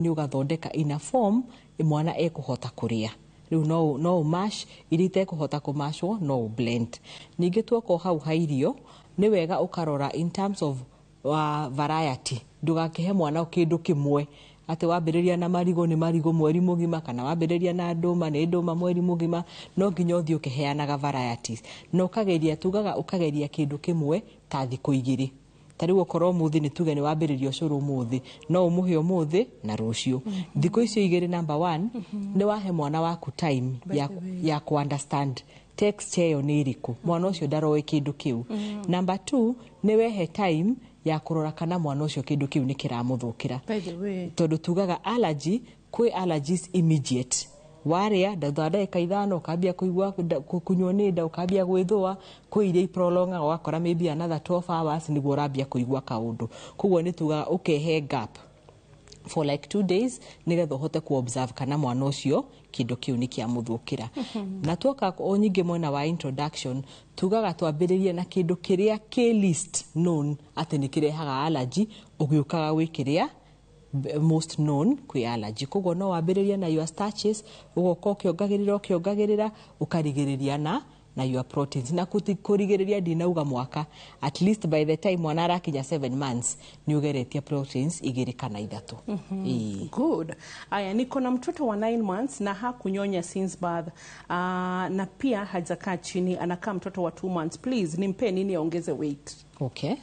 Nĩ ũgathondeka in a form mwana ekũhota kũrĩa. Rĩu no ũmash iria itekũhota kũmashwo, no ũblend. Ningĩ tuoka o hau ha irio, nĩ wega ũkarora in terms of variety. Ndũgakĩhe mwana kĩndũ kĩmwe atĩ wambĩrĩria na marigũ nĩ marigũ mweri mũgima, kana wambĩrĩria na ndũma nĩ ndũma mweri mũgima. No nginya ũthiĩ ũkĩheanaga varieties na ũkageria, tugaga ũkageria kĩndũ kĩmwe ta thikũ 2. Ta rĩu okorwo ũmũthĩ nĩ tuge nĩ wambĩrĩria ũcũrũ ũmũthĩ, no ũmũhe ũmũthĩ na rũciũ, thikũ icio 2. Number one, nĩ wahe mwana waku time ya ku understand texture ĩyo nĩ ĩrĩkũ. Mwana ũcio ndaroĩ kĩndũ kĩu. Number two, nĩ wehe time ya kũrora kana mwana ũcio kĩndũ kĩu nĩ kĩramũthũkĩra. By the way. Tondũ tugaga allergy, kwĩ allergies immediate, warĩa thutha wa ndagĩka 5 ũkambia kũigua kunywo nĩ nda, ũkambia gwĩthũa. Kwĩ iria iprolongaga, ũgakora maybe another 12 hours nĩguo ũrambia kũigua kaũndũ. Koguo nĩ tugaga ũkehe gap for like 2 days nĩgetha ũhote ku observe kana mwana ũcio kĩndũ kĩu nĩ kĩamũthũkĩra. Na tuoka o nyingĩ mwena wa introduction, tugaga twambĩrĩrie na kĩndũ kĩrĩa kĩ least known atĩ nĩ kĩrehaga allergy, ũgĩũkaga gwĩ kĩrĩa most known kwĩ allergy. Koguo no wambĩrĩrie na your starches, ũgoka ũkĩongagĩrĩra, ũkĩongagĩrĩra, ũkarigĩrĩria na your proteins. Na kũrigĩrĩria ndinauga mwaka, at least by the time mwana arakinya 7 months nĩ ũgeretie proteins igĩrĩ kana ithatũ. Ĩĩ. Good. Aya, niko na mtoto wa 9 months na hakunyonya since birth. Na pia hajakaa chini, anakaa mtoto wa 2 months. Please, nimpe nini aongeze weight? Okay.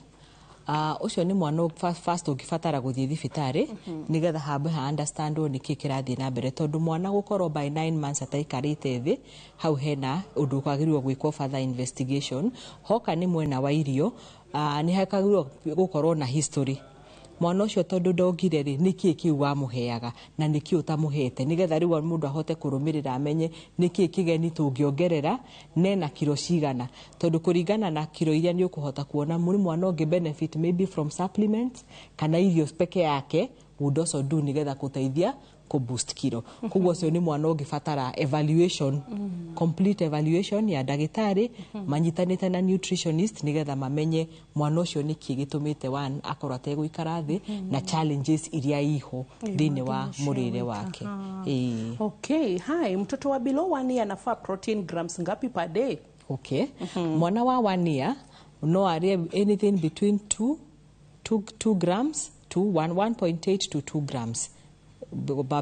Ũcio nĩ mwana first ũngĩbatara gũthiĩ thibitarĩ nĩgetha hambe ha understandwo nĩkĩ kĩrathiĩ na mbere, tondũ mwana gũkorwo by 9 months ataikarĩte thĩ, hau hena ũndũ kwagĩrĩirwo gwĩkwo further investigation. Hoka nĩ mwena wa irio, nĩ hakagĩrĩirwo gũkorwo na history mwana ũcio, tondũ ndongire rĩ, nĩkĩ kĩu wamũheaga na nĩkĩ ũtamũhete, nĩgetha rĩu mũndũ ahote kũrũmĩrĩra, amenye nĩkĩ kĩgeni tũngĩongerera nena kiro cigana, tondũ kũringana na kiro iria nĩ ũkũhota kuona mũrĩ mwana ũngĩ benefit maybe from supplements kana irio peke yake would also do nĩgetha gũteithia kũ boost kiro. Koguo ũcio nĩ mwana ũngĩbatara evaluation, complete evaluation ya ndagĩtarĩ manyitanĩte na nutritionist, nĩgetha mamenye mwana ũcio nĩkĩ gĩtũmĩte one akorwo ategũikara thĩ na challenges iria iho thĩinĩ wa mũrĩre wake. Ĩĩ. Okay, hi, mtoto wa below 1 year anafaa protein grams ngapi per day? Okay, mwana wa 1 year no arĩe anything between 2 grams to 1 1.8 to 2 grams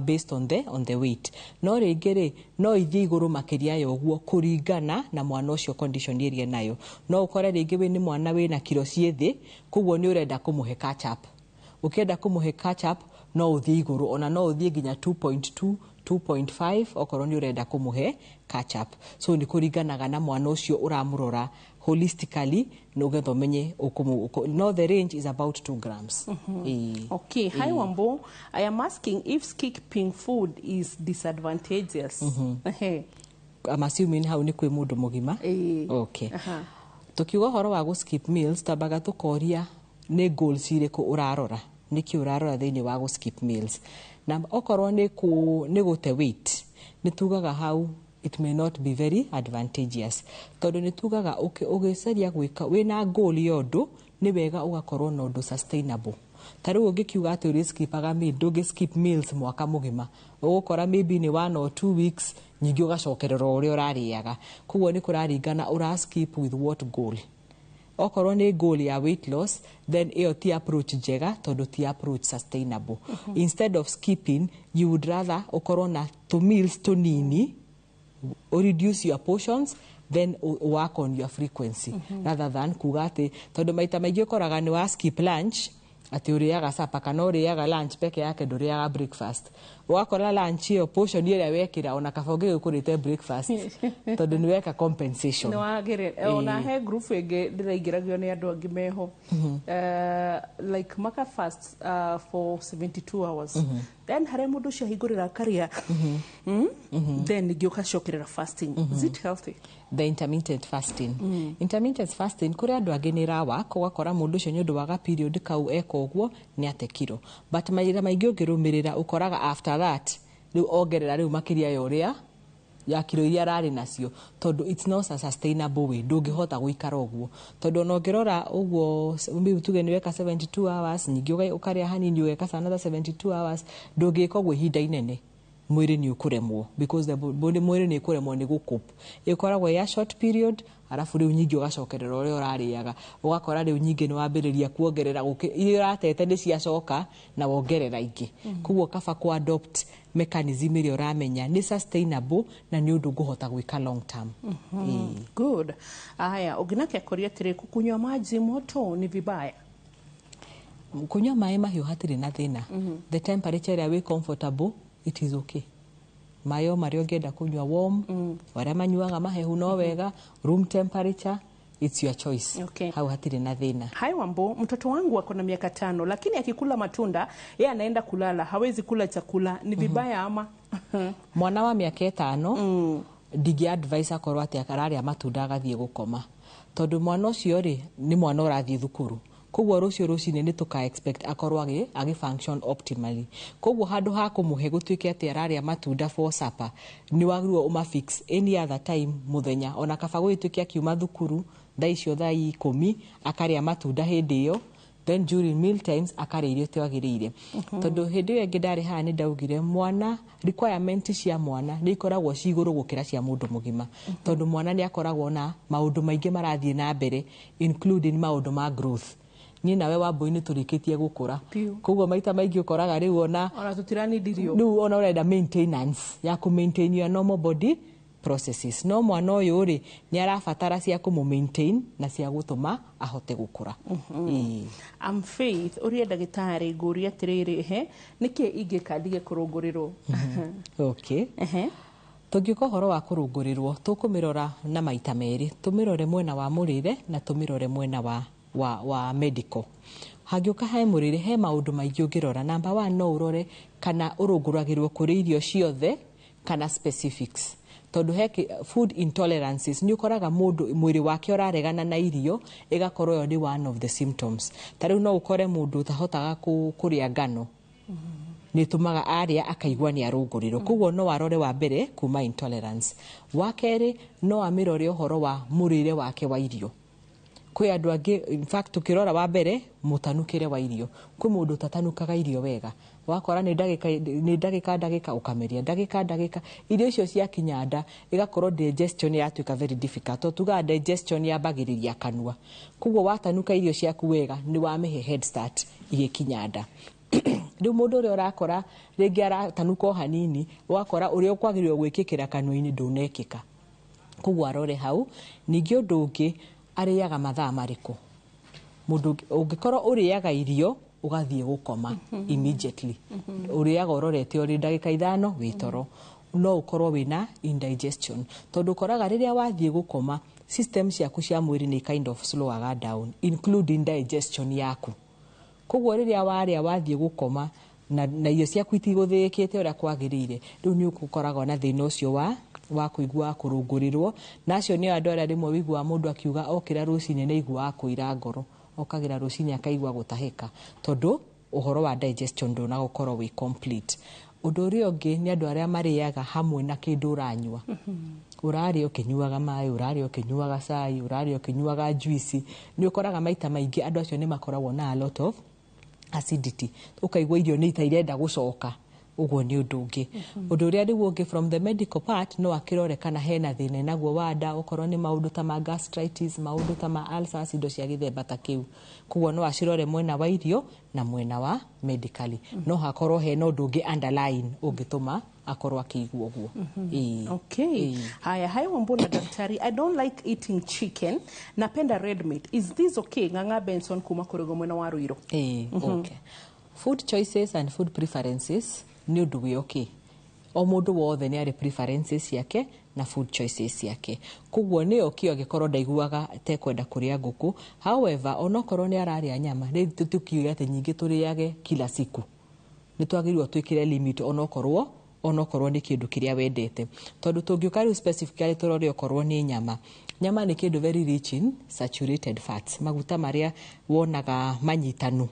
based on the weight. No rĩngĩ rĩ, no ithiĩ igũrũ makĩria ya ũguo kũringana na mwana ũcio condition ĩrĩa nayo. No ũkore rĩngĩ wĩ nĩ mwana wĩna kiro ciĩ thĩ, koguo nĩ ũrenda kũmũhe catch up. Ũkĩenda kũmũhe catch up, no ũthiĩ igũrũ, ona no ũthiĩ nginya 2.2, 2.5 okorwo nĩ ũrenda kũmũhe catch up. So nĩ kũringanaga na mwana ũcio, ũramũrora holistically nĩgetha ũmenye no the range is about 2 grams. Ĩĩ. Okay, hi Wambo. I am asking if skipping food is disadvantageous. Ehe. I'm assuming hau nĩ kwĩ mũndũ mũgima. Ĩĩ. Okay. Tukiuga ũhoro wa gũ skip meals, twambaga tũkoria nĩ goals irĩkũ ũrarora, nĩkĩ ũrarora thĩinĩ wa gũ skip meals. Na okorwo nĩ gũte weight, nĩ tugaga hau it may not be very advantageous, tondũ nĩ tugaga ũgĩcaria gwĩka wĩna goal ya ũndũ, nĩ wega ũgakorwo na ũndũ sustainable. Ta rĩu ũngĩkiuga atĩ ũrĩ skipaga meal, ndũngĩ skip meals mwaka mũgima. Ũgũkora maybe nĩ 1 or 2 weeks, nyingĩ ũgacokerera o ũrĩa ũrarĩaga. Koguo nĩ kũraringana ũra skip with what goal. Okorwo nĩ goal ya weight loss, then ĩyo ti approach njega, tondũ ti approach sustainable. Instead of skipping, you would rather ũkorwo na tũ meals tũnini, reduce your portions, then work on your frequency, rather than kuga atĩ, tondũ maita maingĩ ũkoraga nĩ wa skip lunch, atĩ ũrĩaga supper kana ũrĩaga lunch peke yake, ndũrĩaga breakfast. Ũgakora lunch ĩyo, portion ĩrĩa wekĩra, ona kaba ũngĩgĩkũrĩte breakfast, tondũ nĩ weka compensation. Nĩ wagĩrĩra. Ona he group ĩngĩ ndĩraingĩragio nĩ andũ angĩ meho, like maka fast for 72 hours, then harĩa mũndũ ũcio ahingũrĩra akarĩa, Then ningĩ ũgacokerera fasting. Is it healthy? The intermittent fasting, intermittent fasting, kũrĩ andũ angĩ nĩ ĩrawak, ũgakora mũndũ ũcio nĩ ũndũ wa ga period kau eka ũguo nĩ ate kiro, but mahinda maingĩ ũngĩrũmĩrĩra, ũkoraga after that rĩu ongerera rĩu makĩria ya ũrĩa Ya kiro iria ararĩ nacio, tondũ it's not a sustainable way. Ndũngĩhota gũikara ũguo, tondũ ona ũngĩrora ũguo, maybe tuge nĩ weka 72 hours, ningĩ ũkarĩa hanini, ũgeka another 72 hours, ndũngĩka ũguo ihinda inene. Mwĩrĩ nĩ ũkũremwo, because the body, mwĩrĩ nĩ ũkũremwo nĩ gũcope. Ĩkoragwo ya short period, arabu rĩu nyingĩ ũgacokerera ũrĩa ũrarĩaga, ũgakora rĩu nyingĩ nĩ wambĩrĩria kuongerera iria ũratete nĩ ciacoka na wongerera ingĩ. Koguo kaba ku adopt mechanism ĩrĩa ũramenya nĩ sustainable na nĩ ũndũ ngũhota gwĩka long term. Ĩĩ. Good. Haya, ũngĩ akoria atĩrĩ, kukunywa maji moto ni vibaya? Kunyua maĩ mahiũ hatirĩ na thĩna. The temperature ĩrĩa wĩ comfortable, it is okay. Maĩ o marĩa ũngĩenda kũnyua warm, arĩa manyuaga mahehu no wega, room temperature, it's your choice. Hau hatirĩ na thĩna. Hi Wambo, mtoto wangu ako na miaka 5 lakini akikula matunda yeye anaenda kulala, hawezi kula chakula. Ni vibaya ama? Mwana wa mĩaka 5, ndingĩ advice akorwo atĩ ararĩa matunda agathiĩ gũkoma, tondũ mwana ũcio rĩ, nĩ mwana ũrathiĩ thukuru. Koguo rũciũ rũcinĩ nĩ tũka expect akorwo agĩ function optimally. Koguo handũ ha kũmũhe gũtuĩke atĩ ararĩa matunda for supper, nĩ wagĩrĩirwo ũmafix any other time mũthenya. Ona kaba gũgĩtuĩke akiuma thukuru thaa icio thaa 10, akarĩa matunda hĩndĩ ĩyo, then during meal times akarĩa irio twagĩrĩire. Tondũ hĩndĩ ĩyo ĩngĩ ndarĩ haha nĩ ndaugire mwana, requirement cia mwana nĩ ikoragwo ci igũrũ gũkĩra cia mũndũ mũgima, tondũ mwana nĩ akoragwo na maũndũ maingĩ marathiĩ na mbere, including maũndũ ma growth. Niĩ nawe Wambũi nĩ tũrĩkĩtie gũkũra. Piũ. Koguo maita maingĩ ũkoraga rĩu ona Ona tũtiranindirio. Rĩu ona ũrenda maintenance ya kũ maintain your normal body processes, no mwana ũyũ rĩ, nĩ arabatara cia kũmũ maintain na cia gũtũma ahote gũkũra. Ĩĩ. I'm Faith, ũria ndagĩtarĩ, ngũria atĩrĩrĩ, he nĩkĩ ingĩka ndige kũrũngũrĩrwo? Okay. Tũngiuka ũhoro wa kũrũngũrĩrwo, tũkũmĩrora na maita merĩ: tũmĩrore mwena wa mũrĩre na tũmĩrore mwena wa medical. Hangĩũka he mũrĩre, he maũndũ maingĩ ũngĩrora. Number one, no ũrore kana ũrũngũragĩrwo kũrĩ irio ciothe kana specifics, tondũ he food intolerances. Nĩ ũkoraga mũndũ mwĩrĩ wake ũraregana na irio, ĩgakorwo ĩyo nĩ one of the symptoms. Ta rĩu no ũkore mũndũ ũtahotaga kũrĩa ngano, nĩ ĩtũmaga arĩa akaigua nĩ arũngũrĩrwo. Koguo no arore wa mbere kuma intolerance. Wa kerĩ, no amĩrore ũhoro wa mũrĩre wake wa irio. Kwĩ andũ angĩ, in fact, ũkĩrora wa mbere mũtanukĩre wa irio, kwĩ mũndũ ũtatanukaga irio wega, wakora nĩ ndagĩka nĩ ndagĩka ndagĩka ũkameria ndagĩka ndagĩka, irio icio ciakinya nda ĩgakorwo digestion yatuĩka very difficult, tondũ tugaga digestion yambagĩrĩria kanua. Koguo watanuka irio ciaku wega, nĩ wamĩhe head start igĩkinya nda. Rĩu mũndũ ũrĩa ũrakora rĩngĩ aratanuka o hanini, ũgakora ũrĩa ũkwagĩrĩirwo gwĩkĩkĩra kanua-inĩ ndũnekĩka. Koguo arore hau. Ningĩ ũndũ ũngĩ, arĩaga mathaa marĩkũ? Mũndũ ũngĩkorwo ũrĩaga irio ũgathiĩ gũkoma immediately, ũrĩaga ũrorete ũrĩ ndagĩka 5 wĩ toro, no ũkorwo wĩna indigestion, tondũ ũkoraga rĩrĩa wathiĩ gũkoma, system ciaku cia mwĩrĩ nĩ kind of slowaga down, including digestion yaku. Koguo rĩrĩa warĩa wathiĩ gũkoma na irio ciaku itigũthĩĩkĩte ũrĩa kwagĩrĩire, rĩu nĩ ũkoragwo na thĩna ũcio wa kũigua kũrũngũrĩrwo. Na acio nĩo andũ arĩa rĩmwe wĩiguaga mũndũ akiuga okĩra rũcinĩ nĩ aiguaga kũira ngoro, okagĩra rũcinĩ akaigua gũtahĩka, tondũ ũhoro wa digestion ndũnagũkorwo wĩ complete. Ũndũ ũrĩa ũngĩ nĩ andũ arĩa marĩaga hamwe na kĩndũ ũranyua. Ũrarĩa ũkĩnyuaga maĩ, ũrarĩa ũkĩnyuaga cai, ũrarĩa ũkĩnyuaga juice. Nĩ ũkoraga maita maingĩ andũ acio nĩ makoragwo na a lot of acidity, ũkaigua irio nĩ ita irenda gũcoka. Ũguo nĩ ũndũ ũngĩ. Ũndũ ũrĩa rĩu ũngĩ, from the medical part, no akĩrore kana hena thĩna naguo wa nda, okorwo nĩ maũndũ ta ma gastritis, maũndũ ta ma ulcers, indo cia gĩthemba ta kĩu. Koguo no acirore mwena wa irio na mwena wa medically. No hakorwo hena ũndũ ũngĩ underlying ũngĩtũma akorwo akĩigua ũguo. Ĩĩ. Okay. Ĩĩ. Haya, hi Wambo na daktari. I don't like eating chicken. Napenda red meat. Is this okay? Ng'ang'a Benson kuma Kũrĩgo mwena wa Ruiru. Ĩĩ, okay. Food choices and food preferences nĩ ũndũ wĩ okay. O mũndũ wothe nĩ arĩ preferences ciake na food choices ciake. Koguo nĩ okay angĩkorwo ndaiguaga tekwenda kũrĩa ngũkũ. However, onokorwo nĩ ararĩa nyama, rĩu tũkiuge atĩ nyingĩ tũrĩage kila siku, nĩ twagĩrĩirwo twĩkĩre limit, onokorwo nĩ kĩndũ kĩrĩa wendete. Tondũ tũngĩũka rĩu specifically tũrore okorwo nĩ nyama, nyama nĩ kĩndũ very rich in saturated fats, maguta marĩa wonaga manyitanu.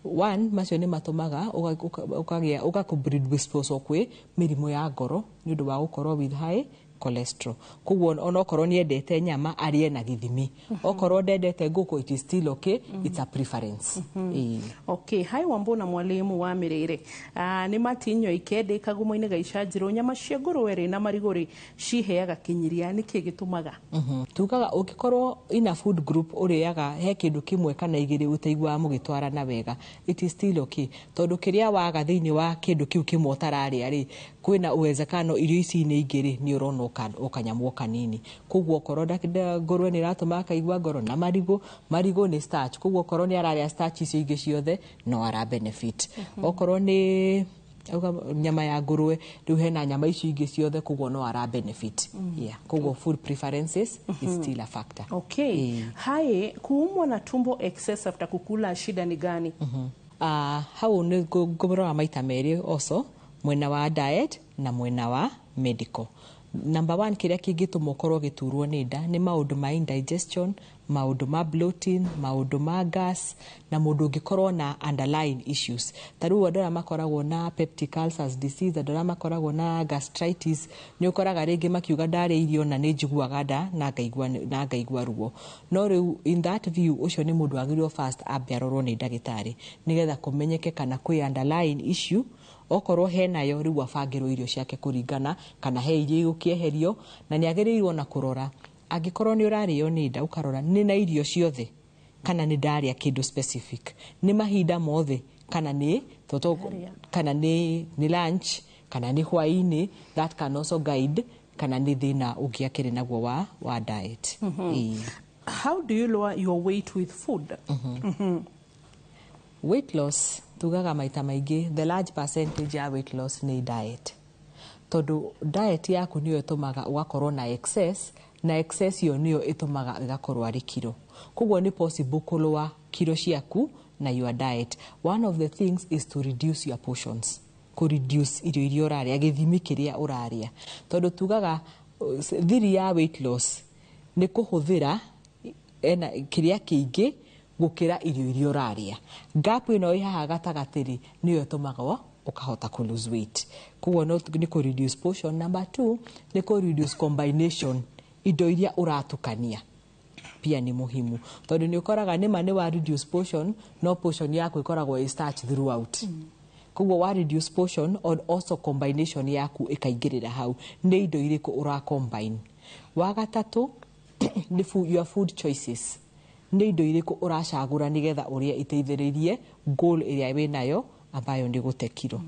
One, macio nĩ matũmaga ũkagĩa ũgakũ kwĩ mĩrimũ ya ngoro nĩ ũndũ wa gũkorwo with high cholesterol. Koguo onokorwo nĩ endete nyama, arĩe na gĩthimi. Okorwo ndendete ngũkũ, it is still okay. It's a preference. Ĩĩ. Okay, hai Wambona mwalimu wa mĩrĩre. Nĩ matinyo ikende kagumo-inĩ ga icanjĩrwo, nyama cia ngũrwe rĩ na marigũ rĩ ciheaga kĩnyiria, nĩkĩ gĩtũmaga? Tugaga ũngĩkorwo ina food group ũrĩaga he kĩndũ kĩmwe kana igĩrĩ ũtaiguaga mũgĩtwarana wega, it is still okay, tondũ kĩrĩa waga thĩinĩ wa kĩndũ kĩu kĩmwe ũtararĩa rĩ, kwĩna uwezekano irio ici nĩ ingĩ rĩ nĩ ũrona o kanyamũ o kanini. Koguo okorwo ngũrwe nĩ ĩratũma akaigua ngoro na marigũ, marigũ nĩ starch, koguo okorwo nĩ ararĩa starch icio ingĩ ciothe no ara benefit. Okorwo nĩ auga nyama ya ngũrwe, rĩu hena nyama icio ingĩ ciothe, koguo no ara benefit. Yeah, koguo food preferences is still a factor. Okay. Hai, kuumwa na tumbo excess after kukula, shida ni gani? Hau nĩ ngũrora maita merĩ, also mwena wa diet na mwena wa medical. Number one, kĩrĩa kĩngĩtũma ũkorwo ũgĩturwo nĩ nda nĩ maũndũ ma indigestion, maũndũ ma bloating, maũndũ ma gas, na mũndũ ũngĩkorwo na underlying issues. Ta rĩu andũ arĩa makoragwo na peptic ulcers disease, andũ arĩa makoragwo na gastritis, nĩ ũkoraga rĩngĩ makiuga ndarĩa irio na nĩ njiguaga nda na ngaigua ruo. No rĩu in that view, ũcio nĩ mũndũ wagĩrĩirwo first ambe arorwo nĩ ndagĩtarĩ nĩgetha kũmenyeke kana kwĩ underlying issue. Okorwo henayo, rĩu abangĩrwo irio ciake kũringana kana he irio igũkĩeherio. Na nĩ agĩrĩirwo na kũrora angĩkorwo nĩ ũrarĩo nĩ nda, ũkarora nĩ na irio ciothe kana nĩ ndarĩa kĩndũ specific, nĩ mahinda mothe kana nĩ toto, kana nĩ lunch kana nĩ hwaĩ-inĩ. That can also guide kana nĩ thĩna ũngĩ akĩrĩ naguo wa diet. Ĩĩ. How do you lower your weight with food? Weight loss tugaga maita maingĩ the large percentage ya weight loss nĩ diet, tondũ diet yaku nĩyo ĩtũmaga ũgakorwo na excess, na excess ĩyo nĩyo ĩtũmaga ĩgakorwo arĩ kiro. Koguo nĩ possible kũlower kiro ciaku na your diet. One of the things is to reduce your portions, kũ reduce irio iria ũrarĩa, gĩthimi kĩrĩa ũrarĩa, tondũ tugaga thiri ya weight loss nĩ kũhũthĩra ena kĩrĩa kĩingĩ gũkĩra irio iria ũrarĩa. Gap ĩno ĩ haha gatagatĩ rĩ, nĩyo ĩtũmaga ũkahota kũ lose weight. Koguo no nĩ kũ reduce portion. Number two, nĩ kũ reduce combination, indo iria ũratukania pia ni muhimu, tondũ nĩ ũkoraga nĩma nĩ wa reduce portion, no portion yaku ĩkoragwo ĩ starch throughout. Koguo wa reduce portion on also combination yaku ĩkaingĩrĩra hau, nĩ indo irĩkũ ũra combine. Wa gatatũ nĩ your food choices, nĩ indo irĩkũ ũracagũra nĩgetha ũrĩe iteithĩrĩrie goal ĩrĩa wĩnayo ambayo nĩ gũte kiro.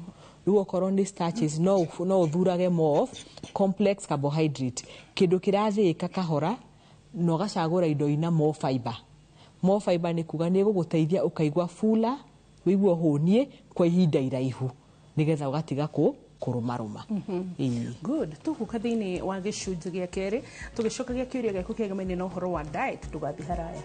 Rĩu okorwo nĩ starches, no ũthurage more of complex carbohydrate, kĩndũ kĩrathĩĩka kahora, na ũgacagũra indo ina more fiber. More fiber nĩ kuga nĩ ĩgũgũteithia ũkaigua fuller, wĩigue ũhũniĩ kwa ihinda iraihu, nĩgetha ũgatiga kũrũmarũma. Ĩĩ. Good. Tũgũka thĩinĩ wa gĩcunjĩ gĩa kerĩ tũgĩcokagia kĩũria gĩaku kĩegemainie na ũhoro wa diet. Ndũgathiĩ haraya.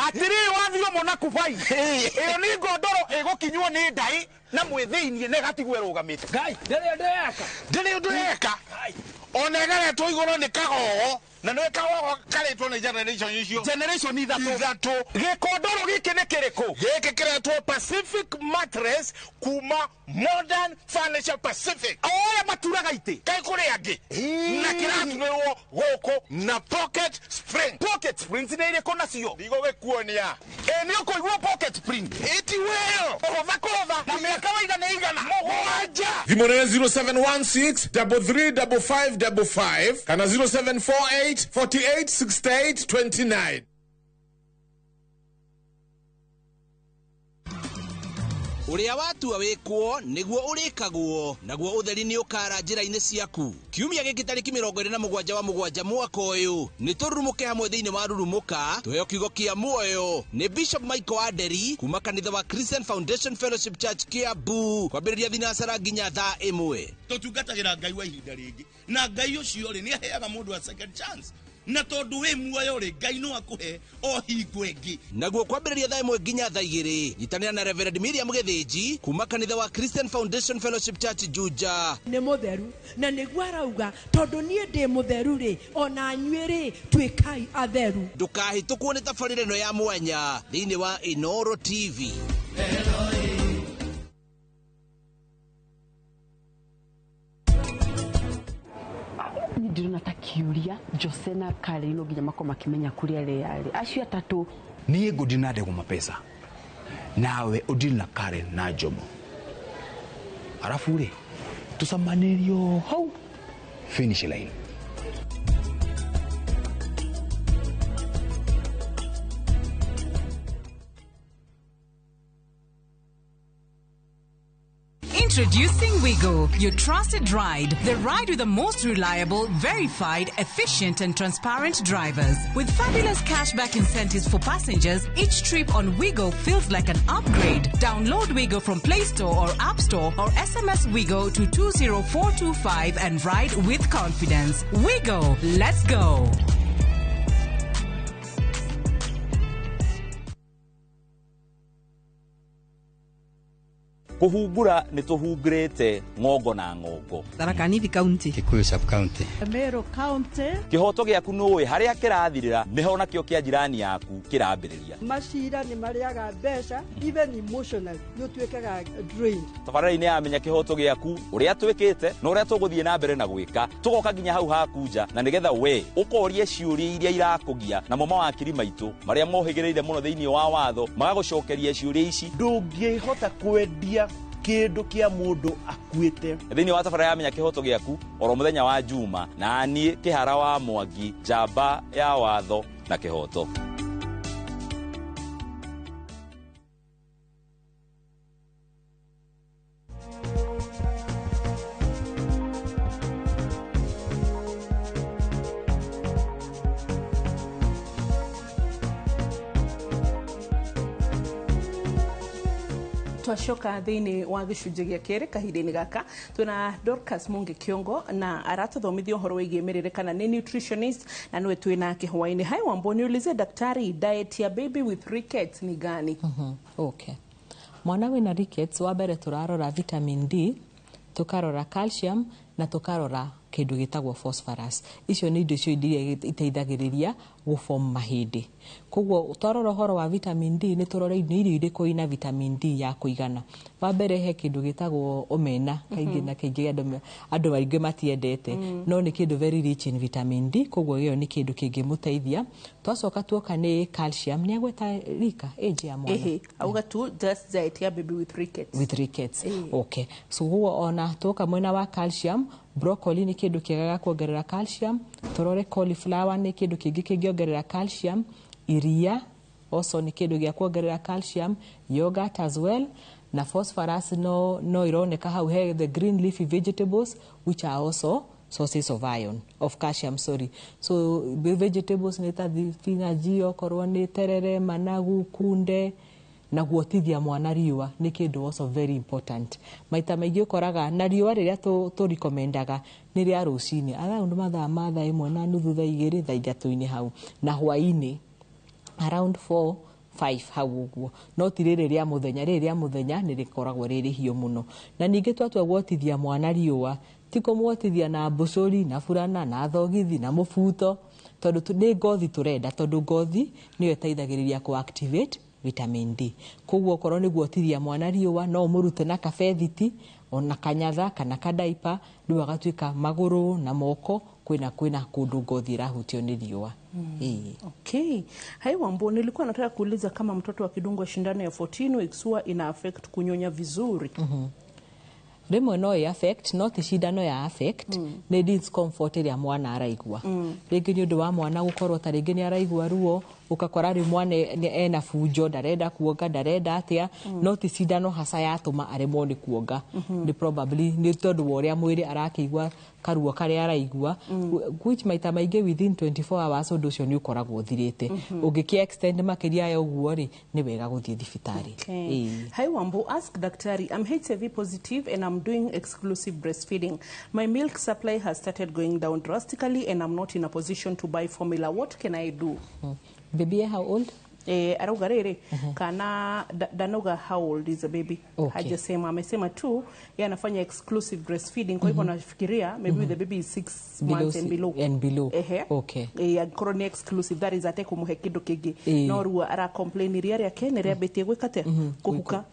Atiriri, wathio mona kubai ĩyo nĩ ngondoro ĩgũkinywo nĩ ndai na mwĩthĩinie na ĩgatigwo ĩrũgamĩte. Ngai, ndĩrĩ ũndũ yeka. Ndĩrĩ ũndũ eka, ona ĩgaretwo igũrũ nĩ kagogo, na nĩ kagogo karĩtwo nĩ generation icio, generation ithatũ. Ithatũ. Gĩkondoro gĩkĩ nĩ kĩrĩkũ? Gĩkĩ kĩretwo Pacific Mattress kuma Modern Furniture Pacific. O ũrĩa maturaga itĩ. Kaĩ kũrĩ angĩ? Na kĩraturĩrwo gũkũ na pocket spring. Pocket springs nĩ irĩkũ nacio? Ndigũgĩkuonia. Ĩ nĩ ũkũigua pocket spring. Iti weo. Kũhũtha kũhũtha na mĩaka waigana igana? 7. Thimũ nĩ 0716 335555 kana 0748 48 68 29. Ũrĩa watua wĩkwo nĩguo ũrĩkagwo, naguo ũtheri nĩ ũkara njĩra-inĩ ciaku. Kiumia gĩkĩ tarĩki 27 wa mũgwanja mwaka ũyũ nĩ tũrurumũke hamwe thĩinĩ wa Rurumũka, tũheo kiugo kĩa muoyo nĩ Bishop Michael Aderi kuma kanitha wa Christian Foundation Fellowship Church Kiambu, kwambĩrĩria thinacara nginya thaa 1. Tũtungatagĩra Ngai wa ihinda rĩngĩ, na Ngai ũcio rĩ nĩ aheaga mũndũ a second chance, na tondũ wĩ muoyo rĩ Ngai no akũhe o hingo ĩngĩ. Naguo kwambĩrĩria thaa 1 nginya thaa 2, nyitanĩra na Reverend Miriam Gĩthĩnji kuma kanitha wa Christian Foundation Fellowship Church Juja. Nĩ mũtheru na nĩguo arauga tondũ niĩ ndĩ mũtheru rĩ, ona inyuĩ rĩ tuĩkai atheru. Ndũkahĩtũkwo nĩ tabarĩra ĩno ya mwanya thĩinĩ wa Inoro TV. Ndirona ta kiuria Jose na Karen no nginya makorwo makimenya kuria arĩ acio atatũ. Niĩ ngũndiri na ndegwa mapesa, nawe ũndiri na Karen na Jomo, arabu rĩ tũcamanĩrio hau finish line. Introducing Wigo, your trusted ride. The ride with the most reliable, verified, efficient and transparent drivers. With fabulous cashback incentives for passengers, each trip on Wigo feels like an upgrade. Download Wigo from Play Store or App Store or SMS Wigo to 20425 and ride with confidence. Wigo, let's go. Kuhungura nĩ tũhungurĩte ng'ongo na ng'ongo. Tharaka Nithi County, Kikuyu sub county, Meru County. Kĩhoto gĩaku nũĩ harĩa kĩrathirĩra nĩho nakĩo kĩa jirani yaku kĩrambĩrĩria. Macira nĩ marĩaga mbeca, even emotionally nĩ ũtuĩkaga drained. Tabarĩra-inĩ ya Menya Kĩhoto Gĩaku, ũrĩa twĩkĩte na ũrĩa tũgũthiĩ na mbere na gwĩka, tũgoka nginya hau haku nja, na nĩgetha we ũkorie ciũria iria irakũgia, namo mawakiri maitũ marĩa mohĩgĩrĩire mũno thĩinĩ wa watho magagũcokeria ciũria ici. Ndũngĩhota kwendia kĩndũ kĩa mũndũ akuĩte. Thĩinĩ wa tabarĩra ya Menya Kĩhoto Gĩaku oro mũthenya wa Juma, na niĩ Kĩhara wa Mwangi, njamba ya watho na kĩhoto. Twacoka thĩinĩ wa gĩcunjĩ gĩa kerĩ kahinda-inĩ gaka twĩna Dorcas Mungi Kiongo na aratũthomithia ũhoro wĩgiĩ mĩrĩre kana nĩ nutritionist na nĩwe twĩnake hwaĩ-inĩ. Hai Wambo, niulize daktari, diet ya baby with rickets ni gani? Okay. Mwana wĩna rickets, wa mbere tũrarora vitamin D, tũkarora calcium na tũkarora kĩndũ gĩtagwo phosphorus. Icio nĩ indo icio iria iteithagĩrĩria gũform mahĩndĩ. Koguo twarora ũhoro wa vitamin D nĩ tũrore nĩ irio irĩkũ ina vitamin D ya kũigana. Wa mbere he kĩndũ gĩtagwo omena, kaingĩ na kaingĩ andũ aingĩ matiendete, no nĩ kĩndũ very rich in vitamin D, koguo ĩyo nĩ kĩndũ kĩngĩmũteithia. Twacoka tuoka nĩ calcium, nĩ agweta rika age ya mwana. Ehe, auga tu just diet ya baby with rickets. With rickets. Okay. So guo ona tuoka mwena wa calcium, broccoli nĩ kĩndũ kĩega gĩa kuongerera calcium, tũrore cauliflower nĩ kĩndũ kĩngĩ kĩngĩongerera calcium, iria also nĩ kĩndũ gĩa kuongerera calcium, yogurt as well, na phosphorus no ironeka hau he the green leafy vegetables which are also sources of iron, of calcium, sorry. So vegetables nĩ ta thibinanji, okorwo nĩ terere, managu, kunde, na guotithia mwana riũa nĩ kĩndũ also very important. Maita maingĩ ũkoraga na riũa rĩrĩa tũrikomendaga nĩ rĩa rũcinĩ around mathaa ma thaa 1:30, thaa 2, thaa 3 hau, na hwaĩ-inĩ around 4 5 hau ũguo, no ti rĩrĩ rĩa mũthenya. Rĩrĩ rĩa mũthenya nĩ rĩkoragwo rĩ rĩhiũ mũno. Na ningĩ twatua guotithia mwana riũa ti kũmuotithia na mbũcũri na burana na thogithi na mũbuto, tondũ nĩ ngothi tũrenda, tondũ ngothi nĩyo ĩteithagĩrĩria kũ activate vitamin D. Koguo okorwo nĩ guotithia mwana riũa no ũmũrute na kabethiti ona kanyatha kana kadaipa, rĩu agatuĩka magũrũ na moko kwĩna kũndũ ngothi ĩrahutio nĩ riũa. Okay. Hai Wambo, nilikuwa nataka kuuliza kama mtoto akidungwa shindano ya 14 weeks huwa ina affect kunyonya vizuri. Rĩmwe no ĩ affect, no ti cindano ya affect, nĩ discomfort ĩrĩa mwana araigua. Rĩngĩ nĩ ũndũ wa mwana gũkorwo ta rĩngĩ nĩ araigua ruo, Ũgakora rĩu mwana ena bunjo, ndarenda kuonga, ndarenda atĩa, no ti cindano haca yatũma aremwo nĩ kuonga. Nĩ probably nĩ tondũ wa ũrĩa mwĩrĩ arakĩigua, karuo karĩa araigua, which maita maingĩ within 24 hours ũndũ ũcio nĩ ũkoragwo ũthirĩte. Ũngĩkĩ extend makĩria ya ũguo rĩ, nĩ wega gũthiĩ thibitarĩ. Okay. Ĩĩ. Hi Wambo, ask Daktari, I'm HIV positive and I'm doing exclusive breastfeeding. My milk supply has started going down drastically and I'm not in a position to buy formula. What can I do? Baby, how old? Arauga rĩrĩ kana danauga how old is the baby. Hajasema, amesema tu yeye anafanya exclusive breastfeeding, kwa hivyo anafikiria maybe the baby is 6 Below months and below. And below. Ehe. Angĩkorwo nĩ exclusive, that is atekũmũhe kĩndũ kĩngĩ, no rĩu ara complain iria rĩake nĩ rĩambĩtie gwĩka atĩa, kũhuka.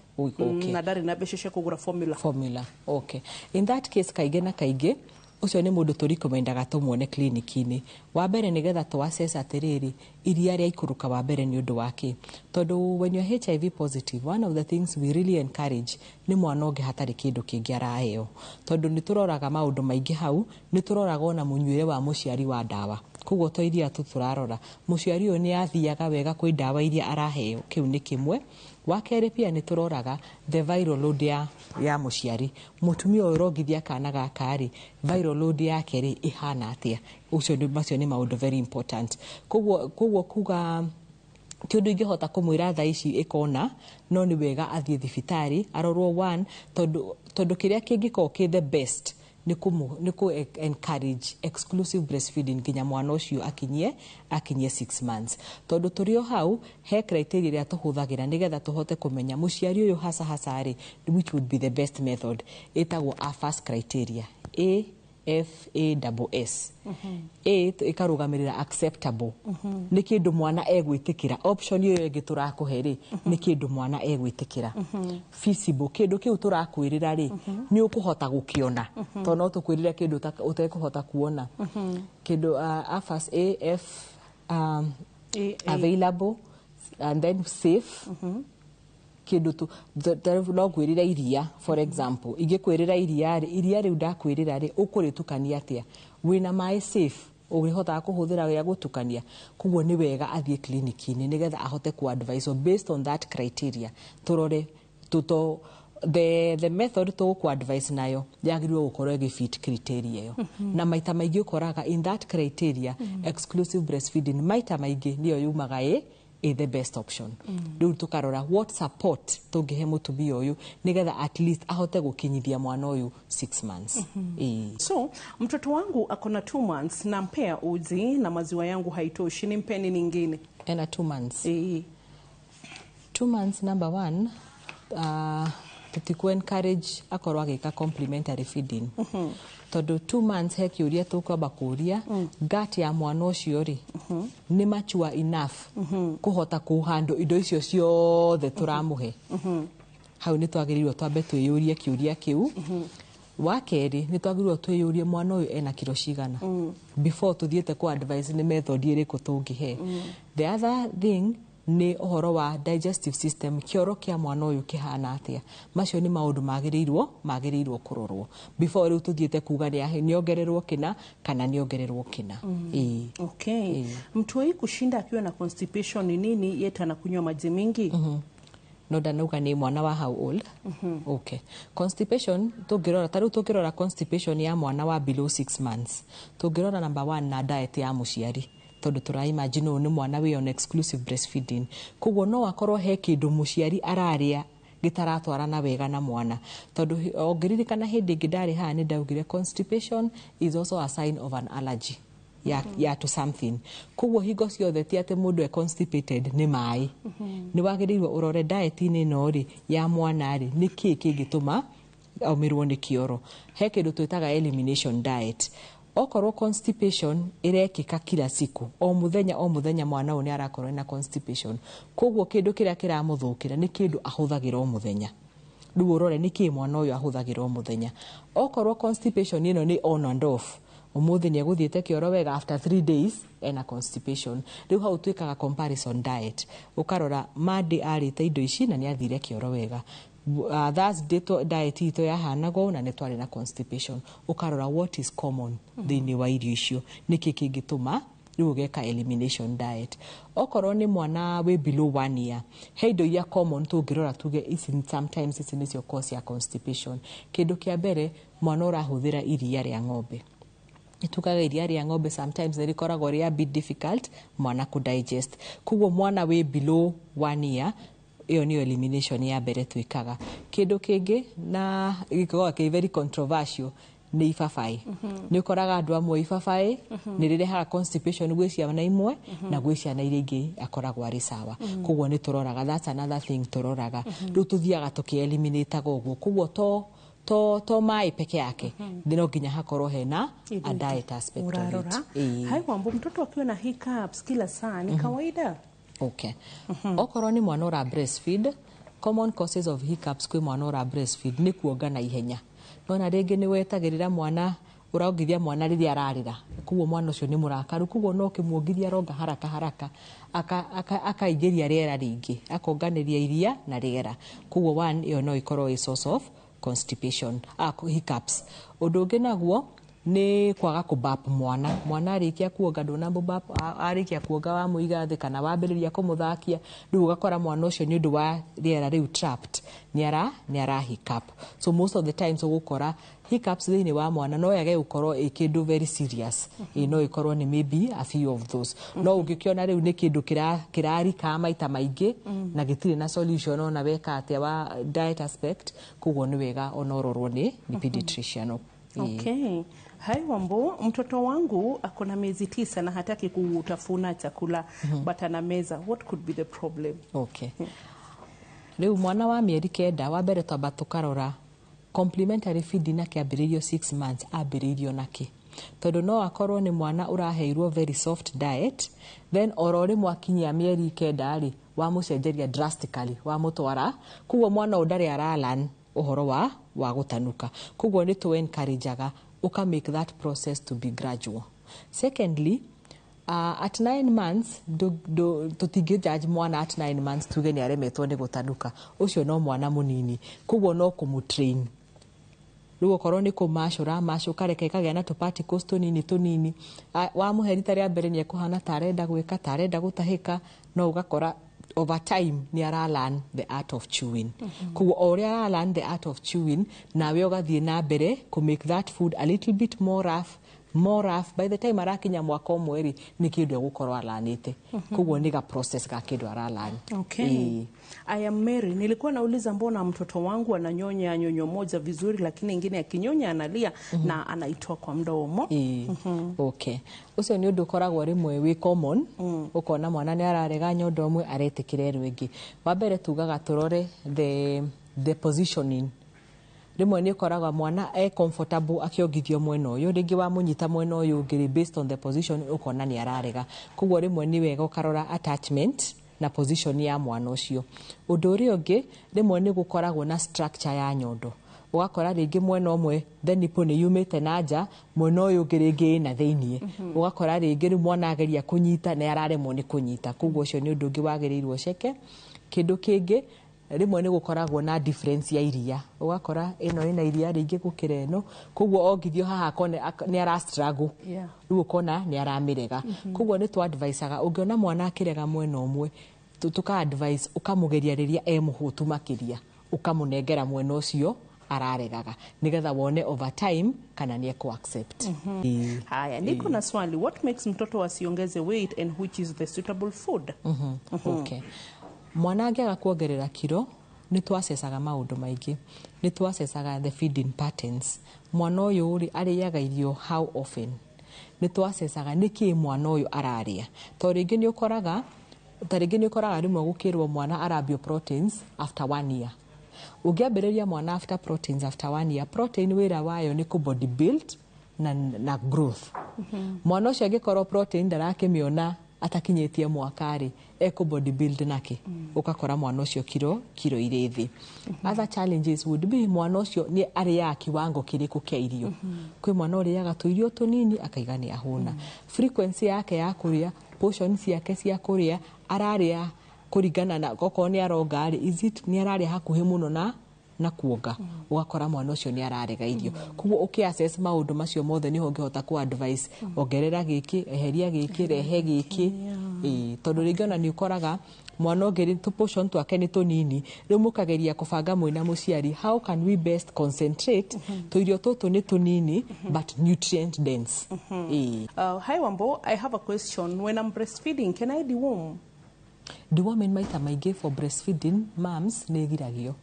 Na ndarĩ na mbeca cia kũgũra formula. Formula, okay. In that case, kaingĩ na kaingĩ ũcio nĩ mũndũ tũrikomendaga tũmuone clinic-inĩ wa mbere, nĩgetha tũ assess atĩrĩrĩ, iria rĩaikũrũka wa mbere nĩ ũndũ wa kĩ. Tondũ when you're HIV positive, one of the things we really encourage nĩ mwana ũngĩ hatarĩ kĩndũ kĩngĩ araheo, tondũ nĩ tũroraga maũndũ maingĩ hau. Nĩ tũroraga ona mũnyuĩre wa mũciari wa ndawa. Koguo to iria tu tũrarora, mũciari ũyũ nĩ athiaga wega kwĩ ndawa iria araheo. Kĩu nĩ kĩmwe. Wa kerĩ, pia nĩ tũroraga the viral load ya mũciari, mũtumia ũyũ ũrongithia kana gaka rĩ, viral load yake rĩ ĩhana atĩa. Ũcio macio nĩ maũndũ very important. Koguo kuga ti ũndũ ingĩhota kũmwĩra thaa ici ĩkona, no nĩ wega athiĩ thibitarĩ arorwo one, tondũ kĩrĩa kĩngĩkorwo kĩ the best nĩ kũ encourage exclusive breastfeeding nginya mwana ũcio akinyie 6 months, tondũ tũrĩ o hau he criteria ĩrĩa tũhũthagĩra nĩgetha tũhote kũmenya mũciari ũyũ haca haca rĩ, which would be the best method. Ĩtagwo AFAS criteria, A F A double S. A ĩkarũgamĩrĩra acceptable, nĩ kĩndũ mwana egwĩtĩkĩra, option ĩyo ĩngĩ tũrakũhe rĩ, nĩ kĩndũ mwana egwĩtĩkĩra. Feasible, kĩndũ kĩu tũrakwĩrĩra rĩ, nĩ ũkũhota gũkĩona, tondũ no tũkwĩrĩre kĩndũ ũtekũhota kuona. Kĩndũ AFAS, A F, available and then safe. Kĩndũ tu no ngwĩrĩre iria, for example, ingĩkwĩrĩra iria rĩ, iria rĩu ndakwĩrĩra rĩ, ũkũrĩtukania atĩa? Wĩna maĩ safe ũrĩhotaga kũhũthĩra gĩa gũtukania? Koguo nĩ wega athiĩ clinic-inĩ nĩgetha ahote ku advise based on that criteria, tũrore tuto the method tũgũkũ advice nayo yagĩrĩirwo gũkorwo ĩgĩ fit criteria ĩyo. Na maita maingĩ ũkoraga in that criteria, exclusive breastfeeding maita maingĩ nĩyo yumaga ĩ the best option. Rĩu tũkarora what support tũngĩhe mũtumia ũyũ nĩgetha at least ahote gũkinyithia mwana ũyũ 6 months. Ĩĩ. So mtoto wangu akona 2 months, nampea uji na maziwa yangu haitoshi, nimpe nini ingine? Ena 2 months? Ĩĩ. 2 months, number one, tũtikũ encourage akorwo agĩka complementary feeding, tondũ 2 months he kĩũria tũkwamba kũũria, gut ya mwana ũcio rĩ, nĩ mature enough kũhota kũhandũ indo icio ciothe tũramũhe? Hau nĩ twagĩrĩirwo twambe twĩyũrie kĩũria kĩu. Wa kerĩ, nĩ twagĩrĩirwo twĩyũrie mwana ũyũ ena kiro cigana before tũthiĩte kũ advice nĩ method ĩrĩkũ tũngĩhe. The other thing nĩ ũhoro wa digestive system, kĩoro kĩa mwana ũyũ kĩhana atĩa. Macio nĩ maũndũ magĩrĩirwo kũrorwo before rĩu tũthiĩte kuga nĩongererwo kĩna kana nĩongererwo kĩna. Ĩĩ. Okay. Mtoi kushinda akiwa na constipation ni nini, yet anakunywa maji mingi? No ndanauga nĩ mwana wa how old? Okay, constipation tũngĩrora, ta rĩu tũngĩrora constipation ya mwana wa below 6 months, tũngĩrora number one na diet ya mũciari, tondũ tũra imagine ũyũ nĩ mwana wĩ on exclusive breastfeeding, koguo no akorwo he kĩndũ mũciari ararĩa gĩtaratwarana wega na mwana. Tondũ ũngĩririkana hĩndĩ ĩngĩ ndarĩ haha, nĩ ndaugire constipation is also a sign of an allergy ya to something. Koguo hingo ciothe ti atĩ mũndũ e constipated nĩ maĩ. Nĩ wagĩrĩirwo ũrore diet-inĩ ĩno rĩ ya mwana rĩ, nĩ kĩĩ kĩngĩtũma aumĩrwo nĩ kĩoro. He kĩndũ twĩtaga elimination diet. Okorwo constipation ĩrekĩka kila siku, o mũthenya o mũthenya mwana ũyũ nĩ arakorwo na constipation, koguo kĩndũ kĩrĩa kĩramũthũkĩra nĩ kĩndũ ahũthagĩra o mũthenya. Rĩu ũrore nĩ kĩĩ mwana ũyũ ahũthagĩra o mũthenya. Okorwo constipation ĩno nĩ on and off, ũmũthĩ nĩ egũthiĩte kĩoro wega, after 3 days ena constipation, rĩu hau twĩkaga comparison diet. Ũkarora Monday arĩte indo ici na nĩ athire kĩoro wega, Thursday diet itũ yahanagwo na nĩ twarĩ na constipation. Ũkarora what is common thĩinĩ wa irio icio, nĩkĩ kĩngĩtũma Rĩu ũgeka elimination diet. Okorwo nĩ mwana wĩ below 1 year, he indo iria common tũngĩrora tuge ici sometimes ici nĩcio cause ya constipation. Kĩndũ kĩa mbere, mwana ũrahũthĩra iria rĩa ng'ombe. Tugaga iria rĩa ng'ombe sometimes nĩ rĩkoragwo rĩ a bit difficult mwana kũ digest, koguo mwana wĩ below 1 year, ĩyo nĩyo elimination ya mbere twĩkaga. Kĩndũ kĩngĩ na gĩkoragwo kĩ very controversial nĩ ibabaĩ. Nĩ ũkoraga andũ amwe ibabaĩ nĩ rĩrehaga constipation gwĩ ciana imwe, na gwĩ ciana iria ingĩ akoragwo arĩ sawa. Koguo nĩ tũroraga, that's another thing tũroraga. Rĩu tũthiaga tũkĩ-eliminataga ũguo, koguo to maĩ peke yake, no nginya hakorwo hena a diet aspect of it. Urarora. Ĩĩ. Hai Wambo, mtoto akiwa na hiccups kila saa ni kawaida? Okay. Okorwo nĩ mwana ũra breastfeed, common causes of hiccups kwĩ mwana ũra breastfeed nĩ kuonga na ihenya. Nona rĩngĩ nĩ wetagĩrĩra mwana, ũrongithia mwana rĩrĩa ararĩra, koguo mwana ũcio nĩ mũrakaru, koguo no ũkĩmuongithia aronga haraka haraka, akaingĩria rĩera rĩingĩ, akonganĩria iria na rĩera, koguo one ĩyo no ĩkorwo ĩ source of constipation, hiccups. Ũndũ ũngĩ naguo nĩ kwaga kũbap mwana. Mwana arĩkia kuonga ndũnamũbap, arĩkia kuonga wamũiga thĩ kana wambĩrĩria kũmũthakia, rĩu ũgakora mwana ũcio nĩ ũndũ wa rĩera rĩu trapped nĩ ara hiccup. So most of the times ũgũkora hiccups thĩinĩ wa mwana no yage gũkorwo ĩ kĩndũ very serious, ĩ no ĩkorwo nĩ maybe a few of those. No ũngĩkĩona rĩu nĩ kĩndũ kĩrarika maita maingĩ na gĩtirĩ na solution ona weka atĩa wa diet aspect, koguo nĩ wega ona ũrorwo nĩ pediatrician. Ĩĩ. Okay. Hai Wambo, mtoto wangu ako na miezi 9 na hataki kutafuna chakula but anameza. What could be the problem? Okay. Rĩu mwana wa mĩeri 9, wa mbere twamba tũkarora complementary feeding akĩambĩrĩirio 6 months ambĩrĩirio nakĩ, tondũ no akorwo nĩ mwana ũraheirwo very soft diet, then oro rĩmwe akinyia mĩeri 9 rĩ, wamũcenjeria drastically, wamũtwara, koguo mwana ũyũ ndarĩ aralearn ũhoro wa gũtanuka. Koguo nĩ tũ encourageaga ũka make that process to be gradual. Secondly, at 9 months tũtingĩ judge mwana at 9 months tuge nĩ aremetwo nĩ gũtanuka. Ũcio no mwana mũnini, koguo no kũmũtrain. Rĩu okorwo nĩ kũmacũra macu, ũkareka ĩkagĩa na tũ particles tũnini tũnini. Wamũhe rita rĩa mbere nĩ ekũhana ta arenda gwĩka ta arenda gũtahĩka, no ũgakora over time nĩ ara learn the art of chewing. Koguo o ũrĩa ara learn the art of chewing, nawe ũgathiĩ na mbere kũ make that food a little bit more rough, more rough. By the time arakinya mwaka ũmwe rĩ, nĩ kĩndũ egũkorwo alanĩte. Koguo nĩ ga process ga kĩndũ aralearn. Okay. Ĩĩ. I am Mary. Nilikuwa nauliza mbona mtoto wangu ananyonya nyonyo moja vizuri lakini ingine akinyonya analia na anaitoa kwa mdomo. Ĩĩ. Okay, ũcio nĩ ũndũ ũkoragwo rĩmwe wĩ common, ũkona mwana nĩ ararega nyondo ĩmwe, aretĩkĩra ĩno ĩngĩ. Wa mbere tugaga tũrore the positioning. Rĩmwe nĩ ũkoraga mwana e comfortable akĩongithio mwena ũyũ, rĩngĩ wamũnyita mwena ũyũ ũngĩ rĩ, based on the position ũkona nĩ ararega. Koguo rĩmwe nĩ wega ũkarora attachment na position ya mwana ũcio. Ũndũ ũrĩa ũngĩ, rĩmwe nĩ gũkoragwo na structure ya nyondo, ũgakora rĩngĩ mwena ũmwe the nipple nĩ yumĩte na nja, mwena ũyũ ũngĩ rĩngĩ ĩna thĩiniĩ, ũgakora rĩngĩ rĩu mwana ageria kũnyita nĩ araremwo nĩ kũnyita. Koguo ũcio nĩ ũndũ ũngĩ wagĩrĩirwo ũceke. Kĩndũ kĩngĩ, rĩmwe nĩ gũkoragwo na difference ya iria, ũgakora ĩno ĩna iria rĩingĩ gũkĩra ĩno, koguo ongithio haha akone nĩ ara struggle, rĩu ũkona nĩ aramĩrega. Koguo nĩ tũ-advisaga ũngĩona mwana akĩrega mwena ũmwe, tũka advise ũkamũgeria rĩrĩa e mũhũtu makĩria, ũkamũnengera mwena ũcio araregaga, nĩgetha wone over time kana nĩ ekũ accept. Ĩĩ. Haya, niko na swali. What makes mtoto asiongeze weight and which is the suitable food? Okay. Mwana angĩaga kuongerera kiro, nĩ twacecaga maũndũ maingĩ. Nĩ twacecaga the feeding patterns, mwana ũyũ rĩ, arĩaga irio how often. Nĩ twacecaga nĩkĩ mwana ũyũ ararĩa, tondũ rĩngĩ nĩ ũkoraga, ta rĩngĩ nĩ ũkoraga rĩmwe gũkĩrwo mwana arambio proteins after 1 year. Ũngĩambĩrĩria mwana after proteins after 1 year, protein wĩra wayo nĩ kũ body build na growth. Mwana ũcio angĩkorwo protein ndarakĩmĩona atakinyĩtie mwaka rĩ, ekũ body build nake? Ũgakora mwana ũcio kiro irĩ thĩ. Other challenges would be mwana ũcio nĩ arĩaga kiwango kĩrĩkũ kĩa irio. Kwĩ mwana ũrĩaga tũirio tũnini akaiga nĩ ahũna. Frequency yake ya kũrĩa, portion ciake cia kũrĩa, ararĩa kũringana na okorwo nĩ aronga rĩ, is it nĩ ararĩa hakuhĩ mũno na na kuonga, ũgakora mwana ũcio nĩ ararega irio. Koguo ũkĩ assess maũndũ macio mothe nĩho ũngĩhota kũ advice, ongerera gĩkĩ, eheria gĩkĩ, rehe gĩkĩ. Ĩĩ, tondũ rĩngĩ ona nĩ ũkoraga mwana ũngĩ tũ portion twake nĩ tũnini, rĩu mũkageria kũbanga mwĩna mũciari, how can we best concentrate tũirio tũtũ nĩ tũnini but nutrient dense. Ĩĩ. Hi Wambo, I have a question. When I'm breastfeeding, can I deworm? Deworming maita maingĩ for breastfeeding moms nĩ ĩgiragio,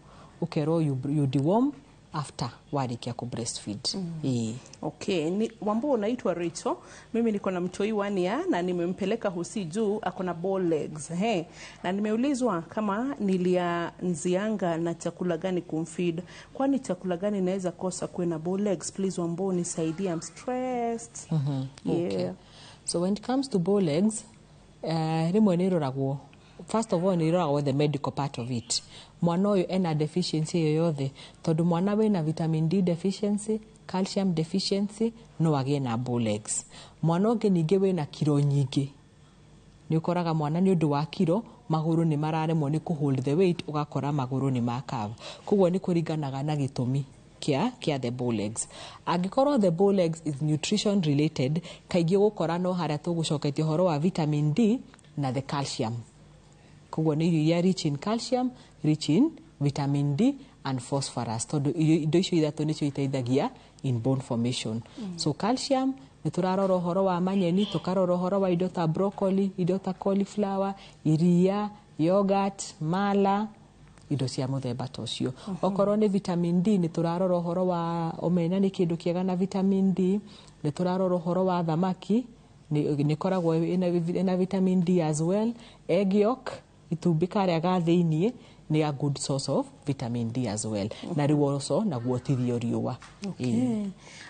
ũkerwo you deworm after warĩkia kũ breastfeed. Ĩĩ. Okay, ni, Wambo naitwa Rachel. Mimi niko na mtoi 1 year na nimempeleka hosi juu ako na bow legs. He. Na nimeulizwa kama nilianzianga na chakula gani kumfeed. Kwani chakula gani naweza kosa kuwe na bow legs? Please Wambo nisaidie, I'm stressed. Okay. Yeah. So when it comes to bow legs, rĩmwe nĩ ĩroragwo, first of all nĩ ĩroragwo the medical part of it, mwana ũyũ ena deficiency ĩyo yothe, tondũ mwana wĩna vitamin D deficiency, calcium deficiency no agĩe na bow legs. Mwana ũngĩ ningĩ wĩna kiro nyingĩ, nĩ ũkoraga mwana nĩ ũndũ wa kiro magũrũ nĩ mararemwo nĩ kũ hold the weight, ũgakora magũrũ nĩ makava. Koguo nĩ kũringanaga na gĩtũmi kĩa the bow legs. Angĩkorwo the bow legs is nutrition related, kaingĩ ũgũkora no harĩa tũgũcoketie ũhoro wa vitamin D na the calcium. Koguo nĩ irio iria rich in calcium, rich in vitamin D and phosphorus, tondũ indo icio ithatũ nĩcio iteithagia in bone formation. So calcium nĩ tũrarora ũhoro wa manyeni, tũkarora ũhoro wa indo ta broccoli, indo ta cauliflower, iria, yogurt, mala, indo cia mũthemba ta ũcio. Okorwo nĩ vitamin D, nĩ tũrarora ũhoro wa omena, nĩ kĩndũ kĩega na vitamin D. Nĩ tũrarora ũhoro wa thamaki, nĩ ĩkoragwo ĩna vitamin D as well. Egg yolk, itumbĩ karĩa ga thĩiniĩ, nĩ a good source of vitamin D as well. Na rĩu also naguo tithio riũa. Okay.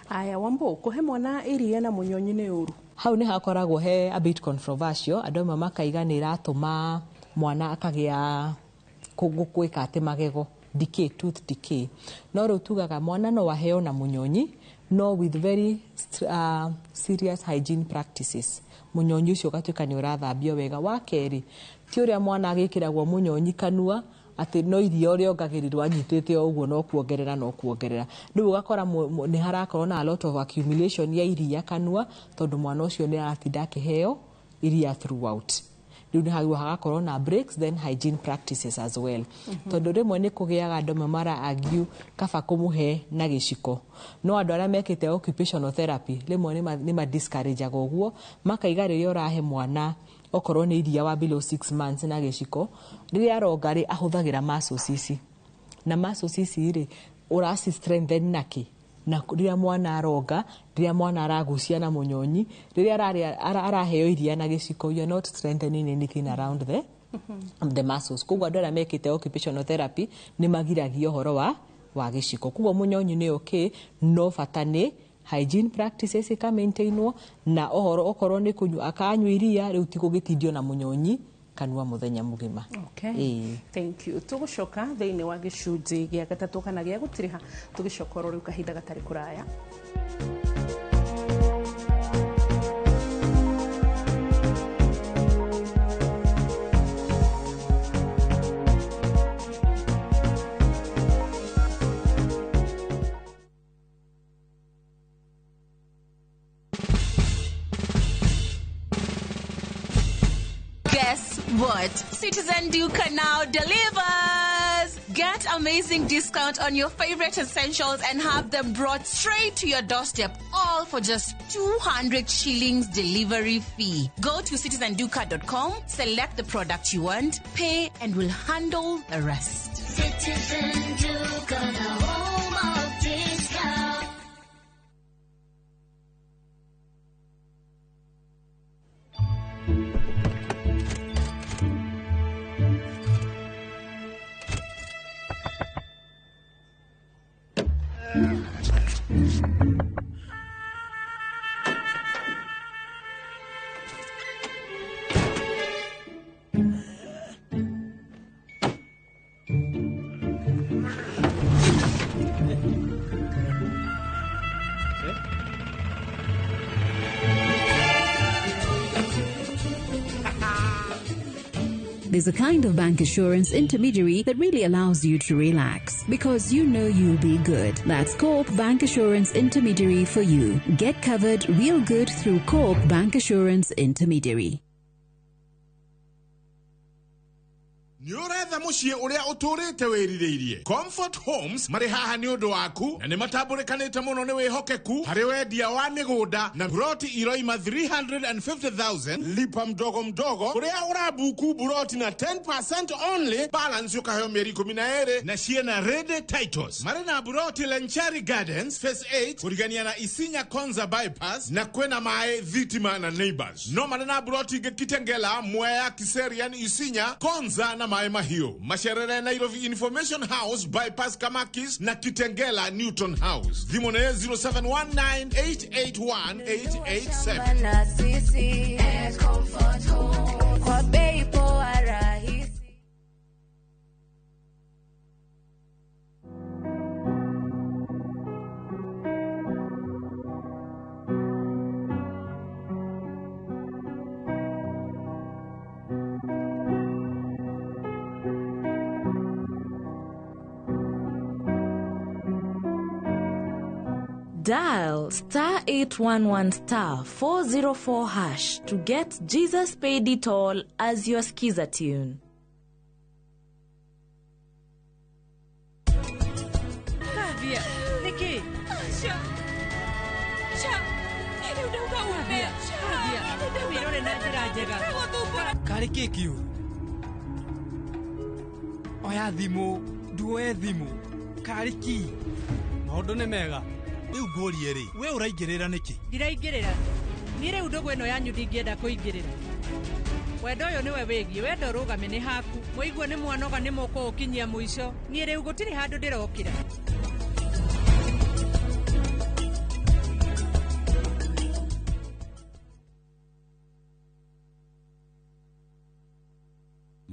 Aya Wambo, kũhe mwana iria na mũnyonyi nĩ ũru? Hau nĩ hakoragwo he a bit controversial. Andũ amwe makaiga nĩ ĩratũma mwana akagĩa gwĩka atĩ magego decay, tooth decay. No rĩu tugaga mwana no aheo na mũnyonyi, no with very serious hygiene practices, mũnyonyi ũcio ũgatuĩka nĩ ũrathambio wega. Wa kerĩ, ti ũrĩa mwana agĩkĩragwo mũnyonyi kanua atĩ no iria rĩongagĩrĩrwo anyitĩte o ũguo, no kuongerera no kuongerera, rĩu ũgakora nĩ harakorwo na a lot of accumulation ya iria kanua, tondũ mwana ũcio nĩ aratinda akĩheo iria throughout. Rĩu nĩ hagwo hagakorwo na breaks, then hygiene practices as well, tondũ rĩmwe nĩ kũgĩaga andũ amwe mara argue kaba kũmũhe na gĩciko, no andũ arĩa mekĩte occupational therapy rĩmwe nĩ ma discourage-aga ũguo, makaiga rĩrĩa ũrahe mwana okorwo nĩ iria wa below 6 months na gĩciko, rĩrĩa aronga rĩ, ahũthagĩra muscles ici, na muscles ici rĩ, ũraci strengthen nakĩ? Na rĩrĩa mwana aronga, rĩrĩa mwana aragucia na mũnyonyi, rĩrĩa ararĩa araheo iria na gĩciko, you are not strengthening anything around the muscles. Koguo andũ arĩa mekĩte occupational therapy nĩ magiragia ũhoro wa gĩciko. Koguo mũnyonyi nĩ okay, no bata nĩ hygiene practices ikamaintainwo, na ũhoro okorwo nĩ kũnyua akanyua iria rĩu ti gũgĩtindio na mũnyonyi kanua mũthenya mũgima. Okay. Ĩĩ. Thank you. Tũgũcoka thĩinĩ wa gĩcunjĩ gĩa gatatũ kana gĩa gũtirĩha, tũgĩcoka oro rĩu kahinda gatarĩ kũraya. Guess what? Citizen Duka now delivers! Get amazing discount on your favorite essentials and have them brought straight to your doorstep, all for just 200 shillings delivery fee. Go to citizenduka.com, select the product you want, pay, and we'll handle the rest. Citizen Duka, the home of discount. There's a kind of bank assurance intermediary that really allows you to relax because you know you'll be good. That's Co-op Bank Assurance Intermediary for you. Get covered real good through Co-op Bank Assurance Intermediary. Nĩ ũretha mũciĩ ũrĩa ũtũrĩte wĩrirĩirie. Comfort Homes marĩ haha nĩ ũndũ waku na nĩ matambũrĩkanĩte mũno nĩ wĩhokeku harĩ wendia wa mĩgũnda na buroti iroima 350,000 lipa mdogo mdogo kũrĩa ũrabuku buroti na 10% only, balance ũkaheo mĩeri 12 na ciĩna ready titles. Marĩ na buroti Lenchari Gardens Phase 8 kũrigania na Isinya Konza Bypass na kwĩna maĩ, thitima na neighbors. No marĩ na buroti ingĩ Kitengela, Mwea, Kiserian, Isinya, Konza na Maĩ Mahiũ. Macerere Nairobi Information House Bypass Kamakis na Kitengela Newton House. Thimũ nĩ 0719881887. Na sisi Comfort Home kwa bei poa rahisi. Dial star 811 star 404 hash to get Jesus Paid It All as your skiza tune. Kavia, niki. Aca. Ca. Rĩu ndauga ume. Kavia, wĩrore na njĩra njega. Karĩ kĩ kĩũru? Oya thimũ, nduoe thimũ. Karĩ ki? Maũndũ nĩ mega. Rĩu ngũrie rĩ, we ũraingĩrĩra nĩkĩ? Ndiraingĩrĩra. Niĩ rĩu ndũgũ ĩno yanyu ndingĩenda kũingĩrĩra. Wendo ũyũ nĩwe wĩgiĩ, wendo ũrũgame nĩ haku. Mũigue nĩ mwanoga nĩ mũkũũkinyia mũico. Niĩ rĩu gũtirĩ handũ ndĩrokĩra.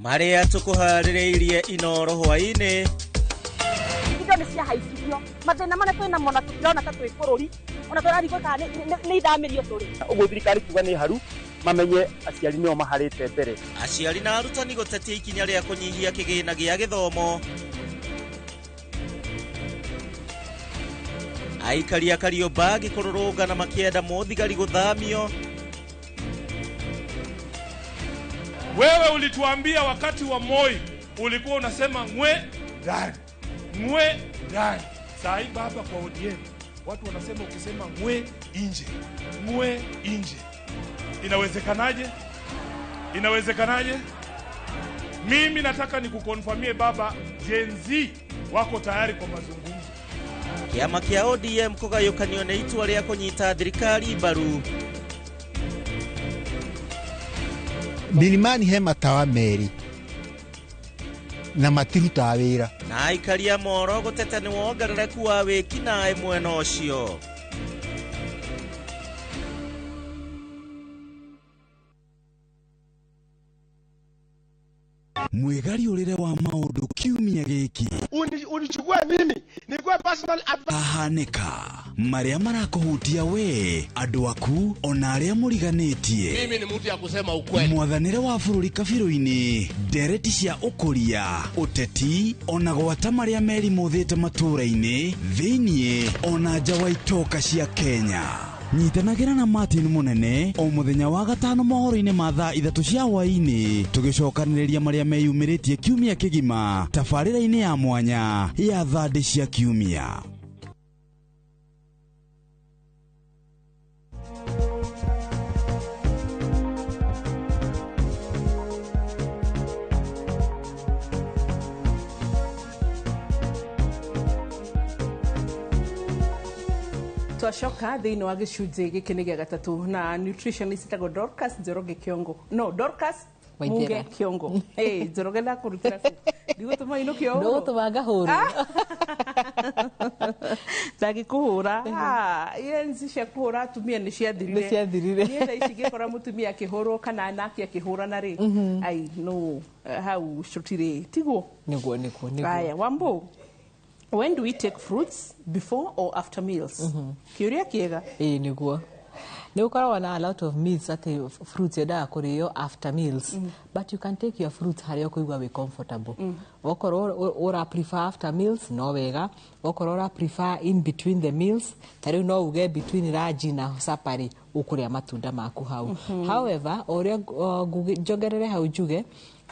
Marĩa tũkũharĩrĩirie Inoro hwaĩ-inĩ. Indo nĩ ciahaicirio, mathĩna marĩa twĩ namo na tũtirona ta twĩ bũrũri, ona tũrarigwo kana nĩ ithamĩrio tũrĩ. Ũguo thirikari kuga nĩ haru, mamenye aciari nĩo maharĩte mbere. Aciari na arutani gũtetia ikinya rĩa kũnyihia kĩgĩna gĩa gĩthomo. Aikari a Kariobangi kũrũrũngana makĩenda mũthigari gũthamio. Wewe ulituambia wakati wa Moi ulikuwa unasema ngwe ndani, ngwe ndani. Saa hii baba, kwa ODM watu wanasema ukisema ngwe nje, ngwe nje. Inawezekanaje? Inawezekanaje? Mimi nataka nikukonfirmie baba, Gen Z wako tayari kwa mazungumzo. Kĩama kĩa ODM kũgayũkanio nĩ itua rĩa kũnyita thirikari mbaru. Milimani he matawa merĩ na matirutaga wĩra. Na aikari a Moro gũteta nĩ wongerereku wa wĩkinaĩ mwena ũcio. Mwĩgariũrĩre wa maũndũ kiumia gĩkĩ. Unichukue mimi nikuwe personal advisor. Ahanĩka marĩa marakũhutia we, andũ aku ona arĩa mũriganĩtie. Mimi ni mtu ya kusema ukweli. Mwathanĩre wa bũrũri kabirũ-inĩ, ndereti cia ũkũria, ũteti ona gwata marĩa merimũthĩte matũũra-inĩ thĩiniĩ ona nja wa itoka cia Kenya. Nyitanagĩra na Martin Mũnene o mũthenya wa gatano mohoro-inĩ ma thaa 3 cia hwaĩ-inĩ, tũgĩcokanĩrĩria marĩa meyumĩrĩtie kiumia kĩgima tabarĩra-inĩ ya mwanya ya thandĩ cia kiumia. Twacoka thĩinĩ wa gĩcunjĩ gĩkĩ nĩ gĩa gatatũ na nutritionist etagwo Dorcas Njoroge Kĩongo. No, Dorcas Muge Kĩongo. Hey, Njoroge ndakũrutĩra kũ? Ndigũtũma inũkio ũhoro. Ndũgũtũma ngahũrwo. Ndangĩkũhũra. Enzi cia kũhũra atumia nĩ ciathirire. Nĩ ciathirire. Niĩ thaa ici ngĩkora mũtumia akĩhũrwo kana anake akĩhũrana rĩ, ai no, hau tũtirĩ. Tiguo? Nĩguo, nĩguo, nĩguo. Aya, Wambo. When do we take fruits, before or after meals? Kĩũria kĩega. Ĩĩ nĩguo. Nĩ gũkoragwo na a lot of myths atĩ fruits yendaga kũrĩo after meals, but you can take your fruits harĩa ũkũigua wĩ comfortable. Okorwo ũra prefer after meals, no wega. Okorwo ũra prefer in between the meals, ta rĩu no uge between lunch na supper rĩ, ũkũrĩa matunda maku hau. However, o ũrĩa njongerere hau njuge,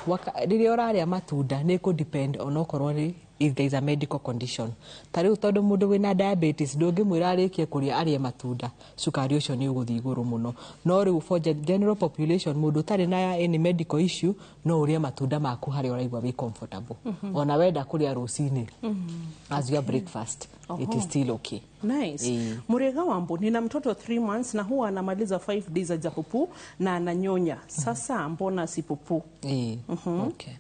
rĩrĩa ũrarĩa matunda nĩ kũ depend onokorwo nĩ if there is a medical condition. Ta rĩu tondũ mũndũ wĩna diabetes ndũngĩmwĩra arĩkie kũrĩa arĩe matunda, cukari ũcio nĩ ũgũthiĩ igũrũ mũno. No rĩu for general population, mũndũ ũtarĩ na any medical issue, no ũrĩe matunda maku harĩa ũraigua wĩ comfortable. Ona wenda kũrĩa rũcinĩ as your breakfast, it is still okay. Nice. Ĩĩ. Murega Wambo, nina mtoto 3 months na huwa anamaliza 5 days hajapupu na ananyonya. Sasa mbona asipupu? Ĩĩ. Okay.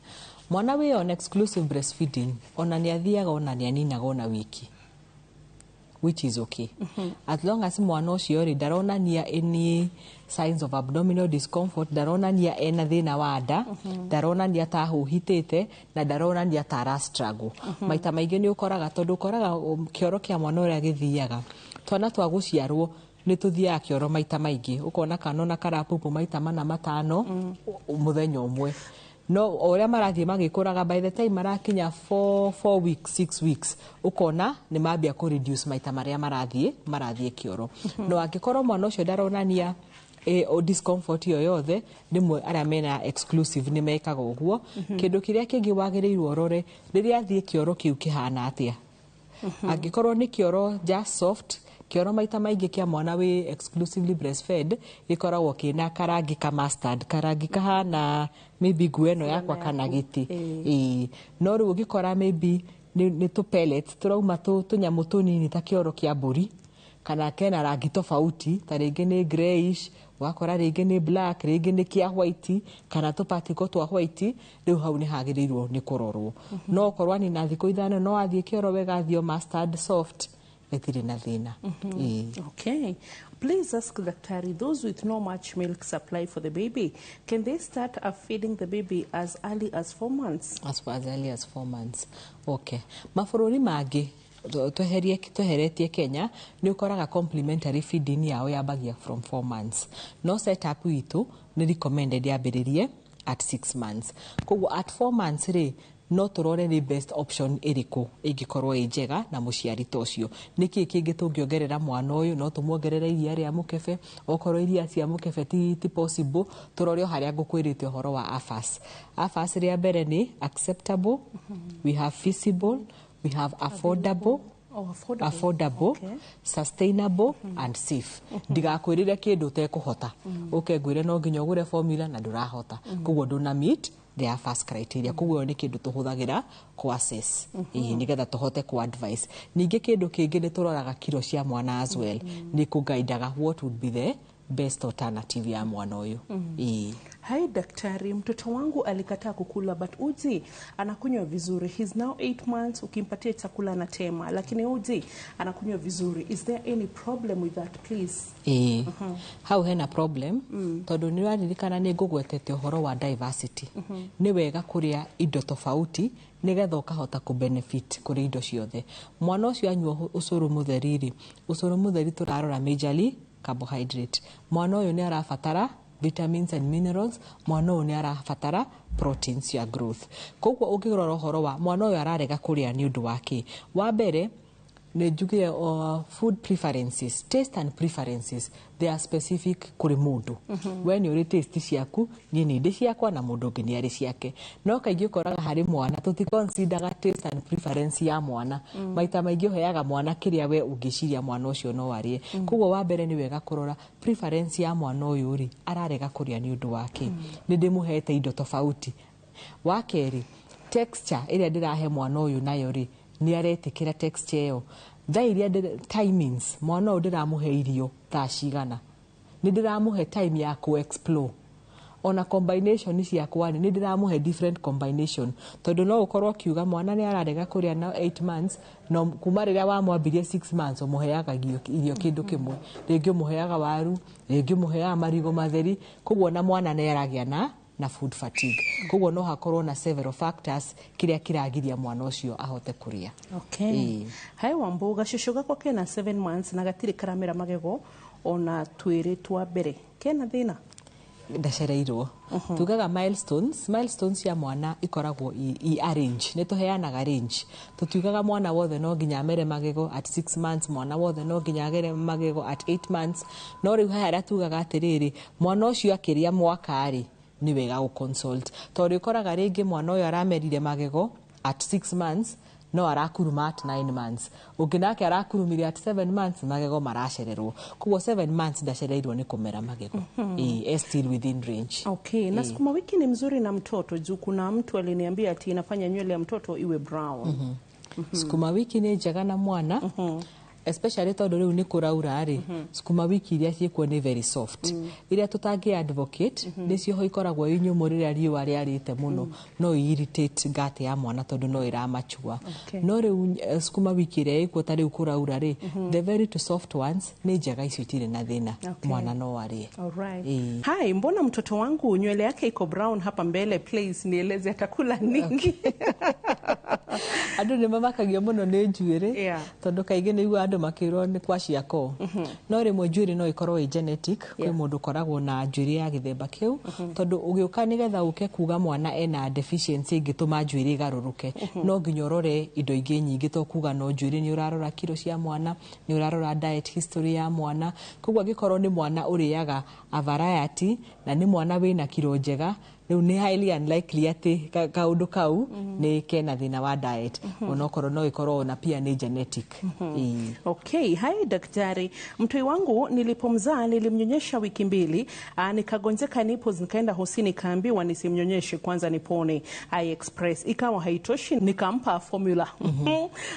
Mwana wĩ on exclusive breastfeeding ona nĩ athiaga ona nĩ aninaga ona wiki, which is okay, as long as mwana ũcio rĩ ndaronania any signs of abdominal discomfort, ndaronania ena thĩna wa nda, ndaronania ta ahũhitĩte na ndaronania ta ara struggle. Maita maingĩ nĩ ũkoraga, tondũ ũkoraga kĩoro kĩa mwana ũrĩa gĩthiaga, twana twa gũciarwo nĩ tũthiaga kĩoro maita maingĩ, ũkona kana ona karapupu maita mana matano mũthenya ũmwe. No o ũrĩa marathiĩ magĩkũraga, by the time marakinya 4 weeks, 6 weeks, ũkona nĩ mambia kũ reduce maita marĩa marathiĩ kĩoro. No angĩkorwo mwana ũcio ndaronania o discomfort yo yothe, rĩmwe arĩa mena exclusive nĩ mekaga ũguo. Kĩndũ kĩrĩa kĩngĩ wagĩrĩirwo ũrore, rĩrĩa athiĩ kĩoro kĩu kĩhana atĩa. Angĩkorwo nĩ kĩoro just soft, kĩoro maita maingĩ kĩa mwana wĩ exclusively breastfed gĩkoragwo kĩna karangi ka mustard, karangi kahana maybe nguo ĩno yakwa kana gĩtĩ. Ĩĩ. No rĩu ũngĩkora maybe nĩ tũ pellets tũrauma, tũnyamũ tũnini ta kĩoro kĩa mbũri, kana kena rangi tofauti, ta rĩngĩ nĩ grayish, wakora rĩngĩ nĩ black, rĩngĩ nĩ kĩa white kana tũparticle twa white, rĩu hau nĩ hagĩrĩirwo nĩ kũrorwo. No okorwo anina thikũ 5 no athiĩ kĩoro wega, athiĩ o mustard soft, gĩtirĩ na thĩna. Ĩĩ. Okay. Please ask Daktari, those with no much milk supply for the baby, can they start feeding the baby as early as 4 months? As early as 4 months. Okay. Mabũrũri mangĩ tweherie tweheretie Kenya, nĩ ũkoraga complementary feeding yao yambagia from 4 months, no setup itũ nĩ recommended yambĩrĩrie at 6 months. Koguo at 4 months rĩ, no tũrore nĩ best option ĩrĩkũ ĩngĩkorwo ĩ njega na mũciari ta ũcio, nĩkĩ kĩngĩ tũngĩongerera mwana ũyũ. No tũmuongerere iria rĩa mũkebe. Okorwo iria cia mũkebe ti possible, tũrore o harĩa ngũkwĩrĩte ũhoro wa AFAS. AFAS rĩa mbere nĩ acceptable, we have feasible, we have affordable. Oh, affordable. Affordable, sustainable and safe. Ndigakwĩrĩre kĩndũ ũtekũhota, ũke ngwĩre no nginya ũgũre formula na ndũrahota, koguo ndũna meet the AFAS criteria. Koguo ĩyo nĩ kĩndũ tũhũthagĩra kũ assess, ĩĩ, nĩgetha tũhote kũ advice. Ningĩ kĩndũ kĩngĩ nĩ tũroraga kiro cia mwana as well, nĩ kũgaidaga what would be the best alternative ya mwana ũyũ. Ĩĩ. Hi daktari, mtoto wangu alikataa kukula but uji anakunywa vizuri. He's now 8 months. Ukimpatia chakula anatema, lakini uji anakunywa vizuri. Is there any problem with that, please? Ĩĩ, hau hena problem, tondũ nĩ ũraririkana nĩ ngũgwetete ũhoro wa diversity. Nĩ wega kũrĩa indo tofauti nĩgetha ũkahota kũ benefit kũrĩ indo ciothe. Mwana ũcio anyua ũcũrũ mũtheri rĩ, ũcũrũ mũtheri tũrarora majorly carbohydrate. Mwana ũyũ nĩ arabatara vitamins and minerals, mwana ũyũ nĩ arabatara proteins ya growth. Koguo ũngĩrora ũhoro wa mwana ũyũ ararega kũrĩa nĩ ũndũ wa kĩ, wa mbere nĩ njuge food preferences, taste and preferences, they are specific kũrĩ mũndũ. We nĩ ũrĩ taste ciaku, niĩ nĩ ndĩ ciakwa na mũndũ ũngĩ nĩ arĩ ciake. No kaingĩ ũkoraga harĩ mwana tũticonsideraga taste and preference ya mwana. Maita maingĩ ũheaga mwana kĩrĩa we ũngĩciria mwana ũcio no arĩe. Koguo wa mbere nĩ wega kũrora preference ya mwana ũyũ rĩ, ararega kũrĩa nĩ ũndũ wa kĩ, nĩ ndĩmũhete indo tofauti. Wa kerĩ, texture ĩrĩa ndĩrahe mwana ũyũ nayo rĩ, nĩ aretĩkĩra texture ĩyo? Thaa iria timings mwana ũyũ ndĩramũhe irio thaa cigana, nĩ ndĩramũhe time ya kũ explore? Ona combination ciakwa rĩ, nĩ ndĩramũhe different combination? Tondũ no ũkorwo ũkiuga mwana nĩ ararega kũrĩa na 8 months, no kuma rĩrĩa wamwambirie 6 months ũmũheaga irio kĩndũ kĩmwe, rĩngĩ ũmũheaga waru, rĩngĩ ũmũheaga marigũ matheri, koguo na mwana nĩ aragĩa na food fatigue. Koguo no hakorwo na several factors kĩrĩa kĩragiria mwana ũcio ahote kũrĩa. Okay. Ĩĩ. Hi Wambo, gacũcũ gakwa kena 7 months na gatirĩ karamera magego. Ona twĩrĩ twa mbere kena thĩna? Ndacereirwo. Tugaga milestones cia mwana ikoragwo i a range. Nĩ tũheanaga range. Tũtiugaga mwana wothe no nginya amere magego at 6 months, mwana wothe no nginya agere magego at 8 months. No rĩu haha harĩa tugaga atĩrĩrĩ, mwana ũcio akĩrĩa mwaka rĩ, nĩ wega gũ consult, tondũ ũkoraga rĩngĩ mwana ũyũ aramerire magego at 6 months no arakuruma at 9 months, ũngĩ nake arakurumire at 7 months, magego maracererwo. Koguo 7 months ndacereirwo nĩ kũmera magego. Ĩĩ, still within range. Okay, na Ĩĩ. Sukuma wiki ni mzuri na mtoto juu kuna mtu aliniambia ati inafanya nywele ya mtoto iwe brown. Sukuma wiki nĩ njega na mwana, especially tondũ rĩu nĩ kũraura rĩ, sukuma wiki iria ciĩkuo nĩ very soft. Iria tũtangĩ advocate nĩcio ho ikoragwo i nyũmũ rĩrĩa riũa rĩarĩte mũno, no irritate gut ya mwana tondũ no ĩramachua. No rĩu sukuma wiki ĩrĩa ĩkuo ta rĩu kũraura rĩ, the very to soft ones nĩ njega, icio itirĩ na thĩna. Mwana no arĩe. Alright. Ĩĩ. Hai, mbona mtoto wangu nywele yake iko brown hapa mbele? Please nieleze atakula nini? Andũ nĩ mamakagio mũno nĩ njuĩrĩ, tondũ kaingĩ nĩ iguaga andũ makĩrwo nĩ kwashiorkor. No rĩmwe njuĩrĩ no ĩkorwo ĩ genetic. Kwĩ mũndũ ũkoragwo na njuĩrĩ ya gĩthemba kĩu. Tondũ ũgĩũka nĩgetha ũke kuga mwana ena deficiency ĩngĩtũma njuĩrĩ ĩgarũrũke, no nginya ũrore indo ingĩ nyingĩ to kuga no njuĩrĩ. Nĩ ũrarora kiro cia mwana, nĩ ũrarora diet history ya mwana. Koguo angĩkorwo nĩ mwana ũrĩaga a variety na nĩ mwana wĩna kiro njega, rĩu nĩ highly unlikely atĩ kaũndũ kau nĩ kena thĩna wa diet, onokorwo no ĩkorwo ona pia nĩ genetic. Ĩĩ. Okay, hai daktari. Mtoi wangu nilipomzaa nilimnyonyesha wiki 2, nikagonjeka nipples, nikaenda hosi nikaambiwa nisimnyonyeshe kwanza nipone. I express ikawa haitoshi, nikampa formula.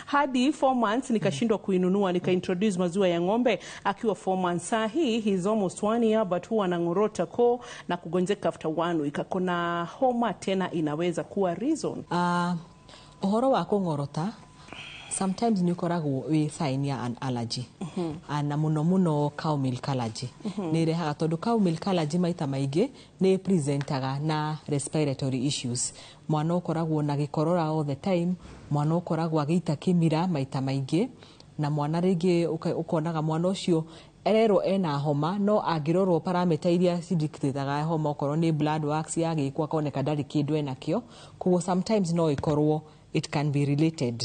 Hadi 4 months nikashindwa kuinunua, nikaintroduce maziwa ya ng'ombe akiwa 4 months. Saa hii he's almost 1 year but huwa anang'orota koo na kugonjeka after 1 week. Akona homa tena, inaweza kuwa reason? Ũhoro wa kũng'orota sometimes nĩ ũkoragwo wĩ sign ya an allergy. Na mũno mũno cow milk allergy. Nĩ ĩrehaga, tondũ cow milk allergy maita maingĩ nĩ presentaga na respiratory issues. Mwana ũkoragwo na gĩkorora all the time, mwana ũkoragwo agĩita kĩmira maita maingĩ, na mwana rĩngĩ ũkonaga mwana ũcio ererwo ena homa, no angĩrorwo parameter iria cindictĩtaga homa, okorwo nĩ blood works yagĩkwo, akoneka ndarĩ kĩndũ enakĩo. Koguo sometimes no ĩkorwo it can be related,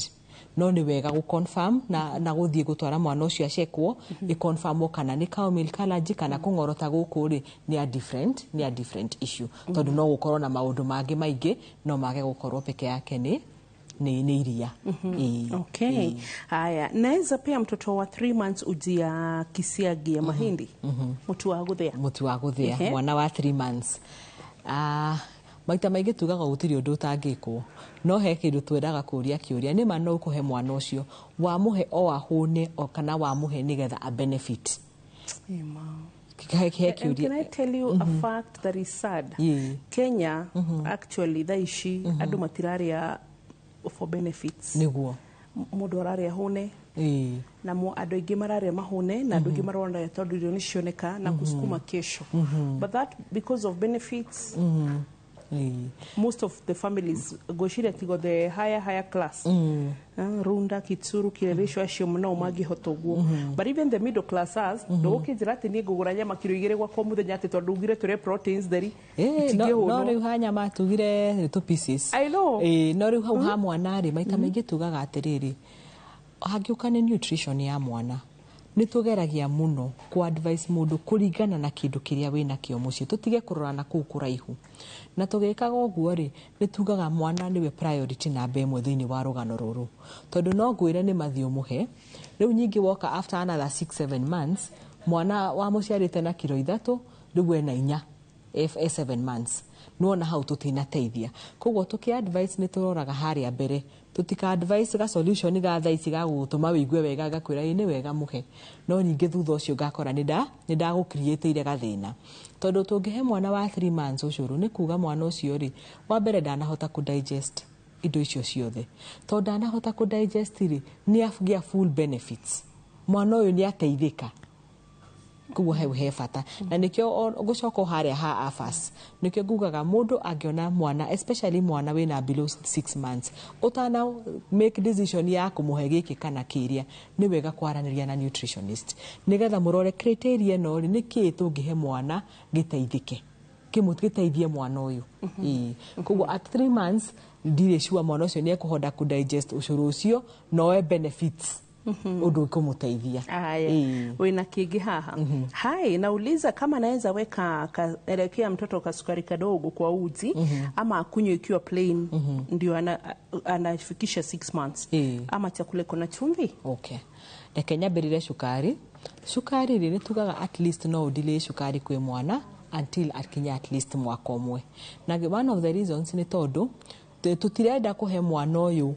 no nĩ wega gũ confirm na gũthiĩ gũtwara mwana ũcio acekwo, ĩ-confirmwo kana nĩ cow milk allergy kana kũng'orota gũkũ rĩ nĩ a different issue, tondũ no gũkorwo na maũndũ mangĩ maingĩ, no mage gũkorwo peke yake nĩ iria. Ĩĩ. Okay. Ĩĩ. Haya, naweza pea mtoto wa 3 months uji ya kisiagi ya mahindi? Mũtu wa gũthĩa. Mũtu wa gũthĩa mwana wa 3 months. Maita maingĩ tugaga gũtirĩ ũndũ ũtangĩkwo, no he kĩndũ twendaga kũria kĩũria. Nĩ ma no ũkũhe mwana ũcio, wamũhe o ahũne o kana wamũhe nĩgetha a benefit? He And kĩũria. can I tell you a fact that is sad? Yeah. Kenya actually thaa ici andũ matirarĩa for benefits. Nĩguo. Mũndũ ararĩa hũne, na andũ aingĩ mararĩa mahũne, na andũ aingĩ marona tondũ irio nĩ cioneka na kusukuma kesho. But that because of benefits, most of the families, ngwĩciria tigo the higher class, Runda, Kitsuru, Kileleshwa, acio no mangĩhota ũguo, but even the middle classers, ndũgũkĩnjĩra atĩ niĩ ngũgũra nyama kiro 2 gwakwa mũthenya atĩ tondũ ugire tũrĩe proteins theri. No, no rĩu ha nyama tugire nĩ tũ pieces. I know. No rĩu hau ha mwana rĩ, maita maingĩ tugaga atĩrĩrĩ, hangĩũka nĩ nutrition ya mwana, nĩ tũgeragia mũno ku advice mũndũ kũringana na kĩndũ kĩrĩa wĩnakĩo mũciĩ, tũtige kũrora na kũu kũraihu. Na tũgĩkaga ũguo rĩ, nĩ tugaga mwana nĩwe priority namba ĩmwe thĩinĩ wa rũgano rũrũ, tondũ no ngwĩre nĩ mathiĩ ũmũhe rĩu nyingĩ woka after another 6 7 months, mwana wamũciarĩte na kiro 3 rĩu ena 4 e 7 months, nĩwona hau tũtinateithia. Koguo tũkĩ advice nĩ tũroraga harĩa mbere, tũtika advice ga solution ga thaa ici ga gũgũtũma wĩigue wega, ngakwĩra ĩ nĩ wega mũhe, no ningĩ thutha ũcio ngakora nĩ ndagũcreateire gathĩna. Tondũ tũngĩhe mwana wa 3 months ũcũrũ, nĩ kuga mwana ũcio rĩ, wa mbere ndanahota kũ digest indo icio ciothe. Tondũ ndanahota kũ digest rĩ, nĩ agĩa full benefits? Mwana ũyũ nĩ ateithĩka? Koguo hau he bata, na nĩkĩo ngũcoka o harĩa ha AFAS, nĩkĩo ngugaga mũndũ angĩona mwana, especially mwana wĩna below 6 months, ũtana make decision ya kũmũhe gĩkĩ kana kĩrĩa, nĩ wega kwaranĩria na nutritionist, nĩgetha mũrore criteria ĩno rĩ, nĩkĩĩ tũngĩhe mwana gĩteithĩke, gĩteithie mwana ũyũ. Ĩĩ. Koguo at 3 months ndirĩ sure mwana ũcio nĩ ekũhota kũdigest ũcũrũ ũcio noe benefits ũndũ ũkũmũteithia. Aya, Ĩĩ. wĩna kĩngĩ haha. Hai, nauliza kama naweza weka elekea mtoto kasukari kadogo kwa uji ama akunywe ikiwa plain, ndio anafikisha 6 months, ama chakula iko na chumvi. Okay, reke nyambĩrĩre cukari. Cukari rĩ, nĩ tugaga at least no ũdelay cukari kwĩ mwana until akinye at least mwaka ũmwe, na one of the reasons nĩ tondũ tũtirenda kũhe mwana ũyũ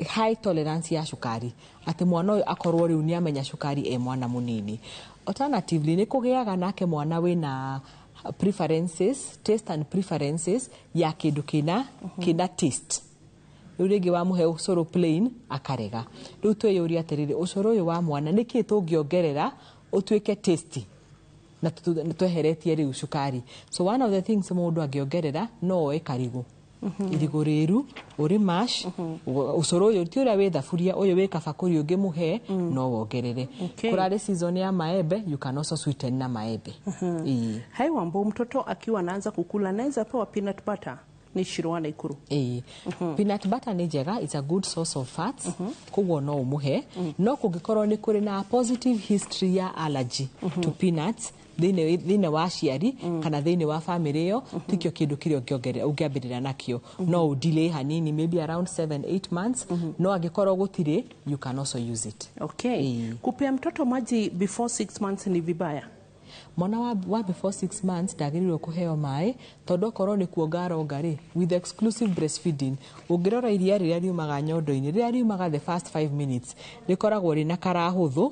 high tolerance ya cukari, atĩ mwana ũyũ akorwo rĩu nĩ amenya cukari e mwana mũnini. Alternatively, nĩ kũgĩaga nake mwana wĩna preferences, taste and preferences ya kĩndũ kĩna taste. Rĩu rĩngĩ wamũhe ũcũrũ plain akarega. Rĩu twĩyũria atĩrĩrĩ, ũcũrũ ũyũ wa mwana nĩkĩĩ tũngĩongerera ũtuĩke tasty na tweheretie rĩu cukari? So one of the things mũndũ angĩongerera, no oe karigũ, irigũ rĩru ũrĩ mash. Ũcũrũ ũyũ ti ũrĩa wĩ thaburia, ũyũ wĩ kabakũri, ũngĩmũhe no wongerere. Kũrarĩ season ya maembe, you can also sweeten na maembe. Ĩĩ. Hai Wambo, mtoto akiwa anaanza kukula anaweza pewa peanut butter? Ni Shirwa Nakuru. Ĩĩ, peanut butter nĩ njega, it's a good source of fats, koguo no ũmũhe, no kũngĩkorwo nĩ kũrĩ na positive history ya allergy to peanuts thĩinĩ wa aciari kana thĩinĩ wa family ĩyo, tikĩo kĩndũ kĩrĩa ũngĩambĩrĩra nakĩo. No ũdelay hanini, maybe around 7 8 months, no angĩkorwo gũtirĩ, you can also use it. Okay. Kupea mtoto maji before 6 months ni vibaya? Mwana wa before 6 months ndagĩrĩirwo kũheo maĩ, tondũ okorwo nĩ kuonga aronga rĩ, with exclusive breastfeeding, ũngĩrora iria rĩrĩa riumaga nyondo-inĩ, rĩrĩa riumaga the first 5 minutes, rĩkoragwo rĩna karahũthũ,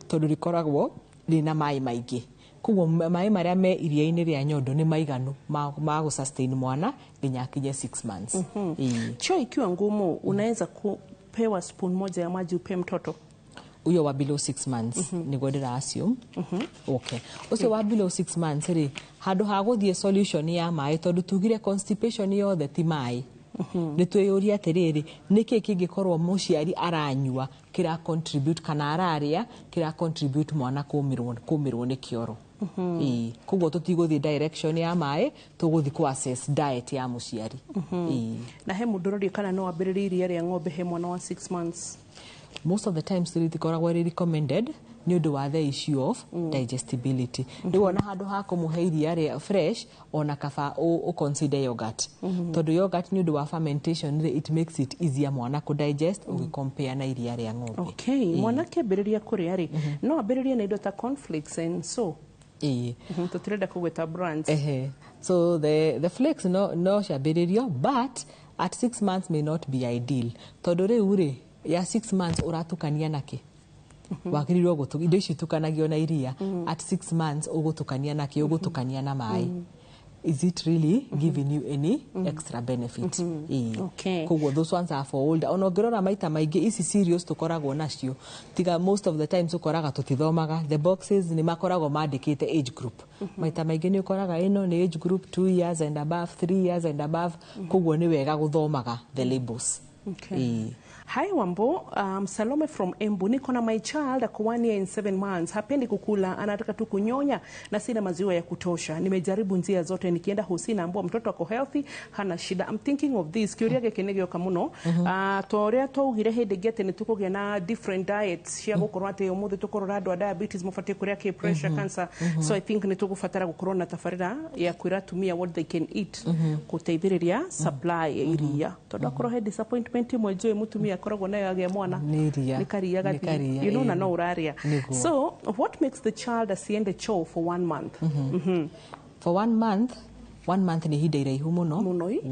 tondũ rĩkoragwo rĩna maĩ maingĩ. Koguo maĩ marĩa me iria-inĩ rĩa nyondo nĩ maiganu ma gũ sustain mwana nginya akinye 6 months. Ĩĩ. Choo ikiwa ngumu, unaweza kupewa spoon moja ya maji upe mtoto? Uyo wa below 6 months niguo ndĩra assume. Okay, ũcio wa below 6 months rĩ, handũ ha gũthiĩ solution ya maĩ, tondũ tugire constipation yothe ti maĩ, nĩ twĩyũria atĩrĩrĩ, nĩkĩ kĩngĩkorwo mũciari aranyua kĩra contribute, kana ararĩa kĩra contribute mwana kũmĩrwo nĩ kĩoro? Ĩĩ. Koguo tũtigũthiĩ direction ya maĩ, tũgũthiĩ kũ assess diet ya mũciari. Ĩĩ. Na he mũndũ ũroria kana no ambĩrĩrie iria rĩa ng'ombe he mwana wa 6 months. Most of the times rĩtikoragwo rĩ recommended nĩ ũndũ wa the issue of digestibility. Rĩu ona handũ ha kũmũhe iria rĩa fresh, ona kaba ũ consider yogurt, tondũ yogurt nĩ ũndũ wa fermentation rĩ, it makes it easier mwana kũ digest ũgĩcompare na iria rĩa ng'ombe. Okay. Ĩĩ. Mwana akĩambĩrĩria kũrĩa rĩ, no ambĩrĩrie na indo ta cornflakes and so? Ĩĩ. Tũtirenda kũgweta brands. Ehe. So the flakes no ciambĩrĩrio, but at 6 months may not be ideal, tondũ rĩu rĩ, ya 6 months ũratukania nakĩ? Wagĩrĩirwo indo ici itukanagio na iria. At 6 months ũgũtukania nakĩ? Ũgũtukania na maĩ. Is it really giving you any extra benefit? Ĩĩ. Koguo those ones are for older. Ona ũngĩrora maita maingĩ ici cereals tũkoragwo nacio, tiga most of the times ũkoraga tũtithomaga the boxes, nĩ makoragwo mandĩkĩte age group. Maita maingĩ nĩ ũkoraga ĩno nĩ age group 2 years and above, 3 years and above. Koguo nĩ wega gũthomaga the labels. Okay. Ĩĩ. Hi Wambo, Salome from Embu. Niko na my child ako 1 year and 7 months. Hapendi kukula, anataka tu kunyonya na sina maziwa ya kutosha. Nimejaribu njia zote, nikienda hosi naambiwa mtoto ako healthy, hana shida. I'm thinking of this. Kiuria gĩkĩ nĩ gĩoka mũno. To ũrĩa twaugire hĩndĩ ĩngĩ atĩ nĩ tũkũgĩa na different diets cia gũkorwo atĩ ũmũthĩ tũkũrora andũ a diabetes mabatiĩ kũrĩa kĩ, pressure, cancer. So I think nĩ tũgũbatara gũkorwo na tabarĩra ya kwĩra atumia what they can eat gũteithĩrĩria supply ya iria, tondũ akorwo he disappointment ĩmwe njũĩ mũtumia akoragwo nayo agĩa mwana, Nĩ iria. nĩ karia Nĩ gathi karia, na ĩĩ. no ũrarĩa. Nĩguo. So what makes the child asiende choo for one month? For one month 1 month nĩ ihinda iraihu mũno.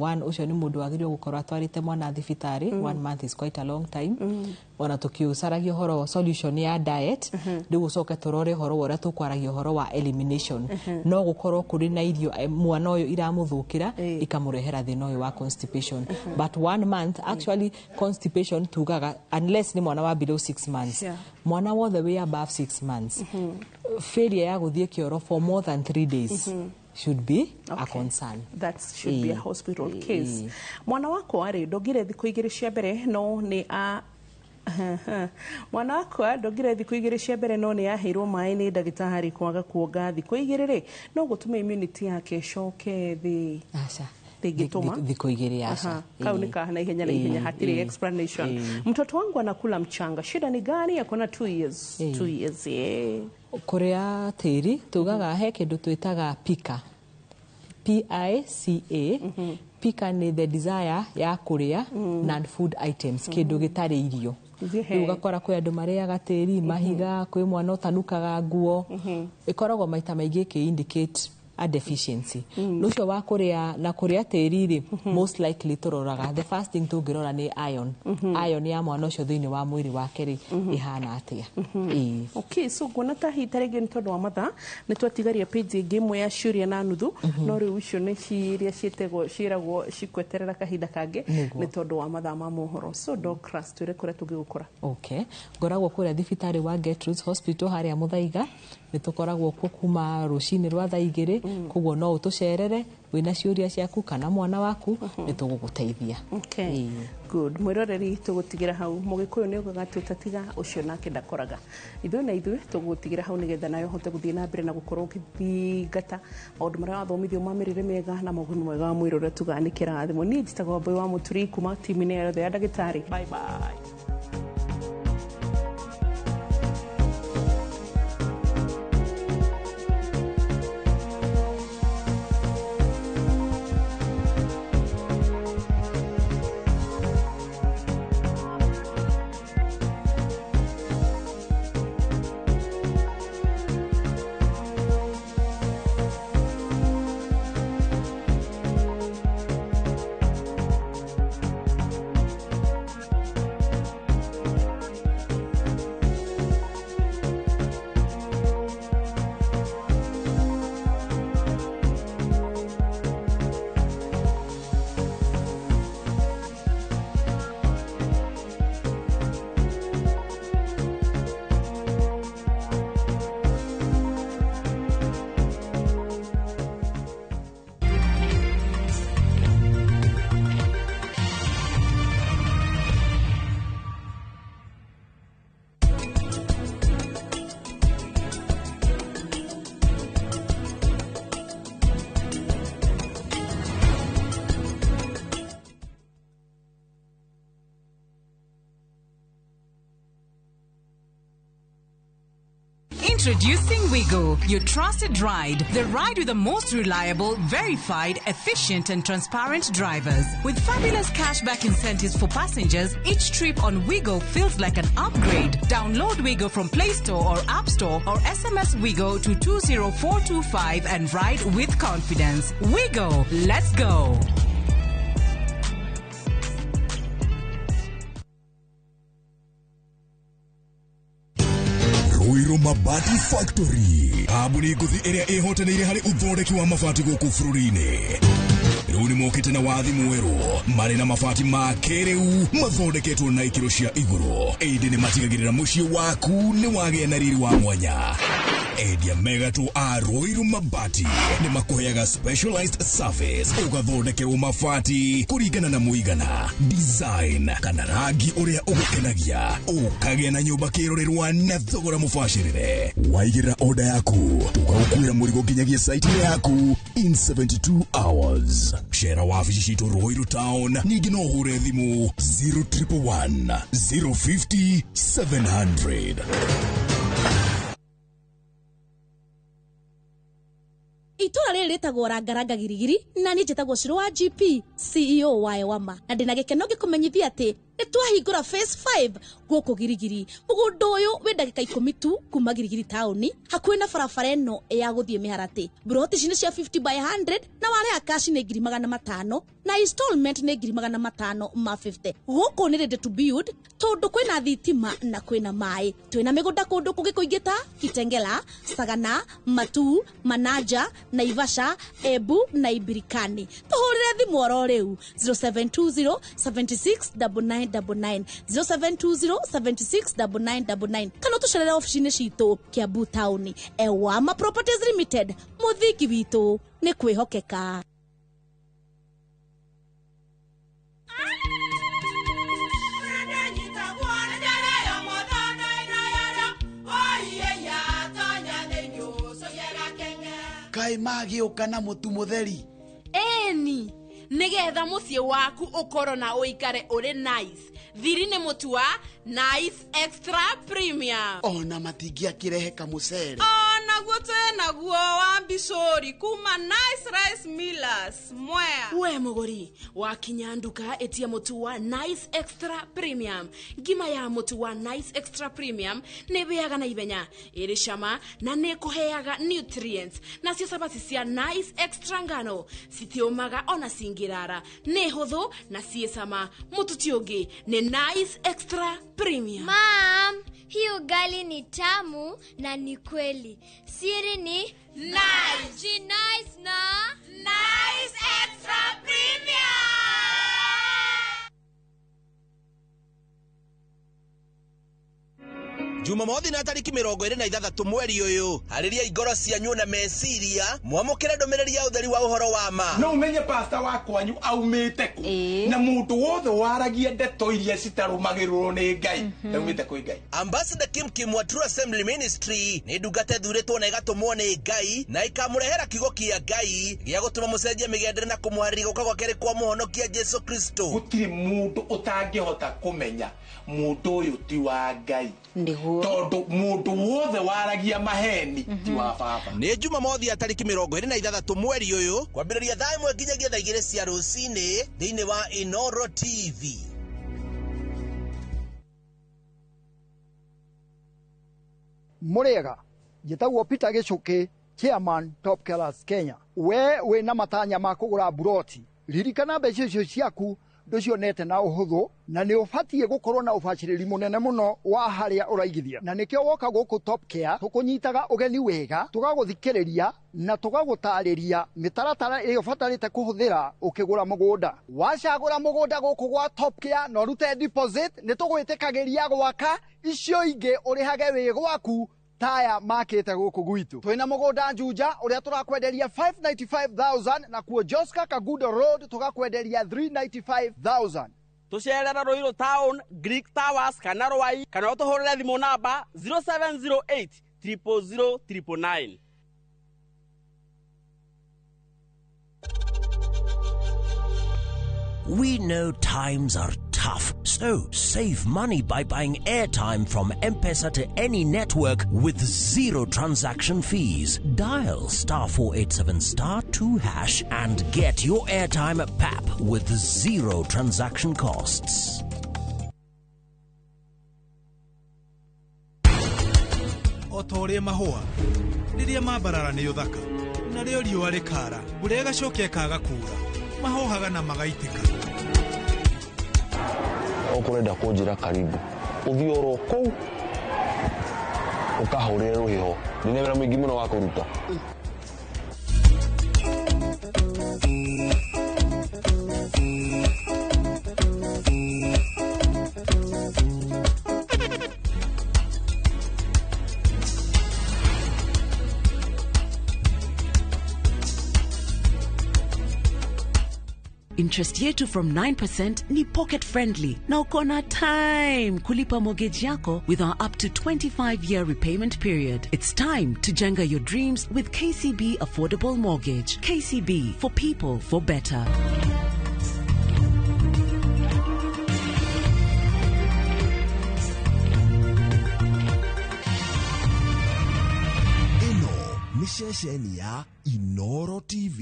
One, ũcio nĩ mũndũ wagĩrĩirwo gũkorwo atwarĩte mwana thibitarĩ. 1 month is quite a long time. Ona tũkĩũcaragia ũhoro wa solution ya diet, rĩu ũcoke tũrore ũhoro wa ũrĩa tũkwaragia ũhoro wa elimination. No gũkorwo kũrĩ na irio mwana ũyũ iramũthũkĩra, ikamũrehera thĩna ũyũ wa constipation. But 1 month, actually constipation tugaga unless nĩ mwana wa below 6 months. Mwana wothe wĩ above 6 months, failure ya gũthiĩ kĩoro for more than 3 days should be a concern. That should be a hospital case. Mwana wakwa rĩ, ndongire thikũ 2 cia mbere no nĩ a mwana wakwa ndongire thikũ 2 cia mbere no nĩ aheirwo maĩ nĩ ndagĩtarĩ. Kwaga kuonga thikũ 2 rĩ, no gũtũme immunity yake ĩcoke thĩ? Aca. Ndĩngĩtũma. Thikũ 2 aca. Kau nĩ ka na ihenya na ihenya, hatirĩ explanation. Mtoto wangu anakula mchanga, shida ni gani? Akona 2 years. 2 years, yeah. Kũrĩa tĩri, tugaga he kĩndũ twĩtaga pica, PICA. Pica nĩ the desire ya kũrĩa non food items, kĩndũ gĩtarĩ irio. Rĩu ũgakora kwĩ andũ marĩaga tĩri, mahiga, kwĩ mwana ũtanukaga nguo. Ĩkoragwo maita maingĩ ĩkĩ indicate a deficiency. No ũcio wa kũrĩa na kũrĩa tĩri rĩ, most likely tũroraga, the first thing tũngĩrora nĩ iron. Iron ya mwana ũcio thĩinĩ wa mwĩrĩ wake rĩ, ĩhana atĩa? Ĩĩ. Okay, so nguona ta hihi ta rĩngĩ nĩ tondũ wa mathaa nĩ twatigaria page ĩngĩ ĩmwe ya ciũria na nuthu, no rĩu icio nĩ ciria ciĩtagwo ciĩragwo cikweterera kahinda kangĩ, nĩ tondũ wa mathaa ma mohoro. So Doc Ras, twĩre kũrĩa tũngĩgũkora. Okay. Ngoragwo kũrĩa thibitarĩ wa Gertrude's Hospital harĩa Mũthaiga. Nĩ tũkoragwo kuo kuma rũcinĩ rwa thaa 2, koguo no ũtũcerere wĩna ciũria ciaku kana mwana waku, nĩ tũgũgũteithia. Okay. Good. Mwĩroreri, tũgũtigĩra hau. Mũgĩkũyũ nĩ ugaga atĩ ũtatiga ũcio nake ndakoraga. Ithuĩ na ithuĩ tũgũtigĩra hau nĩgetha nawe ũhote gũthiĩ na mbere na gũkorwo ũgĩthingata maũndũ marĩa wathomithio ma mĩrĩre mĩega na moguni mwega wa mwĩrĩ ũrĩa tugaga nĩ kĩrathimo. Niĩ njĩtagwo Wambũi wa Mũturi kuma timu-inĩ yothe ya ndagĩtarĩ. Bye bye. Introducing Wigo, your trusted ride. The ride with the most reliable, verified, efficient, and transparent drivers. With fabulous cashback incentives for passengers, each trip on Wigo feels like an upgrade. Download Wigo from Play Store or App Store or SMS Wigo to 20425 and ride with confidence. Wigo, let's go. Ruiru Mabati Factory, kambuni ngũthi ĩrĩa ĩhotanĩire harĩ ũthondeki wa mabati gũkũ bũrũri-inĩ. Rĩu nĩ mokĩte na wathi mwerũ, marĩ na mabati ma kĩrĩu mathondeketwo na ikĩro cia igũrũ, ĩndĩ nĩ matigagĩrĩra mũciĩ waku nĩ wagĩa na riri wa mwanya. Endia megatũ a Ruiru Mabati nĩ makũheaga specialized service, ũgathondekerwo mabati kũringana na mũigana, design kana rangi ũrĩa ũgũkenagia, ũkagĩa na nyũmba kĩrorerwa na thogora mũbacĩrĩre. Waigĩrĩra order yaku, tũgagũkuĩra mũrigo nginyagia site-inĩ yaku in 72 hours. Cera wabici citũ Ruiru Town, ningĩ no ũhũre thimũ 0111 050 700. Itũra rĩrĩ rĩtagwo Rangaranga Girigiri, na niĩ njĩtagwo Cũrũ wa GP, CEO wa Ewama, na ndĩna gĩkeno ngĩkũmenyithia atĩ Nĩ twahingũra phase 5 gũkũ Girigiri. Mũgũnda ũyũ wĩ ndagĩka 10 tu kuma Girigiri taũni, hakuhĩ na barabara ĩno ya gũthiĩ Mĩharatĩ. Mburoti ici nĩ cia 50 by 100 na warĩha cash nĩ 500,000 na installment nĩ 550,000. Gũkũ nĩ ready to build tondũ kwĩna thitima na kwĩna maĩ. Twĩna mĩgũnda kũndũ kũngĩ kũingĩ ta Kitengela, Sagana, Matu, Manaja, Naivasha, Embu na Ibirikani. Tũhũrĩre thimũ oro rĩu 0720 76 9999, 0720 76 9999, kana ũtũcerere obici-inĩ citũ Kiambu taũni. Ewama Properties Limited, mũthingi witũ nĩ kwĩhokeka. Kaĩ magĩũka na mũtu mũtheri? Eni, nĩgetha mũciĩ waku ũkorwo na ũikare ũrĩ nice. Thiri nĩ mũtu wa Nice Extra Premium. Ona matingĩakĩrehe kamũcere. Onaguo twĩnaguo wa mbicũri kuma Nice Rice Millers Mwea. We mũgũri, wakinya nduka ĩtia mũtu wa Nice Extra Premium. Ngima ya mũtu wa Nice Extra Premium nĩ ĩhĩaga na ihenya, ĩrĩ cama na nĩ ĩkũheaga nutrients. Nacio cabaci cia Nice Extra ngano citiũmaga ona cingĩrara, nĩ hũthũ na ciĩ cama. Mũtu ti ũngĩ nĩ Nice Extra Premium. Mom, hii ugali ni tamu na ni kweli. Siri ni Nice. Nice na Nice Extra Premium. Jumamothi na tariki 26 mweri uyu, hariria ingoro cianyu na meciria mwamukire ndumiriri ya utheri wa uhoro wa ma. No umenye pastor wa kwanyu aumite ku na mundu wothe waragia ndeto iria citarumagirwo ni Ngai ndaumite kwi Ngai. Ambassador Kim Kim wa True Assembly Ministry ni ndungata thuritwo na igatumwo ni Ngai na ikamurehera kiugo kia Ngai gia gutuma mucenjie migendere na kumuharĩria guka gwake ri kwa muhonokia Jesu Kristo. Gutiri mundu utangihota kumenya mundu uyu ti wa Ngai niguo, tondu mundu wothe waragia maheni ti wa baba. Ni Jumamothi ya tariki 26 mweri uyu kwambĩrĩria thaa 1 nginyagia thaa 2 cia rũcinĩ thĩinĩ wa Inoro TV. Mũrĩega, njĩtagwo Peter Gĩcũkĩ, Chairman Top Killers Kenya. We wĩna matanya ma kũgũra mburoti, ririkana mbeca icio ciaku ndũcionete na ũhũthũ, na nĩ ũbatiĩ gũkorwo na ũbacĩrĩri mũnene mũno wa harĩa ũraigithia. Na nĩkĩo woka gũkũ Top Care tũkũnyitaga ũgeni wega, tũgagũthikĩrĩria na tũgagũtarĩria mĩtaratara ĩrĩa ũbatarĩte kũhũthĩra ũkĩgũra mũgũnda. Wacagũra mũgũnda gũkũ gwa Top Care na ũrute deposit, nĩ tũgwĩtĩkagĩria gwaka icio ingĩ ũrĩhage wĩ gwaku taya makĩte gũkũ gwitũ. Twĩna mũgũnda Juja ũrĩa tũrakwenderia 595,000 na kuo Joska Kagudo Road tũgakwenderia 395,000. Tũcerera Ruiru Town, Greek Towers kana Rwai, kana ũtũhũrĩre thimũ namba 0708 000 999. We know times are tough, so save money by buying airtime from M-Pesa to any network with zero transaction fees. Dial *487*2# and get your airtime at PAP with zero transaction costs. O ta ũrĩa mahũa rĩrĩa mambarara nĩ ũthaka narĩo riũa rĩkara mbura ĩgacoka ĩkaga kuura mahohaga na magaitĩka. Ũkũrenda kũnjĩra karibu ũthiĩ oro kũu ũkahũrĩre rũhĩho ndĩna wĩra mũingĩ mũno wa kũruta. Interest yetu from 9% ni pocket friendly na uko na time kulipa mortgage yako with our up to 25-year repayment period. It's time to jenga your dreams with KCB Affordable Mortgage. KCB, for people, for better. Ĩno nĩ ceceni ya Inoro TV.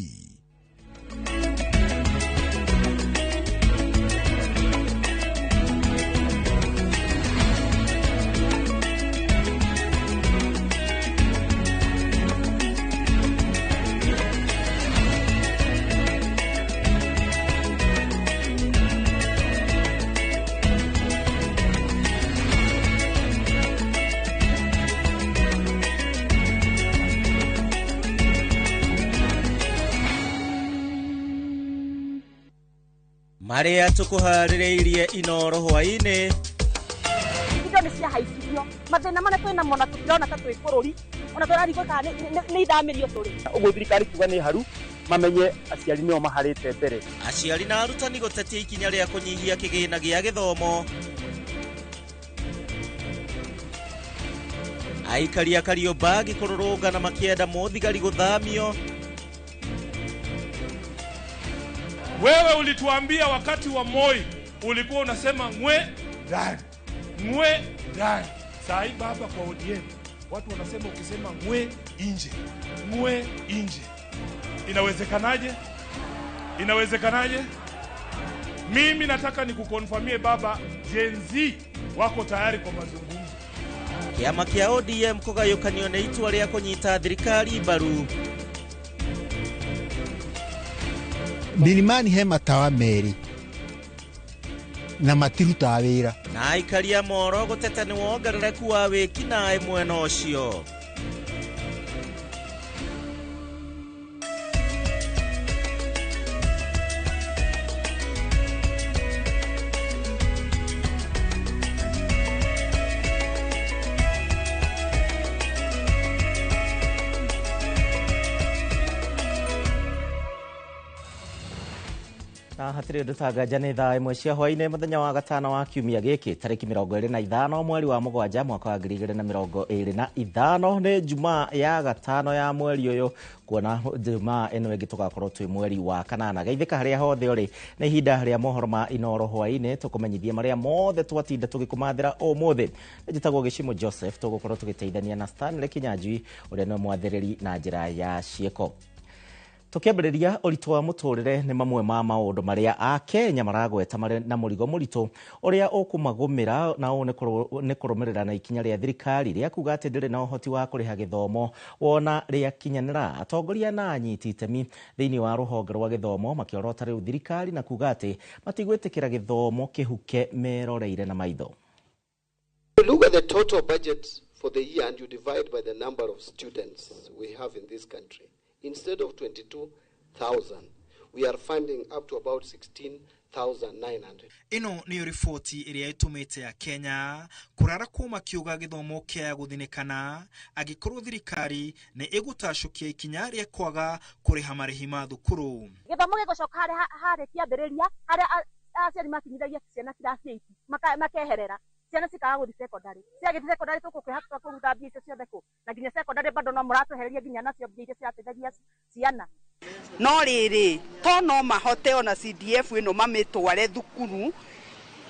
Marĩa tũkũharĩrĩirie Inoro hwaĩ-inĩ. Indo nĩ ciahaicirio, mathĩna marĩa twĩna mo na tũtirona ta twĩ bũrũri, ona tũrarigwo kana nĩ ithamĩrio tũrĩ. Ũguo thirikari kuga nĩ haru, mamenye aciari nĩo maharĩte mbere. Aciari na arutani gũtetia ikinya rĩa kũnyihia kĩgĩna gĩa gĩthomo. Aikari a Kariobangi kũrũrũngana makĩenda mũthigari gũthamio. Wewe ulituambia wakati wa Moi ulikuwa unasema ngwe ndani, ngwe ndani. Saa hii baba, kwa ODM watu wanasema ukisema ngwe nje, ngwe nje. Inawezekanaje? Inawezekanaje? Mimi nataka nikukonfirmie baba, Gen Z wako tayari kwa mazungumzo. Kĩama kĩa ODM kũgayũkanio nĩ itua rĩa kũnyita thirikari mbaru. Milimani he matawa merĩ na matirutaga wĩra. Na aikari a Moro gũteta nĩ wongerereku wa wĩkinaĩ mwena ũcio. Hatirĩ ũndũ tanganja nĩ thaa 1 cia hwaĩ-inĩ mũthenya wa gatano wa kiumia gĩkĩ tarĩki 25 mweri wa mũgwanja mwaka wa 2025 nĩ Jumaa ya gatano ya mweri ũyũ, kuona Jumaa ĩno ĩngĩ tũgakorwo twĩ mweri wa kanana. Geithĩka harĩa hothe ũrĩ, nĩ ihinda rĩa mohoro ma Inoro hwaĩ-inĩ tũkũmenyithie marĩa mothe twatinda tũgĩkũmathĩra ũmũthĩ. Njĩtagwo Gĩcimo Joseph, tũgũkorwo tũgĩteithania na Stanley Kinyanjui ũrĩa nĩ mwathĩrĩri na njĩra ya ciĩko. Tũkĩambĩrĩria, ũritũ wa mũtũrĩre nĩ mamwe ma maũndũ marĩa Akenya maragweta marĩ na mũrigo mũritũ ũrĩa ũkũmagũmĩra, na ũũ nĩ kũrũmĩrĩra na ikinya rĩa thirikari rĩa kuga atĩ ndĩrĩ na ũhoti wa kũrĩha gĩthomo wona rĩakinyanĩra. Atongoria na anyiti itemi thĩinĩ wa rũhonge rwa gĩthomo makĩorota rĩu thirikari na kuga atĩ matigwĩtĩkĩra gĩthomo kĩhuke meroreire na maitho. Look at the total budget for the year and you divide by the number of students we have in this country. Instead of 22,000, we are funding up to about 16,900. Ĩno nĩyo riboti ĩrĩa ĩtũmĩte ya Kenya kũrara kuma kiuga gĩthomo kĩa gũthinĩkana angĩkorwo thirikari nĩ ĩgũtacũkia ikinya rĩa kwaga kũrĩha marĩhi ma thukuru. Gĩthomo gĩgũcoka harĩa kĩambĩrĩria harĩa aciari makinyithagia ciana kĩrathi 8 makeherera ciana cikaga gũthiĩ secondary, ciagĩthiĩ secondary tũkũkĩhota kũruta mbia icio ciothe kũ, na nginya secondary bado no mũratwehereria nginya nacio mbia iria cirateithagia ciana. No rĩrĩ to no mahote ona CDF ĩno mamĩtware thukuru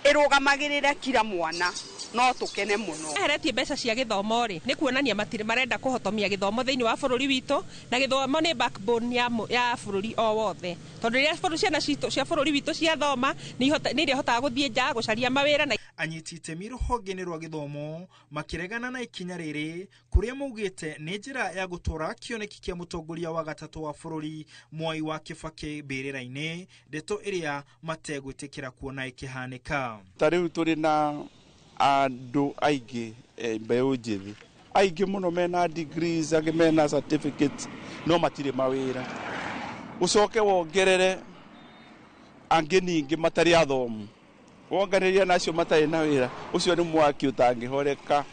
ĩrũgamagĩrĩre kila mwana, no tũkene mũno. Eheretie mbeca cia gĩthomo rĩ, nĩ kuonania matirĩ marenda kũhotomia gĩthomo thĩinĩ wa bũrũri witũ, na gĩthomo nĩ backbone ya bũrũri o wothe, tondũ rĩrĩa ciana citũ cia bũrũri witũ ciathoma nĩ irĩhotaga gũthiĩ nja gũcaria mawĩra. Na anyiti itemi rũhonge-inĩ rwa gĩthomo makĩregana na ikinya rĩrĩ kũrĩa maugĩte nĩ njĩra ya gũtwara kĩoneki kĩa mũtongoria wa gatatũ wa bũrũri Mwai wa Kĩbakĩ mbĩrĩra-inĩ, ndeto ĩrĩa mategwĩtĩkĩra kuona ĩkĩhanĩka. Ta rĩu tũrĩ na andũ aingĩ mbeũ njĩthĩ aingĩ mũno mena degrees, angĩ mena certificates, no matirĩ mawĩra. Ũcoke wongerere angĩ ningĩ matarĩ athomu, wongereria nacio matarĩ na wĩra, ũcio nĩ mwaki ũtangĩhoreka.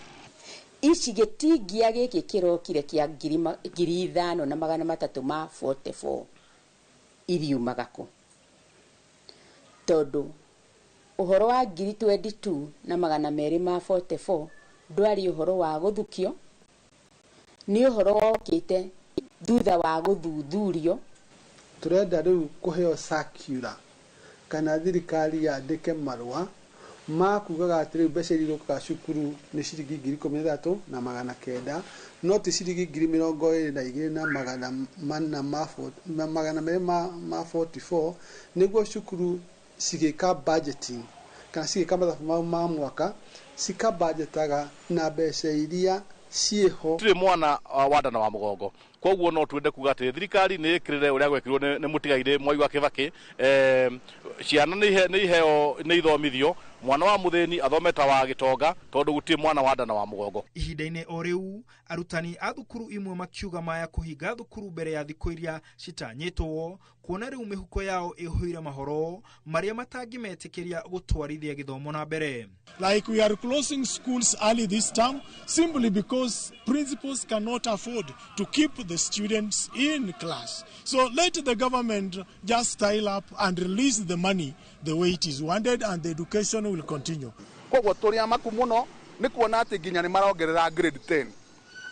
Ici gĩtingia gĩkĩ kĩrokire kĩa 5,344 iriumaga kũ? Tondũ ũhoro wa 22,244 ndwarĩ ũhoro wa gũthukio, nĩ ũhoro wokĩte thutha wa gũthuthurio. Tũrenda rĩu kũheo circular kana thirikari yandĩke marũa ma kugaga atĩ rĩu mbeca iria irũkaga cukuru nĩ ciringi 13,900 no ti ciringi 22,444 nĩguo cukuru cigĩka budgeting kana cigĩka mathabu mao ma mwaka cikabajetaga na mbeca iria ciĩho. Tũtirĩ mwana wa nda na wa mũgongo, koguo no twende kuga atĩ thirikari nĩ ĩkĩrĩre ũrĩa gwekirwo nĩ mũtigairĩ Mwai wa Kĩbakĩ. Ciana nĩ iheo nĩ ithomithio, mwana wa mũthĩni athome ta wa gĩtonga, tondũ gũtirĩ mwana wa nda na wa mũgongo. Ihinda-inĩ o rĩu arutani a thukuru imwe makiuga maya kũhinga thukuru mbere ya thikũ iria citanyĩtwo Kuona rĩu mĩhuko yao ĩihũire mahoro marĩa matangĩmetĩkĩria gũtwarithia gĩthomo na mbere. Like we are closing schools early this term simply because principals cannot afford to keep the students in class. So let the government just style up and release the money the way it is wanted, and the education will continue. Koguo tũrĩ amaku mũno nĩ kuona atĩ nginya nĩ marongerera grade 10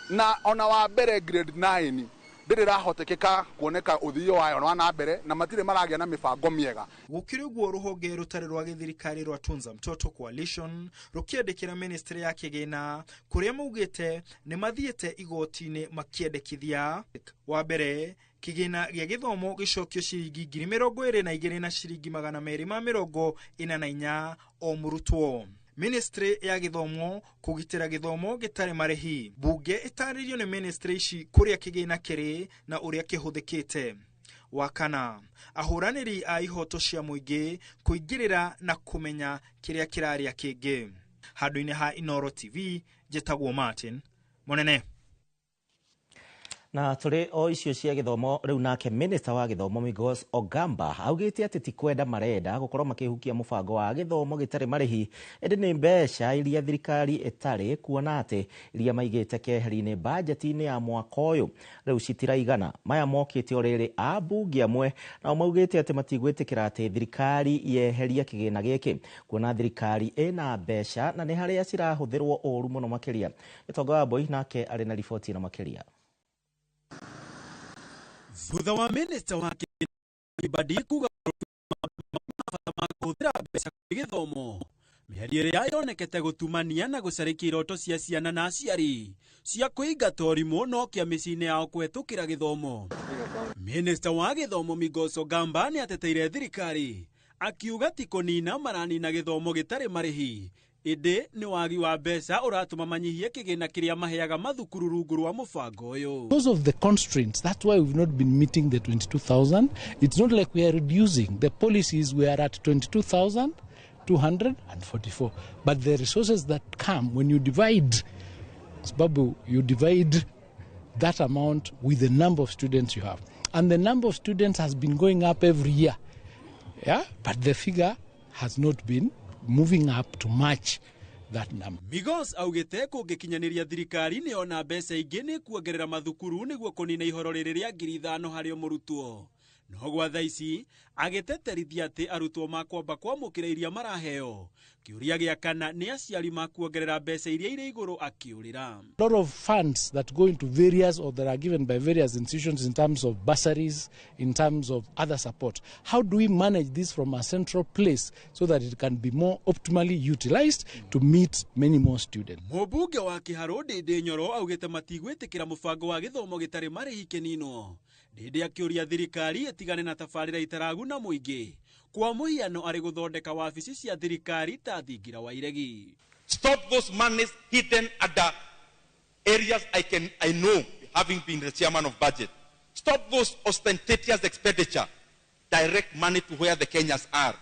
na ona wa mbere grade 9 ndĩrĩ rahotekeka kuoneka ũthio wayo wa na mbere na matirĩ maragĩa na mĩbango mĩega. Gũkĩrĩ ũguo, rũhonge rũtarĩ rwa gĩthirikari rwa Tunza Mtoto Coalition rũkĩandĩkĩra ministry ya kĩgĩna kũrĩa maugĩte nĩ mathiĩte igoti-inĩ makĩendekithia wa mbere kĩgĩna gĩa gĩthomo gĩcokio ciringi 22,244 na ciringi 244 o mũrutwo. Ministry ya gĩthomo kũgitĩra gĩthomo gĩtarĩ marĩhi. Bunge ĩtarĩrio nĩ ministry ici kũrĩa kĩgĩna kĩrĩ na ũrĩa kĩhũthĩkĩte. Wa kana, ahũranĩri a ihoto cia mũingĩ kũingĩrĩra na kũmenya kĩrĩa kĩrarĩa kĩngĩ. Handũ-inĩ ha Inooro TV, njĩtagwo Martin Mũnene. Na tũrĩ o icio cia gĩthomo rĩu, nake minister wa gĩthomo Migos Ogamba augĩte atĩ ti kwenda marenda gũkorwo makĩhukia mũbango wa gĩthomo gĩtarĩ marĩhi, ĩndĩ nĩ mbeca iria thirikari ĩtarĩ, kuona atĩ iria maigĩte keheri-inĩ bajeti-inĩ ya mwaka ũyũ rĩu citiraigana. Maya mokĩte o rĩrĩ ambunge amwe nao maugĩte atĩ matigwĩtĩkĩra atĩ thirikari yeheria kĩgĩna gĩkĩ, kuona thirikari ĩna mbeca na nĩ harĩa cirahũthĩrwo ũru mũno makĩria. Gĩtonga wa Mbui nake arĩ na riboti ĩno makĩria. Thutha wa minista wa Kibadi kuga mabata ma kũhũthĩra mbeca kũrĩ gĩthomo, mĩario ĩrĩa yonekete gũtumania na gũcarĩkia iroto cia ciana na aciari cia kũingata ũrimũ no kĩa mĩciĩ-inĩ yao kũhetũkĩra gĩthomo, minista wa gĩthomo Migos Ogamba nĩ ateteire thirikari akiuga ti kũnina maranina gĩthomo gĩtarĩ marĩhi, ĩndĩ nĩ wagi wa mbeca ũratũma manyihie kĩgĩna kĩrĩa maheaga mathukuru rungu rwa mũbango ũyũ. Because of the constraints, that's why we've not been meeting the 22,000. It's not like we are reducing. The policies, we are at 22,244. But the resources that come, when you divide, sababu you divide that amount with the number of students you have. And the number of students has been going up every year. Yeah? But the figure has not been moving up to match that number. Migos augĩte kũngĩkinyanĩria thirikari nĩ ona mbeca ingĩ nĩ kuongerera mathukuru nĩguo kũnina ihoro rĩrĩ rĩa 5,000 harĩ o mũrutwo. No gwa thaa ici agĩteterithia atĩ arutwo makwamba kwamũkĩra iria maraheo. Kĩũria gĩa kana nĩ aciari makuongerera mbeca iria irĩ igũrũ akĩũrĩra. A lot of funds that go into various or that are given by various institutions in terms of bursaries, in terms of other support. How do we manage this from a central place so that it can be more optimally utilized to meet many more students? Mũmbunge wa Kĩharũ Ndĩndĩ Nyoro augĩte matigwĩtĩkĩra mũbango wa gĩthomo gĩtarĩ marĩhi kĩninwo. Ndĩndĩ akĩũria thirikari ĩtigane na tabarĩra itaraguna mũingĩ, kwa mũhiano arĩ gũthondeka wabici cia thirikari ta thingira wa iregi. Stop those monies hidden under areas I know, having been the chairman of budget. Stop those ostentatious expenditure. Direct money to where the Kenyans are.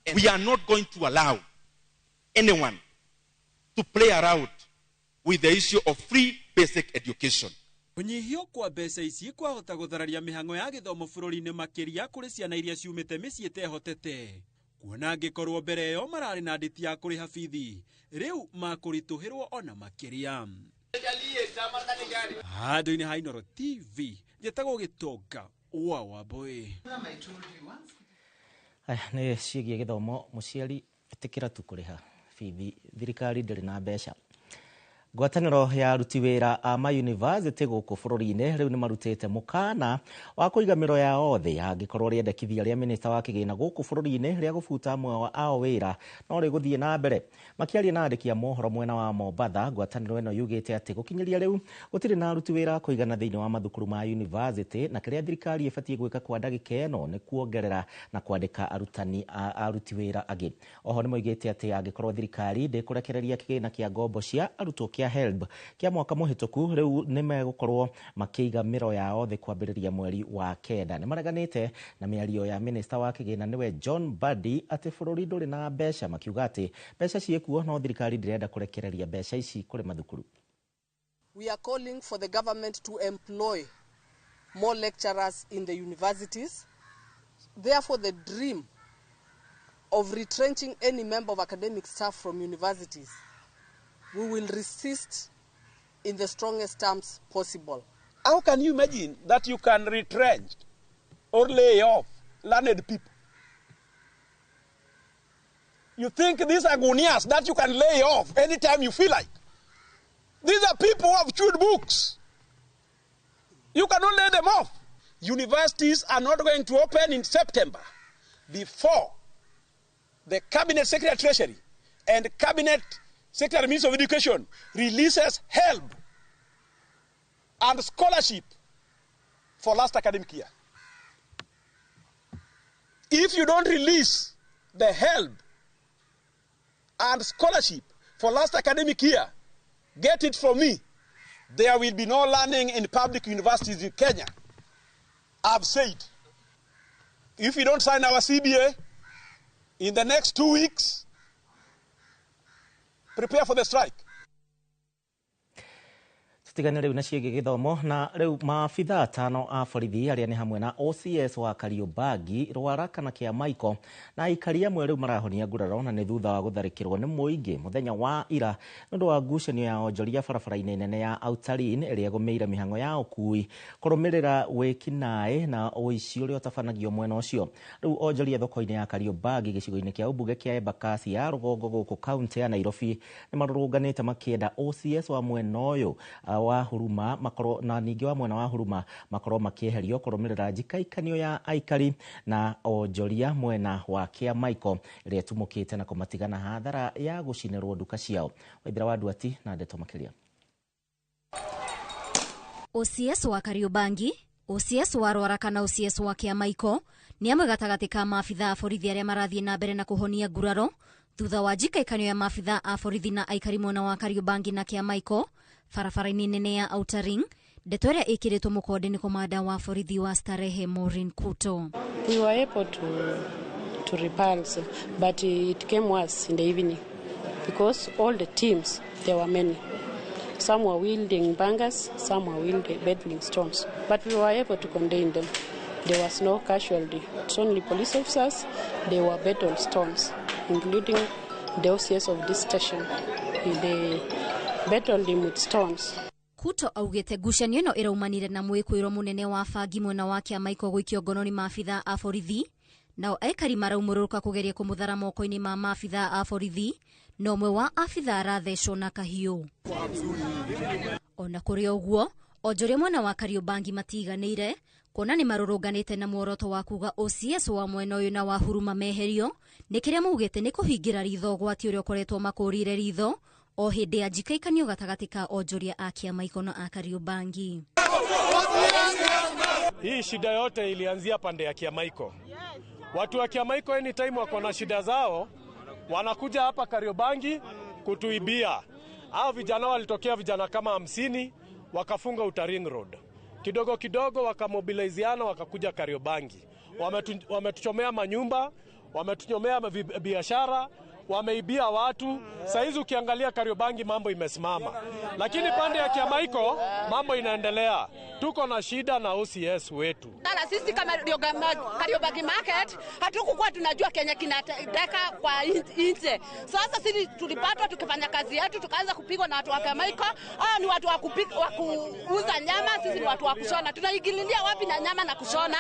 And we are not going to allow anyone to play around with the issue of free basic education. Kũnyihio kwa mbeca ici kwahota gũthararia mĩhang'o ya gĩthomo bũrũri-inĩ makĩria kũrĩ ciana iria ciumĩte mĩciĩ ĩtehotete, kuona angĩkorwo mbere ĩyo mararĩ na ndĩti ya kũrĩha bithi, rĩu makũritũhĩrwo ona makĩria. Handũ-inĩ ha Inooro TV, njĩtagwo Gĩtonga wa Wambũi. Aya nĩ ciĩgiĩ gĩthomo. Mũciari ĩtĩkĩra tu kũrĩha bithi, thirikari ndĩrĩ na mbeca. Ngwatanĩro ya aruti wĩra a mayunivasĩtĩ gũkũ bũrũri-inĩ rĩu nĩ marutĩte mũkana wa kũiga mĩro yao thĩ angĩkorwo rĩendekithia rĩa minista wa kĩgĩna gũkũ bũrũri-inĩ rĩa gũbuta amwe ao wĩra no rĩgũthiĩ na mbere. Makĩaria na andĩki a mohoro mwena wa Mombatha, ngwatanĩro ĩno yugĩte atĩ gũkinyĩria rĩu gũtirĩ na aruti wĩra a kũigana thĩinĩ wa mathukuru ma yunivasĩtĩ, na kĩrĩa thirikari ĩbatiĩ gwĩka kwa ndagĩka ĩno nĩ kuongerera na kwandĩka arutani a aruti wĩra angĩ. Oho nĩ moigĩte atĩ angĩkorwo thirikari ndĩkũrekereria kĩgĩna kĩa ngombo cia arutwo kĩa HELB kĩa mwaka mũhĩtũku, rĩu nĩ megũkorwo makĩiga mĩro yao thĩ kwambĩrĩria mweri wa 9. Nĩ mareganĩte na mĩario ya minista wa kĩgĩna nĩwe John Mbadi atĩ bũrũri ndũrĩ na mbeca, makiuga atĩ mbeca ciĩkuo no thirikari ndĩrenda kũrekereria mbeca ici kũrĩ mathukuru. We are calling for the government to employ more lecturers in the universities. Therefore, the dream of retrenching any member of academic staff from universities, we will resist in the strongest terms possible. How can you imagine that you can retrench or lay off learned people? You think these are gunias that you can lay off anytime you feel like? These are people who have chewed books. You cannot lay them off. Universities are not going to open in September before the Cabinet Secretary of Treasury and Cabinet Secretary Minister of Education releases help and scholarship for last academic year. If you don't release the help and scholarship for last academic year, get it from me. There will be no learning in public universities in Kenya. I've said, if you don't sign our CBA in the next 2 weeks, prepare for the strike. Tutigane riu na ciĩgiĩ gĩthomo na rĩu maabitha atano a borithi arĩa nĩ hamwe na OCS wa Kariobangi Rwaraka na Kĩamaiko na aikari amwe rĩu marahonia nguraro na nĩ thutha wa gũtharĩkĩrwo nĩ mũingĩ mũthenya wa ira nĩ ũndũ wa ngucanio ya onjoria barabara-inĩ nene ya Outer Ring ĩrĩa ĩgũmĩire mĩhang'o ya ũkui kũrũmĩrĩra wĩkinaĩ na ũici ũrĩa ũtabanagio mwena ũcio. Rĩu onjoria thoko-inĩ ya Kariobangi gĩcigo-inĩ kĩa ũmbunge kĩa Embakasi ya rũgongo gũkũ kaunti ya Nairobi nĩ marũrũnganĩte makĩenda OCS wa mwena ũyũ wa Huruma makorwo na ningĩ wa mwena wa Huruma makorwo makĩeherio kũrũmĩrĩra njikaikanio ya aikari na onjoria mwena wa Kĩamaiko ĩrĩa ĩtumũkĩte na kũmatigana hathara ya gũcinĩrwo nduka ciao. Waithira wa Nduati na ndeto makĩria. OCS wa Kariobangi, OCS wa Rwaraka na OCS wa Kĩamaiko nĩ amwe gatagatĩ ka maabitha a borithi arĩa marathiĩ na mbere na kũhonia nguraro thutha wa njikaikanio ya maabitha a borithi na aikari mwena wa Kariobangi na Kĩamaiko barabara-inĩ nene ya Outer Ring. Ndeto ĩrĩa ĩkĩrĩtwo mũkonde nĩ komanda wa borithi wa Starehe Maureen Kuto. We were able to repulse, but it came worse in the evening because all the teams, there were many. Some were wielding bangers, some were wielding battling stones, but we were able to contain them. There was no casualty. It's only police officers, they were battle stones, including the OCS of this station. They battled him with stones. Kuto augite ngucanio ĩno ĩraumanire na mwĩkwĩro mũnene wa bangi mwena wa Kĩamaiko gũikio ngono nĩ maabitha a borithi, nao aikari maraumũrũrũka kũgeria kũmũthara moko-inĩ ma maabitha a borithi, na ũmwe wa abitha arathecwo na kahiũ. Ona kũrĩ ũguo, onjoria mwena wa Kariobangi matiganĩire kuona nĩ marũrũnganĩte na muoroto wa kuga OCS wa mwena ũyũ na wa Huruma meherio nĩ kĩrĩa maugĩte nĩ kũhingĩra ritho ũgwati ũrĩa ũkoretwo makũrĩire ritho o hĩndĩ ya njikaikanio gatagatĩ ka onjoria a Kĩamaiko na a Kariobangi. Hii shida yote ilianzia pande ya Kĩamaiko. Watu wa Kĩamaiko anytime wako na shida zao wanakuja hapa Kariobangi kutuibia. Hao vijana walitokea vijana kama 50 wakafunga Outer Ring Road. Kidogo kidogo wakamobiliziana wakakuja Kariobangi. Wametuchomea manyumba, wametuchomea biashara, wameibia watu. Saizi ukiangalia Kariobangi mambo imesimama. Lakini pande ya Kĩamaiko mambo inaendelea. Tuko na shida na OCS wetu. Na sisi kama Kariobangi market hatukukuwa tunajua Kenya kinataka kwa nje. Sasa sisi tulipatwa tukifanya kazi yetu tukaanza kupigwa na watu wa Kĩamaiko. Hao ni watu wa kuuza nyama, sisi ni watu wa kushona. Tunaingililia wapi na nyama na kushona?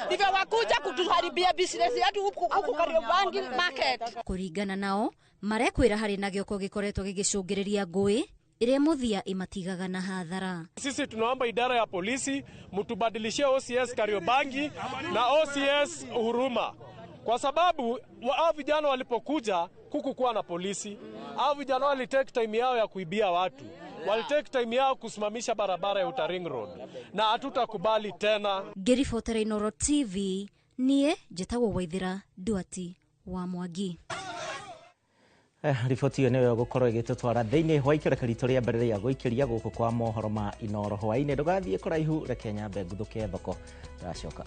Ndivyo wakuja kutuharibia business yetu huku Kariobangi market. Kũringana nao marekwĩra harĩ na gĩoko gĩkoretwo gĩgĩcũngĩrĩria ngũĩ ĩrĩa mũthia ĩmatigaga na hathara. Sisi tunaomba idara ya polisi mtubadilishie OCS Kariobangi na OCS Huruma, kwa sababu hao vijana walipokuja kukukuwa na polisi. Hao vijana walitake time yao ya kuibia watu, walitake time yao kusimamisha barabara ya Outer Ring Road, na hatutakubali tena. Ngĩribotera Inooro TV niĩ njĩtagwo Waithira Nduati wa Mwangi. Riboti ĩyo nĩyo gũkorwo ĩgĩtũtwara thĩinĩ wa ikereka ritũ rĩa mbere rĩa gũikĩria gũkũ kwa mohoro ma Inooro hwaĩ-inĩ. Ndũgathiĩ kũraihu, reke nyambe nguthũke thoko, ndacoka.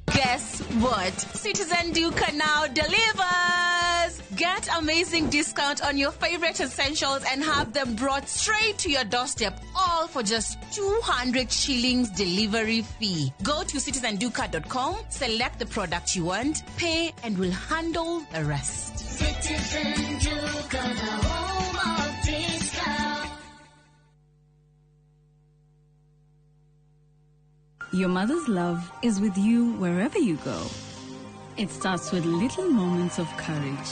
Guess what? Citizen Duka now delivers! Get amazing discount on your favorite essentials and have them brought straight to your doorstep, all for just 200 shillings delivery fee. Go to citizenduka.com, select the product you want, pay, and we'll handle the rest. Citizen Duka, the home of discount. Your mother's love is with you wherever you go. It starts with little moments of courage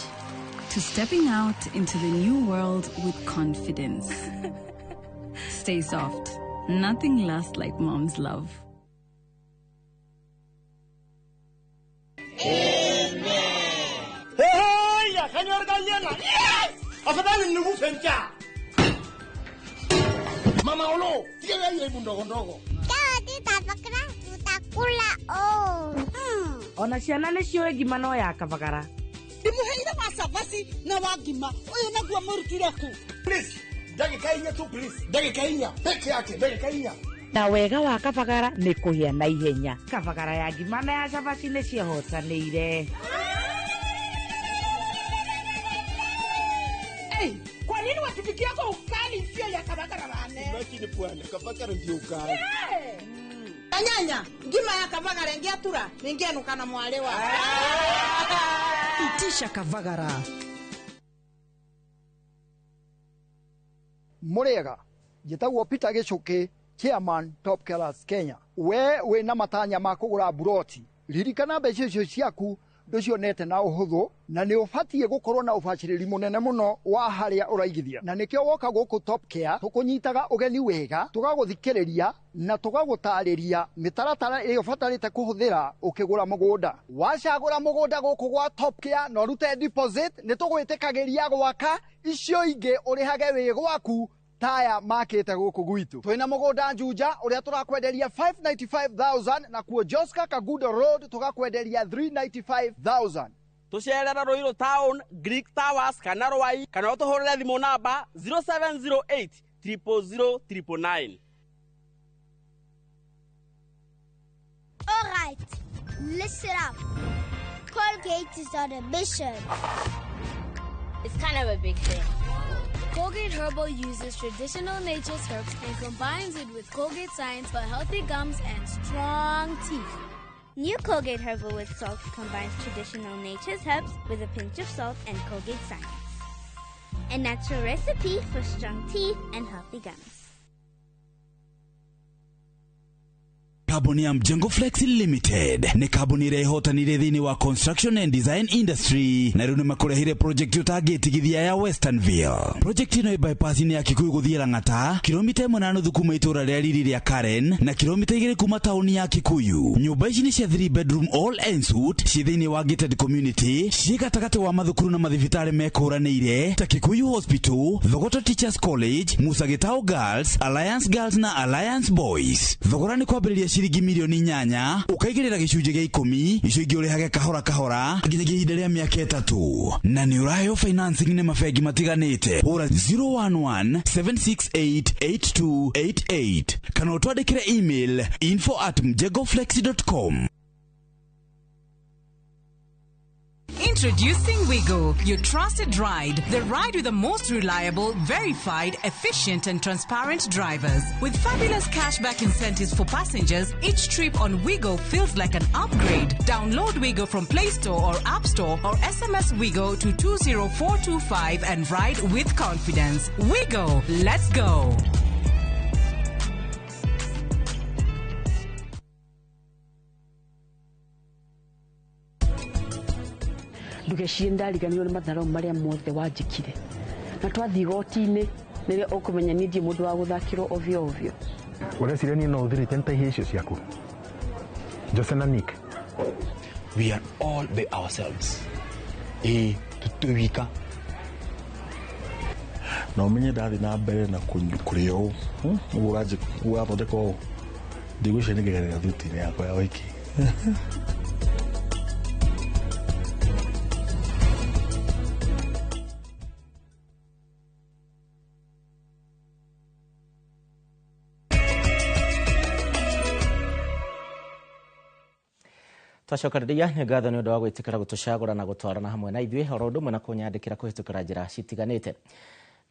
to stepping out into the new world with confidence. Stay soft. Nothing lasts like mom's love. Afadhali nikufe njaa. Mama Olo, tiga aibu ndogo ndogo. Ona ciana nĩ ciũĩ ngima no ya kabagara. Ndĩmũheire wa cabaci na wa ngima ũyũ naguo mũrutire kũ? Please, ndagĩka inya tu please, ndagĩka inya peke yake, ndagĩka inya. Na wega wa kabagara nĩ kũhĩa na ihenya. Kabagara ya ngima na ya cabaci nĩ ciehotanĩire. Hey, kwa nini watupikia kwa ukali sio ya kabagara bane? Lakini bwana, kabagara ndio ukali. Yeah. Anyanya, ngima ya kabagara ngiatura, ningenuka na mwalewa. Itisha kabagara. Murega, njĩtagwo Peter Gĩchũkĩ, chairman Top Killers Kenya. We wĩna matanya ma kũgũra buroti, ririkana mbeca icio ciaku ndũcionete na ũhũthũ, na nĩ ũbatiĩ gũkorwo na ũbacĩrĩri mũnene mũno wa harĩa ũraigithia. Na nĩkĩo woka gũkũ Top Care tũkũnyitaga ũgeni wega, tũgagũthikĩrĩria na tũgagũtarĩria mĩtaratara ĩrĩa ũbatarĩte kũhũthĩra ũkĩgũra mũgũnda. Wacagũra mũgũnda gũkũ gwa Top Care na ũrute deposit, nĩ tũgwĩtĩkagĩria gwaka icio ingĩ ũrĩhage wĩ gwaku taya makĩte gũkũ gwitũ. Twĩna mũgũnda Juja ũrĩa tũrakwenderia 595,000 na kuo Joska Kagudo Road tũgakwenderia 395,000. Tũcerere Ruiru Town, Greek Towers kana Rwai kana ũtũhũrĩre thimũ namba 0708 000 999. All right, listen up. Colgate is on a mission. It's kind of a big thing. Colgate Herbal uses traditional nature's herbs and combines it with Colgate science for healthy gums and strong teeth. New Colgate Herbal with Salt combines traditional nature's herbs with a pinch of salt and Colgate science. A natural recipe for strong teeth and healthy gums. Kambuni ya Mjengo Flex Limited nĩ kambuni ĩrĩa ĩhotanire thĩinĩ wa construction and design industry na rĩu nĩmakũrehire project ũtangĩtigithia ya Westernville. Project ĩno ĩ bypass-inĩ ya Kikuyu gũthiĩ Lang'ata, kilomita 1.5 kuma itũũra rĩa riri rĩa Karen na kilomita 2 kuma taũni ya Kikuyu. Nyũmba ici nĩ cia 3 bedroom all en suite ciĩ thĩinĩ wa gated community, ciĩ gatagatĩ wa mathukuru na mathibitarĩ mekũranĩire ta Kikuyu Hospital, Thogoto Teachers College, Musa Gitau Girls, Alliance Girls na Alliance Boys. Thogora nĩ kwambĩrĩria ciringi milioni 8 ũkaigĩrĩra gĩcunjĩ gĩa 10 icio ingĩ ũrĩhage kahora kahora nginyagia ihinda rĩa mĩaka 3 na nĩ ũraheo financing nĩ mabengi matiganĩte. Hũra 011 768 8288 kana ũtwandĩkĩre email info@mjengoflex.com. Introducing Wigo, your trusted ride. The ride with the most reliable, verified, efficient and transparent drivers. With fabulous cashback incentives for passengers, each trip on Wigo feels like an upgrade. Download Wigo from Play Store or App Store or SMS Wigo to 20425 and ride with confidence. Wigo, let's go. Ndugecirie ndariganirwo nĩ matharau marĩa mothe wanjĩkire na twathiĩ igoti-inĩ nĩrĩo ũkũmenya niĩ ndirĩ mũndũ wa gũthakĩrwo ovyo ovyo. Ũreciria niĩ no ũthirĩte nĩ icio ciaku Jose na Nick? We are all by ourselves. Ĩĩ tũtwĩ wika. Na ũmenye ndathiĩ na mbere na kũrĩa ũũ ũguo ũrathondeka ũũ ndigwĩciria nĩngegerera thuti-inĩ yakwa ya ũhiki. Twacokereria nĩ ngatho nĩ ũndũ wa gwĩtĩkĩra gũtũcagũra na gũtwarana hamwe na ithuĩ oro ũndũ ũmwe na kũnyandĩkĩra kũhĩtũkĩra njĩra citiganĩte.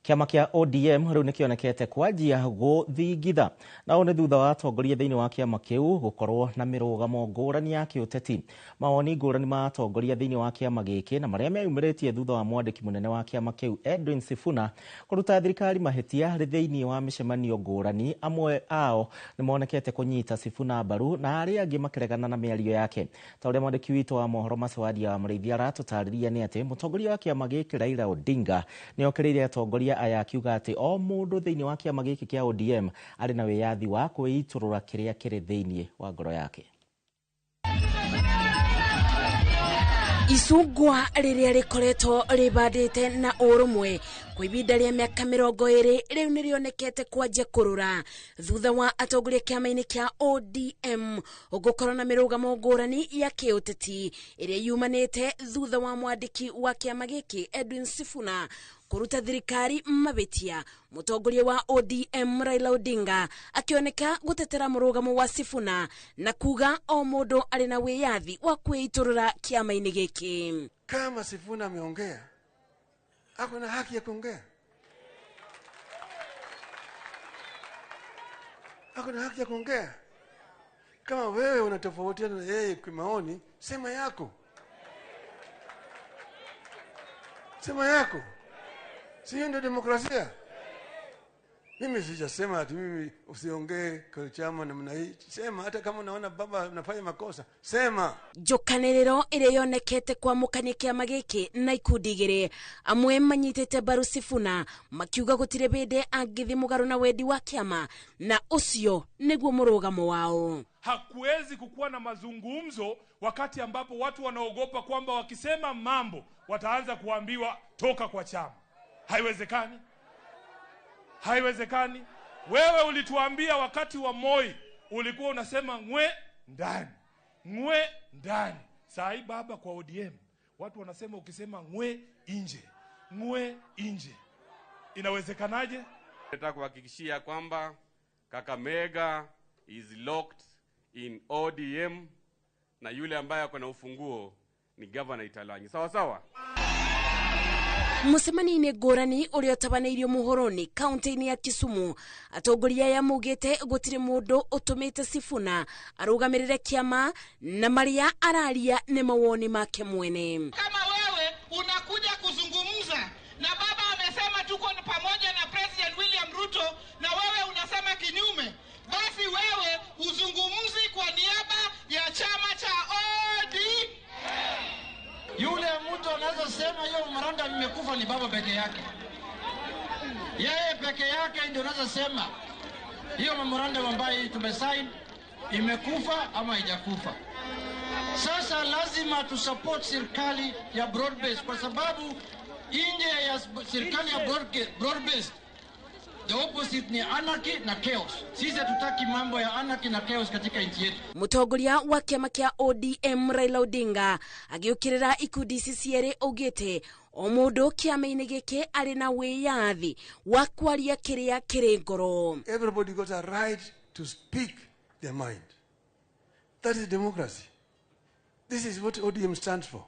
Kĩama kĩa ODM rĩu nĩkĩonekete kwanjia gũthingitha, na ũũ nĩ thutha wa atongoria thĩinĩ wa kĩama kĩu gũkorwo na mĩrũgamo ngũrani ya kĩũteti. Mawoni ngũrani ma atongoria thĩinĩ wa kĩama gĩkĩ na marĩa meyumĩrĩtie thutha wa mwandĩki mũnene wa kĩama kĩu Edwin Sifuna kũruta thirikari mahĩtia rĩ thĩinĩ wa mĩcemanio ngũrani. Amwe ao nĩmonekete kũnyita Sifuna mbaru na arĩa angĩ makĩregana na mĩario yake. Ta ũrĩa mwandĩki witũ wa mohoro Macewadia wa Mũrĩithi aratũtarĩria nĩ atĩ mũtongoria wa kĩama gĩkĩ Raila Odinga nĩokĩrĩire atongoria aya akiuga atĩ o mũndũ thĩinĩ wa kĩama gĩkĩ kĩa ODM arĩ na wĩyathi wa kwĩitũrũra kĩrĩa kĩrĩ thĩinĩ wa ngoro yake. Icungwa rĩrĩa rĩkoretwo rĩbandĩte na ũrũmwe kwa ibinda rĩa mĩaka 20 rĩu nĩrĩonekete kwanjia kũrũra thutha wa atongoria kĩama-inĩ kĩa ODM gũkorwo na mĩrũgamo ngũrani ya kĩũteti ĩrĩa yumanĩte thutha wa mwandĩki wa kĩama gĩkĩ Edwin Sifuna kũruta thirikari mabĩtia. Mũtongoria wa ODM Raila Odinga akĩoneka gũtetera mũrũgamo wa Sifuna na kuga o mũndũ arĩ na wĩyathi wa kwĩitũrũra kĩama-inĩ gĩkĩ. Kama Sifuna ameongea, ako na haki ya kuongea, ako na haki ya kuongea. Kama wewe unatofautiana na yeye kwa maoni, sema yako, sema yako. Sio ndio demokrasia? Mimi sijasema ati mimi usiongee kwa chama namna hii. Sema hata kama unaona baba anafanya makosa, sema. Njokanĩrĩro ĩrĩa yonekete kwamũkania kĩama gĩkĩ na ikundi igĩrĩ, amwe manyitĩte mbaru Sifuna makiuga gũtirĩ bĩndĩ angĩthiĩ mũgarũ na wendi wa kĩama, na ũcio nĩguo mũrũgamo wao. Hakuwezi kukuwa na mazungumzo wakati ambapo watu wanaogopa kwamba wakisema mambo wataanza kuambiwa toka kwa chama. Haiwezekani. Haiwezekani. Wewe ulituambia wakati wa Moi ulikuwa unasema ngwe ndani, ngwe ndani. Sai baba kwa ODM watu wanasema ukisema ngwe nje, ngwe nje. Inawezekanaje? Nataka kuhakikishia kwamba Kakamega is locked in ODM na yule ambaye ako na ufunguo ni Governor Italanyi. Sawa sawa? Mũcemanio-inĩ ngũrani ũrĩa ũtabanĩirio Muhoroni kaunti-inĩ ya Kisumu, atongoria aya maugĩte gũtirĩ mũndũ ũtũmĩte Sifuna arũgamĩrĩre kĩama na marĩa araria nĩ mawoni make mwene. Kama wewe unakuja kuzungumza na baba amesema tuko pamoja na President William Ruto na wewe unasema kinyume, basi wewe uzungumzi kwa niaba ya chama cha ODM. Yule mtu anaweza sema hiyo mranda nimekufa ni baba peke yake. Yeye peke yake ndio anaweza sema hiyo memorandum ambayo tumesign imekufa ama haijakufa. Sasa lazima tusupport serikali ya broad based, kwa sababu nje ya serikali ya broad based the opposite ni anarchy na chaos. Sisi hatutaki mambo ya anarchy na chaos katika nchi yetu. Mũtongoria wa kĩama kĩa ODM Raila Odinga agĩũkĩrĩra ikundi ici cierĩ augĩte o mũndũ kĩama-inĩ gĩkĩ arĩ na wĩyathi wa kwaria kĩrĩa kĩrĩ ngoro. Everybody got a right to speak their mind. That is democracy. This is what ODM stands for.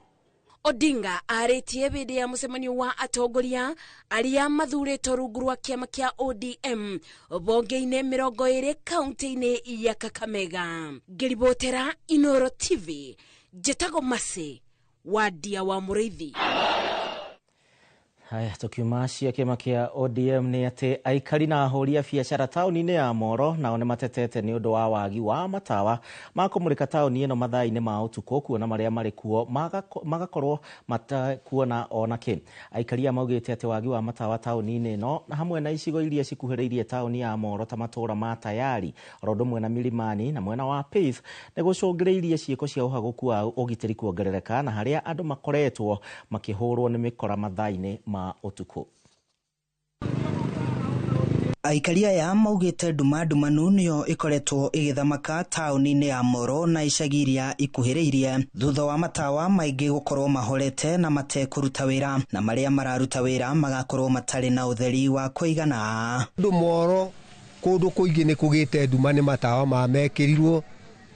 Odinga arĩtie hĩndĩ ya mũcemanio wa atongoria arĩa mathurĩtwo rungu rwa kĩama kĩa ODM bonge-inĩ 20 kaunti-inĩ ya Kakamega. Ngĩribotera Inoro TV, njĩtagwo Mercy Wandia wa Mũrĩithi. Haya, tukiuma cia kĩama kĩa ODM nĩ atĩ aikari na ahũri a biacara taũni-inĩ ya Moro nao nĩ matetete nĩ ũndũ wa wagi wa matawa ma kũmũrĩka taũni ĩno mathaa-inĩ ma ũtukũ, kuona marĩa marĩ kuo magakorwo matakuona ona kĩ. Aikari aya maugĩte atĩ wagi wa matawa taũni-inĩ ĩno na hamwe na icigo iria cikuhĩrĩirie taũni ya Moro ta matũũra ma Tayari oro ũndũ ũmwe na Milimani na mwena wa Pace nĩ gũcũngĩrĩirie ciĩko cia ũhagũku wa ũgitĩri kuongerereka na harĩa andũ makoretwo makĩhũrwo nĩ mĩkora mathaa-inĩ ma ũtukũ. Aikari aya maugĩte nduma ndumanu nĩyo ĩkoretwo ĩgĩthamaka taũni-inĩ ya Moro na icagi iria ikuhĩrĩirie thutha wa matawa maingĩ gũkorwo mahorete na matekũruta wĩra, na marĩa mararuta wĩra magakorwo matarĩ na ũtheri wa kũigana. Andũ Moro kũndũ kũingĩ nĩ kũgĩte nduma nĩ matawa mamekĩrirwo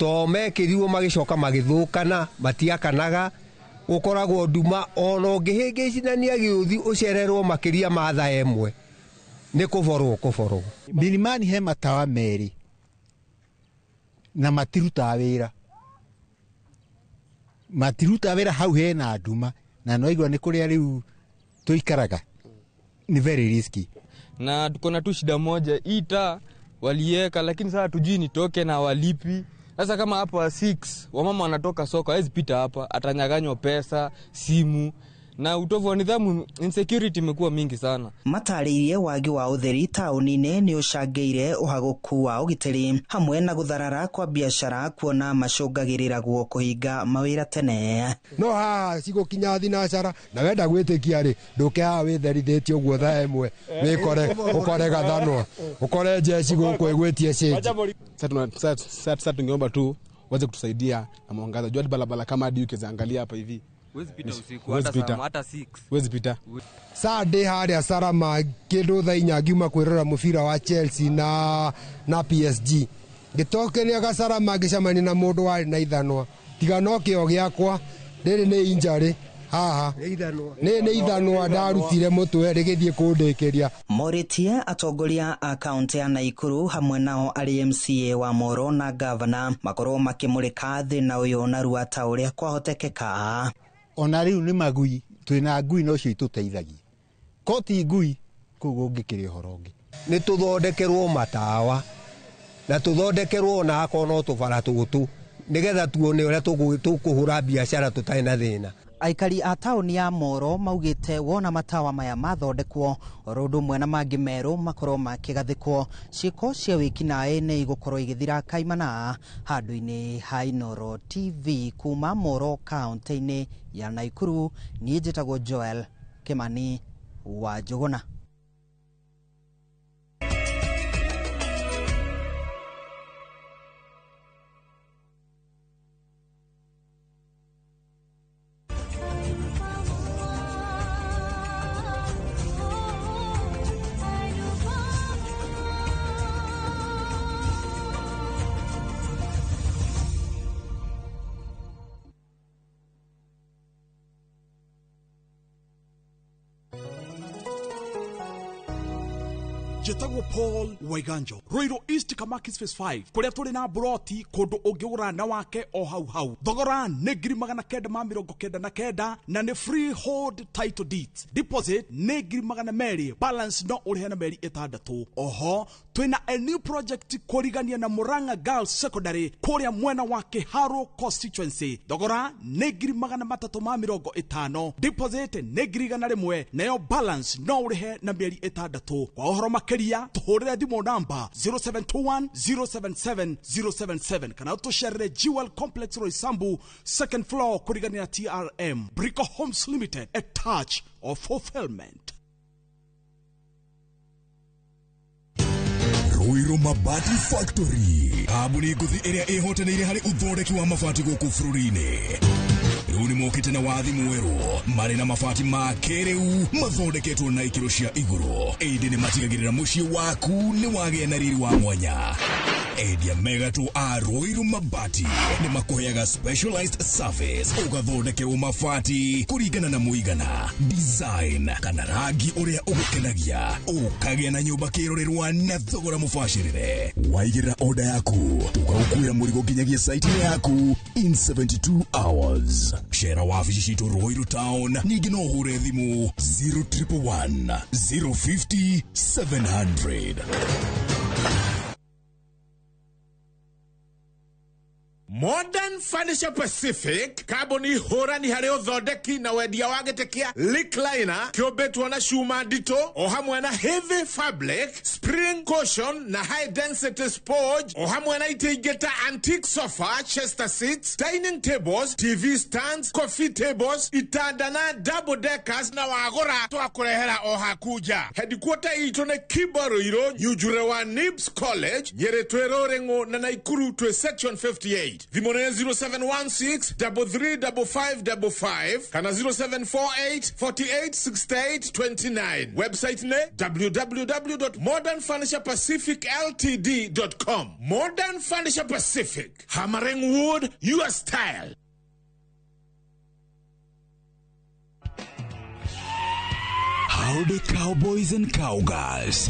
To mekĩrirwo magĩcoka magĩthũkana matiakanaga gũkoragwo nduma ona ũngĩhĩngĩcithania gĩũthi ũcererwo makĩria ma thaa ĩmwe nĩ kũborwo kũborwo. Milimani he matawa merĩ na matirutaga wĩra, matirutaga wĩra hau hena nduma na no igua nĩ kũrĩa rĩu tũikaraga ni very risky. Na tuko na tu shida moja, hii taa walieka lakini sasa tujui nitoke na walipi. Sasa kama hapa 6 wamama wanatoka soko, hawezi pita hapa, atanyaganywa pesa, simu na utovu wa nidhamu, insecurity imekuwa mingi sana. Matarĩirie wagi wa ũtheri taũni-inĩ nĩ ũcangĩire ũhagũku wa ũgitĩri hamwe na gũtharara kwa biacara kuona macũngagĩrĩragwo kũhinga mawĩra tene. No haha cigũkinya thinacara na wenda gwĩtĩkia rĩ ndũke haha wĩtherithĩtie ũguo thaa ĩmwe wĩkore ũkore gathanwa ũkore njeci gũkũ ĩgwĩtie cĩnji. Sasa tungeomba tu waweze kutusaidia na mwangaza. Jua barabara kama hadi ukiangalia hapa hivi huwezi pita usiku hata 6 huwezi pita. Saa ndĩ harĩa Salama kĩndũ thaa inya ngiuma kwĩrora mũbira wa Chelsea na PSG ngĩtokeria gacarama ngĩcemania na mũndũ warĩ na ithanwa tiga no kĩo gĩakwa rĩrĩ nĩ injury haha nĩ ithanwa ndarutire mũtwe rĩgĩthiĩ kũndĩkĩria. Morĩtie atongoria a kaunti ya Naikuru hamwe nao arĩ MCA wa Moro na gavana makorwo makĩmũrĩka thĩna ũyũ narua ta ũrĩa kwahotekeka. Ona rĩu nĩ magui twĩna ngui no cio itũteithagia koti ngui kũu gũngĩkĩrĩ ũhoro ũngĩ. Nĩ tũthondekerwo matawa na tũthondekerwo ona akorwo no tũbara tũtũ nĩgetha tuone ũrĩa tũkũhũra biacara tũtarĩ na thĩna. Aikari a taũni ya Moro maugĩte wona matawa maya mathondekwo oro ũndũ ũmwe na mangĩ merũ makorwo makĩgathĩkwo ciĩko cia wĩkinaĩ nĩ igũkorwo igĩthira kaimana handũ-inĩ ha Inooro TV kuma Moro kaunti-inĩ ya Naikuru. Niĩ njĩtagwo Joel Kimani wa Njũgũna. Njĩtagwo Paul Waiganjo Ruiru East Kamakis Phase 5 kũrĩa tũrĩ na broti kũndũ ũngĩgũra na wake o hau hau. Thogora nĩ 999 na nĩ freehold title deeds. Deposit nĩ 200,000, balance no ũrĩhe na mĩeri 6. Oho twĩna a new project kũrigania na Murang'a Girls Secondary kũrĩa mwena wa Kiharu constituency. Thogora nĩ 350,000, deposit nĩ 100,000 nayo balance no ũrĩhe na mĩeri 6. Kwa ũhoro makĩria tũhũrĩre thimũ namba 0721 077 077 kana tũcerere Jewel Complex Roysambu second floor kũrigania na TRM. Brico Homes Limited, a touch of fulfillment. Ruiru Mabati Factory, kambuni ngũthi ĩrĩa ĩhotanĩire harĩ ũthondeki wa mabati gũkũ bũrũri-inĩ. Rĩu nĩ mokĩte na wathi mwerũ marĩ na mabati ma kĩrĩu mathondeketwo na ikĩro cia igũrũ, ĩndĩ nĩ matigagĩrĩra mũciĩ waku nĩ wagĩa na riri wa mwanya. Endia megatũ a Ruiru Mabati nĩ makũheaga specialized service ũgathondekerwo mabati kũringana na mũigana, design kana rangi ũrĩa ũgũkenagia, ũkagĩa na nyũmba kĩrorerwa na thogora mũbacĩrĩre. Waigĩrĩra order yaku tũgagũkuĩra mũrigo nginyagia site-inĩ yaku in 72 hours. Cera wabici citũ Ruiru Town, ningĩ no ũhũre thimũ 0111 050 700. Modern Furniture Pacific kambuni hũrani harĩ ũthondeki na wendia wa gĩtĩ kĩa recliner kĩũmbĩtwo na cuma nditũ o hamwe na heavy fabric, spring cushion na high density sponge o hamwe na itĩ ingĩ ta antique sofa, chester seats, dining tables, TV stands, coffee tables, itanda na double deckers na wagũra twakũrehera o haku nja. Headquarter itũ nĩ Kimbo Ruiru, Nyunjure wa Nibs College, Nyĩrĩ twĩ Rũrĩng'ũ na Naikuru twĩ section 58. Thimũ nĩ 0716 335555 kana 0748 48 68 29. Website nĩ www.modernfurniturepacificltd.com. Modern Furniture Pacific, hammering wood your style. Howdy cowboys and cowgirls.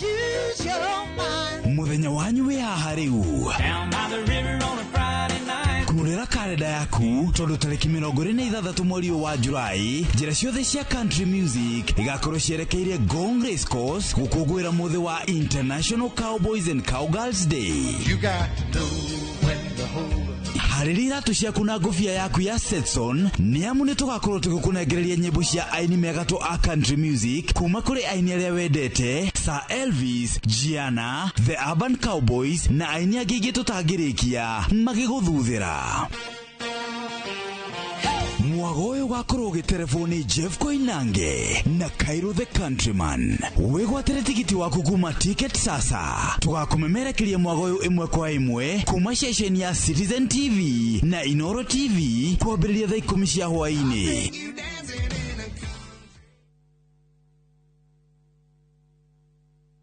Muthenya wanyu wi haha riu. Kurera karenda yaku tondu tariki 26 mweri ũyũ wa Julai, njĩra ciothe cia country music igakorwo cierekeire Ngong Race Course gũkũngũĩra mũthĩ wa International Cowboys and Cowgirls Day. You got to know when to hold up. Harĩria iratũ ciaku na ngũbia yaku ya Stetson nĩ amu nĩ tũgakorwo tũgĩkũnengereria nyĩmbo cia aini megatũ a country music kuma kũrĩ aini arĩa wendete Sir Elvis, Gianna, The Urban Cowboys na aini angĩ aingĩ tũtangĩrĩkia magĩgũthuthĩra. Mwago ũyũ ũgakorwo ũgĩterebwo nĩ Jeff Koinange na Cairo the Countryman. Wĩgwatĩre tigiti waku kuma Ticket Sasa. Tũgakũmemerekeria mwago ũyũ ĩmwe kwa ĩmwe kuma ceceni ya Citizen TV na Inoro TV kwambĩrĩria thaa 10 cia hwaĩ-inĩ.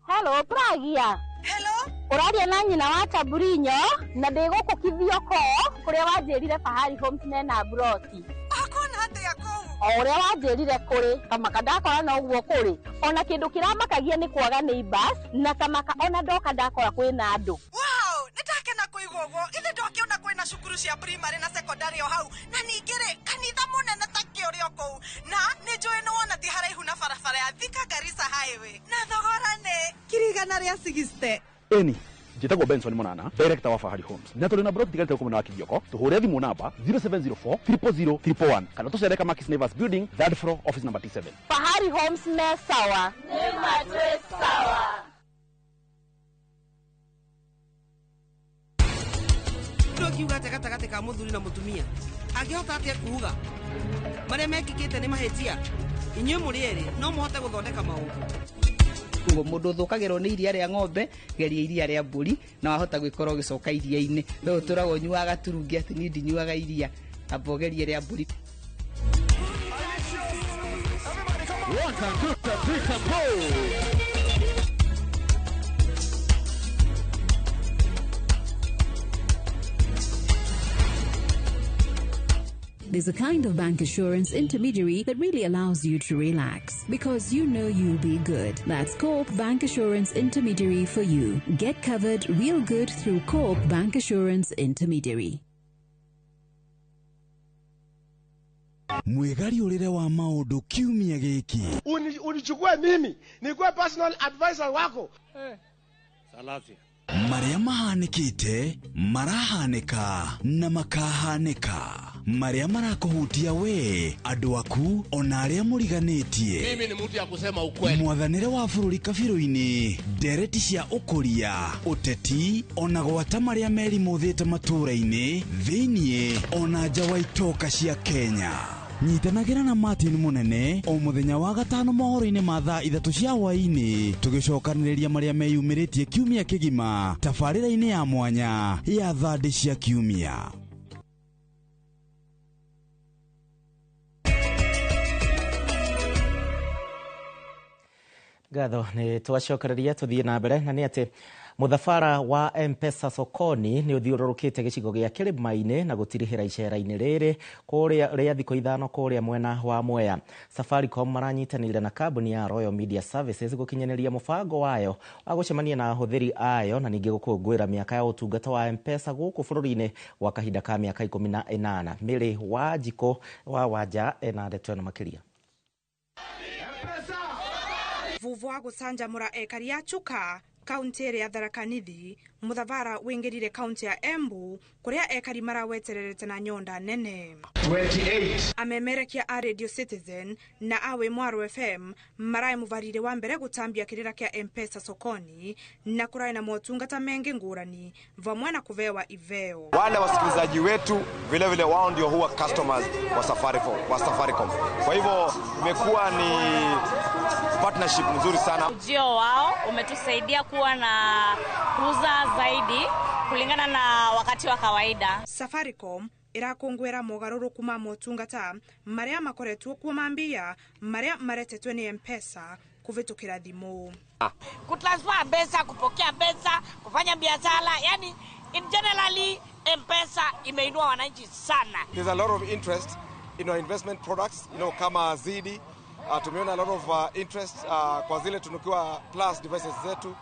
Hello, Pragia. Hello. Ũraria na nyina wa Taburinyo na ndĩ gũkũ Kithioko kũrĩa wanjĩrire Fahari Homes mena broti. Akona atĩa kũu? O ũrĩa wanjĩrire kũrĩ kamaka ndakora noguo kũrĩ. Ona kĩndũ kĩramakagia nĩ kwaga neighbors na kamaka ona ndoka ndakora kwĩna andũ. Wow, nĩndakena kũigua ũguo. Ithe ndokĩona kwĩna cukuru cia primary na secondary o hau na ningĩ rĩ kanitha mũnene ta kĩũrĩ o kũu na nĩ njũĩ nĩ wona ti haraihu na barabara ya Thika Garissa Highway na thogora nĩ 160,000. Eni njĩtagwo Benson Monana, director wa Fahari Homes, na tũrĩ na broti tigarĩte gũkũ mwena wa Kithioko. Tũhũre thimũ namba 0704 000 111 kana tũcere Kamakis Neighbors Building, third floor, office number T7. Fahari Homes me sawa. Nĩ matwĩ sawa. Ndokiuga atĩa gatagatĩ ka mũthuri na mũtumia angĩhota atĩa kuuga marĩa mekĩkĩte nĩ mahĩtia? Inyuĩ mũrĩ erĩ no mũhote gũthondeka maũndũ. Mũndũ ũthũkagĩrwo nĩ iria rĩa ng'ombe, geria iria rĩa mbũri na wahota gwĩkora ũgĩcoka iria-inĩ. No ũtũraga ũnyuaga turungi atĩ niĩ ndinyuaga iria, amba ũgerie rĩa mbũri. 1, 2, 3, 4. There's a kind of bank assurance intermediary that really allows you to relax because you know you'll be good. That's Co-op Bank Assurance Intermediary for you. Get covered real good through Co-op Bank Assurance Intermediary. Mwĩgariũrĩre wa maũndũ kiumia gĩkĩ. Unichukue mimi nikuwe personal advisor wako. Salasia. Marĩa mahanĩkĩte, marahanĩka na makahanĩka. Marĩa marakũhutia we, andũ aku, ona arĩa mũriganĩtie. Mimi ni mtu ya kusema ukweli. Mwathanĩre wa bũrũri kabirũ-inĩ, ndereti cia ũkũria, ũteti, ona gwata marĩa merimũthĩte matũũra-inĩ, thĩiniĩ, ona nja wa itoka cia Kenya. Nyitanagĩra na Martin Mũnene o mũthenya wa gatano mohoro-inĩ ma thaa 3 cia hwaĩ-inĩ, tũgĩcokanĩrĩria marĩa meyumĩrĩtie kiumia kĩgima tabarĩra-inĩ ya mwanya ya thandĩ cia kiumia. Ngatho nĩ twacokereria tũthiĩ na mbere na nĩ atĩ mũthabara wa M-Pesa Sokoni nĩ ũthiũrũrũkĩte gĩcigo gĩa Kĩrĩma-inĩ na gũtirihĩra icera-inĩ rĩrĩ kũrĩa rĩa thikũ 5 kũrĩa mwena wa Mwea. Safaricom maranyitanĩire na kambuni ya Royal Media Services gũkinyanĩria mũbango wayo wa gũcemania na ahũthĩri ayo na ningĩ gũkũngũĩra mĩaka ya ũtungata wa M-Pesa gũkũ bũrũri-inĩ gwa kahinda ka mĩaka 18. Mĩrĩ wa Njikũ wa Wanja ena ndeto ĩno makĩria. Vuvu wa gũcanjamũra ekari a Chuka kaunti ĩrĩa ya Tharaka Nithi mũthabara wĩingĩrire kaunti ya Embu kũrĩa ekari marawetererete na nyonda nene. 28 Amemerekia a Radio Citizen na awe Mwaro FM marae mũbarire wa mbere gũtambia kĩrĩra kĩa M-Pesa sokoni na kũrae na motungata mengi ngũrani vamwe na kuvewa iveo. Wale wasikilizaji wetu vile vile wao ndio huwa customers wa Safaricom. Kwa hivyo imekuwa ni partnership nzuri sana. Ujio wao umetusaidia kuwa na kuuza zaidi Kulingana na wakati wa kawaida. Safaricom irakungwira mogaruruku ma motungata maria makoretwo kuo mambia maria maretetwe ni M-Pesa kuvitukira thimu. Kutransfer pesa, kupokea pesa, kufanya biashara, yani in generally M-Pesa imeinua wananchi sana. There's a lot of interest in our investment products, you know, kama Zidi. Tumeona a lot of interest kwa zile tunukiwa plus devices zetu.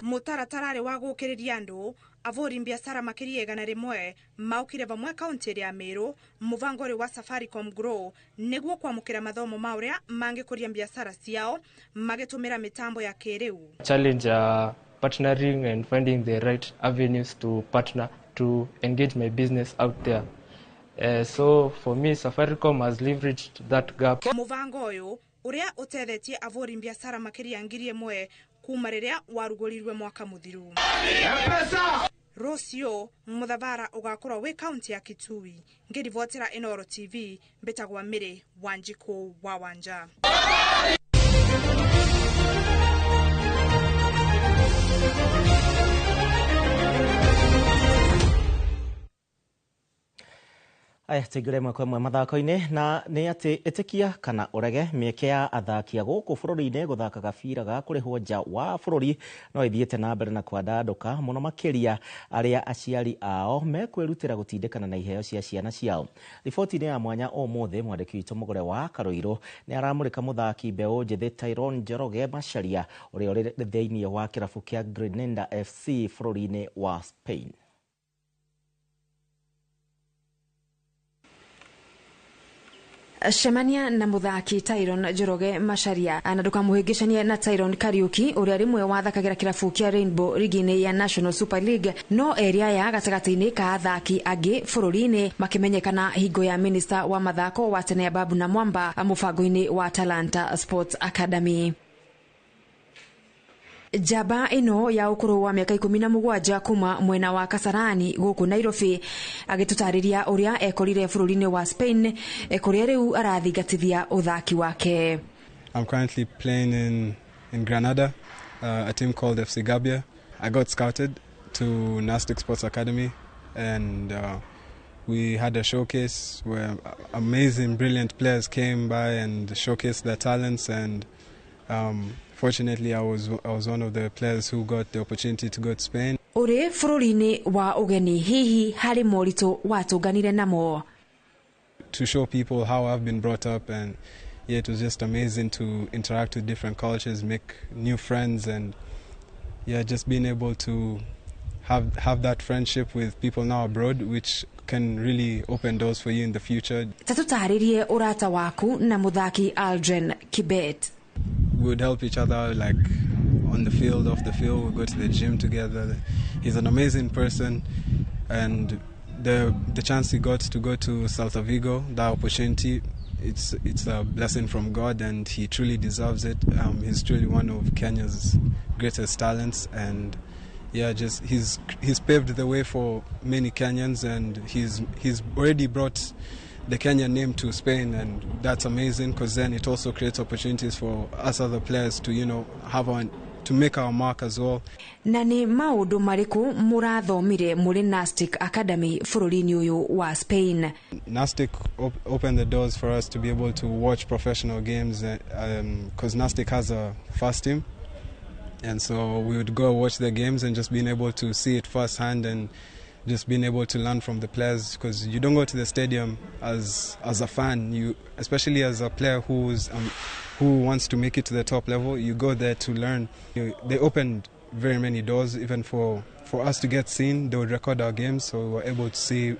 Mutaratara wa gukiriria andu avuri biashara makiria 100 maukire vamwe kaunti ya Meru muvango wa Safaricom Grow niguo kwamukira mathomo ma uria mangikuria biashara ciao magitumira mitambo ya kiriu. Challenge partnering and finding the right avenues to partner to engage my business out there. So for me, Safaricom has leveraged that gap. Muvango uyu uria utethetie avuri biashara makiria 1,000 kuma riria warugurirwe mwaka muthiru. Rocio muthavara ugakorwo wi kaunti ya Kitui. Ngiribotera Inooro TV mbitagwa Mary Wanjiku wa Wanja. Aya tũingĩre ĩmwe kwa ĩmwe mathako-inĩ na nĩ atĩ ĩtĩkia kana ũrege mĩeke ya athaki a gũkũ bũrũri-inĩ gũthaka gabira ga kũrĩhwo nja wa bũrũri no ĩthiĩte na mbere na kwandandũka mũno makĩria arĩa aciari ao mekwĩrutĩra gũtindĩkana na iheo cia ciana ciao. Riboti-inĩ ya mwanya ũmũthĩ mwandĩki witũ Mũgũre wa Karũirũ nĩ aramũrĩka mũthaki mbeũ njĩthĩ Tyrone Njoroge Macharia ũrĩa ũrĩ thĩinĩ wa kĩrabu kĩa Grenada FC bũrũri-inĩ wa Spain. Cemania na muthaki Tyrone Njoroge Macharia na ndukamuhĩngĩcanie na Tyrone Kariuki ũrĩa rĩmwe wathakagĩra kĩrabu kĩa Rainbow ligi-inĩ ya National Super League no erĩ aya gatagatĩ-inĩ ka athaki angĩ bũrũri-inĩ makĩmenyekana hingo ya minista wa mathako wa tene Ababu na Mwamba mũbango-inĩ wa Talanta Sports Academy. Njamba ĩno ya ũkũrũ wa mĩaka 17 kuma mwena wa Kasarani gũkũ Nairobi agĩtũtarĩria ũrĩa ekorire bũrũri-inĩ wa Spain kũrĩa rĩu arathingatithia ũthaki wake. I'm currently playing in Granada, a team called FC Gabia. I got scouted to Nastic Sports Academy and we had a showcase where amazing, brilliant players came by and showcased their talents, and fortunately, I was one of the players who got the opportunity to go to Spain. Uri bũrũri-inĩ wa ũgeni hihi harĩ moritũ watũnganire namo? To show people how I've been brought up, and yeah, it was just amazing to interact with different cultures, make new friends, and yeah, just being able to have that friendship with people now abroad, which can really open doors for you in the future. Tatũtarĩrie ũrata waku na mũthaki Aldrin Kibet. We would help each other, like on the field, off the field. We go to the gym together. He's an amazing person, and the chance he got to go to Celta Vigo, that opportunity, it's a blessing from God, and he truly deserves it. He's truly one of Kenya's greatest talents, and yeah, just he's paved the way for many Kenyans, and he's already brought the Kenyan name to Spain, and that's amazing because then it also creates opportunities for us other players to, you know, have our, to make our mark as well. Na nĩ maũndũ marĩkũ mũrathomire mũrĩ Nastic Academy bũrũri-inĩ ũyũ wa Spain? Nastic opened the doors for us to be able to watch professional games, because Nastic has a first team, and so we would go watch the games and just being able to see it firsthand and just being able to learn from the players, because you don't go to the stadium as a fan, you, especially as a player who's who wants to make it to the top level, you go there to learn. They opened very many doors, even for us to get seen. They would record our games, so we were able to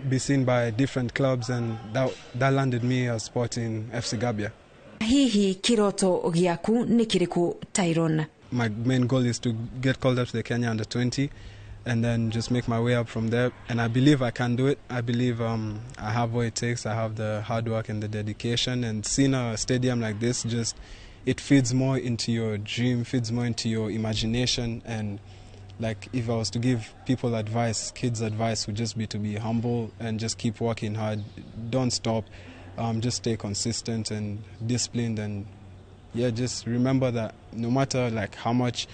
be seen by different clubs, and that landed me a spot in FC Gabia. Hihi kiroto gĩaku nĩ kĩrĩkũ, Tyrone? My main goal is to get called up to the Kenya under-20, and then just make my way up from there. And I believe I can do it. I believe I have what it takes. I have the hard work and the dedication. And seeing a stadium like this, just it feeds more into your dream, feeds more into your imagination. And like, if I was to give people advice, kids advice, would just be to be humble and just keep working hard. Don't stop. Just stay consistent and disciplined. And yeah, just remember that no matter like how much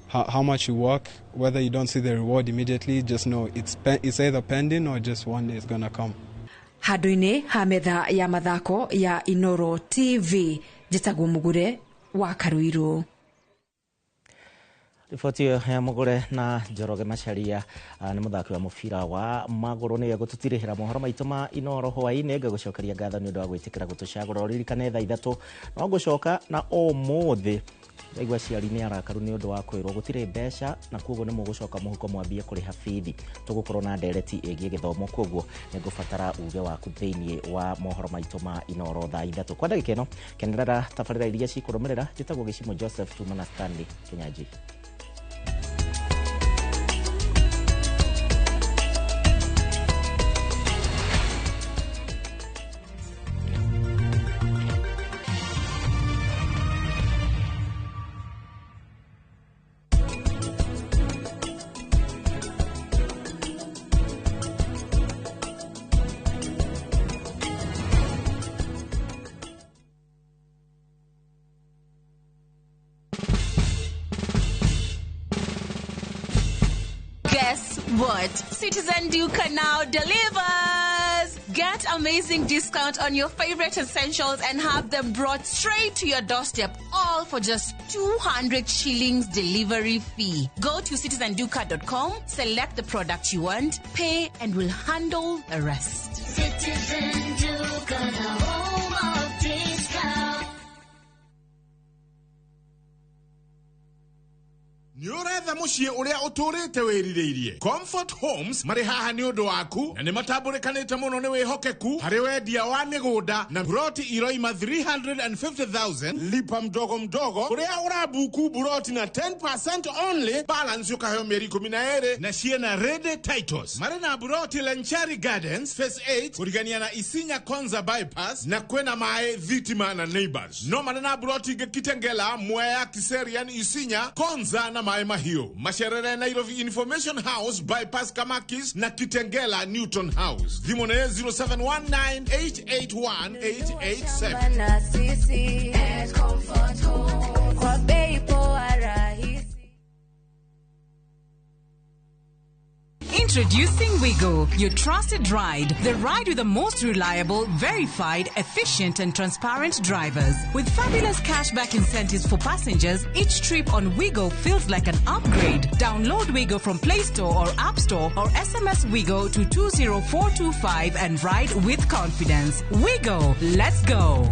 how much you work, whether you don't see the reward immediately, just know it's either pending or just one day it's gonna come. Handũ-inĩ ha metha ya mathako ya Inoro TV, njĩtagwo Mugure wa Karuiru. Riboti ĩyo ya Mugure na Njoroge Macharia nĩ mũthaki wa mũbira wa magũrũ nĩwe gũtũtirĩhĩra mohoro maitũ ma Inoro hwaĩ-inĩ. Ngagũcokeria ngatho nĩ ũndũ wa gwĩtĩkĩra gũtũcagũra. Ũririkane thaa 3 no ngũcoka na ũmũthĩ ndaigua aciari nĩ arakaru nĩ ũndũ wa kwĩrwo gũtirĩ mbeca na koguo nĩ mũgũcoka mũhuko mwambie kũrĩha bithi. Tũgũkorwo na ndereti ĩgiĩ gĩthomo, koguo nĩ ngũbatara uge waku thĩinĩ wa mohoro maitũ ma Inoro thaa 3. Kwa ndagĩka ĩno kenerera tabarĩra iria cikũrũmĩrĩra. Njĩtagwo Gĩcimo Joseph tuma na Stanley Kinyanjui. Guess what? Citizen Duka now delivers! Get amazing discount on your favorite essentials and have them brought straight to your doorstep, all for just 200 shillings delivery fee. Go to citizenduka.com, select the product you want, pay, and we'll handle the rest. Citizen Duka, the home of discount. Nĩ ũretha mũciĩ ũrĩa ũtũrĩte wĩrirĩirie. Comfort Homes marĩ haha nĩ ũndũ waku na nĩ matambũrĩkanĩte mũno nĩ wĩhokeku harĩ wendia wa mĩgũnda na buroti iroima 350,000 lipa mdogo mdogo ũrĩa ũrabuku buroti na 10% only, balance ũkaheo mĩeri 12 na ciĩna ready titles. Marĩ na buroti Lenchari Gardens Phase 8 kũrigania na Isinya Konza Bypass na kwĩna maĩ, thitima na neighbors. No marĩ na buroti ingĩ Kitengela, Mwea, Kiserian, Isinya, Konza na Maĩ Mahiũ. Macerere Nairobi Information House Bypass Kamakis na Kitengela Newton House. Thimũ nĩ 0719881887. Na sisi at Comfort Home kwa bei poa rahisi. Introducing Wigo, your trusted ride. The ride with the most reliable, verified, efficient and transparent drivers. With fabulous cashback incentives for passengers, each trip on Wigo feels like an upgrade. Download Wigo from Play Store or App Store or SMS Wigo to 20425 and ride with confidence. Wigo, let's go.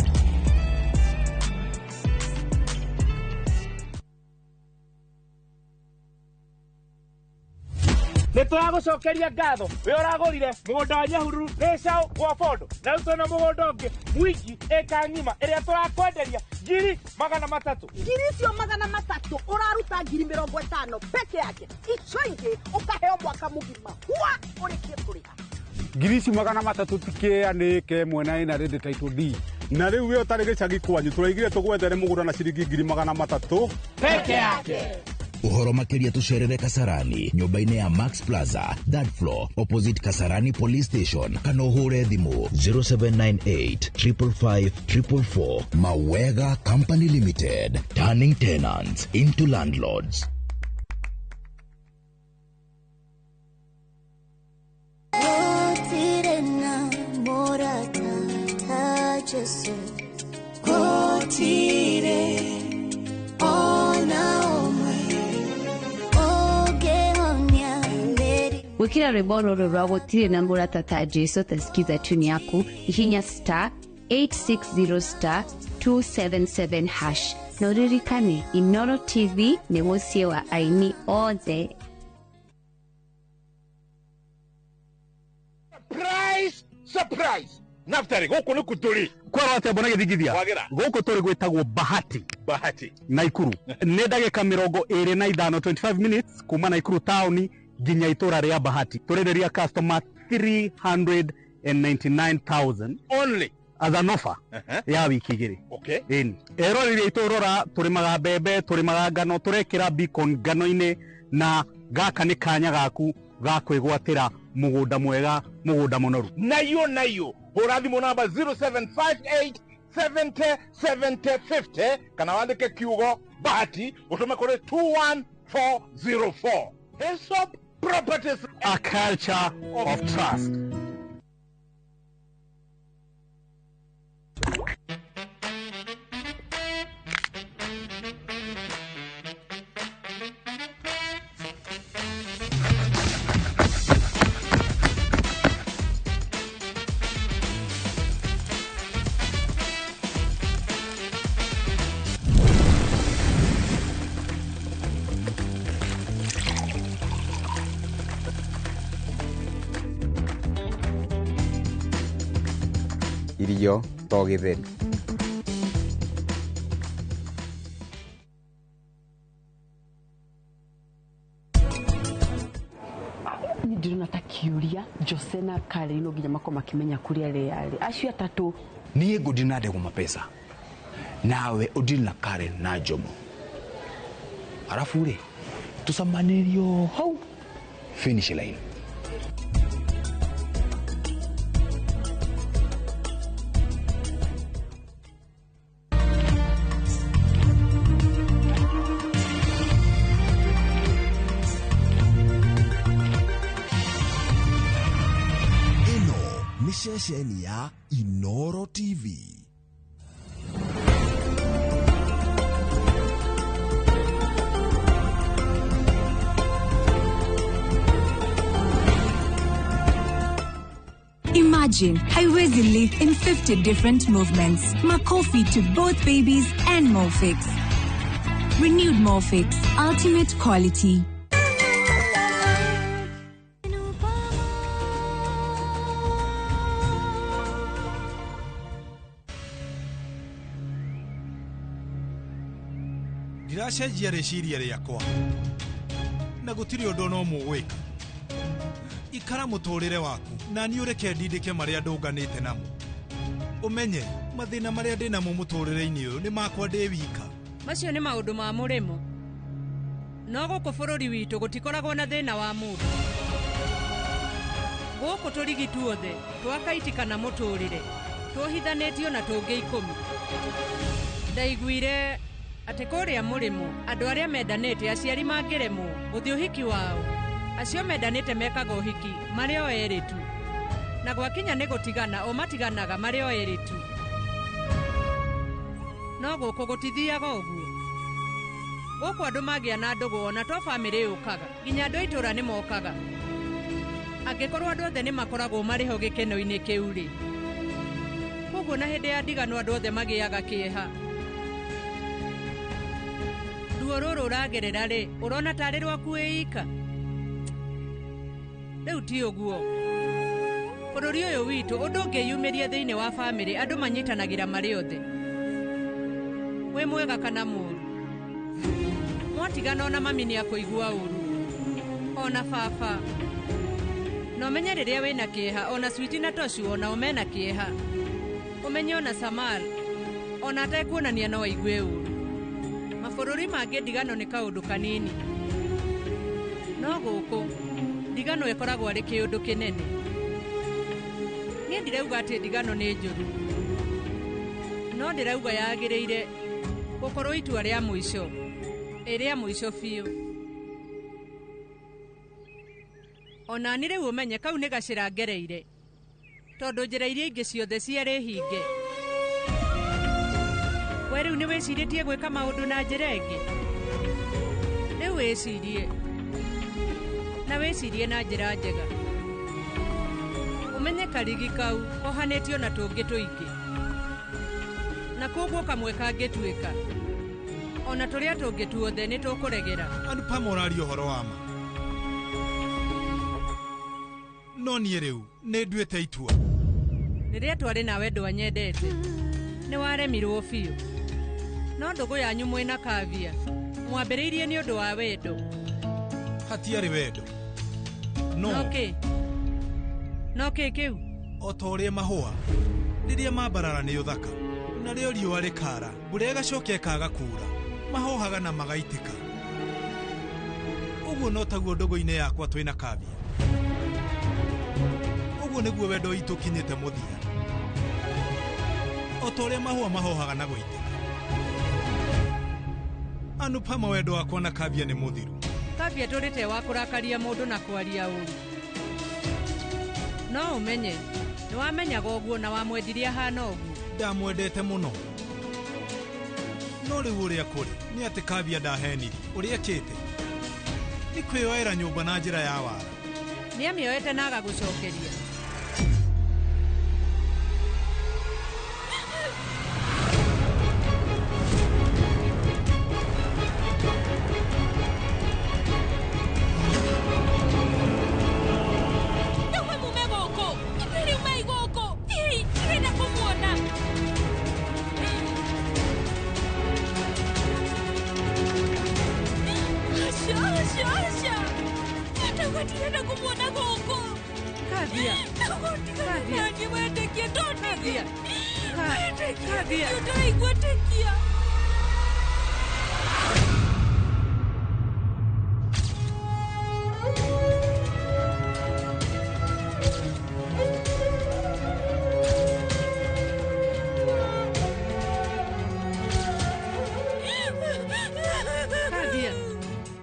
Nĩ tũragũcokeria ngatho we ũragũrire mũgũnda wa Nyahururu Gĩcaũ gwa Bondo na rĩu twĩna mũgũnda ũngĩ mwingi ĩka ng'ima ĩrĩa tũrakwenderia 300,000. Ngiri icio 300 ũraruta 50,000 peke yake, icio ingĩ ũkaheo mwaka mũgima hua ũrĩkie kũrĩha. Ngiri ici 300 tikĩanĩke mwena ĩna ready title D na rĩu we ũtarĩ gĩcagi kwanyu tũraigire tũgwethere mũgũnda na ciringi 300,000 peke yake. Uhoro makiria tucerere Kasarani nyumba-inĩ ya Max Plaza third floor opposite Kasarani Police Station kana ũhũre thimũ 0798 555 444. Mawega Company Limited, turning tenants into landlords. Gwikira rwimbo rũrũ rwa gũtirĩ na mũrata ta Jesu ta sikiza tune yaku ihinya star 860 star 277 hash na ũririkane Inoro TV nĩ mũciĩ wa aini othe. Surprise! Surprise! Naftari gũkũ nĩ kũtũrĩ kwerwo atĩa mbona gĩthingithia gũkũ tũrĩ gwĩtagwo Bahati Bahati Naikuru nĩ ndagĩka 25 25 minutes kuma Naikuru taũni nginya itũra rĩa Bahati. Tũrĩrĩria customer 399,000 only as an offer ya wiki igĩrĩ. Okay. Ĩni erorire itũrora tũrĩmaga mbembe, tũrĩmaga ngano, tũrekĩra beacon ngano-inĩ na gaka nĩ kanya gaku ga kwĩgwatĩra mũgũnda mwega, mũgũnda mũnoru. Nayo nayo hũra thimũ namba 0758 70 70 50 kana wandĩke kiugo Bahati ũtũme kũrĩ 404. Hesop Properties, a culture of trust. Irio to gĩtheri. Niĩ ndĩrona ta kĩũria Jose na Karen no nginya makorwo makĩmenya kũrĩa arĩ acio atatũ. Niĩ ngũndiri na ndegwa mapesa nawe ũndiri na Karen na Jomo, arabu rĩ tũcamanĩrio hau finish line. Ĩno nĩ ceceni ya Inoro TV. Imagine Haiwezi live in 50 different movements. Makofi to both babies and Molfix. Renewed Molfix, ultimate quality. Ndiracenjia rĩciria rĩakwa na gũtirĩ ũndũ no mũgwĩka. Ikara mũtũrĩre waku na niĩ ũreke ndindĩke marĩa ndũnganĩte namo. Ũmenye mathĩna marĩa ndĩ namo mũtũrĩre-inĩ ũyũ nĩ makwa ndĩ wika. Macio nĩ maũndũ ma mũrĩmo. No gũkũ bũrũri witũ gũtikoragwo na thĩna wa mũndũ. Gũkũ tũrigi tuothe twakaiti kana mũtũrĩre tũhithanĩtio na tũngĩ 10. Ndaiguire atĩ kũrĩa mũrĩmo andũ arĩa mendanĩte aciari mangĩremwo gũthiĩ ũhiki wao, acio mendanĩte mekaga ũhiki marĩ o erĩ tu, na gwakinya nĩ gũtigana o matiganaga marĩ o erĩ tu. No gũkũ gũtithiaga ũguo. Gũkũ andũ magĩa na ndũgũ ona to bamĩrĩ yũkaga, nginya andũ a itũũra nĩ mokaga. Angĩkorwo andũ othe nĩ makoragwo marĩ ho gĩkeno-inĩ kĩu rĩ, koguo na hĩndĩ ya ndigano andũ othe magĩaga kĩeha. Ruo rũrũ ũragerera rĩ, ũrona tarĩ rwaku wĩ ika? Rĩu ti ũguo. Bũrũri ũyũ witũ ũndũ ũngĩyumĩria thĩinĩ wa bamĩrĩ andũ manyitanagĩra marĩ othe. Wĩ mwega kana mũũru. Mwatigana ona mami nĩakũigua ũru. Ona baba. Na ũmenye rĩrĩa wĩna kĩeha ona Switi na Toshu onao mena kĩeha. Ũmenye ona Samal ona atekuonania no aigue ũru. Mabũrũri mangĩ ndigano nĩ kaũndũ kanini. No gũkũ ndigano ĩkoragwo arĩ kĩũndũ kĩnene. Niĩ ndirauga atĩ ndigano nĩ njũru. No ndĩrauga yagĩrĩire gũkorwo itua rĩa mũico, ĩrĩa mũico biũ. Ona niĩ rĩu ũmenye kau nĩ gacĩra ngereire, tondũ njĩra iria ingĩ ciothe ciarĩ hinge. We rĩu nĩ wĩcirĩtie gwĩka maũndũ na njĩra ĩngĩ? Rĩu wĩcirie na wĩcirie na njĩra njega. Ũmenye karigi kau kohanĩtio na tũngĩ tũingĩ, na koguo kamwe kangĩtuĩka ona tũrĩa tũngĩ tuothe nĩ tũkũregera. Anupama ũraria ũhoro wa ma, no niĩ rĩu nĩ nduĩte itua. Rĩrĩa twarĩ nawe ndwanyendete, nĩ waremirwo biũ. No ndũgũ yanyu mwĩna Kavia mwambĩrĩirie nĩ ũndũ wa wendo. Hatiarĩ wendo. No No kĩ kĩu? O ta ũrĩa mahũa rĩrĩa mambarara nĩ ũthaka, narĩo riũa rĩkara, mbura ĩgacoka ĩkaga kuura, mahohaga na magaitĩka. Ũguo no taguo ndũgũ-inĩ yakwa twĩna Kavia. Ũguo nĩguo wendo witũ ũkinyĩte mũthia. O ta ũrĩa mahũa mahohaga na gũitĩka. Anupama wendo wakwa na Kavya nĩ mũthiru. Kavya ndũrĩte wa kũrakaria mũndũ na kwaria ũru. No ũmenye nĩ wamenyaga ũguo na wamwendirie ahana ũguo. Ndamwendete mũno. No rĩu ũrĩa kũrĩ nĩ atĩ Kavya ndahenirie. Ũrĩa ekĩte nĩ kwĩyoera nyũmba na njĩra ya wara. Nĩ amĩoete na agagũcokeria.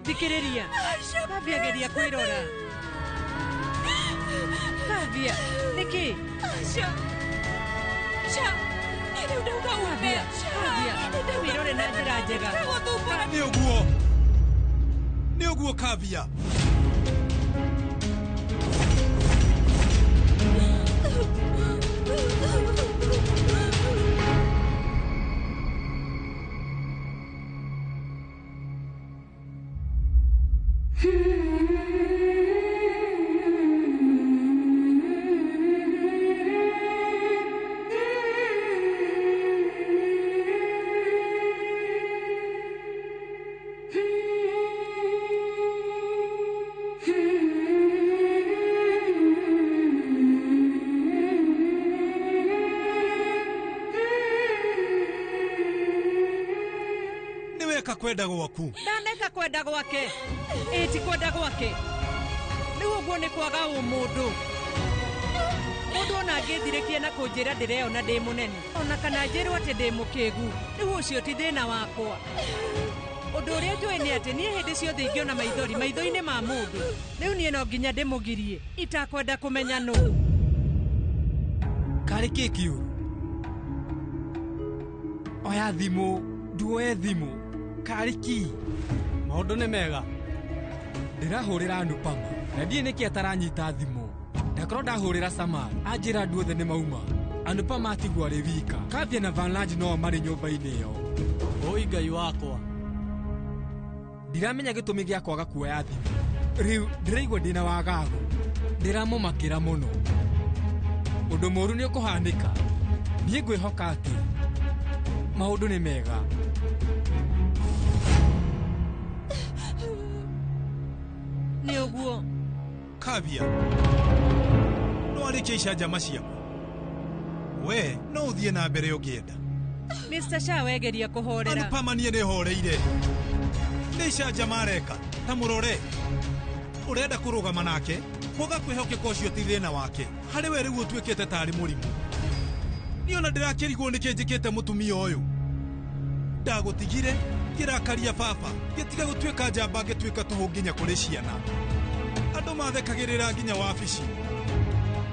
Thikĩrĩria. Kavya geria kwĩrora. Kavya, nĩkĩ? Kavya, wĩrore na njĩra njega. Nĩ ũguo. Nĩ ũguo Kavya. Kwenda gwaku. Ndaneka kwenda gwake. Ĩ ti kwenda gwake. Rĩu ũguo nĩ kwaga ũmũndũ. Mũndũ ona angĩthirĩkia na kũnjĩra ndĩreona ndĩ mũnene ona kana njĩrwo atĩ ndĩ mũkĩgu, rĩu ũcio ti thĩna wakwa. Ũndũ ũrĩa njũĩ nĩ atĩ niĩ hĩndĩ ciothe ingĩona maithori maitho-inĩ ma mũndũ, rĩu niĩ no nginya ndĩmũgirie itakwenda kũmenya nũ. Karĩ kĩ kĩũru? Oya thimũ, nduoe thimũ. Karĩ ki? Maũndũ nĩ mega. Ndĩrahũrĩra Anupama na ndiĩ nĩkĩ ataranyita thimũ. Ndakorwo ndahũrĩra Samal anjĩra andũ othe nĩ mauma. Anupama atigwo arĩ wika. Kavya na Vanlaj no marĩ nyũmba-inĩ ĩyo. Oi Ngai wakwa. Ndiramenya gĩtũmi gĩa kwaga kuoya thimũ. Rĩu ndĩraigua ndĩna wagagu. Ndĩramũmakĩra mũno. Ũndũ mũũru nĩ ũkũhanĩka. Niĩ ngwĩhoka atĩ maũndũ nĩ mega. Nĩ ũguo. Kavya, no arĩkie icanjama ciaku. We no ũthiĩ na mbere ũngĩenda. Mr. Shah wegeria kũhorera. Anupama niĩ nĩ horeire. Nĩ icanjama areka. Ta mũrore. Ũrenda kũrũgama nake, kwaga kwĩhokeka ũcio ti thĩna wake. Harĩ we rĩu ũtuĩkĩte tarĩ mũrimũ. Niĩ ona ndĩrakĩrigwo nĩkĩ njĩkĩte mũtumia ũyũ. Ndagũtigire, ngĩrakaria baba, ngĩtiga gũtuĩka njamba ngĩtuĩka tũhũ nginya kũrĩ ciana. Andũ mathekagĩrĩra nginya wabici.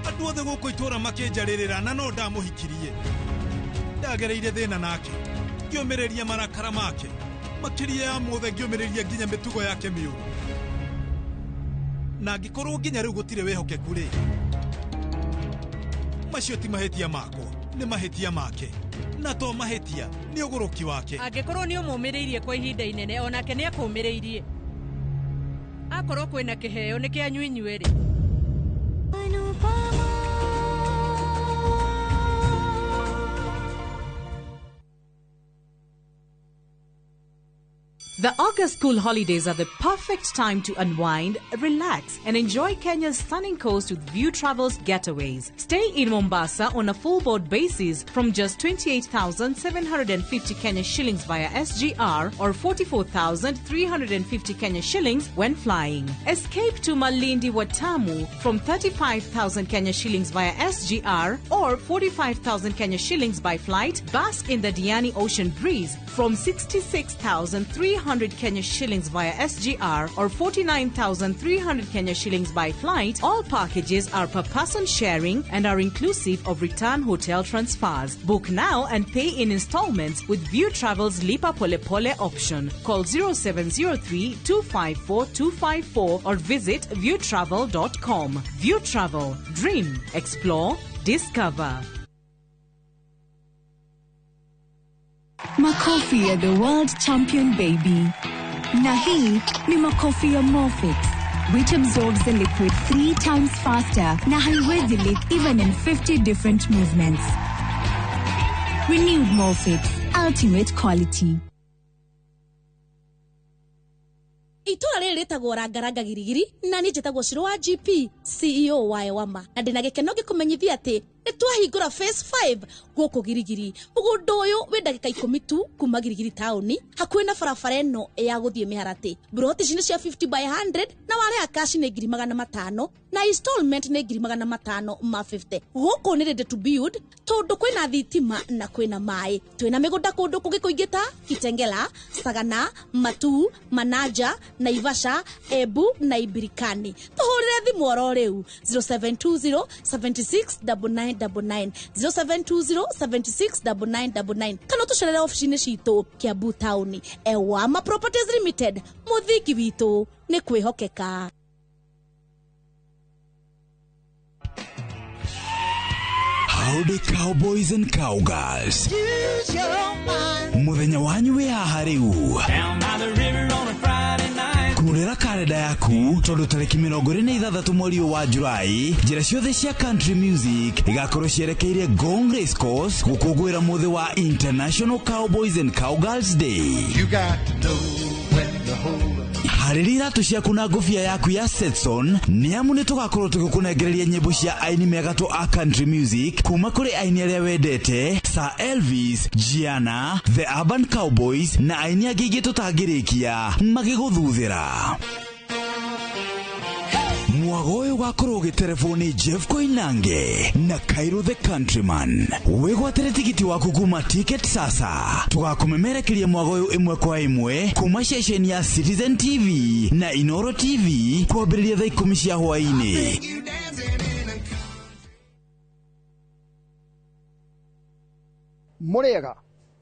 Andũ othe gũkũ itũũra makĩnjarĩrĩra na no ndamũhikirie. Ndagereire thĩna nake, ngĩũmĩrĩria marakara make, makĩria ya mothe ngĩũmĩrĩria nginya mĩtugo yake mĩũru. Na angĩkorwo nginya rĩu gũtirĩ wĩhokeku rĩ, macio ti mahĩtia makwa, nĩ mahĩtia make. Na to mahĩtia, nĩ ũgũrũki wake. Angĩkorwo nĩ ũmũmĩrĩirie kwa ihinda inene, onake nĩ akũmĩrĩirie. Akorwo kwĩna kĩheo nĩ kĩanyu inyuerĩ. The August school holidays are the perfect time to unwind, relax, and enjoy Kenya's stunning coast with View Travels getaways. Stay in Mombasa on a full board basis from just 28,750 Kenya shillings via SGR or 44,350 Kenya shillings when flying. Escape to Malindi Watamu from 35,000 Kenya shillings via SGR or 45,000 Kenya shillings by flight. Bask in the Diani Ocean breeze from 66,350 800 Kenya shillings via SGR or 49,300 Kenya shillings by flight. All packages are per person sharing and are inclusive of return hotel transfers. Book now and pay in installments with View Travel's Lipa Pole Pole option. Call 0703 254 254 or visit viewtravel.com. View Travel. Dream, explore, discover. Makofi ya the world champion baby. Na hii ni makofi ya Morfix, which absorbs the liquid 3 times faster na haiwezi leak even in 50 different movements. Renewed Morfix, ultimate quality. Itura rĩrĩ rĩtagwo rangaranga girigiri na niĩ njĩtagwo Shiro wa GP CEO wa Ewama, na ndĩna gĩkeno ngĩkũmenyithia atĩ nĩ twahingũra phase 5 gũkũ Girigiri. Mũgũnda ũyũ wĩ ndagĩka 10 tu kuma Girigiri taũni, hakuhĩ na barabara ĩno ya gũthiĩ Mĩharatĩ. Mburoti ici nĩ cia 50 by 100 na warĩha cash nĩ 500,000 na installment nĩ 550,000. Gũkũ nĩ ready to build tondũ kwĩna thitima na kwĩna maĩ. Twĩna mĩgũnda kũndũ kũngĩ kũingĩ ta Kitengela, Sagana, Matu, Manaja, Naivasha, Embu na Ibirikani. Tũhũrĩre thimũ oro rĩu 0720 76 9999, 0720 76 9999, kana ũtũcerere ofici-inĩ citũ Kiambu taũni. Ewama Properties Limited, mũthingi witũ nĩ kwĩhokeka. Howdy cowboys and cowgirls. Muthenya wanyu wĩ haha rĩu. Kũrĩra karenda yaku tondũ tarĩki 26 mweri wa Julai, njĩra ciothe cia country music igakorwo cierekeire Ngong Race Course gũkũngũĩra mũthĩ wa International Cowboys and Cowgirls Day. You got to know when to hold up. Harĩria iratũ ciaku na ngũbia yaku ya Stetson nĩ amu nĩ tũgakorwo tũgĩkũnengereria nyĩmbo cia aini megatũ a country music kuma kũrĩ aini arĩa wendete Sir Elvis, Gianna, The Urban Cowboys na aini angĩ aingĩ tũtangĩrĩkia magĩgũthuthĩra. Mwago ũyũ ũgakorwo ũgĩterebwo nĩ Jeff Koinange na Cairo the Countryman. Wĩgwatĩre tigiti waku kuma Ticket Sasa. Tũgakũmemerekeria mwago ũyũ ĩmwe kwa ĩmwe kuma ceceni ya Citizen TV na Inoro TV kwambĩrĩria thaa 10 cia hwaĩ-inĩ. Mũrĩega,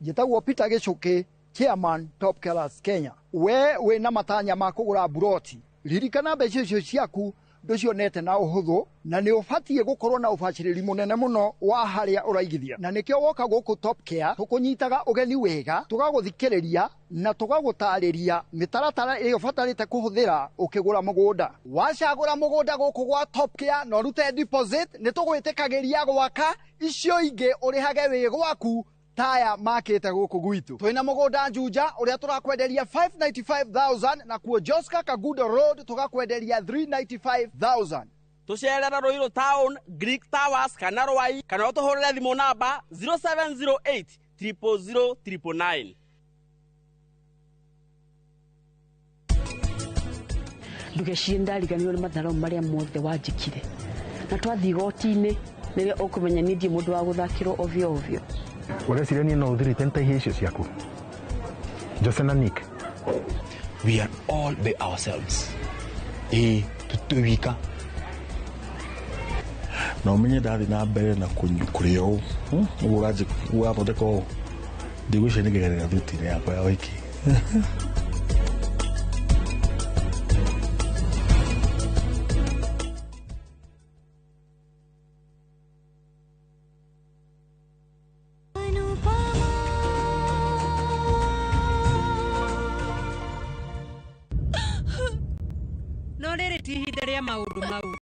njĩtagwo Peter Gĩcũkĩ, Chairman Top Killers Kenya. We wĩna matanya ma kũgũra mburoti, ririkana mbeca icio ciaku ndũcionete na ũhũthũ, na nĩ ũbatiĩ gũkorwo na ũbacĩrĩri mũnene mũno wa harĩa ũraigithia, na nĩkĩo woka gũkũ Top Care tũkũnyitaga ũgeni wega, tũgagũthikĩrĩria na tũgagũtarĩria mĩtaratara ĩrĩa ũbatarĩte kũhũthĩra ũkĩgũra mũgũnda. Wacagũra mũgũnda gũkũ gwa Top Care na ũrute deposit, nĩ tũgwĩtĩkagĩria gwaka icio ingĩ ũrĩhage wĩ gwaku taya makĩte gũkũ gwitũ. Twĩna mũgũnda Juja ũrĩa tũrakwenderia 595,000 na kuo Joska Kagudo Road tũgakwenderia 395,000. Tũcerere Ruiru Town, Greek Towers kana Rwai, kana ũtũhũrĩre thimũ namba 0708 000 999. Ndũgecirie ndariganĩrwo nĩ matharau marĩa mothe wanjĩkire, na twathiĩ igoti-inĩ nĩrĩo ũkũmenya niĩ ndirĩ mũndũ wa gũthakĩrwo ovyo ovyo. Ũreciria niĩ no ũthirĩte nĩ icio ciaku Jose na Nick? We are all by ourselves. Ĩĩ tũtwĩ wika. Na ũmenye ndathiĩ na mbere na kũrĩa ũũ ũguo ũrathondeka ũũ, ndigwĩciria nĩngĩgerera thuti-inĩ yakwa ya ũhiki. No rĩrĩ ti ihinda rĩa maũndũ mau.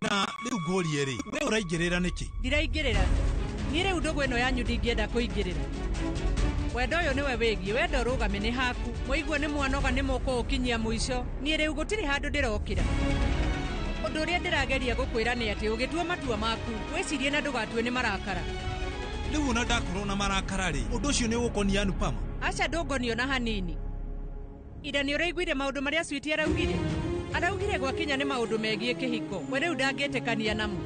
Na rĩu ngũrie rĩ, we ũraingĩrĩra nĩkĩ? Ndiraingĩrĩra. Niĩ rĩu ndũgũ ĩno yanyu ndingĩenda kũingĩrĩra. Wendo ũyũ nĩwe wĩgiĩ, wendo ũrũgame nĩ haku. Mũigue nĩ mwanoga nĩ mũkũũkinyia mũico. Niĩ rĩu gũtirĩ handũ ndĩrokĩra. Ũndũ ũrĩa ndĩrageria gũkwĩra nĩ atĩ ũgĩtua matua maku, wĩcirie na ndũgatue nĩ marakara. Rĩu ona ndakorwo na marakara rĩ, ũndũ ũcio nĩ ũgũkonia Anupama? Aca ndũngonio na hanini. Ira nĩ ũraiguire maũndũ marĩa Sweety araugire? Araugire gwakinya nĩ maũndũ megiĩ kĩhiko, we rĩu ndangĩtĩkania namo.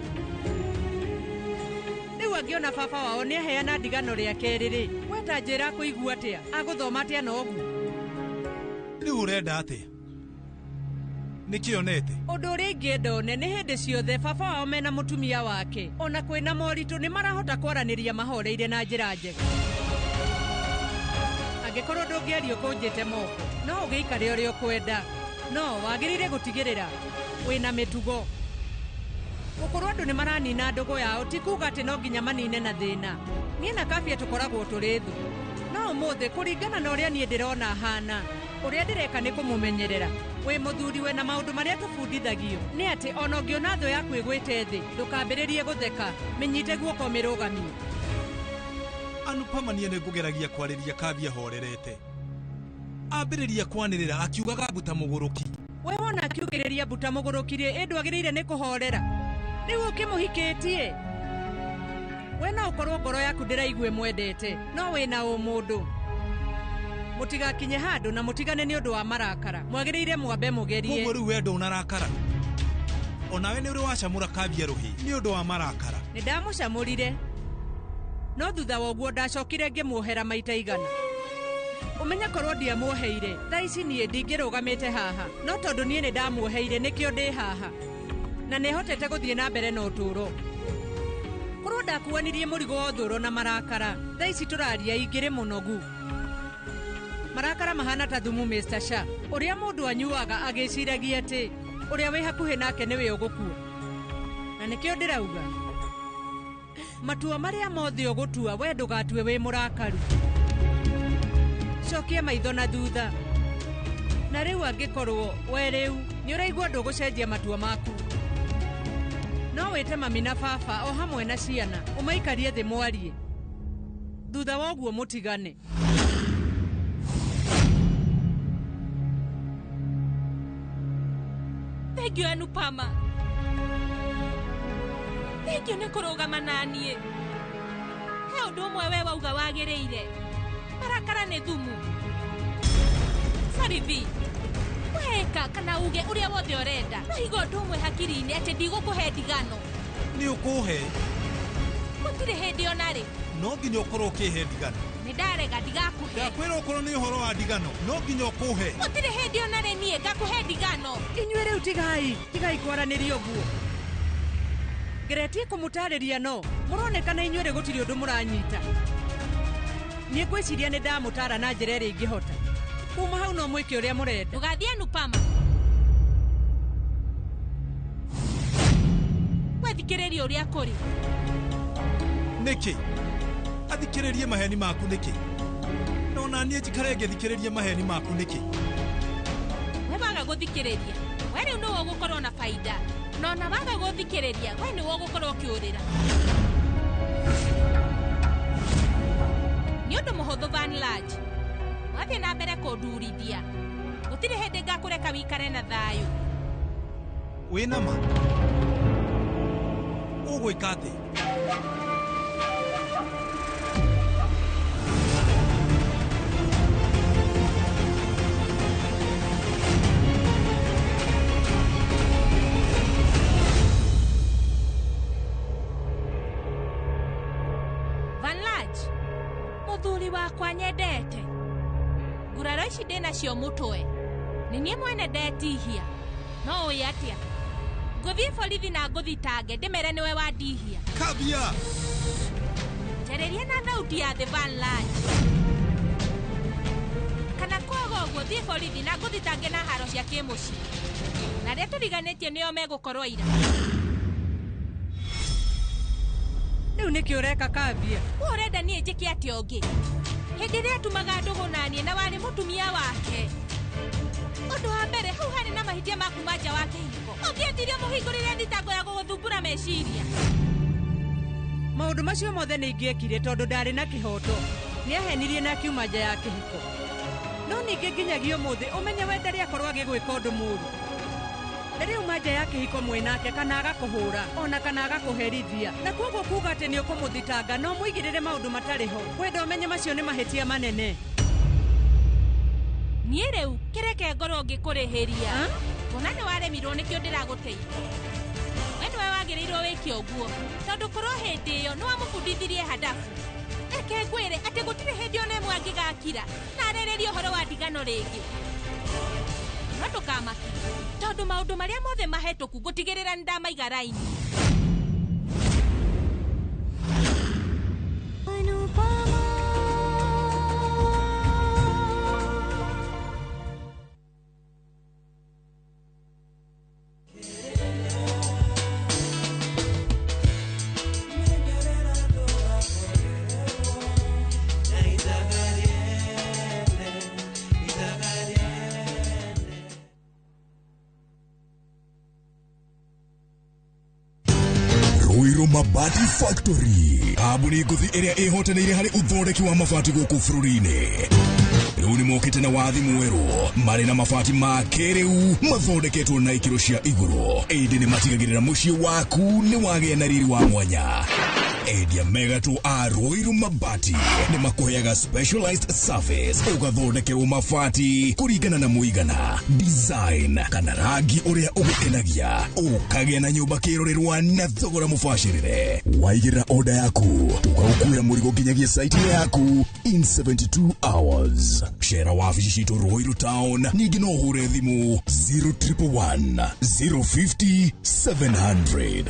Rĩu angĩona baba wao nĩ aheana ndigano rĩa kerĩ rĩ, we Ta njĩra kũigua atĩa? Agũthoma atĩa na ũguo? Rĩu ũrenda atĩa? Nĩkĩ onete? Ũndũ ũrĩa ingĩenda one nĩ hĩndĩ ciothe baba wao mena mũtumia wake ona kwĩna moritũ nĩ marahota kwaranĩria mahoreire na njĩra njega. Angĩkorwo ndũngĩaria ũkũnjĩte moko, no ũgĩikare ũrĩa ũkwenda, no wagĩrĩire gũtigĩrĩra wĩna mĩtugo. Gũkorwo andũ nĩ maranina ndũgũ yao ti kuga atĩ no nginya manine na thĩna. Niĩ na Kabia tũkoragwo tũrĩ thũ. No ũmũthĩ kũringana na ũrĩa niĩ ndĩrona hana, ũrĩa ndĩreka nĩ kũmũmenyerera. Wĩ mũthuri we na maũndũ marĩa tũbundithagio nĩ atĩ ona ũngĩona thũ yaku ĩgwĩte thĩ, ndũkambĩrĩrie gũtheka, mĩnyite guoko mĩrũgamie. Anupama niĩ nĩ ngũgeragia kwarĩria Kabia horerete. Ambĩrĩria kwanĩrĩra akiugaga mbuta mũgũrũki. We wona akiugĩrĩria mbuta mũgũrũki rĩ, ĩ ndwagĩrĩire nĩ kũhorera. Rĩu ũkĩmũhikĩtie. We no ũkorwo ngoro yaku ndĩraigua ĩmwendete, no wĩna ũmũndũ. Mũtigakinye handũ na mũtigane nĩ ũndũ wa marakara. Mwagĩrĩire mwambe mũgerie. Koguo rĩu we ndũnarakara. Onawe nĩ ũrĩ wacamũra Kabia rũhĩ nĩ ũndũ wa marakara. Nĩ ndamũcamũrire. No thutha wa ũguo ndacokire ngĩmuohera maita igana. Ũmenye korwo ndiamuoheire, thaa ici niĩ ndingĩrũgamĩte haha. No tondũ niĩ nĩ ndamuoheire nĩkĩo ndĩ haha. Na nĩhotete gũthiĩ na mbere na ũtũũro. Korwo ndakuanirie mũrigo wa ũthũũro na marakara, thaa ici tũraria ingĩrĩ mũnogu. Marakara mahana ta thumu Mr. Shah, ũrĩa mũndũ anyuaga agĩciragia atĩ ũrĩa wĩ hakuhĩ nake nĩwe ũgũkua. Na nĩkĩo ndĩrauga, matua marĩa mothe ũgũtua we ndũgatue wĩ mũrakaru. Cokia maitho na thutha. Na rĩu angĩkorwo we rĩu nĩ ũraigua ndũgũcenjia matua maku, no wĩte mami na baba o hamwe na ciana ũmaikarie thĩ mwarie. Thutha wa ũguo mũtigane. Thank you Anupama. Thank you nĩ kũrũgama na niĩ. He ũndũ ũmwe we wauga wagĩrĩire. Marakara nĩ thumu. Sorry V. Weka kana uge ũrĩa wothe ũrenda. No higa ũndũ ũmwe hakiri-inĩ atĩ ndigũkũhe ndigano. Nĩ ũkũhe? Gũtirĩ hĩndĩ ona rĩ. No nginya ũkorwo ũkĩhe ndigano. Nĩ ndarega ndigakũhe. Ndakwĩra ũkorwo nĩ ũhoro wa ndigano, no nginya ũkũhe. Gũtirĩ hĩndĩ ona rĩ niĩ ngakũhe ndigano. Inyuĩ rĩu tigai, tigai kwaranĩria ũguo. Ngeretie kũmũtarĩria no mũronekana inyuĩ rĩ gũtirĩ ũndũ mũranyita. Niĩ ngwĩciria nĩ ndamũtara na njĩra ĩrĩa ingĩhota. Kuma hau no mwĩke ũrĩa mũrenda. Ndũgathiĩ Anupama. Wethikĩrĩria ũrĩa kũrĩ. Nĩkĩ? Athikĩrĩrie maheni maku nĩkĩ? No na niĩ njikare ngĩthikĩrĩria maheni maku nĩkĩ? We waga gũthikĩrĩria, we rĩu nĩwe ũgũkorwo na baida. No na waga gũthikĩrĩria, we nĩwe ũgũkorwo ũkĩũrĩra. Nĩ ũndũ mũhũthũ Van Large. Wathiĩ na mbere kũndurithia. Gũtirĩ hĩndĩ ngakũreka wikare na thayũ. Wĩna ma? Ũgwĩka atĩa? Van Large, mũthuri wakwa nyendete. Nguraro ici ndĩnacio mũtwe. Nĩ niĩ mwene ndetihia. No ũĩ atĩa? Ngũthiĩ borithi na ngũthitange ndĩmere nĩwe wandihia. Kabia! Njarĩria na thauti ya thĩ Van Large. Kana kwaga ũguo thiĩ borithi na ngũthitange na haro cia kĩmũciĩ. Na arĩa tũriganĩtie nĩo megũkorwo ira. Rĩu nĩkĩ ũreka Kabia? We ũrenda niĩ njĩke atĩa ũngĩ? Hĩndĩ ĩrĩa atumaga ndũgũ na niĩ na warĩ mũtumia wake. Ũndũ wa mbere hau harĩ na mahĩtia ma kuma nja wa kĩhiko. Ũngĩendire mũhingũrĩre thitango ya gũgũthumbũra meciria. Maũndũ macio mothe nĩ ingĩekire tondũ ndarĩ na kĩhoto. Nĩahenirie na akiuma nja ya kĩhiko. No ningĩ nginyagia ũmũthĩ ũmenye we ndarĩ akorwo agĩgwĩka ũndũ mũũru. Rĩrĩa uma nja ya kĩhiko mwĩnake kana agakũhũra ona kana agakũherithia. Na koguo kuga atĩ nĩ ũkũmũthitanga no mũigĩrĩre maũndũ matarĩ ho. Kwenda ũmenye macio nĩ mahĩtia manene. Niĩ rĩu kĩreke ngorwo ngĩkũrĩhĩria. Kuona nĩ waremirwo nĩkĩo ndĩragũteithia. We nĩwe wagĩrĩirwo wĩke ũguo tondũ korwo hĩndĩ ĩyo nĩ wamũbundithirie hadabu. Reke ngwĩre atĩ gũtirĩ hĩndĩ ona ĩmwe angĩgakira na arĩrĩrie ũhoro wa ndigano rĩngĩ. No ndũkamake tondũ maũndũ marĩa mothe mahetũku ngũtigĩrĩra nĩ ndamaiga raini. Ruiru Mabati Factory, kambuni ngũthi ĩrĩa ĩhotanĩire harĩ ũthondeki wa mabati gũkũ bũrũri-inĩ. Rĩu nĩ mokĩte na wathi mwerũ, marĩ na mabati ma kĩrĩu mathondeketwo na ikĩro cia igũrũ, ĩndĩ nĩ matigagĩrĩra mũciĩ waku nĩ wagĩa na riri wa mwanya. Endia megatũ a Ruiru Mabati nĩ makũheaga specialized service, ũgathondekerwo mabati kũringana na mũigana, design kana rangi ũrĩa ũgũkenagia, ũkagĩa na nyũmba kĩrorerwa na thogora mũbacĩrĩre. Waigĩrĩra order yaku, tũgagũkuĩra mũrigo nginyagia site yaku in 72 hours. Cera wabici citũ Ruiru Town, ningĩ no ũhũre thimũ 0111 050 700.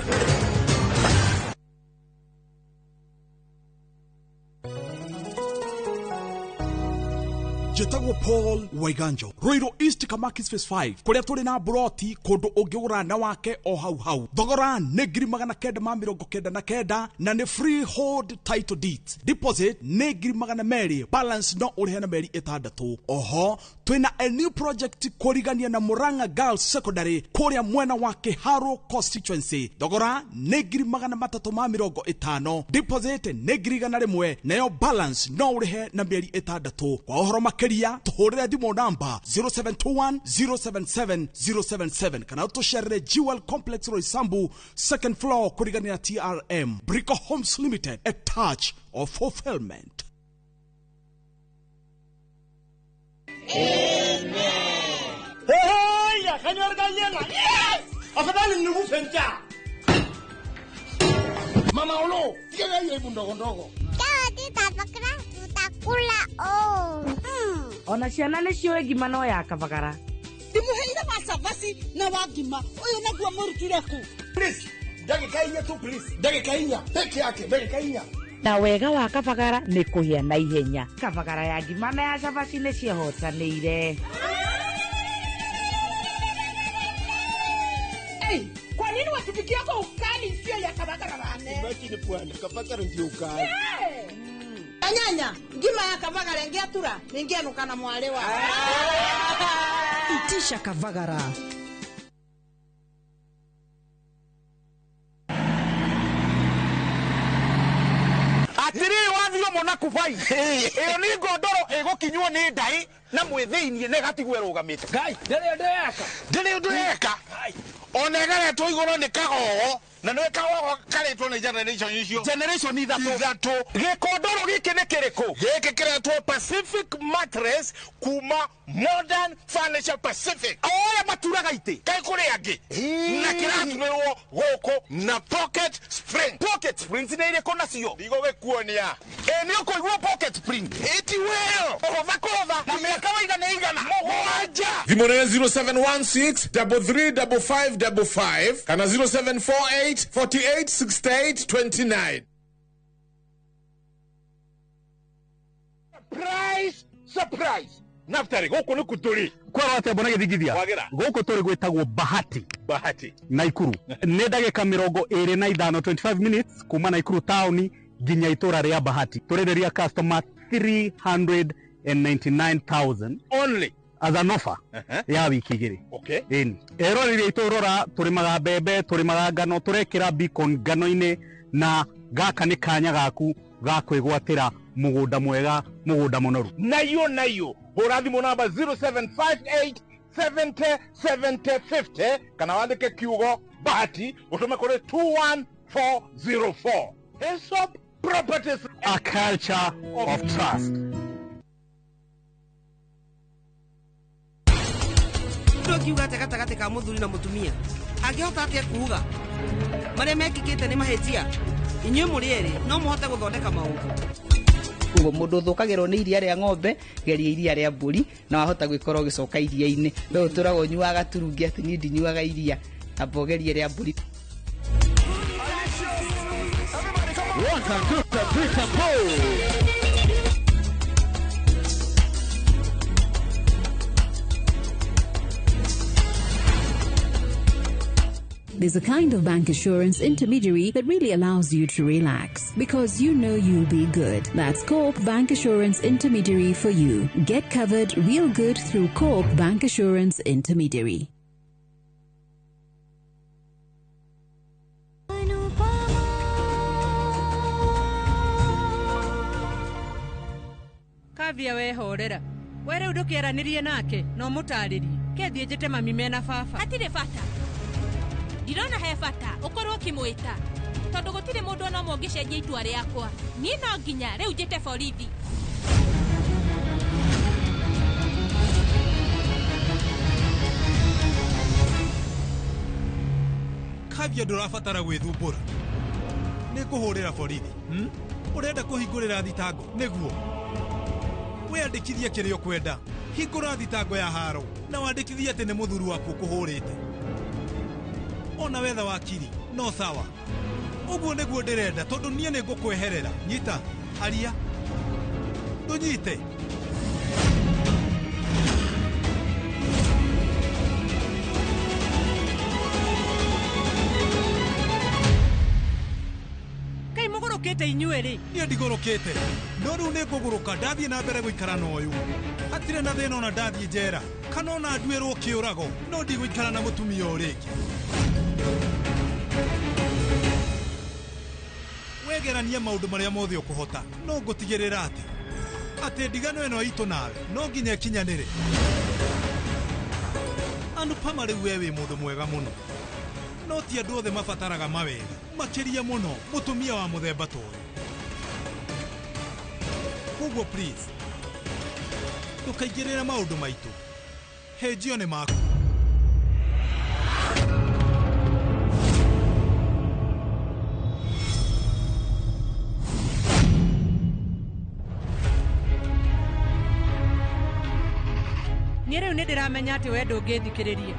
Njĩtagwo Paul Waiganjo, Ruiru East Kamakis Phase 5, kũrĩa tũrĩ na buroti kũndũ ũngĩgũra na wake o hau hau. Thogora nĩ 999 na nĩ freehold title deeds. Deposit nĩ 200,000, balance no ũrĩhe na mĩeri 6. Oho twĩna a new project kũrigania na Murang'a Girls Secondary kũrĩa mwena wa Kĩharũ constituency. Thogora nĩ 350,000, deposit nĩ 100,000, nayo balance no ũrĩhe na mĩeri 6. Kwa ũhoro makĩria tũhũrĩre thimũ namba 0721 077 077 kana ũtũcerere Jewel Complex Roysambu second floor kũrigania na TRM. Brico Homes Limited, a touch of fulfillment. Hey, yes! Afadhali nikufe njaa. Mama Olo, tiga hiyo ibu ndogo ndogo. Tutakula oh. Ona ciana nĩ ciũĩ ngima no ya kabagara. Ndimuheire wa cabaci na wa ngima ũyũ naguo mũrutire kũ? Please, ndagĩka inya tu please. Ndagĩka inya peke yake, ndagĩka inya. Na wega wa kabagara nĩ kũhĩa na ihenya. Kabagara ya ngima na ya cabaci nĩ ciehotanĩire. Hey, kwa nini watupikia kwa ukali sio ya kabagara bane? Imagine bwana, kabagara ndio ukali. Hey! Anyanya, ngima ya kabagara ingiatura, ningianuka na mwale wa. Itisha kabagara. Atiriri wathio mona kubai. Iyo ni ngondoro igukinywo ni ndai na mwithiinie na gatigwe rugamite. Ngai, ndiri ndeka. Ndiri ndeka. Ona ĩgaretwo igũrũ nĩ kagogo na nĩ kagogo karetwo nĩ generation icio, generation ithatũ. Gĩkondoro gĩkĩ nĩ kĩrĩkũ? Gĩkĩ kĩretwo Pacific Mattress kuma Modern Furniture Pacific. Oya maturaga itĩ kaĩ kũrĩ angĩ na kĩratumĩrwo gũkũ na pocket spring. Pocket springs nĩ irĩkũ nacio? Ndigũgĩkuonia. Ĩ nĩ ũkũigua pocket spring ĩti weo ũhũtha kũhũtha na mĩaka waigana igana mũgwanja. Thimũ nĩ 0716 3355 55 kana 0748 48 68 29. Surprise, surprise. Naftari gũkũ nĩ kũtũrĩ kwara atĩa mbona gĩthingithia gũkũ tũrĩ gwĩtagwo Bahati. Bahati Naikuru nĩ ndagĩka 25, 25 minutes kuma Naikuru town nginya itũra rĩa Bahati. Tũrenderia customer 399,000 only as an offer ya wiki igĩrĩ. Okay. Ĩni eroreri aitũ rora, tũrĩmaga mbembe, tũrĩmaga ngano, tũrekĩra beacon ngano-inĩ, na gaka nĩ kanya gaku ga kwĩgwatĩra mũgũnda mwega, mũgũnda mũnoru. Nayo nayo hũra thimũ namba 0758 70 70 50 kana wandĩke kiugo Bahati ũtũme kũrĩ 21404. Hesop Properties, a culture of trust. Ndũngiuga atĩa gatagatĩ ka mũthuri na mũtumia angĩhota atĩa kuuga marĩa mekĩkĩte nĩ mahĩtia? Inyuĩ mũrĩ erĩ no mũhote gũthondeka maũndũ. Koguo mũndũ ũthũkagĩrwo nĩ iria rĩa ng'ombe, geria iria rĩa mbũri na wahota gwĩkora ũgĩcoka iria-inĩ. We ũtũraga ũnyuaga turungi atĩ niĩ ndinyuaga iria, amba ũgerie rĩa mbũri. One, two, three, four. There's a kind of bank assurance intermediary that really allows you to relax because you know you'll be good. That's Co-op Bank Assurance Intermediary for you. Get covered real good through Co-op Bank Assurance Intermediary. Kavia wehorera we rĩu ndũkĩaranĩrie nake no mũtarĩrie kethiĩ njĩte mami mena baba. Hatirĩ bata, ndirona he bata ũkorwo ũkĩmwĩta tondũ gũtirĩ mũndũ ona ũmwe ũngĩcenjia itua rĩakwa. Niĩ no nginya rĩu njĩte borithi. Kavia ndũrabatara gwĩthumbũra, nĩ ngũhũrĩra borithi. Ũrenda kũhingũrĩra thitango nĩguo wĩandĩkithie kĩrĩa ũkwenda. Hingũra thitango ya haro na wandĩkithie atĩ nĩ mũthuri waku ũkũhũrĩte. Ona wetha wakiri no sawa. Ũguo nĩguo ndĩrenda tondũ niĩ nĩ ngũkweherera. Nyita aria ndũnyite. Kai mũgũrũkĩte inyuĩ rĩ? Niĩ ndigũrũkĩte, no rĩu nĩ ngũgũrũka ndathiĩ na mbere gũikara na ũyũ. Hatirĩ na thĩna ona ndathiĩ njera kana ona nduĩrwo kĩũrago, no ndigũikara na mũtumia ũyũ rĩngĩ. Wegeranie maũndũ marĩa mothe ũkũhota, no ngũtigĩrĩra atĩ ndigano ĩno itũ nawe no nginya ĩkinyanĩre. Anupama rĩu we wĩ mũndũ mwega mũno, no ti andũ othe mabataraga mawega, makĩria mũno mũtumia wa mũthemba ta ũyũ. Koguo please ndũkaingĩrĩre maũndũ maitũ, hĩnjio nĩ maku. Niĩ rĩu nĩ ndĩramenya atĩ we ndũngĩthikĩrĩria,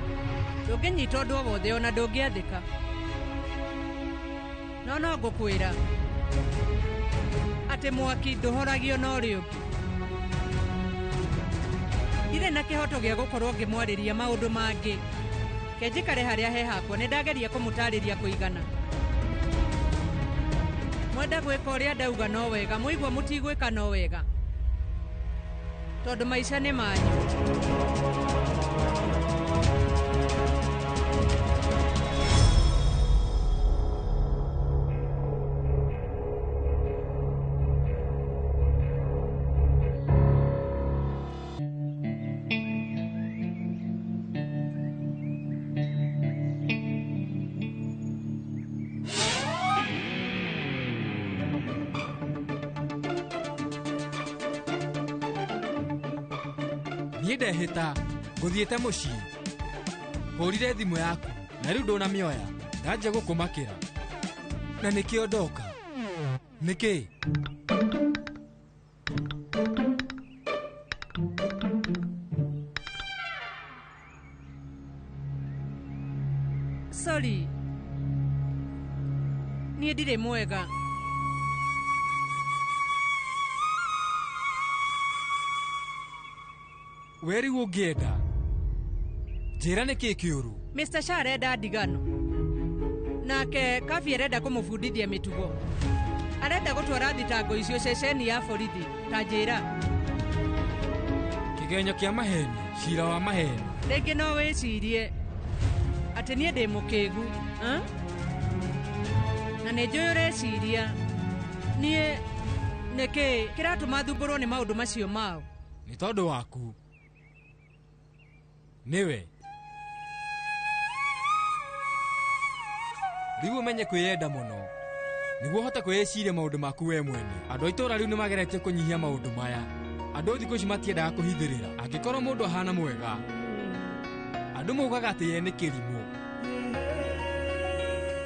ndũngĩnyita ũndũ o wothe ona ndũngĩathĩka. No no ngũkwĩra atĩ mwaki ndũhoragio na ũrĩa ũngĩ. Ndirĩ na kĩhoto gĩa gũkorwo ngĩmwarĩria maũndũ mangĩ. Ke njikare harĩa he hakwa, nĩ ndageria kũmũtarĩria kũigana. Mwenda gwĩka ũrĩa ndauga no wega, mũigua mũtigwĩka no wega, tondũ maica nĩ manyu. Niĩ ndehĩta ngũthiĩte mũciĩ, hũrire thimũ yaku na rĩu ndũnamĩoya, ndanjia gũkũmakĩra na nĩkĩo ndoka. Nĩkĩ? Sorry, niĩ ndirĩ mwega. We rĩu ũngĩenda njĩra nĩkĩ kĩũru? Mr. Shah arenda ndigano, nake Kabi arenda kũmũbundithia mĩtugo. Arenda gũtwara thitango icio ceceni ya borithi. Ta njĩra. Kĩgenyo kĩa maheni, cira wa maheni. Rĩngĩ no wĩcirie atĩ niĩ ndĩ mũkĩgu, na nĩ njũĩ ũreciria niĩ nĩkĩ kĩratũma thumbũrwo nĩ maũndũ macio mao. Nĩ tondũ waku. Nĩwe. Rĩu ũmenye kwĩyenda mũno nĩguo ũhote kwĩĩciria maũndũ maku we mwene. Andũ a itũũra rĩu nĩmageretie kũnyihia maũndũ maya. Andũ thikũ ici matiendaga kũhithĩrĩra. Angĩkorwo mũndũ ahana mwega, andũ maugaga atĩ ye nĩ kĩrimũ.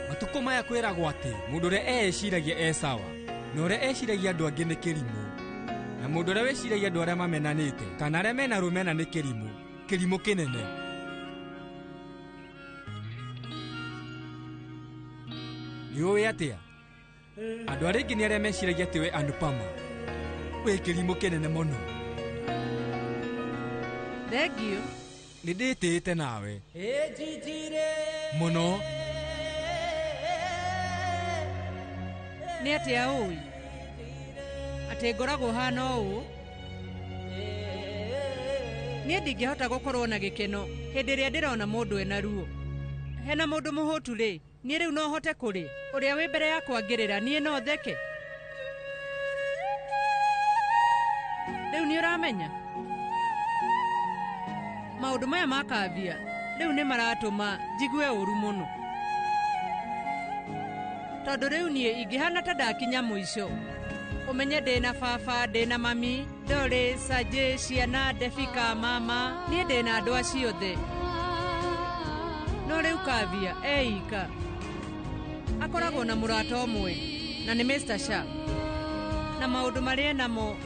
Matukũ maya kwĩragwo atĩ mũndũ ũrĩa eĩciragia e sawa na ũrĩa eciragia andũ angĩ nĩ kĩrimũ. Na mũndũ ũrĩa wĩciragia andũ arĩa mamenanĩte kana arĩa mena rũmena nĩ kĩrimũ, kĩrimũ kĩnene. Nĩ ũĩ atĩa? Andũ arĩa aingĩ nĩ arĩa meciragia atĩ we Anupama wĩ kĩrimũ kĩnene mũno. Thengiũ. Nĩ ndĩtĩĩte nawe mũno. Nĩ atĩa ũĩ atĩ ngoragwo hana ũũ? Niĩ ndingĩhota gũkorwo na gĩkeno hĩndĩ ĩrĩa ndĩrona mũndũ ena ruo. Hena mũndũ mũhũtu rĩ, niĩ rĩu no hote kũrĩa? Ũrĩa wĩ mbere yakwa ngĩrĩra, niĩ no theke? Rĩu nĩ ũramenya maũndũ maya ma Kavya rĩu nĩ maratũma njigue ũru mũno, tondũ rĩu niĩ ingĩhana ta ndakinya mũico. Ũmenye ndĩna baba, ndĩna mami, Dore, Sajĩ, ciana, Defika, mama, niĩ ndĩna andũ acio othe. No rĩu Kavya eika akoragwo na mũrata ũmwe na nĩ Mr. Shah, na maũndũ marĩa namo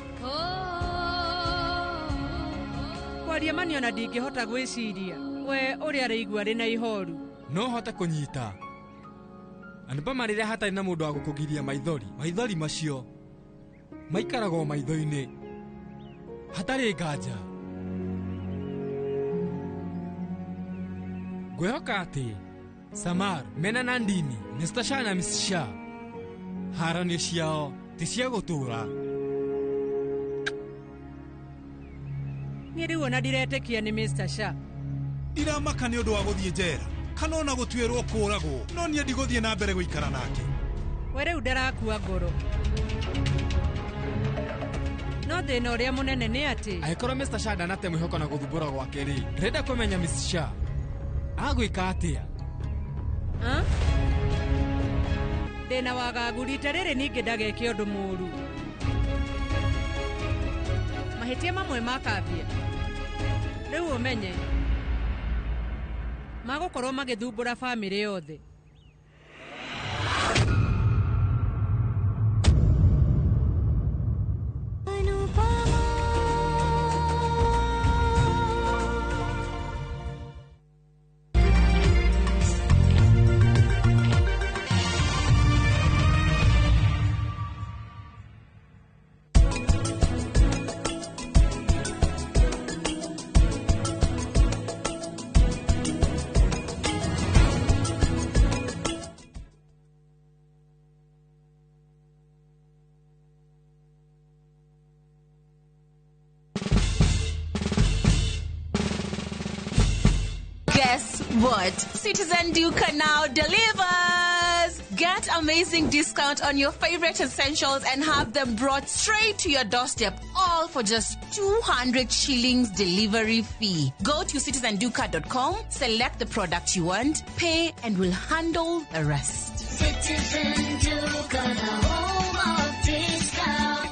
kwaria mani ona ndingĩhota gwĩciria we ũrĩa araigua arĩ na ihoru. No hote kũnyita Anupama rĩrĩa hatarĩ na mũndũ wa gũkũgiria maithori. Maithori macio maikaragwo maitho-inĩ hatarĩ nganja. Ngwĩhoka atĩ Samar mena Nandini, Mr. Shah na Miss Shah haranio ciao ti cia gũtũũra. Niĩ rĩu ona ndiretĩkia nĩ Mr. Shah. Ndiramaka nĩ ũndũ wa gũthiĩ njera kana ona gũtuĩrwo kũũragwo, no niĩ ndigũthiĩ na mbere gũikara nake. We rĩu ndarakua ngoro. No thĩna ũrĩa mũnene nĩ atĩ angĩkorwo Mr. Shah ndanate mwĩhoko na gũthumbũra gwake rĩ, ndĩrenda kũmenya Miss Shah agwĩka atĩa. Ndĩna wagagu rita rĩrĩ ningĩ ndageke ũndũ mũũru. Mahĩtia mamwe ma Kavya rĩu ũmenye magũkorwo magĩthumbũra bamĩrĩ yothe. Guess what? Citizen Duka now delivers! Get amazing discount on your favorite essentials and have them brought straight to your doorstep, all for just 200 shillings delivery fee. Go to citizenduka.com, select the product you want, pay, and we'll handle the rest. Citizen Duka, the home of discount.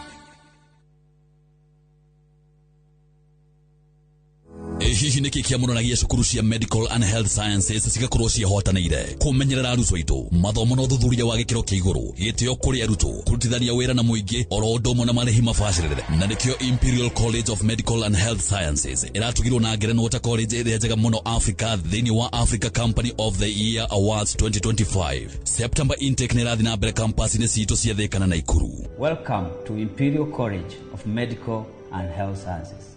Hihi nĩkĩ kĩamũranagia cukuru cia Medical and Health Sciences cigakorwo ciĩhotanĩire kũmenyerera arutwo aitũ, mathomo na ũthuthuria wa gĩkĩro kĩa igũrũ, gĩtĩo kũrĩ arutwo, kũrutithania wĩra na mũingĩ, oro ũndũ ũmwe na marĩhi mabacĩrĩre. Na nĩkĩo Imperial College of Medical and Health Sciences ĩratugirwo na ngerenwa ta college ĩrĩa njega mũno Africa thĩinĩ wa Africa Company of the Year Awards 2025. September intake nĩ ĩrathiĩ na mbere campus-inĩ citũ cia Thĩka na Naikuru. Welcome to Imperial College of Medical and Health Sciences.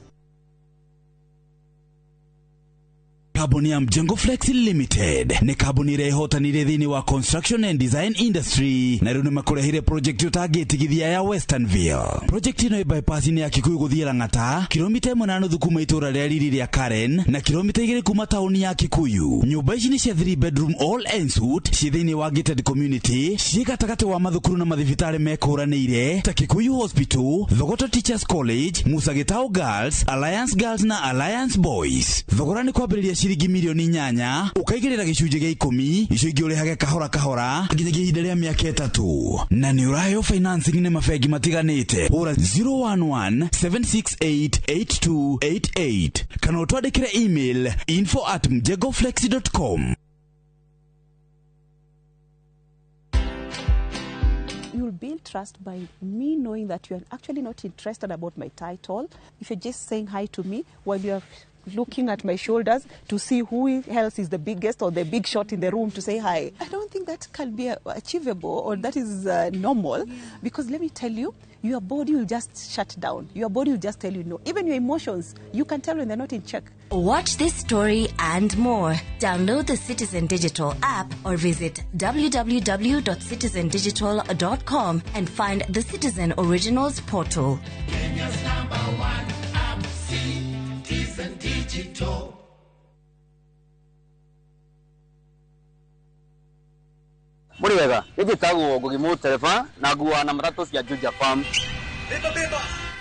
Kambuni ya Mjengo Flex Limited nĩ kambuni ĩrĩa ĩhotanĩire thĩinĩ wa construction and design industry, na rĩu nĩ makũrehire project ũtangĩtigithia ya Westernville. Project ĩno ĩ bypass-inĩ ya Kikuyu gũthiĩ Lang'ata, kilomita 1.5 kuma itũũra rĩa riri rĩa Karen na kilomita 2 kuma taũni ya Kikuyu. Nyũmba ici nĩ cia 3 bedroom all en suite, ciĩ thĩinĩ wa gated community, ciĩ gatagatĩ wa mathukuru na mathibitarĩ mekũranĩire ta Kikuyu Hospital, Thogoto Teachers College, Musa Gitau Girls, Alliance Girls na Alliance Boys. Thogora nĩ kwambĩrĩria ciringi milioni 8, ũkaigĩrĩra gĩcunjĩ gĩa 10, icio ingĩ ũrĩhage kahora kahora nginyagia ihinda rĩa mĩaka 3, na nĩ ũraheo financing nĩ mabengi matiganĩte. Hũra 011 768 8288 kana ũtwandĩkĩre email info@mjengoflex.com. You'll build trust by me knowing that you're actually not interested about my title. If you're just saying hi to me while you're looking at my shoulders to see who else is the biggest or the big shot in the room to say hi. I don't think that can be achievable or that is normal, because let me tell you, your body will just shut down. Your body will just tell you no. Even your emotions, you can tell when they're not in check. Watch this story and more. Download the Citizen Digital app or visit www.citizendigital.com and find the Citizen Originals portal. Kenya's number one app, Citizen Digital. Muri wega, njĩtagwo Ngugi Mũtereba na nguaga na matatũ cia Juja Farm.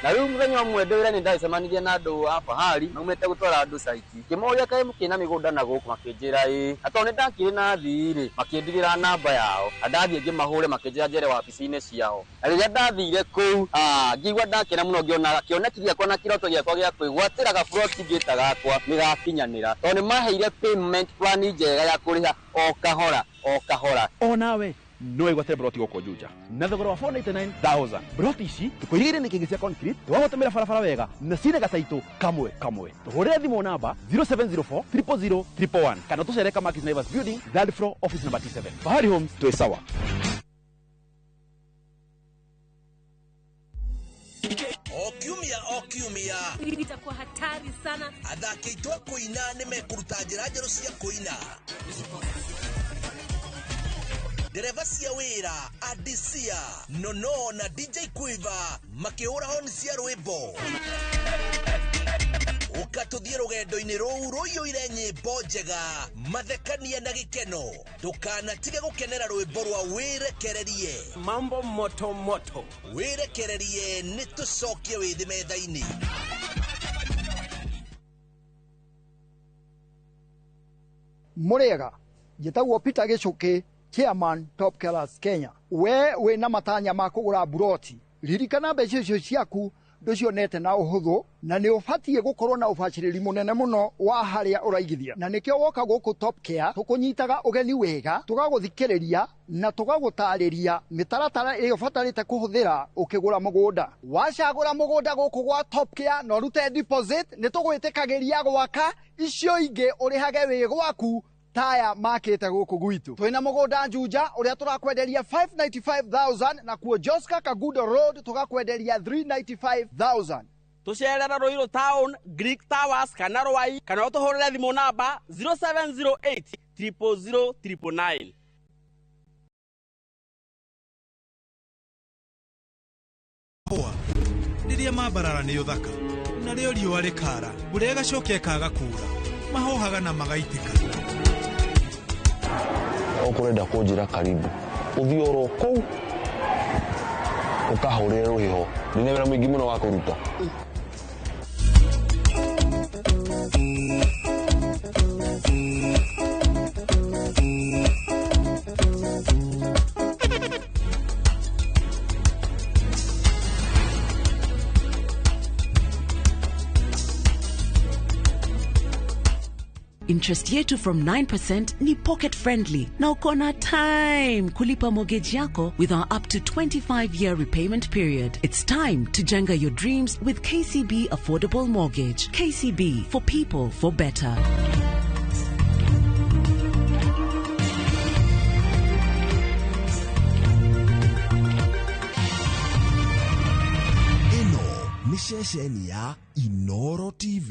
Na rĩu mũthenya ũmwe ndĩ wĩra nĩ ndacemanirie na andũ a Fahari maumĩte gũtwara andũ caiti. Ngĩmoria kaĩ mũkĩrĩ na mĩgũnda na gũkũ, makĩnjĩra ĩĩ. Na tondũ nĩ ndakĩrĩ na thii rĩ, makĩndigĩra namba yao. Na ndathiĩ ngĩmahũre makĩnjĩra njere wabici-inĩ ciao. Na rĩrĩa ndathire kũu, ngĩigua ndakena mũno ngĩona kĩoneki gĩakwa na kĩroto gĩakwa gĩa kwĩgwatĩra gaburoti ngĩta gakwa nĩ gakinyanĩra. Tondũ nĩ maheire payment plan njega ya kũrĩha o kahora o kahora. Onawe no wĩgwatĩre broti gũkũ Juja na thogora wa 499,000. Broti ici tũkũigĩire nĩ kĩngĩ cia concrete, twagũtũmĩra barabara wega na cirĩ gataitũ kamwe kamwe. Tũhũrĩre thimũ namba 0704 000 111 kana tũcere Kamakis Naivas Building, third floor, office number T7. Fahari Homes, twĩ sawa. O kiumia o kiumia itakuwa hatari sana. Athaki aitũ a kũina nĩ mekũruta njĩra njerũ cia kũina. Ndereba cia wĩra Adisia Nono na DJ Quiver makĩhũra honi cia rwĩmbo. Ũka tũthiĩ rũgendo-inĩ rũu rũiyũire nyĩmbo njega, mathekania na gĩkeno. Ndũkanatige gũkenera rwĩmbo rwa wĩrekererie. Mambo moto moto. Wĩrekererie nĩ tũcokie wĩthĩ metha-inĩ. Mũrĩega, njĩtagwo Peter Gĩcũkĩ, Chairman Top Killers Kenya. We wĩna matanya ma kũgũra buroti, ririkana mbeca icio ciaku ndũcionete na ũhũthũ, na nĩ ũbatiĩ gũkorwo na ũbacĩrĩri mũnene mũno wa harĩa ũraigithia. Na nĩkĩo woka gũkũ Top Care tũkũnyitaga ũgeni wega, tũgagũthikĩrĩria na tũgagũtarĩria mĩtaratara ĩrĩa ũbatarĩte kũhũthĩra ũkĩgũra mũgũnda. Wacagũra mũgũnda gũkũ gwa Top Care na ũrute deposit, nĩ tũgwĩtĩkagĩria gwaka icio ingĩ ũrĩhage wĩ gwaku taya makĩte gũkũ gwitũ. Twĩna mũgũnda Juja ũrĩa tũrakwenderia 595,000 na kuo Joska Kagudo Road tũgakwenderia 395,000. Tũcerera Ruiru Town, Greek Towers kana Ruai, kana ũtũhũrĩre thimũ namba 0708 000 999. Rĩrĩa mambarara nĩ ũthaka narĩo riũa rĩkara, mbura ĩgacoka ĩkaga kuura, mahohaga na magaitĩka. Ũkũrenda kũnjĩra karibu ũthiĩ oro kũu ũkahũrĩre rũhĩho, ndĩna wĩra mũingĩ mũno wa kũruta. Interest yetu from 9% ni pocket friendly na uko na time kulipa mortgage yako with our up to 25-year repayment period. It's time to jenga your dreams with KCB Affordable Mortgage. KCB, for people, for better. Ĩno nĩ ceceni ya Inoro TV.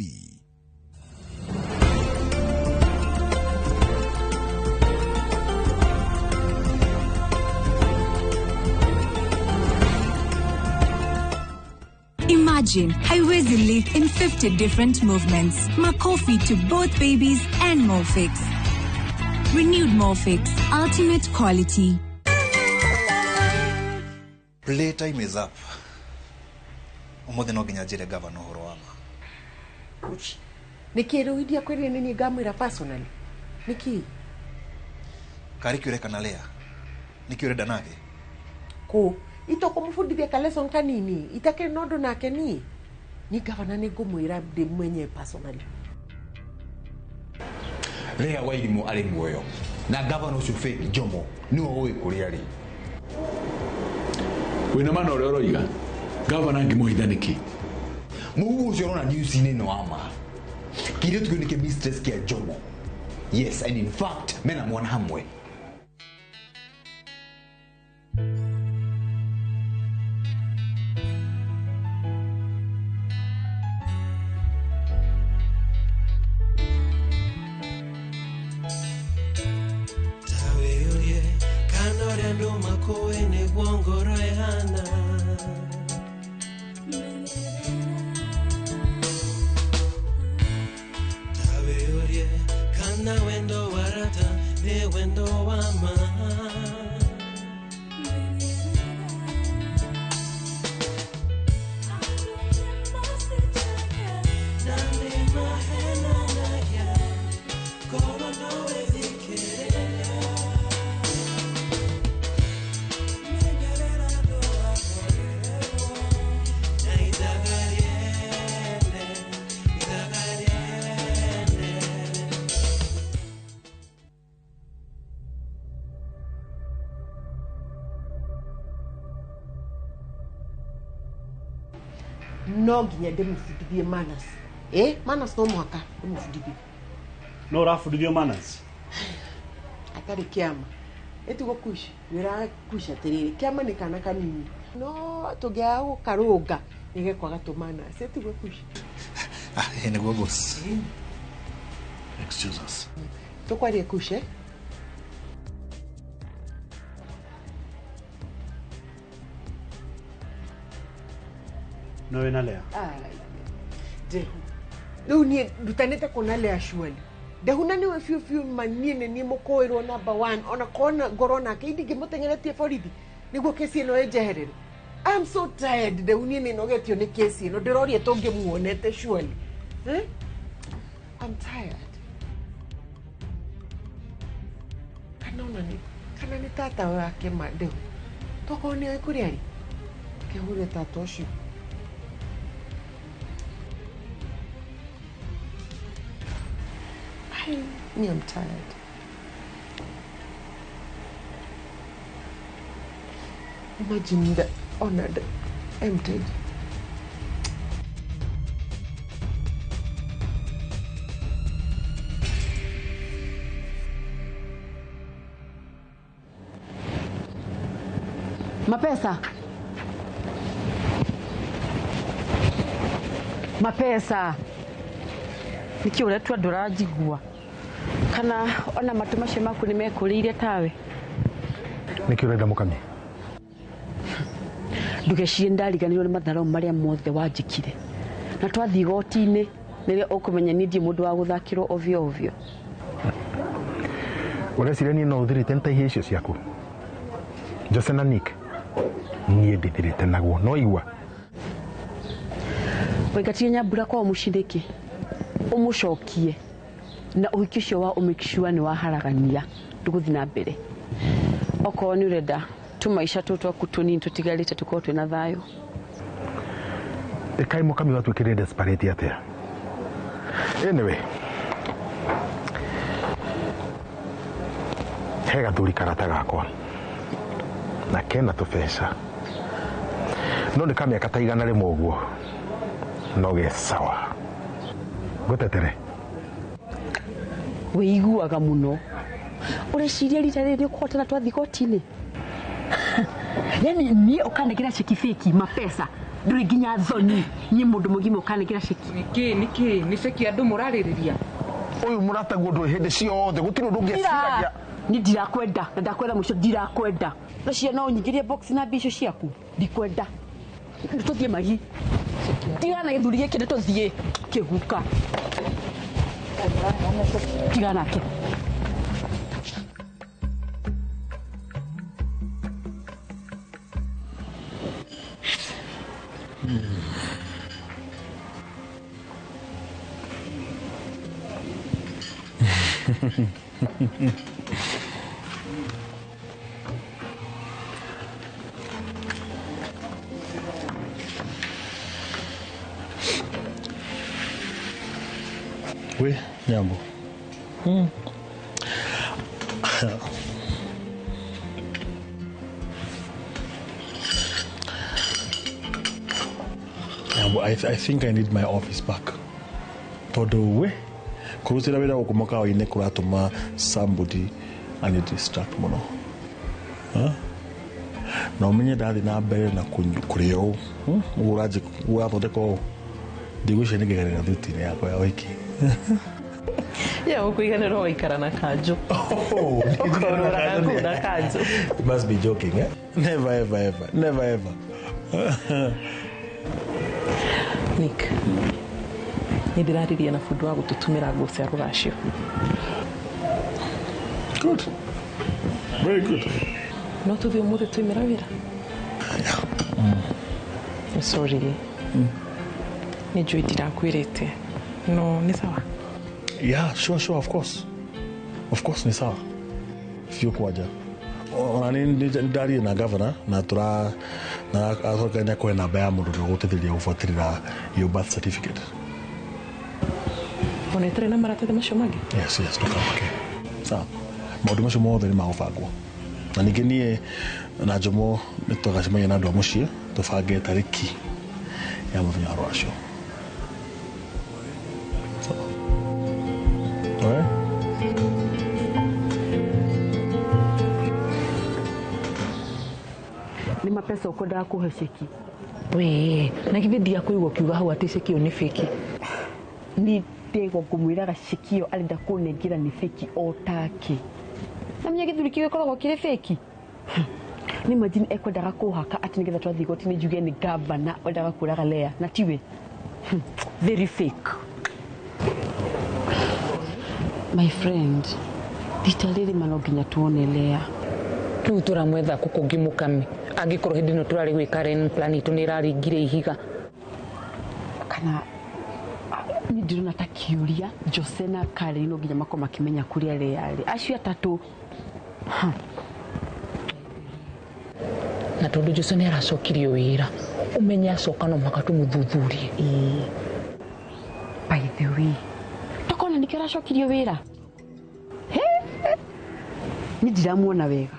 Imagine haiwezi lift in 50 different movements. Makofi to both babies and Molfix. Renewed Molfix, ultimate quality. Playtime is up. Ũmũthĩ no nginya njĩre gavana ũhoro wa ma. Nĩkĩ rĩu india kwĩrire nĩ niĩ ngamwĩra personally? Nĩkĩ? Karĩ kĩ ũreka na Lea? Nĩkĩ ũrenda nake? Kũ? Itokumufundithia ka lesson kanini itakĩrĩ na ũndũ nake niĩ. Ni gavana nĩ ngũmwĩra ndĩ mwenyewe personally. Lea Wairimu arĩ muoyo na gavana ũcio fake Jomo nĩwe ũĩ kũrĩa arĩ. Wĩna mana ũrĩa ũroiga gavana ngĩmũhitha nĩkĩ? Mũhuhu ũcio ũrona news-inĩ nĩ wa ma. Kĩirĩtu kĩu nĩkĩo mistress kĩa Jomo. Yes, and in fact mena mwana hamwe. Tawĩũrie kana ũrĩa andũ makũĩ nĩguo ngoro ĩhana. Tawĩũrie kana wendo wa rata nĩ wendo wa ma. Na nĩ mahenanagia korwo no wĩthikĩrĩria. Na ithaga rĩene, ithaga rĩene. No nginya ndĩmũbundithie manners. Manners no mũhaka ndĩmũbundithie. No ũrabundithio manners? Atarĩ kĩama ĩtigo kush wĩraga kush atĩrĩrĩ, kĩama nĩ kana kanini no tũngĩaga gũkarũnga nĩgekwaga tũ manners, ĩtigo kush. Ah, nĩguo boss. Excuse us. Tũkwarie kush, eh? No wĩna Lea? Ai, Ndehu rĩu niĩ ndutanĩte kuona Lea surely. Ndehu na nĩwe biũ biũ ma niĩ nĩ niĩ mũkũĩrwo number one, ona kona ngorwo nake indingĩmũteng'eretie borithi nĩguo kesi ĩno ĩnjeherere. I'm so tired. Ndehu niĩ nĩnogetio nĩ kesi ĩno, ndĩroria tũngĩmuonete surely, eh? I'm tired. Kana ona nĩ kana nĩ tata wake ma Ndehu, tokorwo nĩoĩ kũrĩa arĩ, kĩhũre tata ũcio. Me, I'm tired. Imagine the honored emptied. Mapesa. Mapesa. Nĩkĩ ũretua ndũranjigua? Kana ona matũ macio maku nĩ mekũrĩire tawe? Nĩkĩ ũrenda mũkami? Ndũgecirie ndariganĩirwo nĩ matharau marĩa mothe wanjĩkire. Na twathiĩ igoti-inĩ nĩrĩo ũkũmenya niĩ ndirĩ mũndũ wa gũthakĩrwo ovyo ovyo. Ũreciria niĩ no ũthirĩte nĩ ta ihĩĩ icio ciaku? Jose na Nick, niĩ ndithirĩte naguo, no igua. Waingatire Nyambura kwao mũciĩ nĩkĩ? Ũmũcokie na ũhiki ũcio wa ũmake sure nĩ waharagania ndũgũthiĩ na mbere. Okorwo nĩ ũrenda tũmaica tũtũ twaku tũnini tũtigarĩte tũkorwo twĩna thayũ. Ĩkai mũkami watuĩkire desperate atĩa? Anyway, he gathuri karata gakwa na kena tũbeca no nĩ ka mĩaka ta 100 ũguo no ge sawa. Ngũtetere. Wĩiguaga mũno. Ũreciria rita rĩrĩ nĩ ũkũhotana twathiĩ igoti-inĩ? Yani niĩ ũkanengera ceki fake mapesa ndũrĩ nginya thoni niĩ mũndũ mũgima ũkanengera ceki. Nĩkĩ nĩkĩ nĩ ceki andũ mũrarĩrĩria? Ũyũ mũrataguo ndũĩ hĩndĩ ciothe gũtirĩ ũndũ ũngĩ eciragia. Niĩ ndirakwenda na ndakwenda mũico ndirakwenda. Ũreciria no ũnyingĩrie box na mbia icio ciaku? Ndikwenda. Tũthiĩ magi. Tigana na gĩthuri gĩkĩ nĩ tũthiĩ kĩguka. Tigana nake. We, Nyambo. I think I need my office back. Tondũ we kũrutĩra wĩra gũkũ mũkawa-inĩ kũratũma somebody ani distract mũno. Na ũmenye ndathiĩ na mbere na kũrĩa ũũ ũguo ũrathondeka ũũ ndigwĩciria nĩngĩganĩra thuti-inĩ yakwa ya ũhiki. Ya ũkũiganĩrwo waikara na kanjũ. Ũkorũraga kũu na kanjũ. You must be joking, eh? Never ever ever. Never ever. Nick, nĩ ndĩraririe na bundi wa gũtũtumĩra nguo cia rũracio. Good. Very good. No tũthiĩ ũmũthĩ tũimĩra wĩra? Yeah. Sorry. Nĩ njũĩ ndirakwĩrĩte. No, nĩ sawa? Yeah, sure, of course. Of course nĩ sawa. Biũ kwanja. Ona nĩ ndarie na governor na tũra na acoka nĩ akũhe namba ya mũndũ ũrĩa ũgũteithĩrĩria gũbuatĩrĩra your birth certificate. Ona ĩtarĩ na maratathi macio mangĩ? Yes, ndũkamake. Sawa. Maũndũ macio mothe nĩ magũbangwo. Na ningĩ niĩ na Njomo nĩ tũgacemania na andũ a mũciĩ tũbange tarĩki ya mũthenya wa rũracio. Sawa. All right. Nĩ mapesa ũkwendaga kũhe ceki? We, na githĩ ndiakũigua ũkiuga hau atĩ ceki ĩyo nĩ fake. Nĩ ndegwa ngũmwĩraga ceki ĩyo arenda kũnengera nĩ fake o take. Na menya gĩthuri kĩu gĩkoragwo kĩrĩ fake. Nĩ imagine ekwendaga kũhaka atĩ nĩgetha twathiĩ igoti-inĩ njuge nĩ gavana wendaga kũraga Lea na tiwe. Very fake. My friend, rita rĩrĩ ma no nginya tuone Lea. Rĩu tũramwetha kũ kũngĩ mũkami angĩkorwo hĩndĩ ĩno tũrarĩ gwĩka Karen plan itũ nĩ ĩraringire ihiga. Kana niĩ ndĩrona ta kĩũria Jose na Karen no nginya makorwo makĩmenya kũrĩa Lea arĩ. Acio atatũ. Na tondũ Jose nĩ aracokirio wĩra ũmenye acoka no mũhaka tũmũthuthurie. By the way, tokona nĩkĩo aracokirio wĩra. Niĩ ndiramuona wega.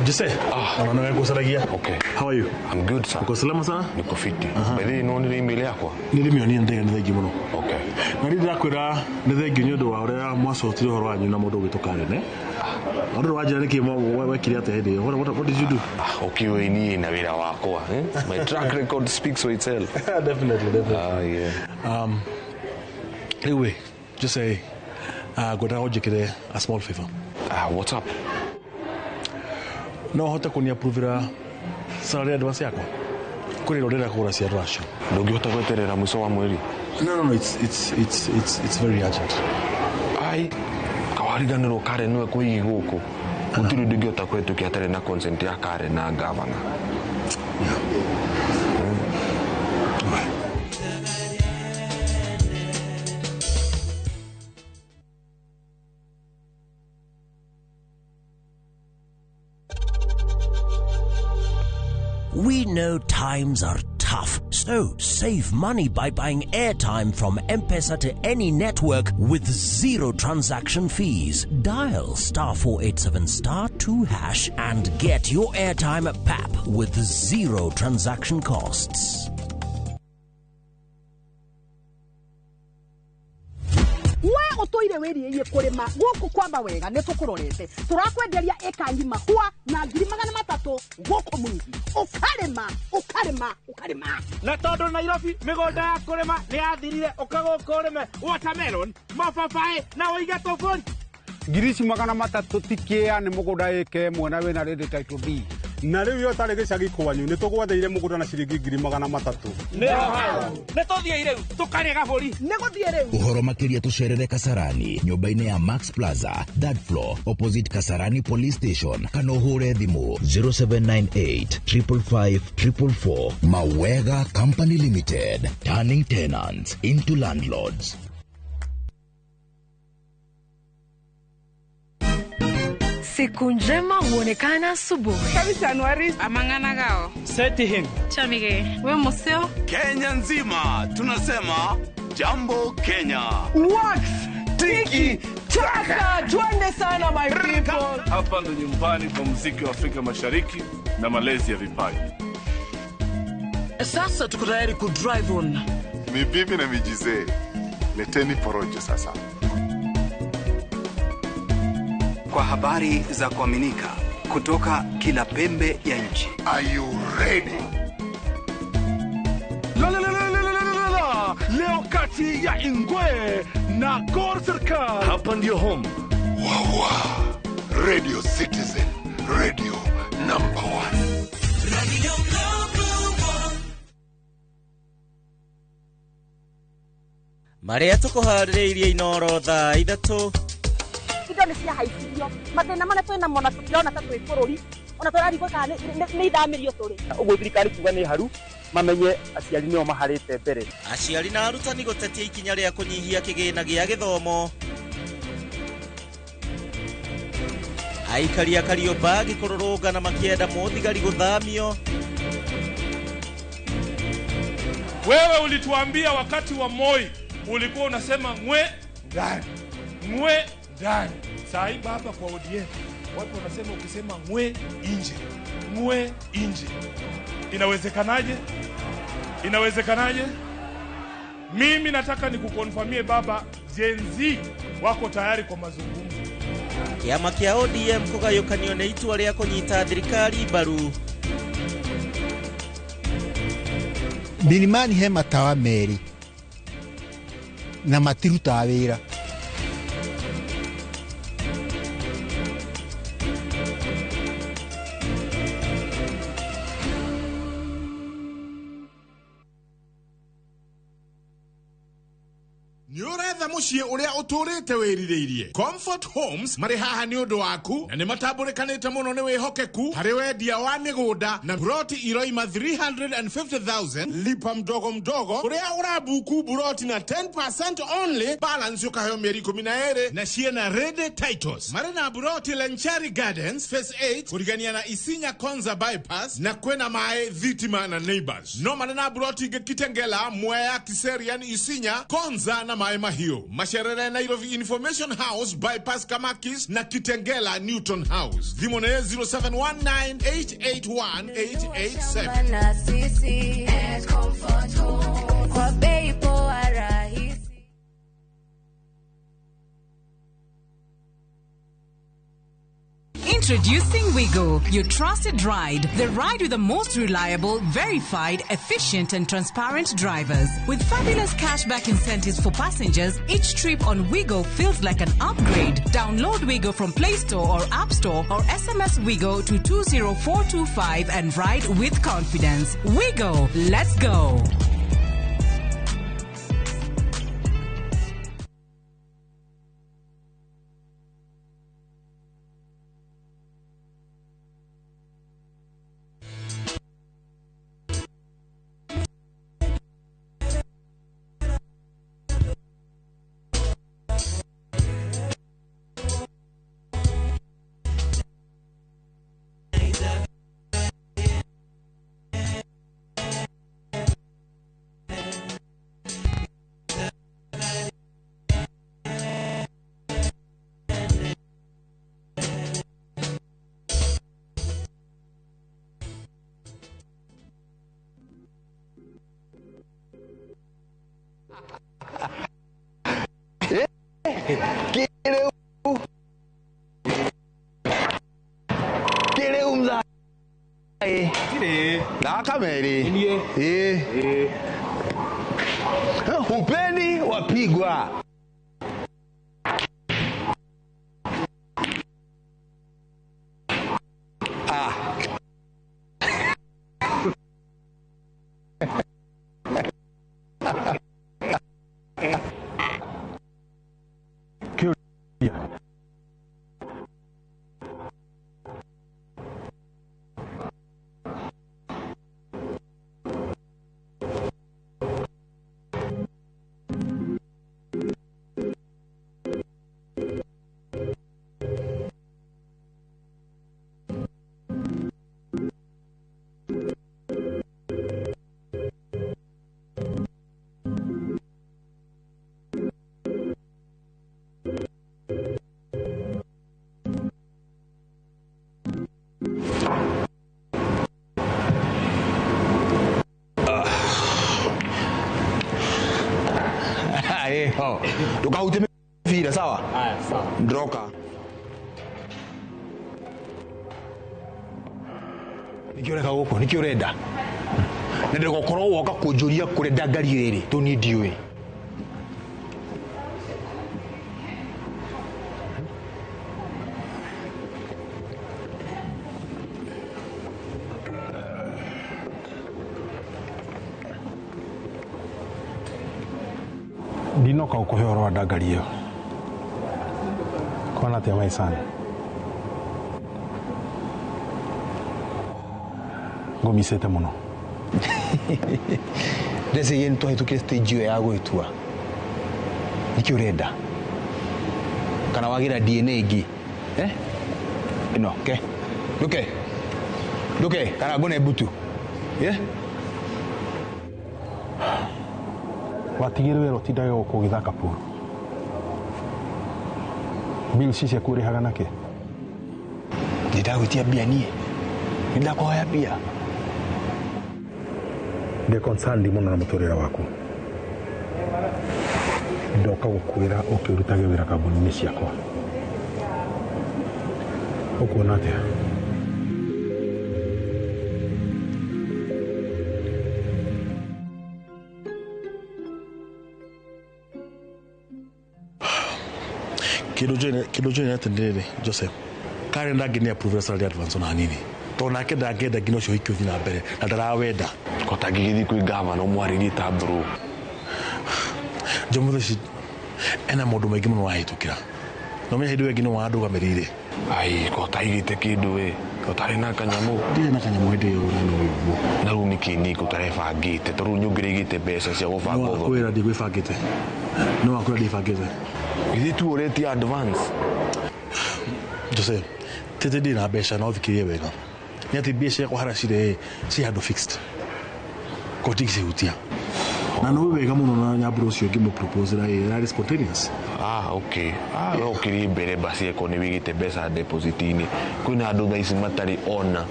Jose, naona wewe kusaragia. Okay. How are you? I'm good, sir. Uko salama sana? Niko fiti. By the way, no nĩ email yakwa? Nĩndĩmĩonire ndega nĩ thengiũ mũno. Okay. Na rĩu ndĩrakwĩra nĩ thengiũ nĩ ũndũ wa ũrĩa mwacotire ũhoro wanyu na mũndũ ũgwĩtwo Karen, eh? Ũndũ wanjĩra nĩkĩ wekire atĩa hĩndĩ ĩyo? What did you do? Ũkĩũĩ niĩ na wĩra wakwa, eh? My track record speaks for itself. Definitely. Yeah. Rĩu ĩ, Jose, ngwendaga ũnjĩkĩre a small favor. What's up? No hote kũni approvera salary advance yakwa kũrĩ ĩrĩa ndĩrenda kũgũra cia rũracio. Ndũngĩhota gweterera mũico wa mweri? No, it's very urgent. Ai, kawariganĩrwo Karen nĩwe kũigi gũkũ. Gũtirĩ ũndũ ũngĩhota kũhetũkia atarĩ na consent ya Karen na gavana. We know times are tough, so save money by buying airtime from M-Pesa to any network with zero transaction fees. Dial *487*2# and get your airtime at PAP with zero transaction costs. We utoire wiriie kurima guku kwamba wega ni tukurorete turakwenderia eka ngima hwa na 300,000 guku mwingi ukarima ukarima ukarima na tondu Nairobi migunda ya kurima ni yathirire uka guku urime watermelon mababaĩ na uige tuburi 300,000 tikia ni mugunda eke mwena wina rindi title D na riu yo tari gicagi kwanyu ni tugwatheire mugunda na ciringi 300,000 ni tuthie riu tukarie gaburi ni guthie riu uhoro makiria tucerere Kasarani nyumba-ini ya Max Plaza third floor opposite Kasarani Police Station kana uhure thimu 0798 555 444. Mawega Company Limited, turning tenants into landlords. Siku njema huonekana asubuhi. Amang'ana gao. Seti Chamige. We museo. Kenya nzima tunasema jambo Kenya. Wax tiki taka, twende sana my people. Hapa ndo nyumbani kwa muziki wa Afrika Mashariki na malezi ya vipaji. Sasa tuko tayari ku drive on. Mibibi na mijizee, leteni porojo sasa. Kwa habari za kuaminika kutoka kila pembe ya nchi. Are you ready? La la la la la la la la. Leo kati ya Ingwe na Gor Serikal. Hapa ndio home. Wawa. Radio Citizen, radio number 1. Radio number 1. Maria tukuharĩrĩirie Inoro thaa 3. Indo nĩ ciahaicirio mathĩna marĩa twĩ namo na tũtirona ta twĩ bũrũri ona tũrarigwo kana nĩ ithamĩrio tũrĩ. Ũguo thirikari kuga nĩ haru mamenye aciari nĩo maharĩte mbere. Aciari na arutani gũtetia ikinya rĩa kũnyihia kĩgĩna gĩa gĩthomo. Aikari a Kariobangi kũrũrũngana makĩenda mũthigari gũthamio. Wewe ulituambia wakati wa Moi ulikuwa unasema ngwe ndani, ngwe ndani. Saa hii baba kwa ODM watu wanasema ukisema ngwe nje, ngwe nje. Inawezekanaje? Inawezekanaje? Mimi nataka nikukonfirmie baba, Gen Z wako tayari kwa mazungumzo. Kĩama kĩa ODM kũgayũkanio nĩ itua rĩa kũnyita thirikari mbaru. Milimani he matawa merĩ na matirutaga wĩra. Mũciĩ ũrĩa ũtũrĩte wĩrirĩirie. Comfort Homes marĩ haha nĩ ũndũ waku na nĩ matambũrĩkanĩte mũno nĩ wĩhokeku harĩ wendia wa mĩgũnda na buroti iroima 350,000 lipa mdogo mdogo ũrĩa ũrabuku buroti na 10% only balance ũkaheo mĩeri 12 na ciena ready titles. Marĩ na buroti Lenchari Gardens Phase 8 kũrigania na Isinya Konza Bypass na kwĩna maĩ thitima na neighbors. No marĩ na buroti ingĩ Kitengela, Mwea, Kiserian, Isinya, Konza na maĩ mahiũ. Masherere Nairobi Information House Bypass Kamakis na Kitengela Newton House. Thimũ nĩ 0719881887. Introducing Wigo, your trusted ride. The ride with the most reliable, verified, efficient and transparent drivers. With fabulous cashback incentives for passengers, each trip on Wigo feels like an upgrade. Download Wigo from Play Store or App Store or SMS Wigo to 20425 and ride with confidence. Wigo, let's go. Kameri. Upeni wapigwa. Sawa. Ndũkahute mĩbira, sawa? Haya, sawa. Ndroka. Nĩkĩ ũreka gũkũ? Nĩkĩ ũrenda? Na ndũgakorwo woka kũnjũria kũrĩa ndangari ĩrĩ, tondũ niĩ ndiũĩ. Ndinoka gũkũhe ũhoro wa ndangari ĩyo. Kwana atĩa my son? Ngũmicĩte mũno. Ndeciria nĩ twahĩtũkire stage ĩyo ya gwĩtua. Nĩkĩ ũrenda? Kana wagĩra DNA ĩngĩ? Eh? Ĩno, ke. Ndũke. Ndũke, kana ngũne mbutu. Eh? Watigire wĩra ũtindage gũkũ ũgĩthaka pool. Bills ciaku ũrĩhaga nakĩ? Ndĩndagwĩtia mbia niĩ. Nĩndakũhoya mbia. Ndĩ concerned mũno na mũtũrĩre waku. Ndoka gũkwĩra ũke ũrutage wĩra kambuni-inĩ ciakwa. Ũkuona atĩa? Kindu njũĩ nĩ atĩ nĩ rĩrĩ Joseph Karen ndangĩ approve salary advance ona hanini tondũ nake ndangĩenda nginya ũcio ũhiki ũthiĩ na mbere na ndarawenda. Ko tangĩgĩthiĩ kwĩ gavana ũmwarĩrie ta bro. Jomo theci ena maũndũ maingĩ mũno arahĩtũkĩra na ũmenye hĩndĩ ĩyo ĩngĩ nĩ wandũgamĩrĩire. Ai ko taigĩte kĩndũ we ũtarĩ na kanyamũ. Ndirĩ na kanyamũ hĩndĩ ĩyo na no ũguo. Na rĩu nĩkĩ nĩkĩ ũtarebangĩte tondũ rĩu nĩũngĩraigĩte mbeca cia gũbanga No wakwĩra ndigwĩbangĩte. No wakwĩra ndibangĩte. Githĩ tu ũretia advance? Jose, tete ndĩ na mbeca no thikĩrĩrie wega. Nĩ atĩ mbia ciakwa harĩa cirĩ ci handũ fixed. Ko ndingĩcihutia. Na nĩ wega mũno na nyambũrũ ũcio ngĩmũproposera ĩ yarĩ spontaneous. Ah, okay. Ah, we ũkĩrĩ mbere basi eko nĩ wĩigĩte mbeca deposit-inĩ. Kwĩna andũ thaa ici matarĩ ona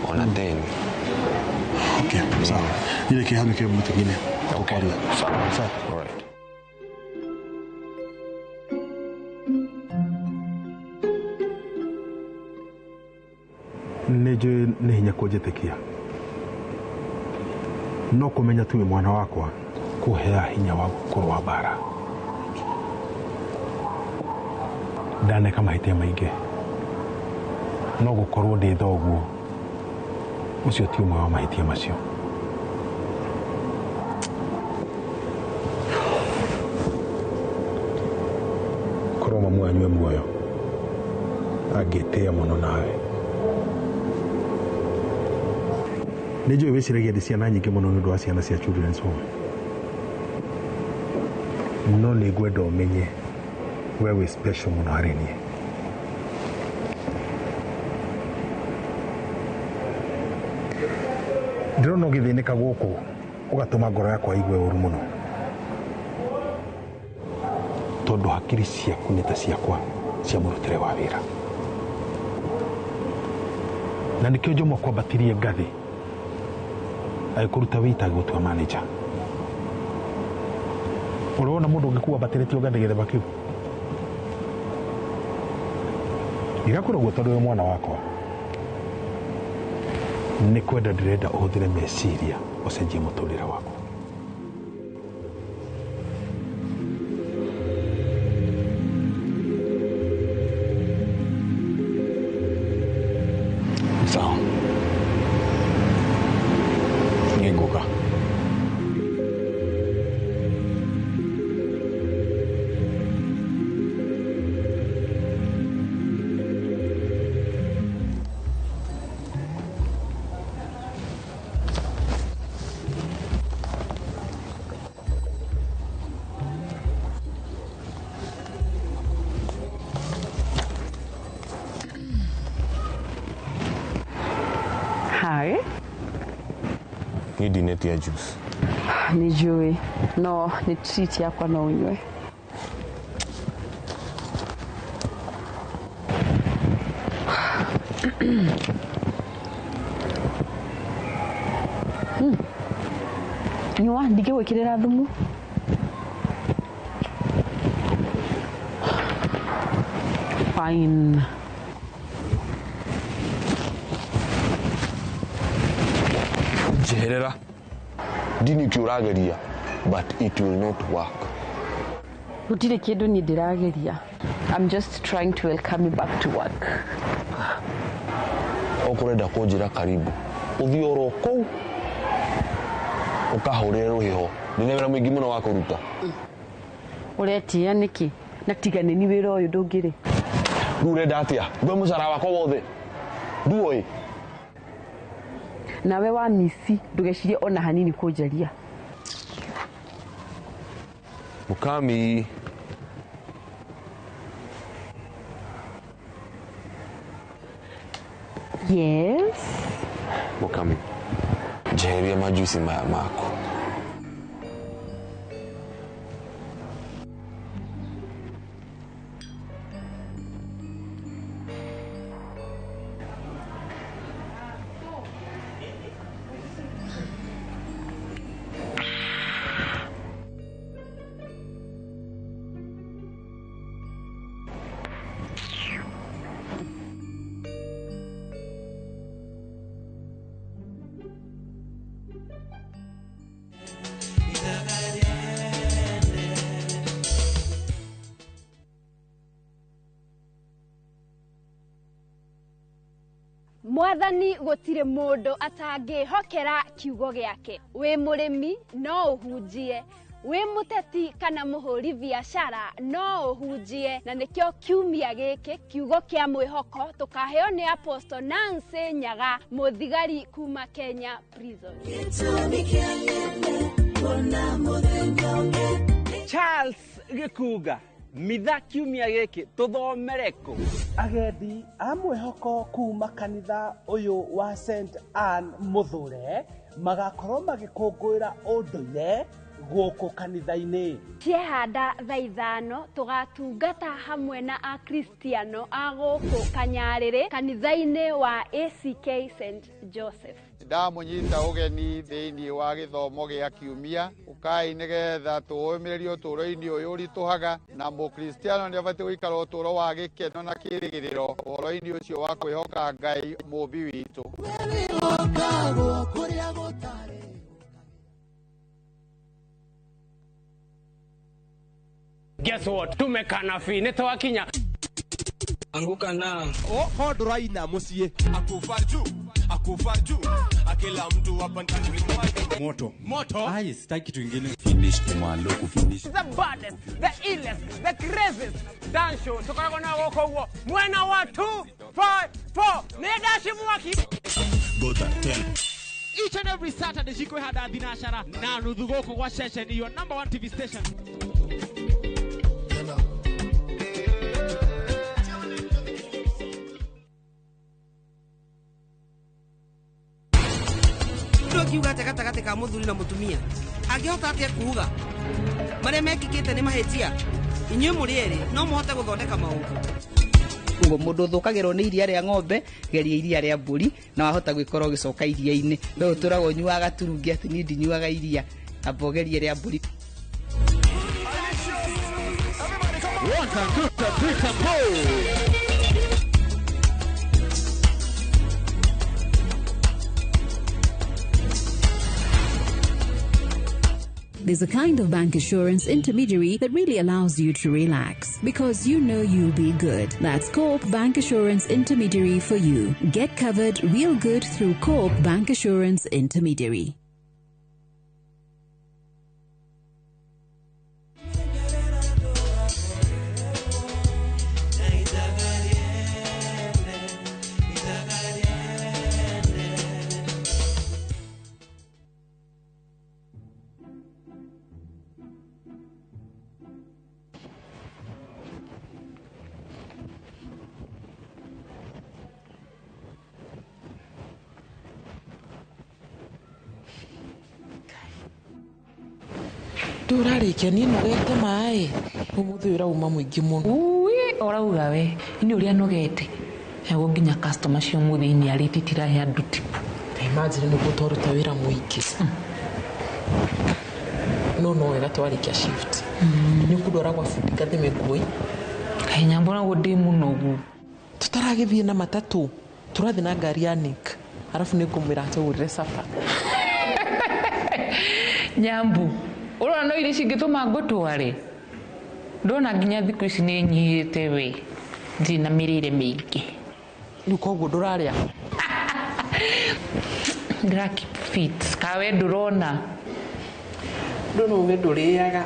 10. Okay, sawa. Ile kihano kile mtu kingine. Okay. Sawa. Sawa. All right. Nĩ njũĩ nĩ hinya kũnjĩtĩkia. No kũmenya tu wĩ mwana wakwa kũhea hinya wa kũrũa mbara. Ndaneka mahĩtia maingĩ. No gũkorwo ndĩ thoguo ũcio ti ũmwe wa mahĩtia macio. Korwo mamu wanyu e muoyo angĩtĩĩa mũno nawe. Nĩ njũĩ wĩciragia ndĩ ciana nyingĩ mũno nĩ ũndũ wa ciana cia children's home. No nĩ ngwenda ũmenye we wĩ special mũno harĩ niĩ. Ndĩrona ũgĩthĩnĩka gũkũ ũgatũma ngoro yakwa igue ũru mũno. Tondũ hakiri ciaku nĩ ta ciakwa cia mũrutĩre wa wĩra. Na nĩkĩo Jomo akwambatirie ngathĩ agĩkũruta wĩita agĩgũtua manager. Ũrona mũndũ ũngĩkua ambatĩrĩtio ngathĩ gĩthemba kĩu? Ndigakwĩra ũguo tondũ wĩ mwana wakwa. Nĩ kwenda ndĩrenda ũhũthĩre meciria ũcenjie mũtũrĩre waku. Sawa. Nĩngũka. Hi. Niĩ ndinetia juice. Nĩ njũĩ no nĩ treat yakwa no ũnyue. Nyua, ndingĩgwĩkĩrĩra thumu. Fine. Njeherera ndini kä å rageria, but it will not work. Gũtirĩ kĩndũ niĩ ndĩrageria. I'm just trying to welcome you back to work. Okorwo kũnjĩra karibu, ũthiĩ oro kũu ũkahũrĩre rũhĩho, ndĩna wĩra mũingĩ mũno wa kũruta. Ũretĩĩa nĩkĩ? Na tiga nĩ ni wĩra ũyũ ndũngĩrĩ. Rĩu ũrenda atĩa? Ngwe mũcara wakwa wothe nduoĩ? Nawe wa misi ndũgecirie ona hanini kũnjaria. Mukami. Yes. Mukami, njeheria majuici maya maku. Mwathani gũtirĩ mũndũ atangĩhokera kiugo gĩake. Wĩ mũrĩmi no ũhunjie, wĩ mũteti kana mũhũri biacara no ũhunjie, na nĩkĩo kiumia gĩkĩ kiugo kĩa mwĩhoko tũkaheo nĩ Apostle Nancy Nyaga, mũthigari kuma Kenya Prison. Charles Gĩkunga, mitha kiumia gĩkĩ tũthomere kũ? Agendi a mwĩhoko kuma kanitha ũyũ wa St Ann Mũthure magakorwo magĩkũngũĩra ũndũire gũkũ kanitha-inĩ. Ciehanda thaa 5 tũgatungata hamwe na Akristiano a gũkũ Kanyarĩrĩ kanitha-inĩ wa ACK St Joseph. Ndamũnyita ũgeni thĩinĩ wa gĩthomo gĩa kiumia, ũkai nĩgetha tũũmĩrĩrie ũtũũro-inĩ ũyũ ũritũhaga, na mũkristiano nĩ abatiĩ gũikara ũtũũro wa gĩkeno na kĩĩrĩgĩrĩro ũhoro-inĩ ũcio wa kwĩhoka Ngai mũũmbi witũ. Guess what? Tumekana fi nĩ twakinya. Anguka na oh, ndũraina mũciĩ. Akufa juu, akufa juu, akila mtu hapa ndani. Moto. Moto. Ai, sitaki kitu kingine. Finish kumalo kufinish. The baddest, the illest, the craziest dance show. Tukoragwo na gũkũ ũguo mwena wa 2 5 4 nĩ ndaci mwaki. Gota 10. Each and every Saturday cikwĩhanda thinacara na nuthu gũkũ gwa Ceceni, your number 1 TV station. Kiuga atia gatagatĩ ka mũthuri na mũtumia angĩhota atĩa kuuga marĩa mekĩkĩte nĩ mahĩtia? Inyuĩ mũrĩ erĩ no mũhote gũthondeka maũndũ. Ũguo mũndũ ũthũkagĩrwo nĩ iria rĩa ng'ombe, geria iria rĩa mbũri na wahota gwĩkora ũgĩcoka iria-inĩ. We ũtũraga ũnyuaga gaturungi atĩ niĩ ndinyuaga iria, amba ũgerie rĩa mbũri. 1 2 3 4. There's a kind of bank assurance intermediary that really allows you to relax because you know you'll be good. That's Co-op Bank Assurance Intermediary for you. Get covered real good through Co-op Bank Assurance Intermediary. Ndũrarĩkia niĩ nogete maĩ ũmũthĩ ũyũ ũrauma mũingĩ mũno. Ui, ũrauga we ini ũrĩa nogete ego nginya customer cia ũmũthĩ ini arĩte tirahe andũ tipu. Imagine nĩguo twaruta wĩra mũingĩ. No no wega twarĩkia shift. Nĩ ũkũndwara gwa bundi ngathime nguo. Kaĩ Nyambo naguo ndĩ mũnogu. Tũtaragĩthiĩ na matatũ, tũrathiĩ na ngari ya Nick. Arabu nĩ ngũmwĩra atũgũrĩre sapa. Nyambu, ũrona no irio cingĩtũma ngũtware. Ndona nginya thikũ ici nĩ nyihĩte we. Ndirĩ na mĩrĩre mĩingĩ. Rĩu koguo ndũrarĩa? Ndĩra keep fit. Kawe ndũrona. Ndona uge ndũrĩaga.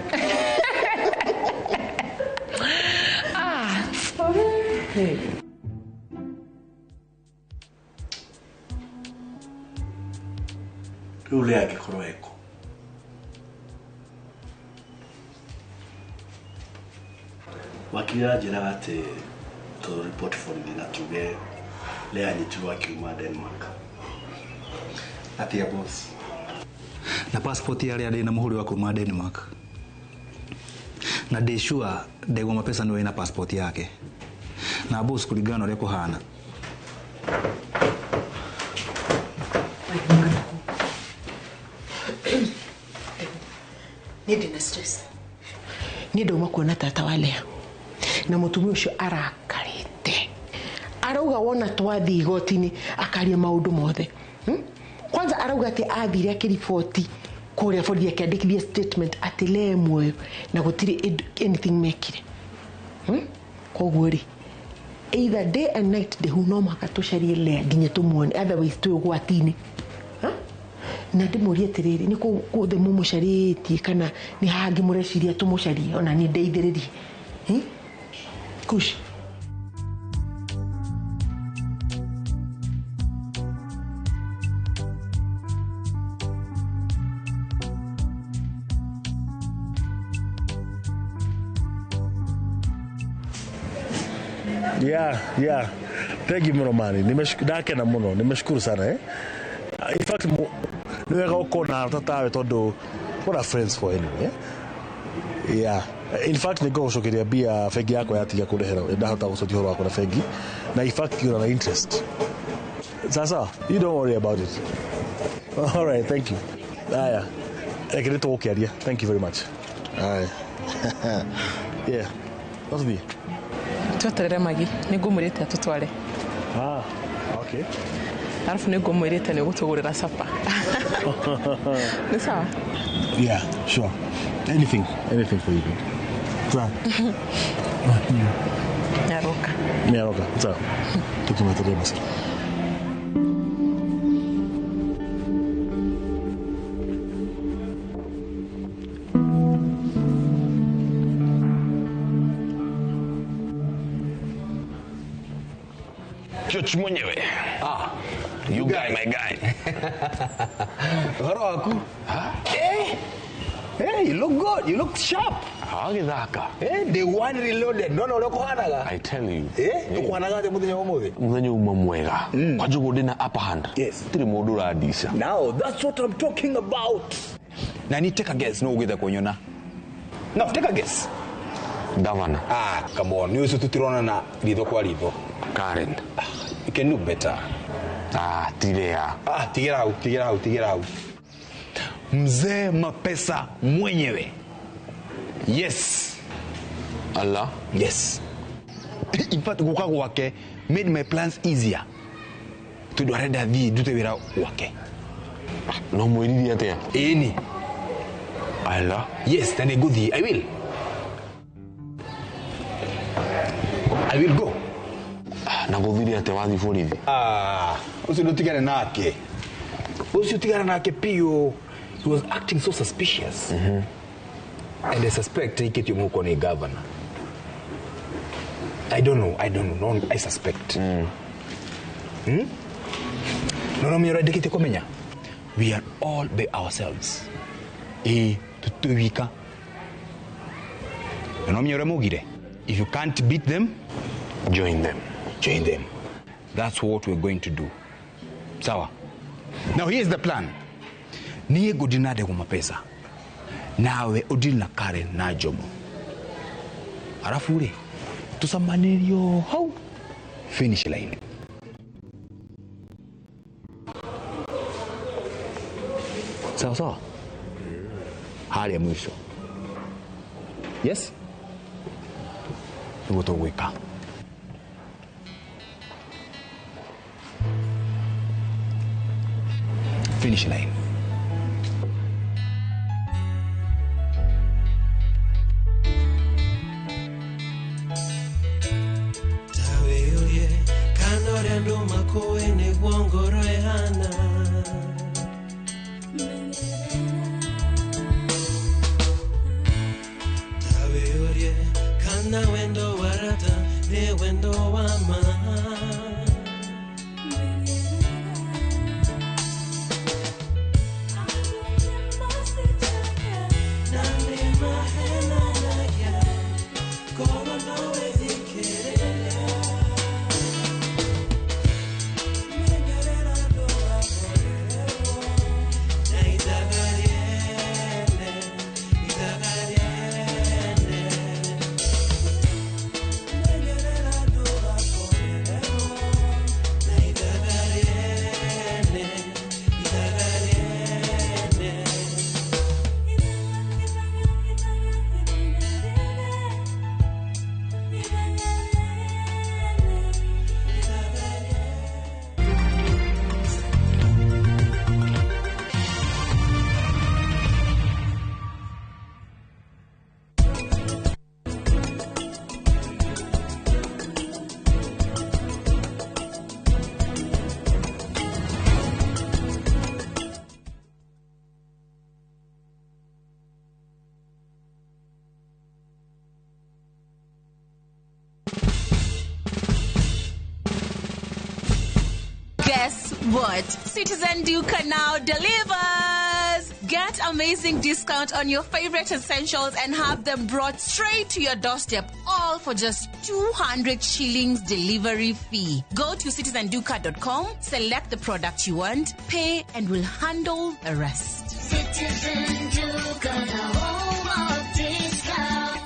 Ah. Hey. Rĩu rĩ angĩkorwo eko. Wakiri aranjĩraga atĩ tũ report borithi na tuge Lea anyitirwo akiuma Denmark. Atia boss. Na passport ya Lea ndĩ na mũhũri wa kuma Denmark. Na ndĩ sure Ndegwa Mapesa nĩwe wĩna passport yake. Na boss kũringana na ũrĩa kũhana. Niĩ ndĩna stress. Niĩ ndauma kuona tata wa Lea. Na mũtumia ũcio arakarĩte. Arauga wona twathiĩ igoti-inĩ akaria maũndũ mothe. Kwanza arauga atĩ athire akĩriboti kũrĩa borithi akĩandĩkithia statement atĩ Lea muoyo na gũtirĩ anything mekire. Koguo rĩ, either day and night ndĩhu no mũhaka tũcarie Lea nginya tũmuone, otherwise twĩ ũgwati-inĩ. Na ndĩmũrie atĩrĩrĩ, nĩ kũu guothe mũmũcarĩtie kana nĩ hangĩ mũreciria tũmũcarie ona niĩ ndeithĩrĩrie? Kush. Yeah, yeah. Thank you muno mani. Ndakena muno. Nimeshukuru sana eh. In fact nĩ wega gũkorwo na arata tawe tondũ what are friends for anyway. Yeah. In fact nĩ ngũgũcokeria mbia bengi yakwa yatiga kũrehera ndahota gũcokia ũhoro wakwa na bengi na in fact you're na interest. Sasa, you don't worry about it. All right, thank you. Aya. Reke nĩ tũgũkĩaria. Thank you very much. Aya. Yeah. What's Tweterere Magi, nĩ ngũmwĩrĩte atũtware. Ah, okay. Arabu nĩ ngũmwĩrĩte nĩ ũgũtũgũrĩra sapa. Nĩ sawa? Yeah, sure. Anything, anything for you. Sawa. Nyaroka. Nyaroka, sawa. Tukimeterea basi. Church mwenyewe. Ah, you guy, my guy. Ũhoro waku? Eh? Hey, you look good. You look sharp. Agithaka. Eh, day one reloaded. Ndona ũrĩa ũkũhanaga. I tell you. Eh, ũkũhanaga atĩa mũthenya wa ũmũthĩ? Mũthenya uma mwega. Kwa njugu ndĩna upper hand. Yes. Gũtirĩ mũndũ ũrandica. Now, that's what I'm talking about. Na ni take a guess no ũgĩte kũnyona. No, take a guess. Governor. Ah, come on. Nĩ ũcio tũtironana ritho kwa ritho. Karen. You can do better. Ah, tirea. Ah, tigera hau, tigera hau, tigera hau. Mzee Mapesa mwenyewe. Yes. Allah. Yes. In fact, guka gwake made my plans easier. Tondu arenda thiĩ ndute wĩra gwake. No mwĩrire atĩa? Ĩni. Allah. Yes, na nĩngũthiĩ. I will. I will go. Na gũthire atĩa wathiĩ borithi? Ah, ũcio ndũtigane nake. Ũcio tigana nake piũ. He was acting so suspicious. And I suspect aikĩtio mũhuko nĩ governor. I don't know, I don't know. No, I suspect. No, no, mĩoro ndĩkĩtie kũmenya. We are all by ourselves. Ĩĩ, tũtwĩ wika. Na no mĩoro maugire. If you can't beat them, join them. Join them. That's what we're going to do. Sawa. Now here's the plan. Niĩ ngũndĩ na Ndegwa Mapesa. Nawe ũndiri na Karen na Jomo. Arabu rĩ, tũcamanĩrio hau finish line. Sawa sawa. Harĩa mwisho. Yes? Nĩguo tũgwĩka. Finish line. Tawĩũrie kana ũrĩa andũ makũĩ nĩguo ngoro ĩhana. Tawĩũrie kana wendo wa rata nĩ wendo wa ma. Na nĩ mahenanagia korwo no wĩthikĩrĩria. Menyerera ndũgakorererwo na ithaga rĩene, ithaga rĩene. Menyerera ndũgakorererwo na ithaga rĩene, ithaga rĩene. Guess what? Citizen Duka now delivers! Get amazing discount on your favorite essentials and have them brought straight to your doorstep, all for just 200 shillings delivery fee. Go to citizenduka.com, select the product you want, pay, and we'll handle the rest. Citizen Duka, the home of discount.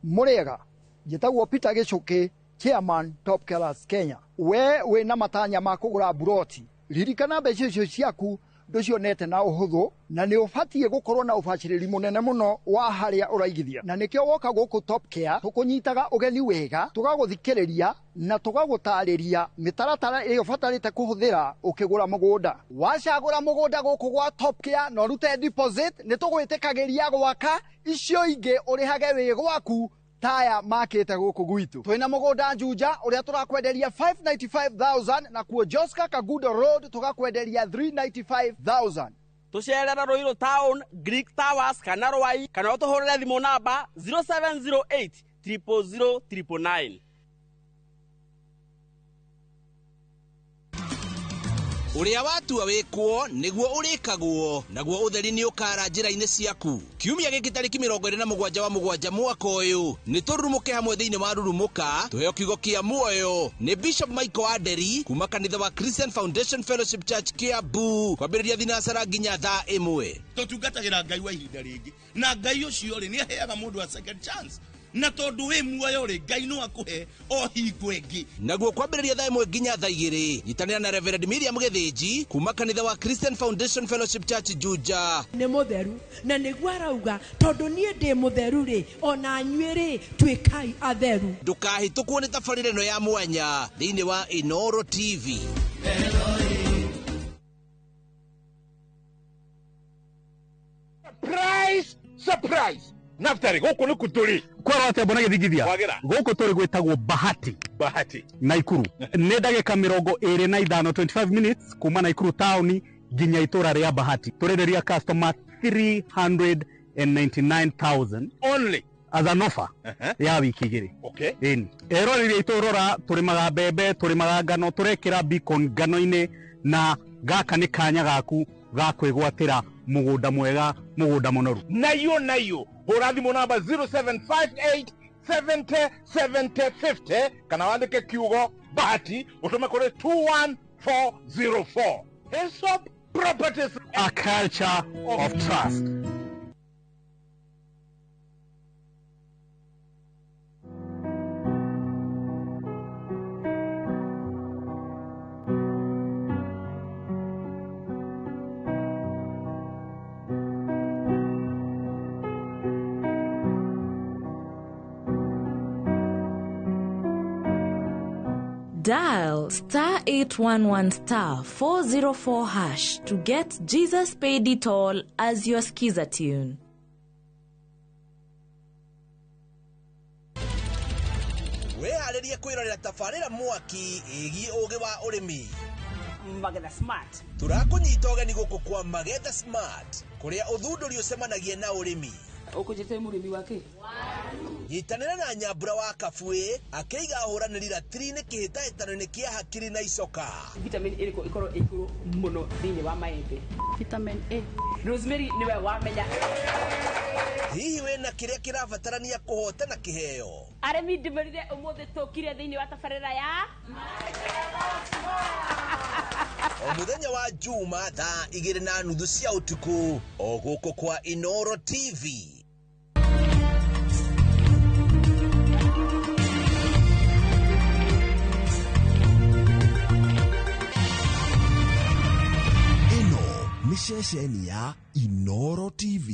Mũrĩega, njĩtagwo Peter Gĩcũkĩ, chairman Top Killers Kenya. We wĩna matanya ma kũgũra mburoti, ririkana mbeca icio ciaku ndũcionete na ũhũthũ, na nĩ ũbatiĩ gũkorwo na ũbacĩrĩri mũnene mũno wa harĩa ũraigithia, na nĩkĩo woka gũkũ Top Care tũkũnyitaga ũgeni wega, tũgagũthikĩrĩria na tũgagũtarĩria mĩtaratara ĩrĩa ũbatarĩte kũhũthĩra ũkĩgũra mũgũnda. Wacagũra mũgũnda gũkũ gwa Top Care na ũrute deposit, nĩ tũgwĩtĩkagĩria gwaka icio ingĩ ũrĩhage wĩ gwaku taya makĩte gũkũ gwitũ. Twĩna mũgũnda Juja ũrĩa tũrakwenderia 595,000 na kuo Joska Kagudo Road tũgakwenderia 395,000. Tũcerere Ruiru Town, Greek Towers kana Rwai, kana ũtũhũrĩre thimũ namba 0708 000 999. Ũrĩa watua wĩkwo nĩguo ũrĩkagwo, naguo ũtheri nĩ ũkara njĩra-inĩ ciaku. Kiumia gĩkĩ tarĩki 27 wa mũgwanja mwaka ũyũ nĩ tũrurumũke hamwe thĩinĩ wa Rurumũka, tũheo kiugo kĩa muoyo nĩ Bishop Michael Aderi kuma kanitha wa Christian Foundation Fellowship Church Kiambu, kwambĩrĩria thinacara nginya thaa 1. Tũtungatagĩra Ngai wa ihinda rĩngĩ, na Ngai ũcio rĩ nĩ aheaga mũndũ a second chance, na tondũ wĩ muoyo rĩ Ngai no akũhe o hingo ĩngĩ. Naguo kwambĩrĩria thaa 1 nginya thaa 2, nyitanĩra na Reverend Miriam Gĩthĩnji kuma kanitha wa Christian Foundation Fellowship Church Juja. Nĩ mũtheru na nĩguo arauga tondũ niĩ ndĩ mũtheru rĩ, ona inyuĩ rĩ tuĩkai atheru. Ndũkahĩtũkwo nĩ tabarĩra ĩno ya mwanya thĩinĩ wa Inoro TV. Surprise! Surprise! Naftari, gũkũ nĩ kũtũrĩ. Kwĩrwo atĩa mbona gĩthingithia? Wagĩra. Gũkũ tũrĩ gwĩtagwo Bahati. Bahati. Naikuru. Nĩ ndagĩka 25, 25 minutes kuma Naikuru taũni nginya itũra rĩa Bahati. Tũrenderia customer 399,000 only as an offer ya wiki 2. Okay. Ĩni. Eroreri aitũ rora, tũrĩmaga mbembe, tũrĩmaga ngano, tũrekĩra beacon ngano-inĩ, na gaka nĩ kanya gaku ga kwĩgwatĩra mũgũnda mwega, mũgũnda mũnoru. Nayo nayo hũra thimũ namba 0758 70 70 50 kana wandĩke kiugo Bahati ũtũme kũrĩ 21404. Hillsop Properties, a culture of trust. Dial star 811 star 404 hash to get Jesus Paid It All as your skiza tune. Wĩharĩrie kwĩrorera tabarĩra mwaki ĩgiĩ ũgĩ wa ũrĩmi. Magetha Smart. Tũrakũnyita ũgeni gũkũ kwa Magetha Smart kũrĩa ũthundũri ũcemanagia na ũrĩmi. Ũkũnjĩte mũrĩmi wake? Nyitanĩra na Nyambura wa Kabuĩ akĩiga ahũranĩri ratiri-inĩ kĩhĩtahĩtano-inĩ kĩa hakiri na icoka. Vitamin ĩrĩkũ ĩkorwo ĩ igũrũ mũno thĩinĩ wa maembe? Vitamin A. Rosemary nĩwe wamenya. Hihi wĩna kĩrĩa kĩrabatarania kũhotana kĩheo? Arĩmi ndĩmerire ũmũthĩ tũkire thĩinĩ wa tabarĩra ya O mũthenya wa Juma thaa 2:30 cia ũtukũ o gũkũ kwa Inoro TV. Ĩno nĩ ceceni ya Inoro TV.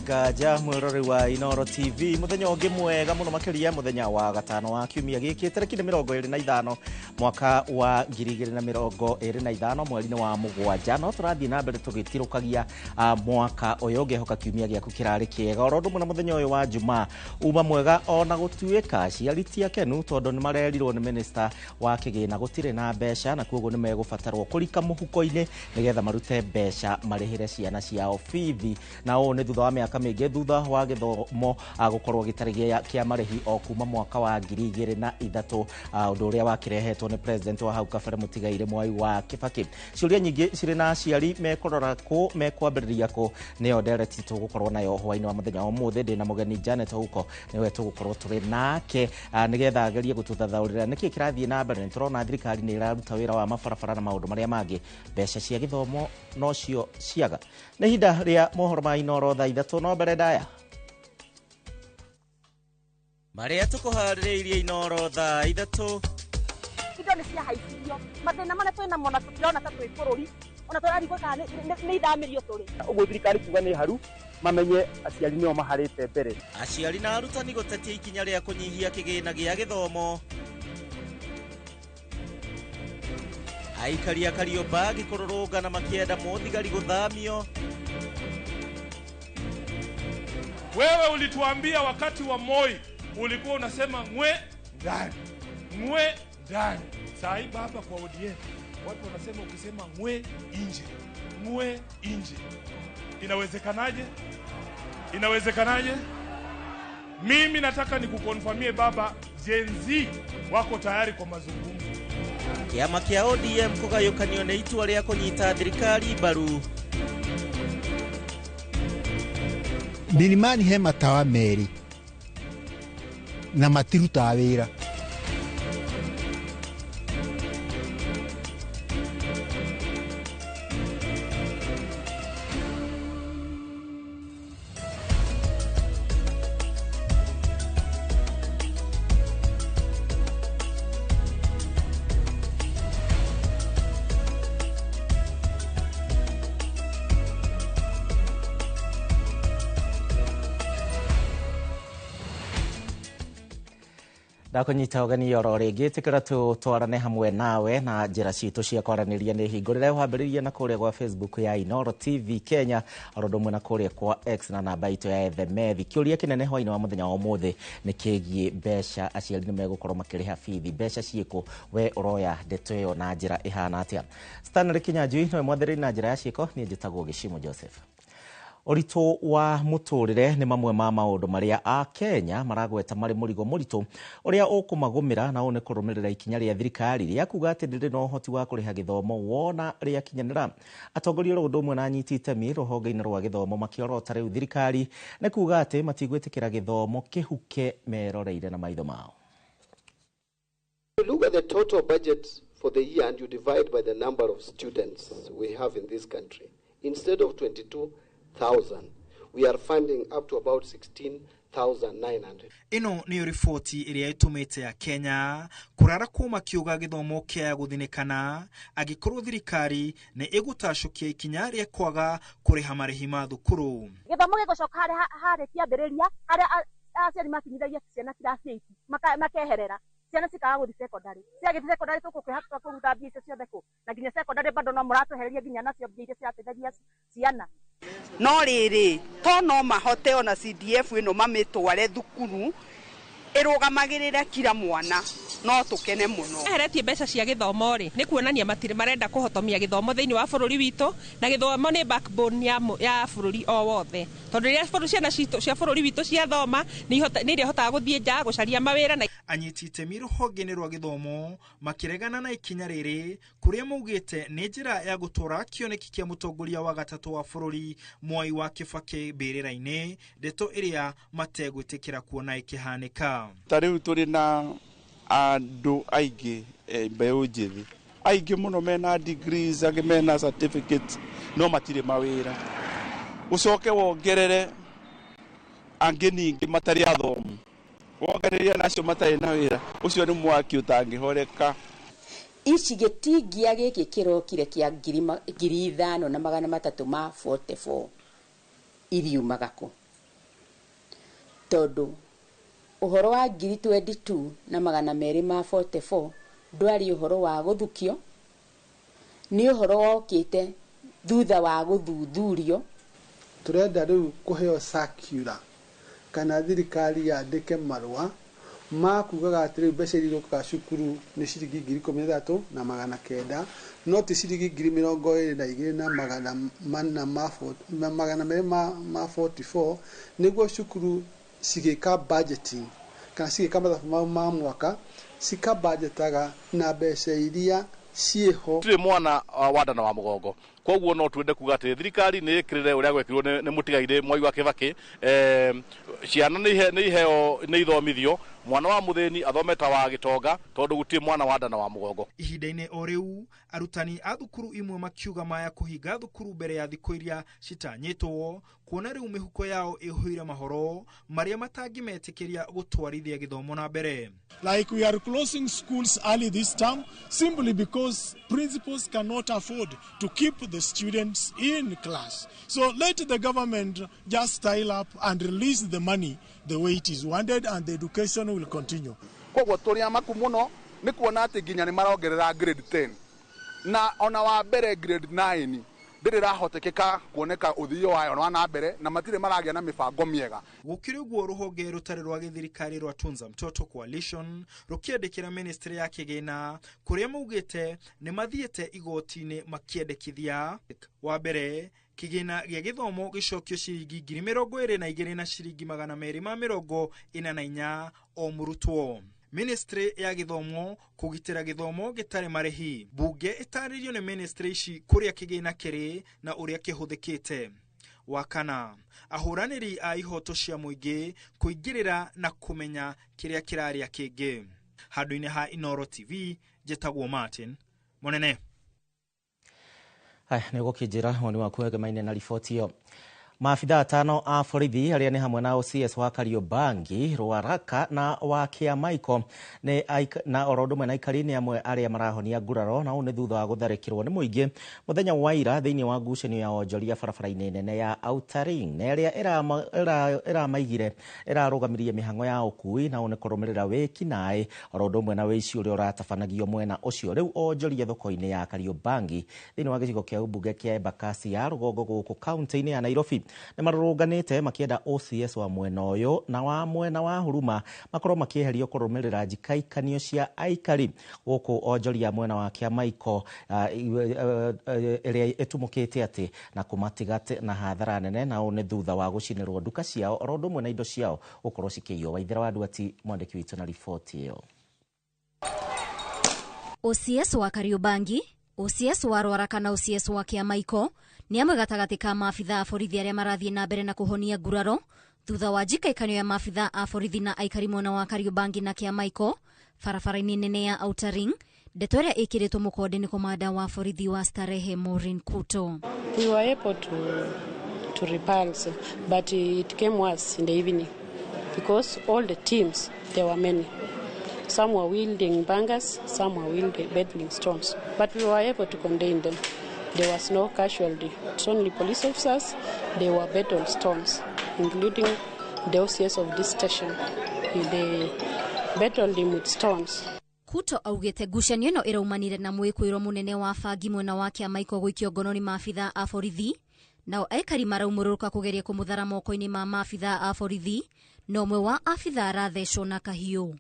Ngaja mwiroreri wa Inoro TV muthenya ungi mwega muno makiria muthenya wa gatano wa kiumia giki tariki 25 mwaka wa 2025 mweri-inĩ wa mũgwanja no tũrathiĩ na mbere tũgĩtirũkagia mwaka ũyũ ngĩhoka kiumia gĩaku kĩrarĩ kĩega oro ũndũ ũmwe na mũthenya ũyũ wa Jumaa uma mwega ona gũtuĩka aciari ti akenu tondũ nĩ marerirwo nĩ minister wa kĩgĩna gũtirĩ na mbeca na koguo nĩ megũbatarwo kũrika mũhuko-inĩ nĩgetha marute mbeca marĩhĩre ciana ciao bithi na ũũ nĩ thutha wa mĩaka mĩingĩ thutha wa gĩthomo gũkorwo gĩtarĩ kĩa marĩhi o kuma mwaka wa 2003 ũndũ ũrĩa wakĩrehetwo nĩ president wa hau kabere mũtigaire Mwai wa Kibaki. Ciũria nyingĩ cirĩ na aciari mekũrora kũ mekwambĩrĩria kũ nĩyo ndereti tũgũkorwo nayo hwainĩ wa mũthenya wa ũmũthĩ. Ndĩ na mũgeni Janet Ouko nĩwe tũgũkorwo tũrĩ nake nĩgetha agerie gũtũthathaũrĩra nĩkĩ kĩrathiĩ na mbere. Nĩ tũrona thirikari nĩ ĩraruta wĩra wa mabarabara na maũndũ marĩa mangĩ, mbeca cia gĩthomo nocio ciaga. Nĩ ihinda rĩa mohoro ma Inoro thaa 3 no mbere ndaya marĩa tũkũharĩrĩirie Inoro thaa 3. Indo nĩ ciahaicirio mathĩna marĩa twĩ namo na tũtirona ta twĩ bũrũri ona tũrarigwo kana nĩ ithamĩrio tũrĩ. Ũguo thirikari kuga nĩ haru mamenye aciari nĩo maharĩte mbere. Aciari na arutani gũtetia ikinya rĩa kũnyihia kĩgĩna gĩa gĩthomo. Aikari a Kariobangi kũrũrũngana makĩenda mũthigari gũthamio. Wewe ulituambia wakati wa Moi ulikuwa unasema ngwe ndani, ngwe ndani. Saa hii baba, kwa ODM watu wanasema ukisema ngwe nje, ngwe nje. Inawezekanaje? Inawezekanaje? Mimi nataka nikukonfirmie baba, Gen Z wako tayari kwa mazungumzo. Kĩama kĩa ODM kũgayũkanio nĩ itua rĩa kũnyita thirikari mbaru. Milimani he matawa merĩ na matirutaga wĩra. Ndakũnyita ũgeni oro rĩngĩ ĩtĩkĩra tũtwarane hamwe nawe na njĩra citũ cia kwaranĩria nĩ hingũrĩre wambĩrĩria na kũrĩa gwa Facebook ya Inoro TV Kenya oro ũndũ ũmwe na kũrĩa kwa X na namba itũ ya Ethemethi. Kĩũria kĩnene hwainĩ wa mũthenya wa ũmũthĩ nĩ kĩgiĩ mbeca aciari nĩ megũkorwo makĩrĩha bithi, mbeca ciĩkũ, we ũroya ndeto ĩyo na njĩra ĩhana atĩa? Stanley Kinyanjui nĩwe mwathĩrĩri na njĩra ya ciĩko, niĩ njĩtagwo Gĩcimo Joseph. Ũritũ wa mũtũrĩre nĩ mamwe ma maũndũ marĩa Akenya maragweta marĩ mũrigo mũritũ ũrĩa ũkũmagũmĩra, na ũũ nĩ kũrũmĩrĩra ikinya rĩa thirikari rĩa kuga atĩ ndĩrĩ na ũhoti wa kũrĩha gĩthomo wona rĩakinyanĩra. Atongoria oro ũndũ ũmwe na anyiti itemi rũhonge-inĩ rwa gĩthomo makĩorota rĩu thirikari nĩ kuga atĩ matigwĩtĩkĩra gĩthomo kĩhuke meroreire na maitho mao. You look at the total budget for the year and you divide by the number of students we have in this country. Instead of 22,000, we are funding up to about 16,900. Ĩno nĩyo riboti ĩrĩa ĩtũmĩte Akenya kũrara kuma kiuga gĩthomo kĩa gũthinĩkana angĩkorwo thirikari nĩ ĩgũtacũkia ikinya rĩa kwaga kũrĩha marĩhi ma thukuru. Gĩthomo gĩgũcoka harĩa kĩambĩrĩria harĩa aciari makinyithagia ciana kirathi 8 makeherera ciana cikaga gũthiĩ secondary, ciagĩthiĩ secondary tũkũkĩhota kũruta mbia icio ciothe kũ, na nginya secondary bado no mũratwehereria nginya nacio mbia iria cirateithagia ciana. No rĩrĩ to no mahote ona CDF ĩno mamĩtware thukuru ĩrũgamagĩrĩre kila mwana, no tũkene mũno. Eheretie mbeca cia gĩthomo rĩ, nĩ kuonania matirĩ marenda kũhotomia gĩthomo thĩinĩ wa bũrũri witũ, na gĩthomo nĩ backbone ya bũrũri o wothe, tondũ rĩrĩa ciana citũ cia bũrũri witũ ciathoma nĩ irĩhotaga gũthiĩ nja gũcaria mawĩra. Na anyiti itemi rũhonge-inĩ rwa gĩthomo makĩregana na ikinya rĩrĩ kũrĩa maugĩte nĩ njĩra ya gũtwara kĩoneki kĩa mũtongoria wa gatatũ wa bũrũri Mwai wa Kibaki mbĩrĩra-inĩ, ndeto ĩrĩa mategwĩtĩkĩra kuona ĩkĩhanĩka. Ta rĩu tũrĩ na andũ aingĩ mbeũ njĩthĩ aingĩ mũno mena degrees, angĩ mena certificates, no matirĩ mawĩra. Ũcoke wongerere angĩ ningĩ matarĩ athomu, wongereire nacio matarĩ na wĩra, ũcio nĩ mwaki ũtangĩhoreka. Ici gĩtingia gĩkĩ kĩrokire kĩa 5344 iriumaga kũ? Tondũ ũhoro wa 22,244 ndwari ũhoro wa gũthukio, nĩ ũhoro wokĩte thutha wa gũthuthurio. Tũrenda rĩu kũheo circular kana thirikari yandĩke marũa ma kugaga atĩ rĩu mbeca iria irũkaga cukuru nĩ ciringi 13,900 no ti ciringi 22,444 nĩguo cukuru cigĩka budgeting kana cigĩka mathabu mao ma mwaka cikabajetaga na mbeca iria ciĩho. Tũtirĩ mwana wa nda na wa mũgongo, koguo no twende kuga atĩ thirikari nĩ ĩkĩrĩre ũrĩa gwekirwo nĩ mũtigairĩ Mwai wa Kibaki. Ciana nĩ iheo nĩ ithomithio, mwana wa mũthĩni athome ta wa gĩtonga, tondũ gũtirĩ mwana wa nda na wa mũgongo. Ihinda-inĩ o rĩu arutani a thukuru imwe makiuga maya kũhinga thukuru mbere ya thikũ iria citanyĩtwo, kuona rĩu mĩhuko yao ĩihũire mahoro marĩa matangĩmetĩkĩria gũtwarithia gĩthomo na mbere. Like we are closing schools early this term simply because principals cannot afford to keep the students in class. So let the government just style up and release the money the way it is wanted and the education will continue. Koguo tũrĩ amaku mũno nĩ kuona atĩ nginya nĩ marongerera grade 10 na ona wa mbere grade 9 ndĩrĩ rahotekeka kuoneka ũthio wayo wa na mbere na matirĩ maragĩa na mĩbango mĩega. Gũkĩrĩ ũguo rũhonge rũtarĩ rwa gĩthirikari rwa Tunza Mtoto Coalition rũkĩandĩkĩra ministry ya kĩgĩna kũrĩa maugĩte nĩ mathiĩte igoti-inĩ makĩendekithia wa mbere kĩgĩna gĩa gĩthomo gĩcokio ciringi 22,000 na ciringi 244 o mũrutwo. Ministry ya gĩthomo kũgitĩra gĩthomo gĩtarĩ marĩhi, bunge ĩtarĩrio nĩ ministry ici kũrĩa kĩgĩna kĩrĩ na ũrĩa kĩhũthĩkĩte. Wa kana, ahũranĩri a ihoto cia mũingĩ kũingĩrĩra na kũmenya kĩrĩa kĩrarĩa kĩngĩ. Handũ-inĩ ha Inooro TV, njĩtagwo Martin Mũnene. Haya, nĩ ũgũkĩnjĩra woni waku wegemaine na riboti ĩyo. Maabithaa atano a borithi arĩa nĩ hamwe na OCS wa Kariobangi, Ruaraka na wa Kiamaiko na oro ũndũ ũmwe na aikari nĩ amwe arĩa marahonia nguraro, na ũũ nĩ thutha wa gũtharĩkĩrwo nĩ mũingĩ mũthenya wa ira thĩinĩ wa ngucanio ya onjoria barabara-inĩ nene ya Outer Ring, na ĩrĩa ĩramaigire ĩrarũgamirie mĩhang'o ya ũkui, na ũũ nĩ kũrũmĩrĩra wĩkinaĩ oro ũndũ ũmwe na wĩici ũrĩa ũratabanagio mwena ũcio. Rĩu onjoria thoko-inĩ ya Kariobangi thĩinĩ wa gĩcigo kĩa ũmbunge kĩa Embakasi ya rũgongo gũkũ kaunti-inĩ ya Nairobi. Nĩ marũrũnganĩte makĩenda OCS wa mwena ũyũ na wa mwena wa Huruma makorwo makĩeherio kũrũmĩrĩra njikaikanio cia aikari gũkũ onjoria mwena wa Kĩamaiko ĩrĩa ĩtumũkĩte atĩ na kũmatiga na hathara nene, na ũũ nĩ thutha wa gũcinĩrwo nduka ciao oro ũndũ ũmwe na indo ciao gũkorwo cikĩiywo. Waithera wa Nduati mwandĩki witũ na riboti ĩyo. OCS wa Kariobangi, OCS wa Ruaraka na OCS wa Kĩamaiko nĩ amwe gatagatĩ ka maabitha a borithi arĩa marathiĩ na mbere na kũhonia nguraro thutha wa njikaikanio ya maabitha a borithi na aikari mwena wa Kariobangi na Kĩamaiko barabara-inĩ nene ya Outer Ring. Ndeto ĩrĩa ĩkĩrĩtwo mũkonde nĩ komanda wa borithi wa Starehe Maureen Kuto. We were able to repulse, but it came worse in the evening because all the teams, there were many. Some were wielding bangers, some were wielding battling stones, but we were able to contain them. There was no casualty. It's only police officers, they were battle stones, including the OCS of this station. They battled him with stones. Kuto augĩte ngucanio ĩno ĩraumanire na mwĩkwĩro mũnene wa bangi mwena wa Kĩamaiko gũikio ngono nĩ maabitha a borithi, nao aikari maraumũrũrũka kũgeria kũmũthara moko-inĩ ma maabitha a borithi, na ũmwe wa abitha arathecwo na kahiũ.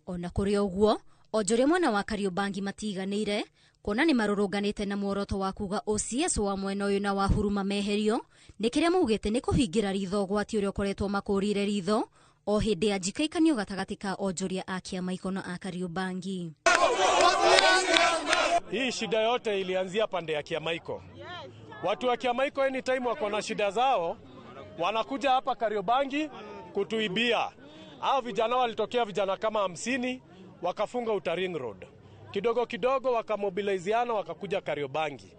Ona kũrĩ ũguo, onjoria mwena wa Kariobangi matiganĩire kuona nĩ marũrũnganĩte na muoroto wa kuga OCS wa mwena ũyũ na wa Huruma meherio nĩ kĩrĩa maugĩte nĩ kũhingĩra ritho ũgwati ũrĩa ũkoretwo makũrĩire ritho o hĩndĩ ya njikaikanio gatagatĩ ka onjoria a Kĩamaiko na a Kariobangi. Hii shida yote ilianzia pande ya Kĩamaiko. Watu wa Kĩamaiko anytime wako na shida zao wanakuja hapa Kariobangi kutuibia. Hao vijana walitokea vijana kama 50 wakafunga Outer Ring Road. Kidogo kidogo wakamobiliziana wakakuja Kariobangi.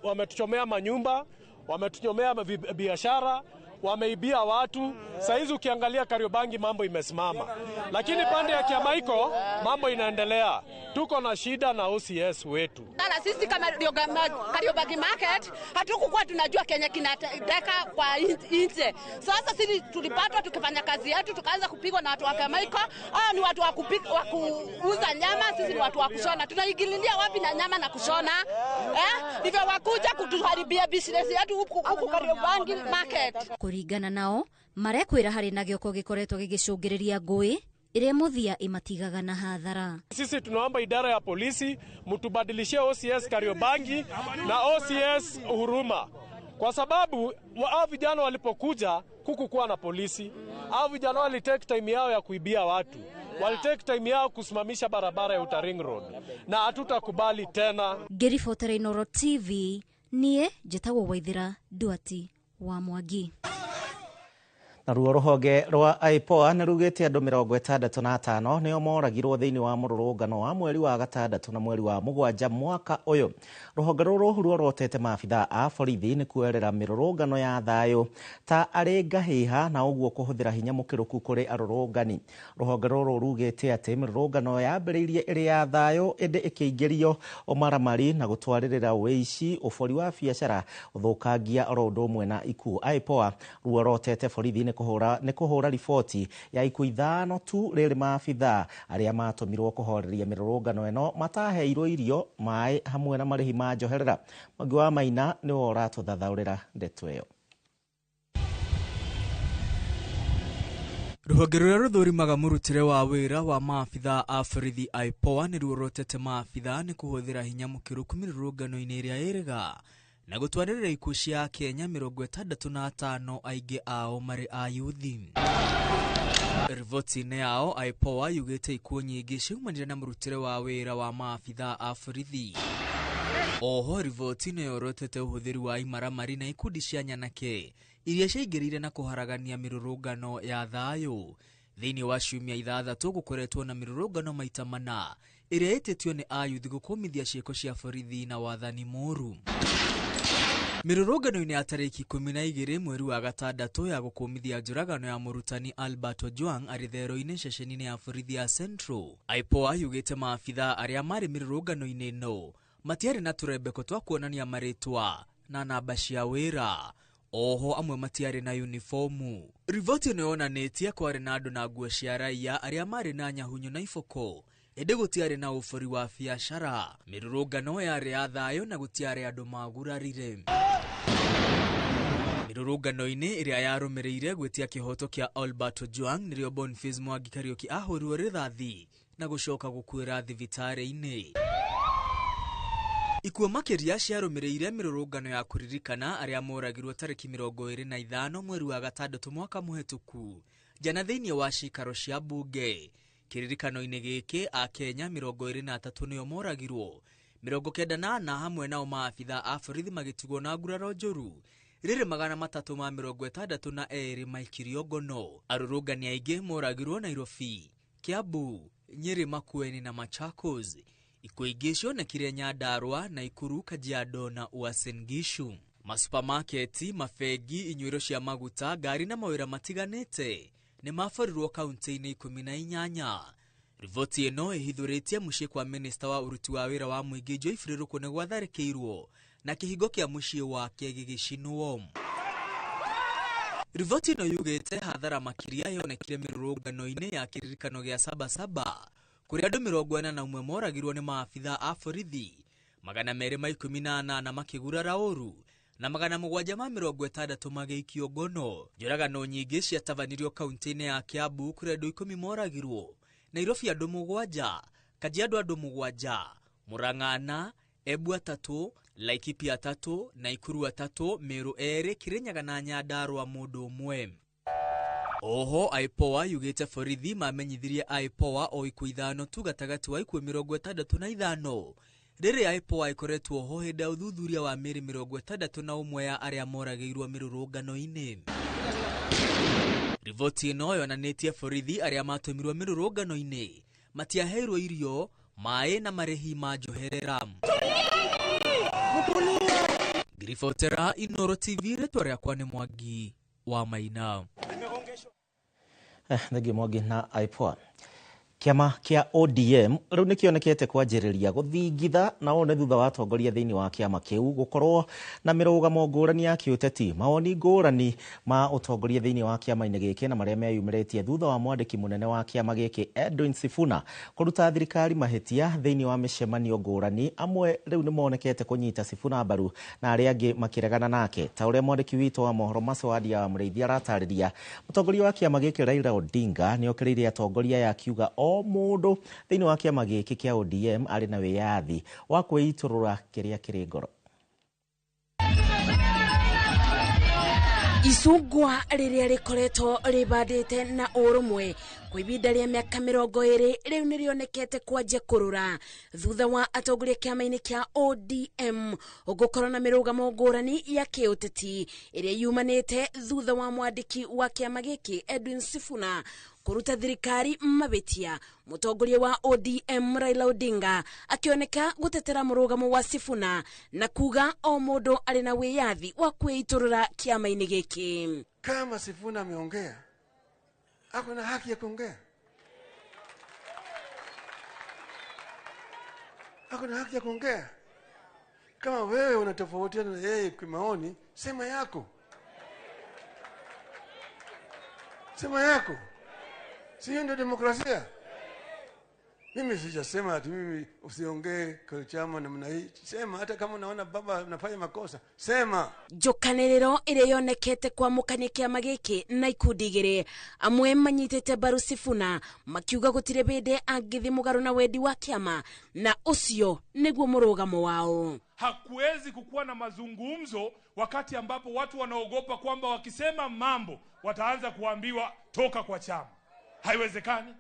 Wametuchomea manyumba, wametuchomea biashara, wameibia watu. Saizi ukiangalia Kariobangi mambo imesimama. Lakini pande ya Kĩamaiko mambo inaendelea. Tuko na shida na OCS wetu. Na sisi kama Kariobangi market hatukukuwa tunajua Kenya kinataka kwa nje. Sasa sisi tulipatwa tukifanya kazi yetu tukaanza kupigwa na watu wa Kĩamaiko. Hao ni watu wa kuuza nyama, sisi ni watu wa kushona. Tunaingililia wapi na nyama na kushona? Ndivyo wakuja kutuharibia business yetu huku Kariobangi market. Kũringana nao marekwĩra harĩ na gĩoko gĩkoretwo gĩgĩcũngĩrĩria ngũĩ ĩrĩa mũthia ĩmatigaga na hathara. Sisi tunaomba idara ya polisi mtubadilishie OCS Kariobangi na OCS Huruma, kwa sababu hao vijana walipokuja kukukuwa na polisi. Hao vijana walitake time yao ya kuibia watu, walitake time yao kusimamisha barabara ya Outer Ring Road, na hatutakubali tena. Ngĩribotera Inooro TV niĩ njĩtagwo Waithera Nduati wa Mwangi. Naruo rũhonge rwa IPOA nĩ rugĩte andũ 65 nĩo moragirwo thĩinĩ wa mũrũrũngano wa mweri wa gatandatũ na mweri wa mũgwanja mwaka ũyũ. Rũhonge rũrũ ruorotete maabitha a borithi nĩ kuoerera mĩrũrũngano ya thayũ ta arĩ ngahĩha na ũguo kũhũthĩra hinya mũkĩrũku kũrĩ arũrũngani. Rũhonge rũrũ rugĩte atĩ mĩrũrũngano yambĩrĩirie ĩrĩ ya thayũ ĩndĩ ĩkĩingĩrio ũmaramari na gũtwarĩrĩra ũici, ũbori wa biacara, ũthũkangia oro ũndũ ũmwe na ikuũ. IPOA ruorotete borithi nĩ kũhũra riboti ya ikuũ 5 tu rĩrĩ maabitha arĩa matũmirwo kũhoreria mĩrũrũngano ĩno mataheirwo irio, maĩ hamwe na marĩhi ma njoherera. Mwangi wa Maina nĩwe ũratũthathaũrĩra ndeto ĩyo. Rũhonge rũrĩa rũthũrimaga mũrutĩre wa wĩra wa maabitha a borithi IPOA nĩ ruorotete maabitha nĩ kũhũthĩra hinya mũkĩrũku mĩrũrũngano-inĩ ĩrĩa ĩrĩga na gũtwarĩrĩra ikuũ cia Kenya 65 aingĩ ao marĩ ayuthi. Riboti-inĩ yao IPOA yugĩte ikuũ nyingĩ ciumanire na mũrutĩre wa wĩra wa maabitha a borithi. Oho riboti ĩno yorotete ũhũthĩri wa imaramari na ikundi cia nyanake iria ciaingĩrĩire na kũharagania mĩrũrũngano ya thayũ. Thĩinĩ wa ciumia 6 gũkoretwo na mĩrũrũngano maita 4 ĩrĩa ĩtĩtio nĩ ayuthi gũkũmithia ciĩko cia borithi na wathani mũru. Mĩrũrũngano-inĩ ya tarĩki 12 mweri wa gatandatũ ya gũkũmithia njũragano ya mũrutani Albert Ojwang arĩ thero-inĩ ceceni-inĩ ya borithi ya Central, IPOA yugĩte maabitha arĩa marĩ mĩrũrũngano-inĩ ĩno matiarĩ na tũrembeko twa kuonania marĩtwa na namba cia wĩra. Oho amwe matiarĩ na unifomu. Riboti ĩno yonanĩtie kwarĩ na andũ na nguo cia raiya arĩa marĩ na nyahunyu na iboko, ĩndĩ gũtiarĩ na ũbori wa biacara. Mĩrũrũngano yarĩ ya thayũ na gũtiarĩ andũ magurarire. Mĩrũrũngano-inĩ ĩrĩa yarũmĩrĩire gwĩtia kĩhoto kĩa Albert Ojwang nĩrĩo Boniface Mwangi Kariuki ahũrirwo rithathi na gũcoka gũkuĩra thibitarĩ-inĩ. Ikuũ makĩria ciarũmĩrĩire mĩrũrũngano ya kũririkana arĩa moragirwo tarĩki 25 mweri wa gatandatũ mwaka mũhetũku jana thĩinĩ wa cikaro cia mbunge. Kĩririkano-inĩ gĩkĩ Akenya 23 nĩo moragirwo, 94 hamwe nao maabitha a borithi magĩtigwo na nguraro njũru, rĩrĩ 362 maikirio ngono. Arũrũngani aingĩ moragirwo Nairobi, Kiambu, Nyeri, Makueni na Machakos. Ikuũ ingĩ cionekire Nyandarua, Naikuru, Kajiado na Uasin Gishu. Masupamaketi, mabengi, inyuĩro cia maguta, ngari na mawĩra matiganĩte nĩ maborirwo kaunti-inĩ 18. Riboti ĩno ĩhithũrĩtie mũciĩ kwa minista wa ũruti wa wĩra wa mũingĩ Geoffrey Ruku nĩ gwatharĩkĩirwo na kĩhingo kĩa mũciĩ wake gĩgĩcinwo. Riboti ĩno yugĩte hathara makĩria yonekire mĩrũrũngano-inĩ ya kĩririkano gĩa Sabasaba kũrĩa andũ 41 moragirwo nĩ maabitha a borithi, 218 makĩgurara ũru na 760 magĩikio ngono. Njũragano nyingĩ ciatabanirio kaunti-inĩ ya Kiambu kũrĩa andũ 10 moragirwo, Nairobi andũ 7, Kajiado andũ 7, Murang'a 4, Embu 3, Laikipia 3, Naikuru 3, Meru 2, Kirinyaga na Nyandarua mũndũ ũmwe. Oho IPOA yugĩte borithi mamenyithirie IPOA o ikuũ 5 tu gatagatĩ wa ikuũ 65 rĩrĩa IPOA ĩkoretwo ho hĩndĩ ya ũthuthuria wa mĩĩrĩ 61 ya arĩa moragĩirwo mĩrũrũngano-inĩ. Riboti ĩno yonanĩtie borithi arĩa matũmirwo mĩrũrũngano-inĩ matiaheirwo irio, maĩ na marĩhi ma njoherera. Ngiribotera Inooro TV, rĩtwa rĩakwa nĩ Mwangi wa Maina. Thengiũ Mwangi na IPOA. Kĩama kĩa ODM rĩu nĩ kĩonekete kwanjĩrĩria gũthingitha na ũũ nĩ thutha wa atongoria thĩinĩ wa kĩama kĩu gũkorwo na mĩrũgamo ngũrani ya kĩũteti, mawoni ngũrani ma ũtongoria thĩinĩ wa kĩama-inĩ gĩkĩ na marĩa meyumĩrĩtie thutha wa mwandĩki mũnene wa kĩama gĩkĩ Edwin Sifuna kũruta thirikari mahĩtia thĩinĩ wa mĩcemanio ngũrani. Amwe rĩu nĩ monekete kũnyita Sifuna mbaru na arĩa angĩ makĩregana nake, ta ũrĩa mwandĩki witũ wa mohoro Macewadia wa Mũrĩithi aratarĩria. Mũtongoria wa kĩama gĩkĩ Raila Odinga nĩ okĩrĩire atongoria aya akiuga o mũndũ thĩinĩ wa kĩama gĩkĩ kĩa ODM arĩ na wĩyathi wa kwĩitũrũra kĩrĩa kĩrĩ ngoro. Icungwa rĩrĩa rĩkoretwo rĩbandĩte na ũrũmwe kwa ihinda rĩa mĩaka 20 rĩu nĩrĩonekete kwanjia kũrũra thutha wa atongoria kĩama-inĩ kĩa ODM gũkorwo na mĩrũgamo ngũrani ya kĩũteti ĩrĩa yumanĩte thutha wa mwandĩki wa kĩama gĩkĩ Edwin Sifuna kũruta thirikari mabĩtia. Mũtongoria wa ODM Raila Odinga akĩoneka gũtetera mũrũgamo wa Sifuna na kuga o mũndũ arĩ na wĩyathi wa kwĩitũrũra kĩama-inĩ gĩkĩ. Kama Sifuna ameongea, ako na haki ya kuongea, ako na haki ya kuongea. Kama wewe unatofautiana na yeye kimaoni, sema yako, sema yako. Sio ndio demokrasia? Mimi sijasema ati mimi usiongee kwa chama namna hii. Sema hata kama unaona baba anafanya makosa, sema. Njokanĩrĩro ĩrĩa yonekete kwamũkania kĩama gĩkĩ na ikundi igĩrĩ, amwe manyitĩte mbaru Sifuna makiuga gũtirĩ bĩndĩ angĩthiĩ mũgarũ na wendi wa kĩama na ũcio nĩguo mũrũgamo wao. Hakuwezi kukuwa na mazungumzo wakati ambapo watu wanaogopa kwamba wakisema mambo wataanza kuambiwa toka kwa chama. Haiwezekani.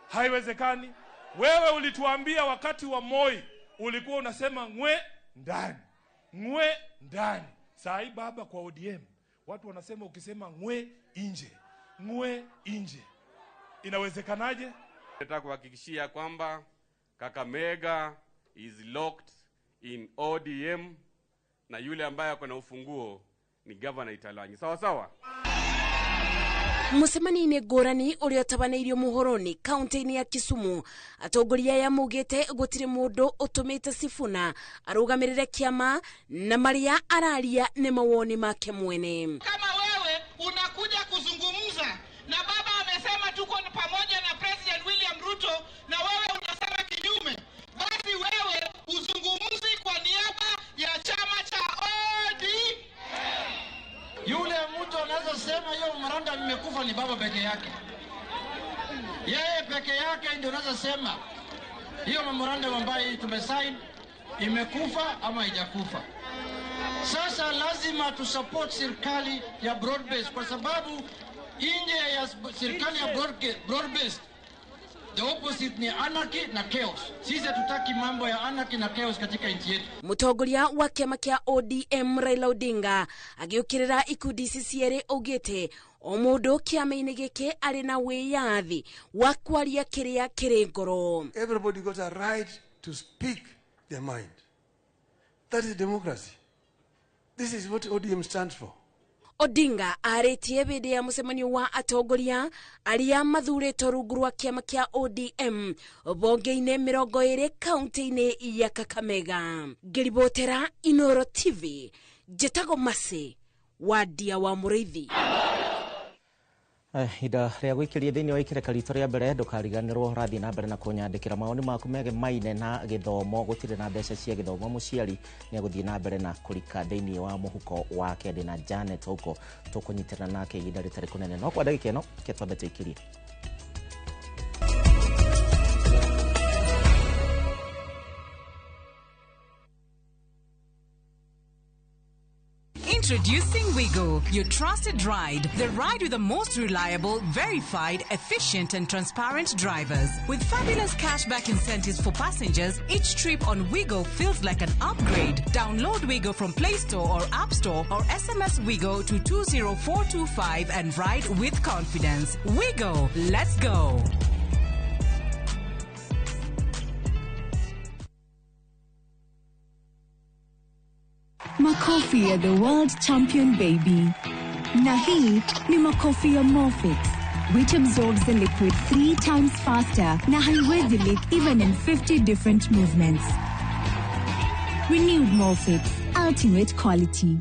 Haiwezekani. Wewe ulituambia wakati wa Moi ulikuwa unasema ngwe ndani, ngwe ndani. Saa hii baba kwa ODM watu wanasema ukisema ngwe nje, ngwe nje. Inawezekanaje? Nataka kuhakikishia kwamba Kakamega is locked in ODM na yule ambaye ako na ufunguo ni Governor Italanyi. Sawa sawa? Mũcemanio-inĩ ngũrani ũrĩa ũtabanĩirio Muhoroni kaunti-inĩ ya Kisumu, atongoria aya maugĩte gũtirĩ mũndũ ũtũmĩte Sifuna arũgamĩrĩre kĩama na marĩa araria nĩ mawoni make mwene. Kama wewe unakuja kuzungumza na baba amesema tuko pamoja na President William Ruto na wewe unasema kinyume, basi wewe uzungumzi kwa niaba ya chama cha ODM. baba peke yake. Yeye peke yake ndio unaweza sema hiyo memorandum ambayo tumesign imekufa ama haijakufa. Sasa lazima tusupport serikali ya broad based, kwa sababu nje ya serikali ya broad based the opposite ni anarchy na chaos. Sisi hatutaki mambo ya anarchy na chaos katika nchi yetu. Mutongoria wa kiama kia ODM Raila Odinga agiukirira ikundi ici cierĩ augĩte o mũndũ kĩama-inĩ gĩkĩ arĩ na wĩyathi wa kwaria kĩrĩa kĩrĩ ngoro. Everybody got a right to speak their mind. That is democracy. This is what ODM stands for. Odinga arĩtie hĩndĩ ya mũcemanio wa atongoria arĩa mathurĩtwo rungu rwa kĩama kĩa ODM bonge-inĩ 20 kaunti-inĩ ya Kakamega. Ngĩribotera Inoro TV, njĩtagwo Mercy Wandia wa Mũrĩithi. Ihinda rĩa gwĩkĩria thĩinĩ wa ikereka ritũ rĩa mbere ndũkariganĩrwo ũrathiĩ na mbere na kũnyandĩkĩra mawoni maku megemaine na gĩthomo. Gũtirĩ na mbeca cia gĩthomo, mũciari nĩ egũthiĩ na mbere na kũrika thĩinĩ wa mũhuko wake. Ndĩ na Janet huko tũkũnyitĩrĩra nake ihinda rĩtarĩ kũnene, no kwa ndagĩka ĩno ke twambe tũikĩrie. Introducing Wigo, your trusted ride. The ride with the most reliable, verified, efficient and transparent drivers. With fabulous cashback incentives for passengers, each trip on Wigo feels like an upgrade. Download Wigo from Play Store or App Store or SMS Wigo to 20425 and ride with confidence. Wigo, let's go. Makofi ya the world champion baby. Na hii ni makofi ya Morfix, which absorbs the liquid 3 times faster na haiwezi leak even in 50 different movements. Renewed Morfix, ultimate quality.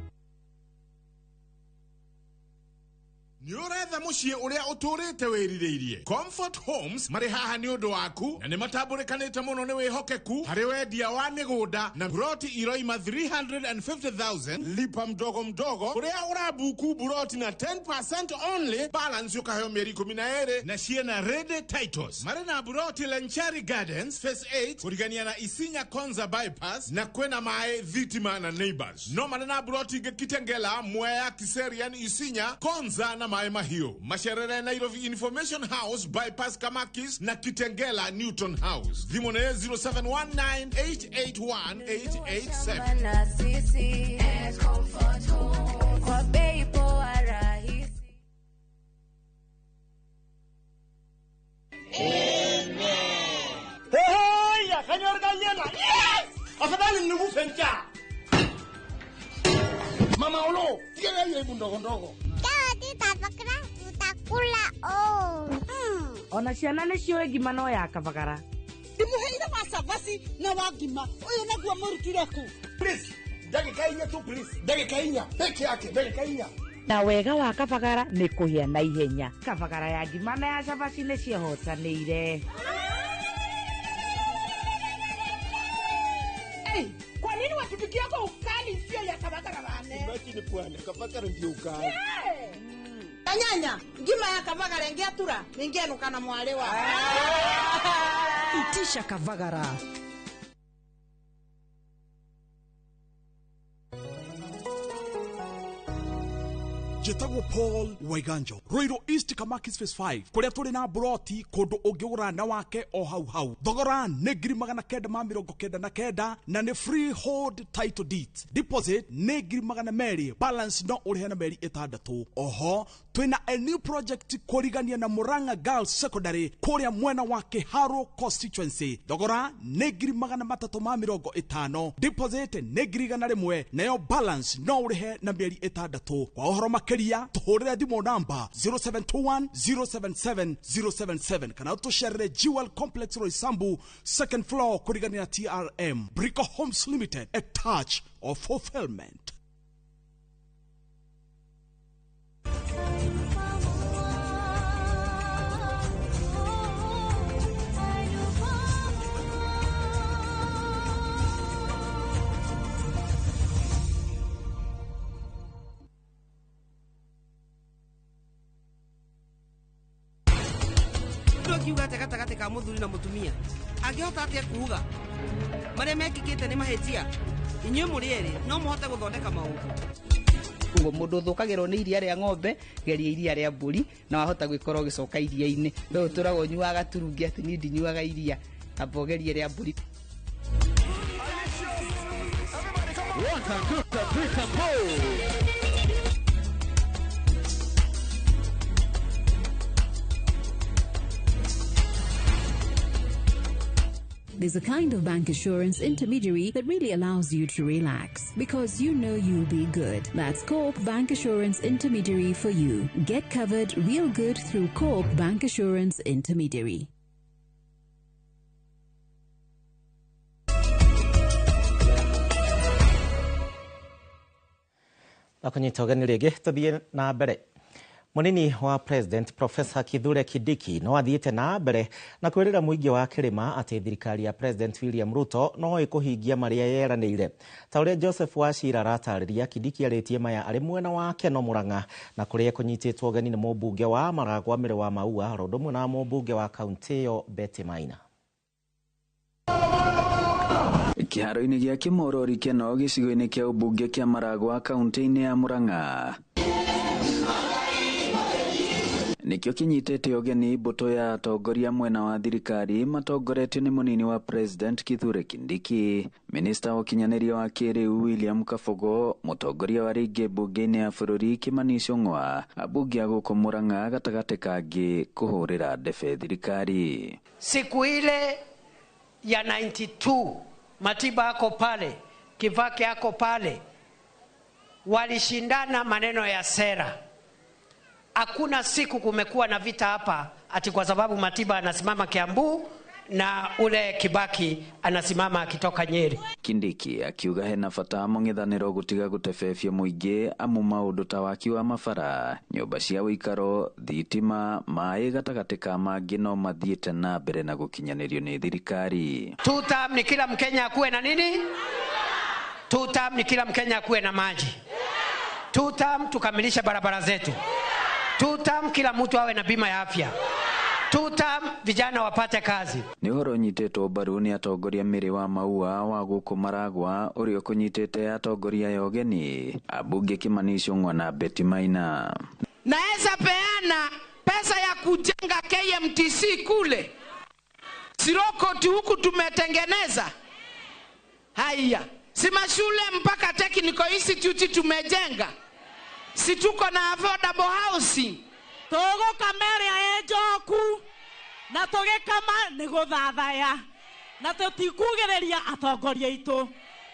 Nĩ ũretha mũciĩ ũrĩa ũtũrĩte wĩrirĩirie. Comfort Homes marĩ haha nĩ ũndũ waku na nĩ matambũrĩkanĩte mũno nĩ wĩhokeku harĩ wendia wa mĩgũnda na buroti iroima 350,000 lipa mdogo mdogo ũrĩa ũrabuku buroti na 10% only, balance ũkaheo mĩeri 12 na ciena ready titles. Marĩ na buroti Lenchari Gardens Phase 8 kũrigania na Isinya Konza bypass na kwĩna maĩ thitima na neighbors. No marĩ na buroti ingĩ Kitengela, Mwea, Kiserian, Isinya, Konza na maĩ mahiũ. Macerere Nairobi Information House bypass Kamakis na Kitengela Newton House. Thimũ nĩ 0719881887. Afadhali nikufe njaa. Mama Olo, tiga hiyo ndogo ndogo. Tutakula oh. Ona ciana nĩ ciũĩ ngima no ya kabagara. Ndimuheire wa cabaci na wa ngima ũyũ naguo mũrutire kũ? Please, ndagĩka inya tu please. Ndagĩka inya peke yake, ndagĩka inya. Na wega wa kabagara nĩ kũhĩa na ihenya. Kabagara ya ngima na ya cabaci nĩ ciĩhotanĩire. Hey, kwa nini watupikia kwa ukali sio ya kabagara bane? Imagine bwana, kabagara ndio ukali. Yeah. Anyanya, ngima ya kabagara ingiatura, ningenuka na mwale wa. Itisha kabagara. Njĩtagwo Paul Waiganjo, Ruiru East Kamakis Phase 5 kũrĩa tũrĩ na buroti kũndũ ũngĩgũra na wake o hau hau. Thogora nĩ 999 na nĩ freehold title deed. Deposit nĩ 200,000, balance no ũrĩhe na mĩeri 6. Oho twĩna a new project kũrigania na Murang'a Girls Secondary kũrĩa mwena wa Kiharo constituency. Thogora nĩ 350,000, deposit nĩ 100,000 nayo balance no ũrĩhe na mĩeri 6. Kwa ũhoro makĩria tũhũrĩre thimũ namba 0721 077 077 kana tũcerere Jewel Complex Roysambu second floor kũrigania na TRM. Brico Homes Limited, a touch of fulfillment. Angiuga atĩa gatagatĩ ka mũthuri na mũtumia? Angĩhota atĩa kuuga marĩa mekĩkĩte nĩ mahĩtia? Inyuĩ mũrĩ erĩ no mũhote gũthondeka maũndũ. Ũguo mũndũ ũthũkagĩrwo nĩ iria rĩa ng'ombe, geria iria rĩa mbũri na wahota gwĩkora ũgĩcoka iria-inĩ. We ũtũraga ũnyuaga turungi atĩ niĩ ndinyuaga iria, amba ũgerie rĩa mbũri. 1, 2, 3, 4. There's a kind of bank assurance intermediary that really allows you to relax because you know you'll be good. That's Co-op Bank Assurance Intermediary for you. Get covered real good through Co-op Bank Assurance Intermediary. Nakunyita ũgeni rĩngĩ tũthiĩ na mbere. Munini wa President Professor Kithure Kindiki no athiĩte na mbere na kwĩrĩra mũingĩ wa kĩrĩma atĩ thirikari ya President William Ruto no ĩkũhingia marĩa yeranĩire. Ta ũrĩa Joseph Wachira aratarĩria, Kindiki arĩtie maya arĩ mwena wa Keno Murang'a na kũrĩa kũnyitĩtwo ũgeni nĩ mũmbunge wa Maragwa Mĩrĩ wa Maua oro ũndũ ũmwe na mũmbunge wa kaunti ĩyo Betty Maina. Kĩharo-inĩ gĩa Kĩmorori Keno gĩcigo-inĩ kĩa ũmbunge kĩa Maragwa kaunti-inĩ ya Murang'a nikio kinyitĩte ũgeni mbũtũ ya atongoria mwena wa thirikari matongoretio nĩ mũnini wa President Kithure Kindiki, minista wa ũkinyanĩria wa kĩrĩu William Kabogo, mũtongoria wa rĩngĩ mbunge-inĩ ya bũrũri Kimani Ichung'wa, ambunge a gũkũ Murang'a gatagatĩ kangĩ kũhũrĩra ndebe thirikari. Siku ile ya 92 Matiba ako pale, Kibaki ako pale, walishindana maneno ya sera. Hakuna siku kumekuwa na vita hapa ati kwa sababu Matiba anasimama Kiambu na ule Kibaki anasimama akitoka Nyeri. Kindiki akiuga hena bata mũng'ethanĩro gũtiga gũtebebia mũingĩ amu maũndũ ta waki wa mabara, nyũmba cia ũikaro, thitima, maĩ gatagatĩ ka mangĩ no mathiĩte na mbere na gũkinyanĩrio nĩ thirikari. Two term ni kila Mkenya akuwe na nini? Two term ni kila Mkenya akuwe na maji. Two term tukamilishe barabara zetu. Two term kila mtu awe na bima ya afya. Two term vijana wapate kazi. Nĩ ũhoro ũnyitĩtwo mbaru nĩ atongoria Mĩrĩ wa Maua wa gũkũ Maragwa ũrĩa ũkũnyitĩte atongoria ya ũgeni ambunge Kimani Ichung'wa na Betty Maina. Naweza peana pesa ya kujenga KMTC kule Sirokoti huku tumetengeneza. Haya, si mashule mpaka Technical Institute tumejenga. Si tuko na affordable housing. Tũgũkama ĩrĩa ĩ njoku na tũgĩkama nĩ gũthathaya na tũtikugĩrĩria atongoria aitũ.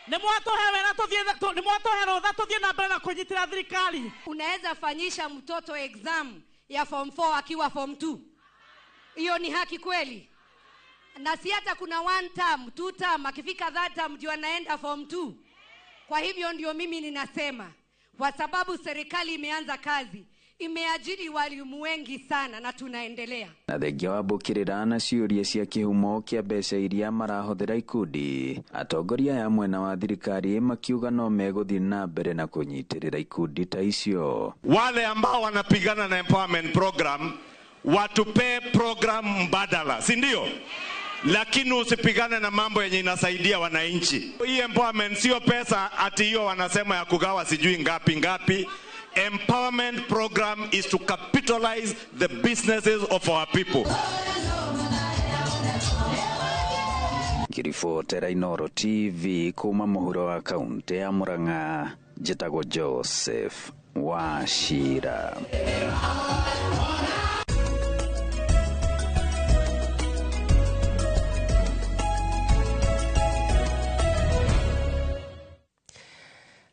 Nĩ mwatũhe wĩra tũthiĩ, nĩ mwatũhe rũtha tũthiĩ na mbere na kũnyitĩra thirikari. Unaweza fanyisha mtoto exam ya form 4 akiwa form 2? Hiyo ni haki kweli? Na si hata kuna one term, two term, akifika third term ndio anaenda form 2. Kwa hivyo ndio mimi ninasema kwa sababu serikali imeanza kazi, imeajiri walimu wengi sana na tunaendelea. Na thengia wa mbũkĩrĩra na ciũria cia kĩhumo kĩa mbeca iria marahũthĩra ikundi, atongoria aya mwena wa thirikari makiuga no megũthiĩ na mbere na kũnyitĩrĩra ikundi ta icio. Wale ambao wanapigana na empowerment program watupee program mbadala, si ndio? Lakini usipigane na mambo yenye inasaidia wananchi. Hii empowerment sio pesa ati hiyo wanasema ya kugawa sijui ngapi ngapi. Empowerment program is to capitalize the businesses of our people. Ngiribotera Inooro TV kuma mũhuro wa kaunti ya Murang'a, njĩtagwo Joseph Wachira.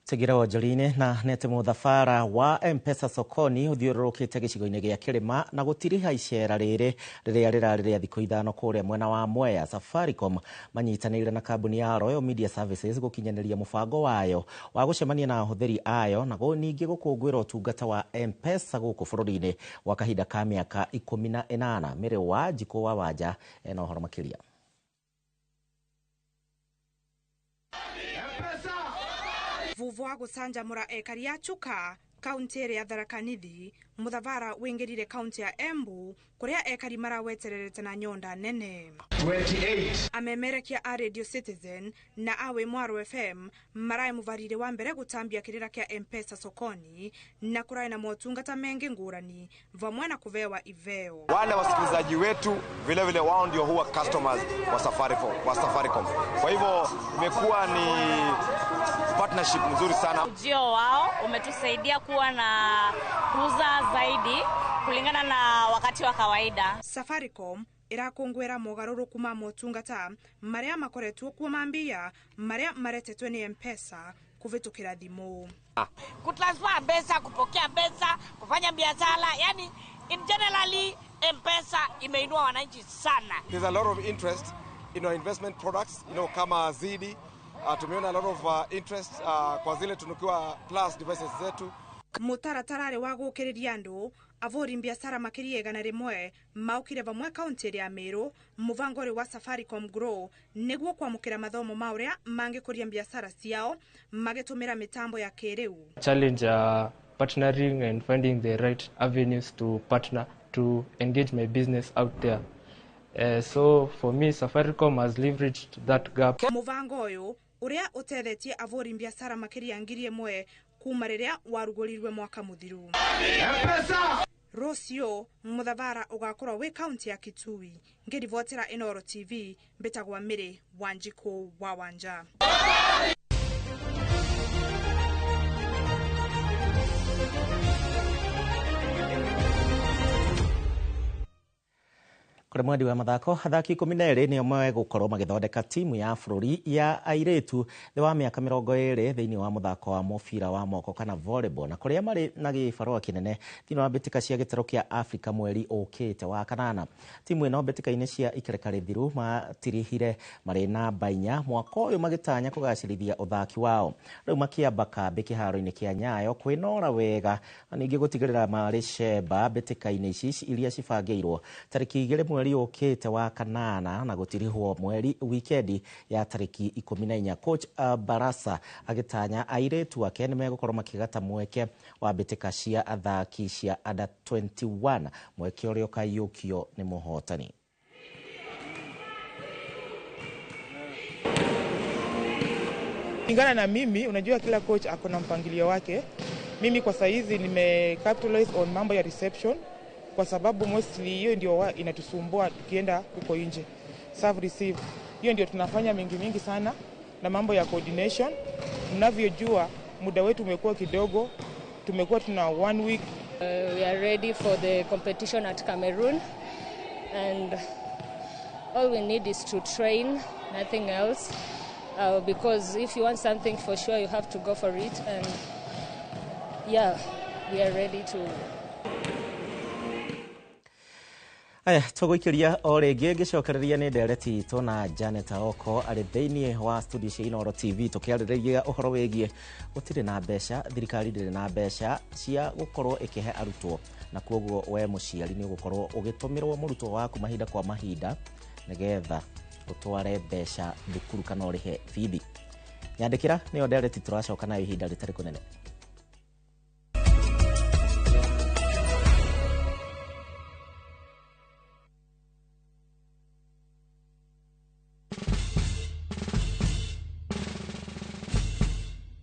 Tũingĩre wonjoria-inĩ na nĩ atĩ mũthabara wa M-Pesa sokoni ũthiũrũrũkĩte gĩcigo-inĩ gĩa kĩrĩma na gũtiriha icera rĩrĩ rĩrĩa rĩrarĩ rĩa thikũ 5 kũrĩa mwena wa Mwea. Safaricom manyitanĩire na kambuni ya Royal Media Services gũkinyanĩria mũbango wayo wa gũcemania na ahũthĩri ayo na ningĩ gũkũngũĩra ũtungata wa M-Pesa gũkũ bũrũri-inĩ gwa kahinda ka mĩaka 18. Mĩrĩ wa Njikũ wa Wanja ena ũhoro makĩria. Vuvu wa gũcanjamũra ekari a Chuka Kaunti ĩrĩa ya Tharaka Nithi muthavara wingirire kaunti ya Embu kuria ekari marawetererete na nyonda nene 28 amemerekia a Radio Citizen na awe Mwaro FM marae muvarire wa mbere gutambia kirira kia M-Pesa sokoni na kurai na motungata mengi ngurani vamwe na kuvewa iveo. Wale wasikilizaji wetu vile vile wao ndio huwa customers wa Safaricom. Kwa hivyo imekuwa ni partnership nzuri sana. Ujio wao umetusaidia kuwa na kuuza zaidi kulingana na wakati wa kawaida. Safaricom irakungwira mogaruruku ma motungata maria makoretwo kuo mambia maria maretetwe ni M-Pesa kuvitukira thimu. Kutransfer pesa, kupokea pesa, kufanya biashara, yani in generally M-Pesa imeinua wananchi sana. There's a lot of interest in our investment products, you know, kama Zidi. Tumeona a lot of interest kwa zile tunukiwa plus devices zetu. Mutaratara wa gukiriria andu avuri biashara makiria 100 maukire vamwe kaunti ya Meru muvango wa Safaricom Grow niguo kwamukira mathomo ma uria mangikuria biashara ciao magitumira mitambo ya kiriu. Challenge partnering and finding the right avenues to partner to engage my business out there. So for me, Safaricom has leveraged that gap. Muvango uyu uria utethetie avuri biashara makiria 1,000 kuma riria warugurirwe mwaka muthiru. M-Pesa Rocio muthavara ugakorwo wi kaunti ya Kitui. Ngirivotera Inooro TV mbitagwa Mary Wanjiku wa Wanja. Kũrĩ mwendi wa mathako athaki 12 nĩo megũkorwo magĩthondeka timu ya bũrũri ya airĩtu thĩ wa mĩaka 20 thĩinĩ wa mũthako wa mũbira wa moko kana volleyball, na kũrĩa marĩ na gĩbarũa kĩnene thĩinĩ wa mbĩtĩka cia gĩtarũ kĩa Afrika mweri ũkĩte wa kanana. Timu ĩno mbĩtĩka-inĩ cia ikereka rĩthiru matirihire marĩ namba 4 mwaka ũyũ magĩtanya kũgacĩrithia ũthaki wao. Rĩu makĩamba kambĩ kĩharo-inĩ kĩa Nyayo kwĩnora wega na ningĩ gũtigĩrĩra marĩ cemba mbĩtĩka-inĩ ici iria cibangĩirwo tarĩki 2 mweri ũkĩte wa kanana na gũtirihwo mweri wikendi ya tarĩki 14. Coach Barasa agĩtanya airĩtu ake nĩmegũkorwo makĩgata mweke wa mbĩtĩka cia athaki cia under 21, mweke ũrĩa ũkaiyũkio nĩ mũhotani. Kulingana na mimi, unajua kila coach ako na mpangilio wake. Mimi kwa saizi nime capitalize on mambo ya reception kwa sababu mostly hiyo ndio inatusumbua tukienda huko nje. Serve receive. Hiyo ndio tunafanya mingi sana, na mambo ya coordination. Mnavyojua muda wetu umekuwa kidogo. Tumekuwa tuna 1 week. We are ready for the competition at Cameroon, and all we need is to train, nothing else. Because if you want something for sure, you have to go for it, and yeah, we are ready to. Aya, tũgũikĩria o rĩngĩ ngĩcokereria nĩ ndereti itũ na Janet Aoko arĩ thĩinĩ wa studio cia Inooro TV tũkĩarĩrĩria ũhoro wĩgiĩ gũtirĩ na mbeca, thirikari ndĩrĩ na mbeca cia gũkorwo ĩkĩhe arutwo, na kwoguo we mũciari nĩ ũgũkorwo ũgĩtũmĩrwo mũrutwo waku mahinda kwa mahinda nĩgetha ũtware mbeca thukuru kana ũrĩhe bithi. Nyandĩkĩra nĩyo ndereti tũracoka nayo ihinda rĩtarĩ kũnene.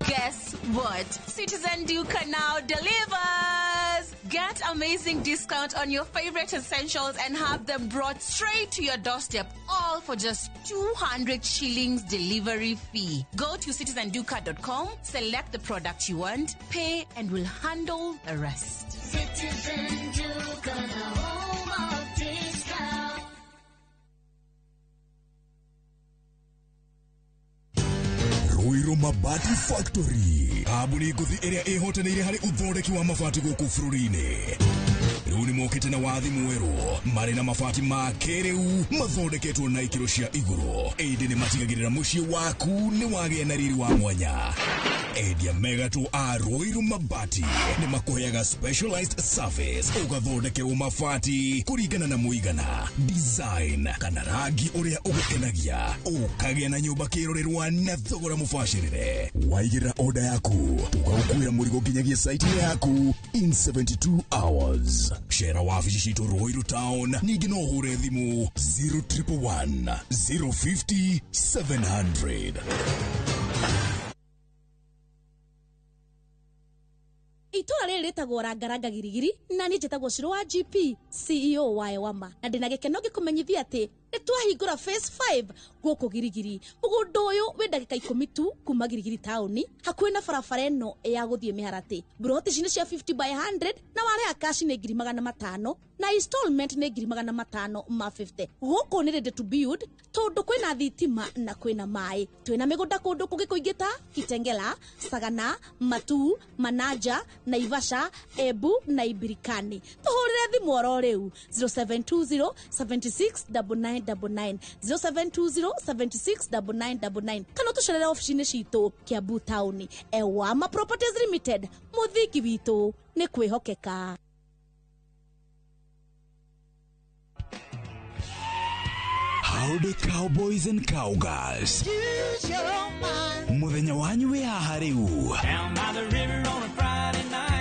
Guess what? Citizen Duka now delivers! Get amazing discount on your favorite essentials and have them brought straight to your doorstep, all for just 200 shillings delivery fee. Go to citizenduka.com, select the product you want, pay, and we'll handle the rest. Citizen Duka, the home of discount. Ruiru Mabati Factory kambuni ngũthi ĩrĩa ĩhotanĩire harĩ ũthondeki wa mabati gũkũ bũrũri-inĩ. Rĩu nĩ mokĩte na wathi mwerũ marĩ na mabati ma kĩrĩu mathondeketwo na ikĩro cia igũrũ, ĩndĩ nĩ matigagĩrĩra mũciĩ waku nĩ wagĩa na riri wa mwanya. Endia megatũ a Ruiru Mabati nĩ makũheaga specialized service ũgathondekerwo mabati kũringana na mũigana, design kana rangi ũrĩa ũgũkenagia, ũkagĩa na nyũmba kĩrorerwa na thogora mũbacĩrĩre. Waigĩrĩra oda yaku tũgagũkuĩra mũrigo nginyagia site yaku in 72 hours. Cera wabici citũ Ruiru Town, ningĩ no ũhũre thimũ 0111 050 700. Itura rĩrĩ rĩtagwo Rangaranga Girigiri na niĩ njĩtagwo Shiro wa GP CEO wa Ewama, na ndĩna gĩkeno ngĩkũmenyithia atĩ nĩ twahingũra phase 5 gũkũ Girigiri. Mũgũnda ũyũ wĩ ndagĩka 10 tu kuma Girigiri taũni, hakuhĩ na barabara ĩno ya gũthiĩ Mĩharatĩ. Mburoti ici nĩ cia 50 by 100 na warĩha cash nĩ 500,000 na installment nĩ 550,000. Gũkũ nĩ ready to build tondũ kwĩna thitima na kwĩna maĩ. Twĩna mĩgũnda kũndũ kũngĩ kũingĩ ta Kitengela, Sagana, Matuu, Manaja, Naivasha, Embu na Ibirikani. Tũhũrĩre thimũ oro rĩu 0720 76 9999 0720 76 9999 kana ũtũcerere obici-inĩ citũ Kiambu taũni. Ewama Properties Limited, mũthingi witũ nĩ kwĩhokeka. Howdy cowboys and cowgirls. Muthenya wanyu wĩ haha rĩu.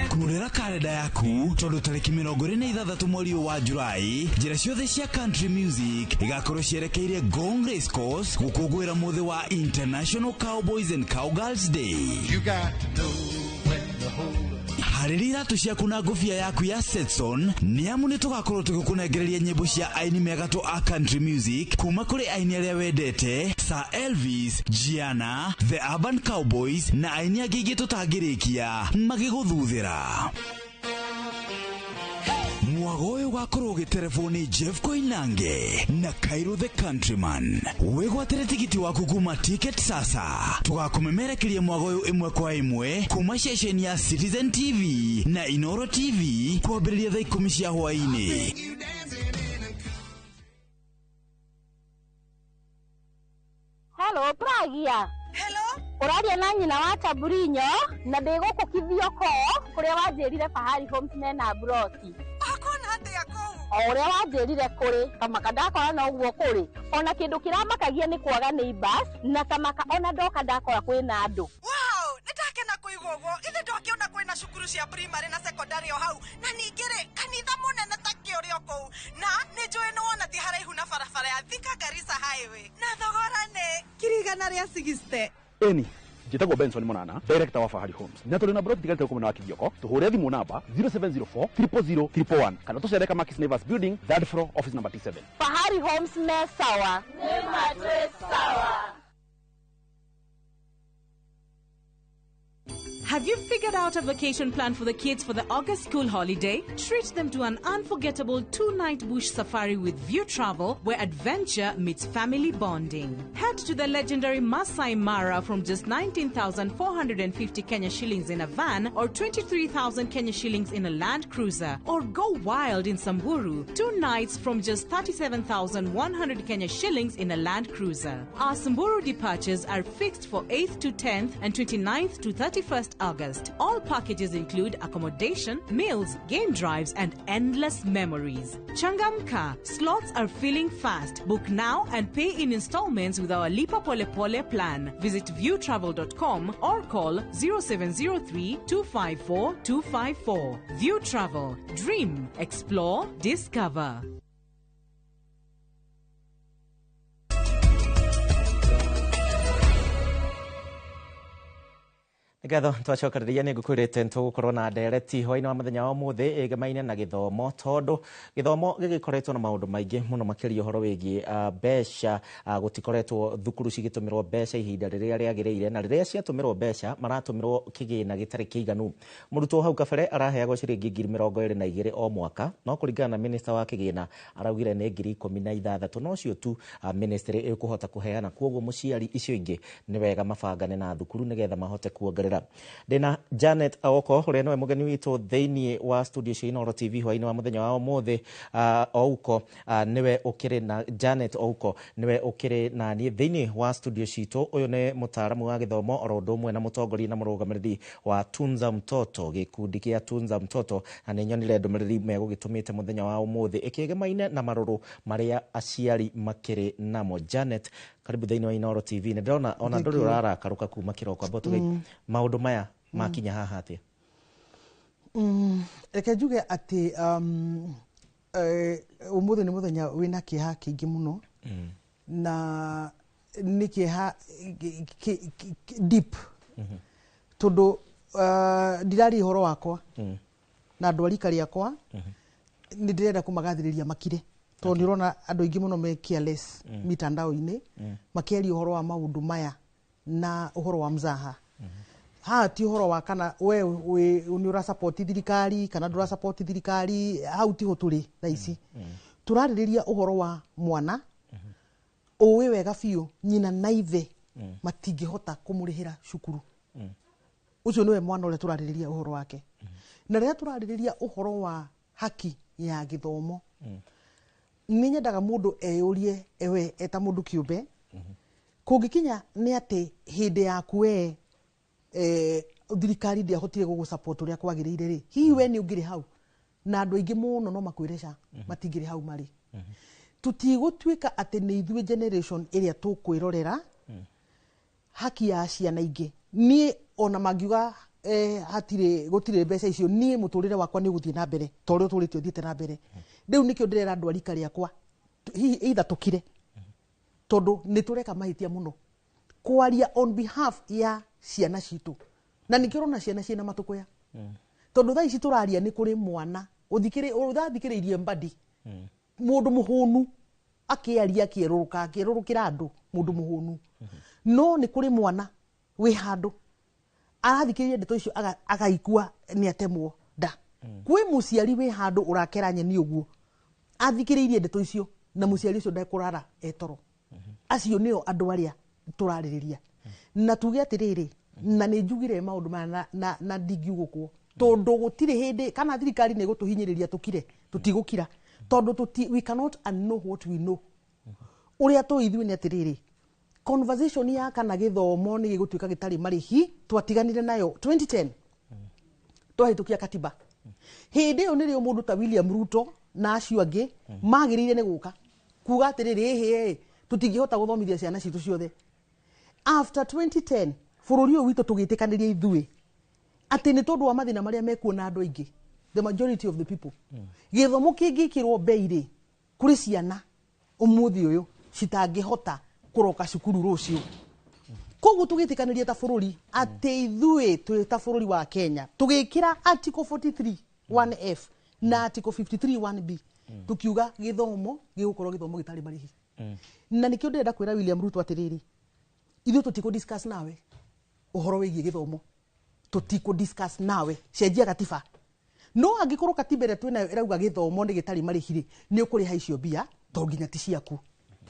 Kurĩra karenda yaku tondũ tarĩki 26 mweri wa Julai njĩra ciothe cia country music igakorwo cierekeire Ngong Race Course gũkũngũĩra mũthĩ wa International Cowboys and Cowgirls Day. You got to know when to hold up. Harĩria iratũ ciaku na ngũbia yaku ya Stetson nĩ amu nĩ tũgakorwo tũgĩkũnengereria nyĩmbo cia aini megatũ a country music kuma kũrĩ aini arĩa wendete Sir Elvis, Gianna, The Urban Cowboys na aini angĩ aingĩ tũtangĩrĩkia magĩgũthuthĩra. Mwago ũyũ ũgakorwo ũgĩterebwo nĩ Jeff Koinange na Cairo the Countryman. Wĩgwatĩre tigiti waku kuma Ticket Sasa. Tũgakũmemerekeria mwago ũyũ ĩmwe kwa ĩmwe kuma ceceni ya Citizen TV na Inoro TV kwambĩrĩria thaa 10 cia hwaĩ-inĩ. Hello, Pragia. Hello? Ũraria na nyina wa Taburinyo na ndĩ gũkũ Kithioko kũrĩa wanjĩrire Fahari Homes mena mburoti. Wakona atĩa kũu? O ũrĩa wanjĩrire kũrĩ kamaka ndakora no ũguo kũrĩ. Ona kĩndũ kĩramakagia nĩ kwaga neighbors na tamaka ona ndoka ndakora kwĩna andũ. Wow, nĩndakena kũigua ũguo. Ithe ndwakĩona kwĩna cukuru cia primary na secondary o hau na ningĩ rĩ kanitha mũnene ta kĩũrĩ o kũu, na nĩ njũĩ nĩ wona ti haraihu na barabara ya Thika Garissa Highway, na thogora nĩ 160,000. Eni njĩtagwo Benson Monana, director wa Fahari Homes, na tũrĩ na broti tigarĩte gũkũ mwena wa Kithioko. Tũhũre thimũ namba 0704 000 111 kana tũcere Kamakis Neighbors Building, third floor, office number T7. Fahari Homes me sawa. Nĩ matwĩ sawa. Have you figured out a vacation plan for the kids for the August school holiday? Treat them to an unforgettable 2-night bush safari with View Travel, where adventure meets family bonding. Head to the legendary Masai Mara from just 19,450 Kenya shillings in a van or 23,000 Kenya shillings in a Land Cruiser. Or go wild in Samburu, 2 nights from just 37,100 Kenya shillings in a Land Cruiser. Our Samburu departures are fixed for 8th to 10th and 29th to 31st August. All packages include accommodation, meals, game drives, and endless memories. Changamka, slots are filling fast. Book now and pay in installments with our Lipa Pole Pole plan. Visit viewtravel.com or call 0703 254 254. View Travel. Dream, explore, discover. Nĩgetha twacokereria nĩ ngũkwĩrĩte nĩtũgũkorwo na ndereti hwaĩ-inĩ wa mũthenya wa ũmũthĩ ĩgemaine na gĩthomo, tondũ gĩthomo gĩgĩkoretwo na maũndũ maingĩ mũno makĩria ũhoro wĩgiĩ mbeca. Gũtikoretwo thukuru cigĩtũmĩrwo mbeca ihinda rĩrĩa rĩagĩrĩire, na rĩrĩa ciatũmĩrwo mbeca maratũmĩrwo kĩgĩna gĩtarĩ kĩiganu. Mũrutwo hau kabere araheagwo ciringi 22,000 o mwaka, no kũringana na minista wa kĩgĩna araugire nĩ 16,000, no cio tu ministry ĩkũhota kũheana. Kwoguo mũciari icio ingĩ nĩ wega mabangane na thukuru nĩgetha mahote kuongerera. Ndĩna Janet Aoko ũrĩa nĩwe mũgeni witũ thĩinĩ wa studio cia Inooro TV hwainĩ wa mũthenya wa ũmũthĩ. Ouko nĩwe ũkĩrĩ na Janet Ouko nĩwe ũkĩrĩ na niĩ thĩinĩ wa studio citũ. Ũyũ nĩ mũtaaramu wa gĩthomo oro ũndũ ũmwe na mũtongoria na mũrũgamĩrĩri wa Tunza Mtoto, gĩkundi kĩa Tunza Mtoto, na nĩ nyonire ndũmĩrĩri megũgĩtũmĩte mũthenya wa ũmũthĩ ĩkĩgemaine na marũrũ marĩa aciari makĩrĩ namo. Janet, karibu thĩinĩ wa Inooro TV. Nĩ ndĩrona ona ndũrĩ ũrarakarũka kuma kĩroko amba tũge maũndũ maya makinya haha atĩa? Reke njuge atĩ ũmũthĩ nĩ mũthenya wĩna kĩeha kĩingĩ mũno, na nĩ kĩeha deep, tondũ ndiraria ũhoro wakwa na andũ a rika rĩakwa. Nĩ ndĩrenda kũmagathĩrĩria makire, tondũ nĩ ũrona andũ aingĩ mũno me careless mitandao-inĩ makĩaria ũhoro wa maũndũ maya na ũhoro wa mzaha. Haha ti ũhoro wa kana we nĩ ũra support thirikari kana ndũra support thirikari, hau tiho tũrĩ thaa ici. Tũrarĩrĩria ũhoro wa mwana ũĩ wega biũ nyina na ithe matingĩhota kũmũrĩhĩra cukuru. Ũcio nĩwe mwana ũrĩa tũrarĩrĩria ũhoro wake. Na rĩrĩa tũrarĩrĩria ũhoro wa haki ya gĩthomo, nĩ nyendaga mũndũ eyũrie ewe eta mũndũ kĩũmbe, kũngĩkinya nĩ atĩ hĩndĩ yaku we thirikari ndĩahotire gũgũ support ũrĩa kwagĩrĩire rĩ, hihi we nĩ ũngĩrĩ hau? Na andũ aingĩ mũno no makwĩre ca matingĩrĩ hau marĩ. Tũtigũtuĩka atĩ nĩ ithuĩ generation ĩrĩa tũkwĩrorera haki ya ciana ingĩ. Niĩ ona mangiuga hatirĩ gũtirĩ mbeca icio, niĩ mũtũrĩre wakwa nĩ ũgũthiĩ na mbere ta ũrĩa ũtũrĩte ũthiĩte na mbere. Rĩu nĩkĩo ndĩrera andũ a rika rĩakwa hihi either tũkire, tondũ nĩ tũreka mahĩtia mũno kwaria on behalf ya ciana citũ, na nĩkĩo ũrona ciana ciĩna matũkũya, tondũ thaa ici tũraria nĩ kũrĩ mwana ũrathikĩrĩirie mbadi mũndũ mũhũnu akĩaria, akĩerũrũka, akĩerũrũkĩra andũ, mũndũ mũhũnu. No nĩ kũrĩ mwana wĩ handũ arathikĩrĩria ndeto icio agaikua nĩ atemwo nda. Kwĩ mũciari wĩ handũ ũrakera nyeni ũguo athikĩrĩirie ndeto icio, na mũciari ũcio ndekũrara etoro. Acio nĩo andũ arĩa tũrarĩrĩria. Na tuge atĩrĩrĩ, na nĩ njugire maũndũ maya na ndingiugũkwo, tondũ gũtirĩ hĩndĩ kana thirikari nĩ ĩgũtũhinyĩrĩria tũkire, tũtigũkira, tondũ we cannot unknow what we know. Ũrĩa tũĩ ithuĩ nĩ atĩrĩrĩ, conversation ya kana gĩthomo nĩ gĩgũtuĩka gĩtarĩ marĩhi twatiganire nayo 2010 twahĩtũkia katiba. Hĩndĩ ĩyo nĩrĩo mũndũ ta William Ruto na acio angĩ magĩrĩire nĩ gũka kuga atĩrĩrĩ, ĩhĩ tũtingĩhota gũthomithia ciana citũ ciothe. After 2010 bũrũri ũyũ witũ tũgĩtĩkanĩria ithuĩ atĩ nĩ tondũ wa mathĩna marĩa mekuo na andũ aingĩ, the majority of the people, gĩthomo kĩngĩkĩrwo bei rĩ, kũrĩ ciana ũmũthĩ ũyũ citangĩhota kũroka cukuru rũciũ. Koguo tũgĩtĩkanĩria ta bũrũri atĩ ithuĩ twĩ ta bũrũri wa Kenya tũgĩkĩra article 43 1F na article 53 1B, tukiuga gĩthomo gĩgũkorwo gĩthomo gĩtarĩ marĩhi. Na nĩkĩo ndĩrenda kwĩra William Ruto atĩrĩrĩ, ithuĩ tũtikũ discuss nawe ũhoro wĩgiĩ gĩthomo, tũtikũ discuss nawe, cenjia gatiba. No angĩkorwo katiba ĩrĩa twĩnayo ĩrauga gĩthomo nĩ gĩtarĩ marĩhi rĩ, nĩ ũkũrĩha icio mbia, to nginya ti ciaku,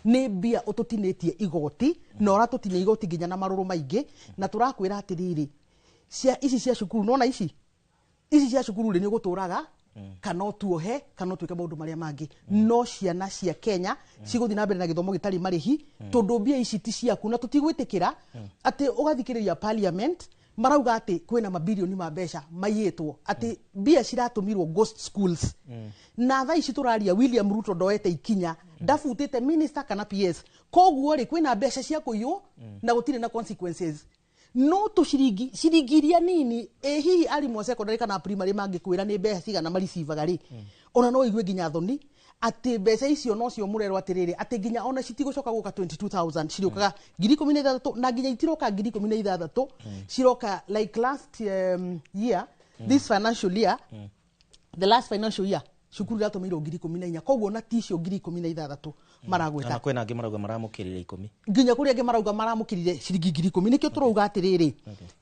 nĩ mbia ũtũtinĩtie igoti, na ũratũtinia igoti nginya na marũrũ maingĩ. Na tũrakwĩra atĩrĩrĩ, cia ici cia cukuru, nona ici ici cia cukuru rĩ, nĩ ũgũtũraga kana ũtuohe kana ũtuĩke maũndũ marĩa mangĩ, no ciana cia Kenya cigũthiĩ na mbere na gĩthomo gĩtarĩ marĩhi, tondũ mbia ici ti ciaku. Na tũtigwĩtĩkĩra atĩ ũgathikĩrĩria parliament marauga atĩ kwĩna mabirioni ma mbeca maiyĩtwo, atĩ mbia ciratũmirwo ghost schools. Na thaa ici tũraria William Ruto ndoete ikinya, ndabutĩte minister kana PS. Koguo rĩ, kwĩna mbeca cia kũiywo na gũtirĩ na consequences. No tũciringi ciringi iria nini ĩ hihi arimũ a secondary kana primary mangĩkwĩra nĩ mbeca cigana maricivaga rĩ, ona no igue nginya thoni atĩ mbeca icio nocio mũrerwo atĩrĩrĩ, atĩ nginya ona citigũcoka gũka 22,000, cirĩũkaga 16,000, na nginya itiroka 16,000, ciroka like last year, this financial year, the last financial year, cukuru iratũmĩirwo 14,000. Koguo na ti icio 16,000 maragweta. Na kwĩna angĩ marauga maramũkĩrire 10. Nginya kũrĩ angĩ marauga maramũkĩrire ciringi 10,000. Nĩkĩo tũrauga atĩrĩrĩ,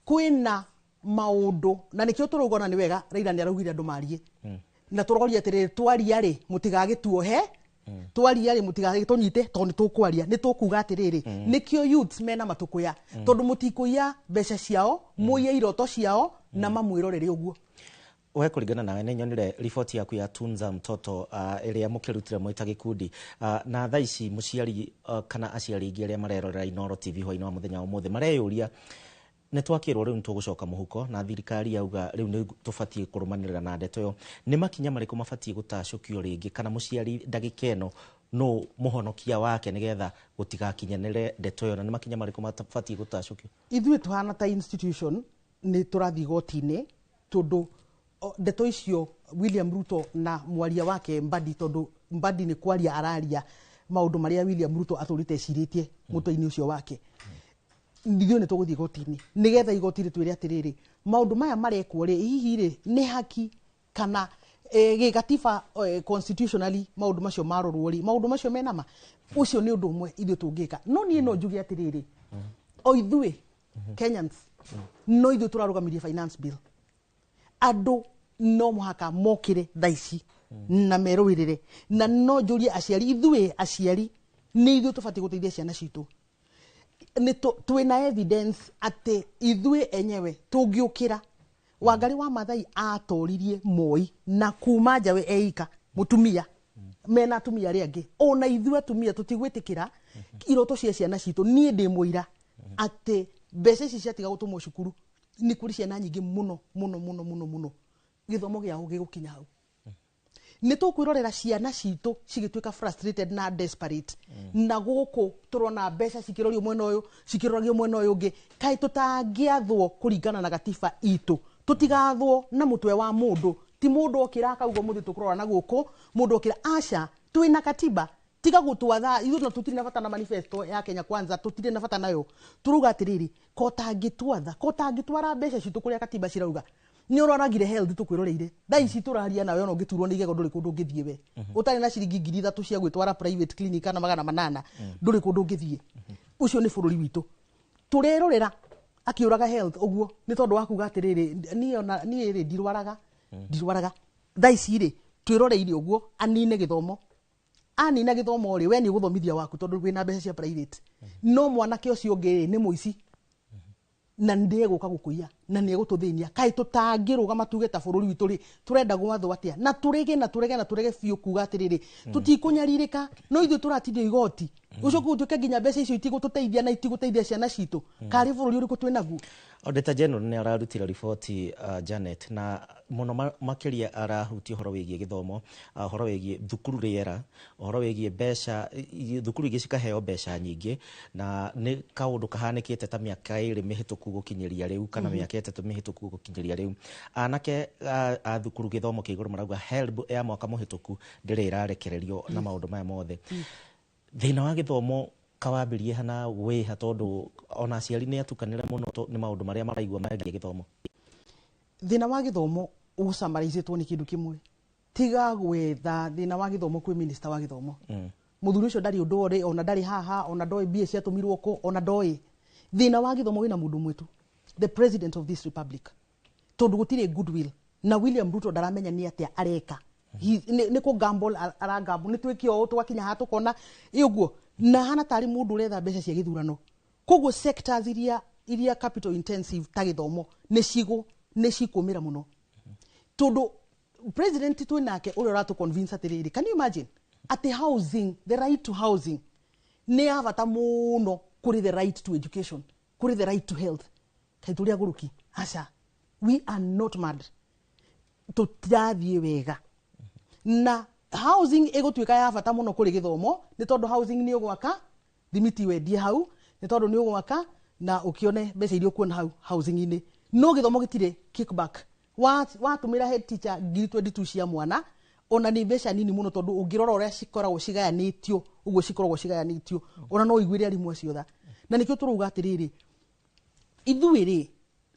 kwĩna maũndũ, na nĩkĩo tũrauga ona nĩ wega Raila nĩ araugire andũ marie, na tũroria atĩrĩrĩ, twaria rĩ, mũtigagĩtuohe. Twaria rĩ, mũtigatũnyite tondũ nĩ tũkwaria, nĩ tũkuga atĩrĩrĩ, nĩkĩo youths mena matũkũya, tondũ mũtikũiya mbeca ciao, mũiye iroto ciao na mamwĩrorere ũguo. We kũringana nawe, nĩ nyonire riboti yaku ya Tunza Mtoto ĩrĩa mũkĩrutire mwĩ ta gĩkundi, na thaa ici mũciari kana aciari aingĩ arĩa marerorera Inooro TV hwainĩ wa mũthenya wa ũmũthĩ mareyũria, nĩ twakĩrwo rĩu nĩ tũgũcoka mũhuko na thirikari yauga rĩu nĩ tũbatiĩ kũrũmanĩrĩra na ndeto ĩyo, nĩ makinya marĩkũ mabatiĩ gũtacũkio rĩngĩ, kana mũciari ndagĩka ĩno no mũhonokia wake nĩgetha gũtigakinyanĩre ndeto ĩyo, na nĩ makinya marĩkũ mabatiĩ gũtacũkio? Ithuĩ tũhana ta institution nĩ tũrathiĩ igoti-inĩ, tondũ ndeto icio William Ruto na mwaria wake Mbadi, tondũ Mbadi nĩ kwaria araria maũndũ marĩa William Ruto atũrĩte ecirĩtie mũtwe-inĩ ũcio wake. Ithuĩ nĩ tũgũthiĩ igoti-inĩ nĩgetha igoti rĩtwĩre atĩrĩrĩ, maũndũ maya marekwo rĩ, hihi rĩ nĩ haki kana gĩgatiba, constitutionally maũndũ macio marorwo rĩ, maũndũ macio menama. Ũcio nĩ ũndũ ũmwe ithuĩ tũngĩka. No niĩ no njuge atĩrĩrĩ, o ithuĩ Kenyans no ithuĩ tũrarũgamirie finance bill. Andũ no mũhaka mokĩre thaa ici na merũĩrĩre. Na no njũrie aciari, ithuĩ aciari nĩ ithuĩ tũbatiĩ gũteithia ciana citũ. Nĩ twĩna evidence atĩ ithuĩ enyewe tũngĩũkĩra. Wangari wa Maathai atoririe Moi na kuma njawe eika mũtumia mena atumia arĩa angĩ. Ona ithuĩ atumia tũtigwĩtĩkĩra iroto cia ciana citũ. Niĩ ndĩ mũira atĩ mbeca ici ciatiga gũtũmwo cukuru, nĩ kũrĩ ciana nyingĩ mũno mũno mũno mũno mũno gĩthomo gĩao gĩgũkinya hau. Nĩ tũkwĩrorera ciana citũ cigĩtuĩka frustrated na desperate, na gũkũ tũrona mbeca cikĩrorio mwena ũyũ, cikĩroragio mwena ũyũ ũngĩ. Kaĩ tũtangĩathwo kũringana na gatiba itũ? Tũtigathwo na mũtwe wa mũndũ. Ti mũndũ okĩra akauga mũthĩ tũkũrora na gũkũ, mũndũ okĩra, aca, twĩna katiba. Tiga gũtwatha ithuĩ, na tũtirĩ na bata na manifesto ya Kenya Kwanza, tũtirĩ na bata nayo. Tũrauga atĩrĩrĩ, ko tangĩtwatha, ko tangĩtwara mbeca citũ kũrĩa katiba cirauga. Nĩ ũroragire health tũkwĩroreire. Thaa ici tũraria nawe, ona ũngĩturwo nĩ igego ndũrĩ kũndũ ũngĩthiĩ we ũtarĩ na ciringi 3,000 cia gwĩtwara private clinic kana 800, ndũrĩ kũndũ ũngĩthiĩ. Ũcio nĩ bũrũri witũ tũrerorera akĩũraga health ũguo, nĩ tondũ wa kuga atĩrĩrĩ, niĩ ona niĩ rĩ ndirwaraga, ndirwaraga. Thaa ici rĩ twĩroreire ũguo anine gĩthomo. Anina gĩthomo rĩ, we nĩ ũgũthomithia waku tondũ wĩna mbeca cia private, no mwanake ũcio ũngĩ rĩ nĩ mũici na ndĩegũka gũkũiya na nĩegũtũthĩnia. Kaĩ tũtangĩrũgama tuge ta bũrũri witũ rĩ tũrenda gwathwo atĩa, na tũrege na tũrege na tũrege biũ kuga atĩrĩrĩ, tũtikũnyarirĩka, no ithuĩ tũratindio igoti, ũcoke gũtuĩke nginya mbeca icio itigũtũteithia na itigũteithia ciana citũ? Karĩ bũrũri ũrĩkũ twĩ naguo? Auditor General nĩ ararutire riboti, Janet, na mũno makĩria arahutia ũhoro wĩgiĩ gĩthomo, ũhoro wĩgiĩ thukuru rĩera, ũhoro wĩgiĩ mbeca, thukuru ingĩ cikaheo mbeca nyingĩ, na nĩ kaũndũ kahanĩkĩte ta mĩaka 2 mĩhĩtũku gũkinyĩria rĩu kana mĩaka 3 mĩhĩtũku gũkinyĩria rĩu. Anake a thukuru gĩthomo kĩa igũrũ marauga HELB ya mwaka mũhĩtũku ndĩrĩ ĩrarekererio na maũndũ maya mothe. Thĩna wa gĩthomo kawambĩrie hana wĩha, tondũ ona aciari nĩ atukanĩre mũno nĩ maũndũ marĩa maraigua megiĩ gĩthomo. Thĩna wa gĩthomo ũcamaraicĩtwo nĩ kĩndũ kĩmwe. Tiga gwetha thĩna wa gĩthomo kwĩ minister wa gĩthomo. Mũthuri ũcio ndarĩ ũndũ ũrĩ, ona ndarĩ haha, ona ndoĩ mbia ciatũmirwo kũ, ona ndoĩ. Thĩna wa gĩthomo wĩna mũndũ ũmwe tu, the president of this republic, tondũ gũtirĩ goodwill na William Ruto ndaramenya nĩ atĩa areka. Nĩ kũ gamble aragamble. Nĩ twĩke ũũ tũgakinya haha tũkona ĩ ũguo, na hana tarĩ mũndũ ũretha mbeca cia gĩthurano. Koguo sectors iria capital intensive ta gĩthomo nĩ cikũmĩra mũno, tondũ president twĩ nake ũrĩa ũratũ convince atĩrĩrĩ, can you imagine atĩ housing, the right to housing nĩ ya bata mũno kũrĩ the right to education, kũrĩ the right to health? Kaĩ tũrĩ agũrũki? Aca, we are not mad. Tũtirathiĩ wega na housing ĩgũtuĩka ya bata mũno kũrĩ gĩthomo, nĩ tondũ housing nĩ ũgwaka thimiti wendie hau, nĩ tondũ nĩ ũgwaka na ũkĩone mbeca iria ũkuona hau housing-inĩ. No gĩthomo gĩtirĩ kickback. Watũmĩra head teacher 22,000 cia mwana, ona nĩ mbeca nini mũno, tondũ ũngĩrora ũrĩa cikoragwo cigayanĩtio ũguo cikoragwo cigayanĩtio, ona no ũiguĩre arimũ acio tha. Na nĩkĩo tũrauga atĩrĩrĩ, ithuĩ rĩ,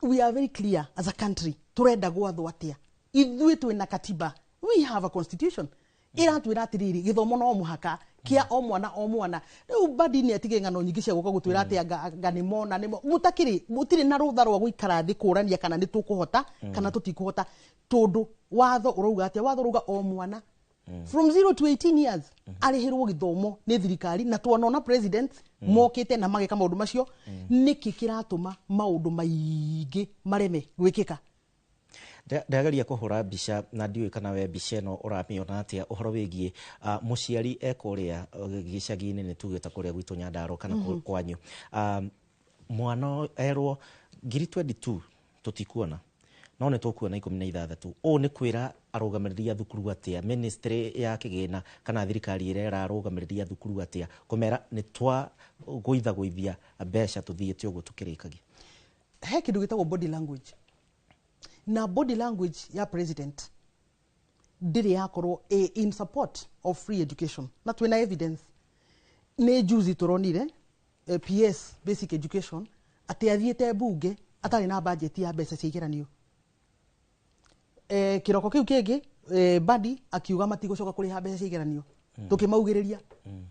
we are very clear as a country tũrenda gwathwo atĩa. Ithuĩ twĩna katiba, we have a constitution ĩratwĩra atĩrĩrĩ, gĩthomo no mũhaka kĩa o mwana o mwana. Rĩu Mbadi nĩ atige ng'ano nyingĩ cia gũka gũtwĩra atĩ anga nĩ mona nĩ mũtakĩrĩ, mũtirĩ na rũtha rwa gũikara thĩ kũrania kana nĩ tũkũhota kana tũtikũhota, tondũ watho ũrauga atĩa? Watho ũrauga o mwana. From 0 to 18 years arĩhĩrwo gĩthomo nĩ thirikari, na tuonona president mokĩte na mageka maũndũ macio. Nĩkĩ kĩratũma maũndũ maingĩ mareme gwĩkĩka? Ndageria kũhũra mbica na ndiũĩ kana we mbica ĩno ũramĩona atĩa, ũhoro wĩgiĩ mũciari e kũrĩa gĩcagi-inĩ, nĩ tugĩte kũrĩa gwitũ Nyandarua kana kwanyu, mwana erwo ngiri 22 tũtikuona, no nĩ tũkuona 16. Ũũ nĩ kwĩra arũgamĩrĩri a thukuru atĩa, ministry ya kĩgĩna kana thirikari ĩrĩa ĩrarũgamĩrĩria a thukuru atĩa, kũmera nĩ twagũithagũithia mbeca tũthiĩte ũguo tũkĩrĩkagia? He kĩndũ gĩtagwo body language, na body language ya president ndĩrĩ yakorwo ĩ in support of free education, na twĩna evidence. Nĩ juzi tũronire PS basic education atĩ athiĩte mbunge atarĩ na budget ya mbeca cia igeranio. Kĩroko kĩu kĩngĩ Badi akiuga matigũcoka kũrĩha mbeca cia igeranio. Tũkĩmaugĩrĩria,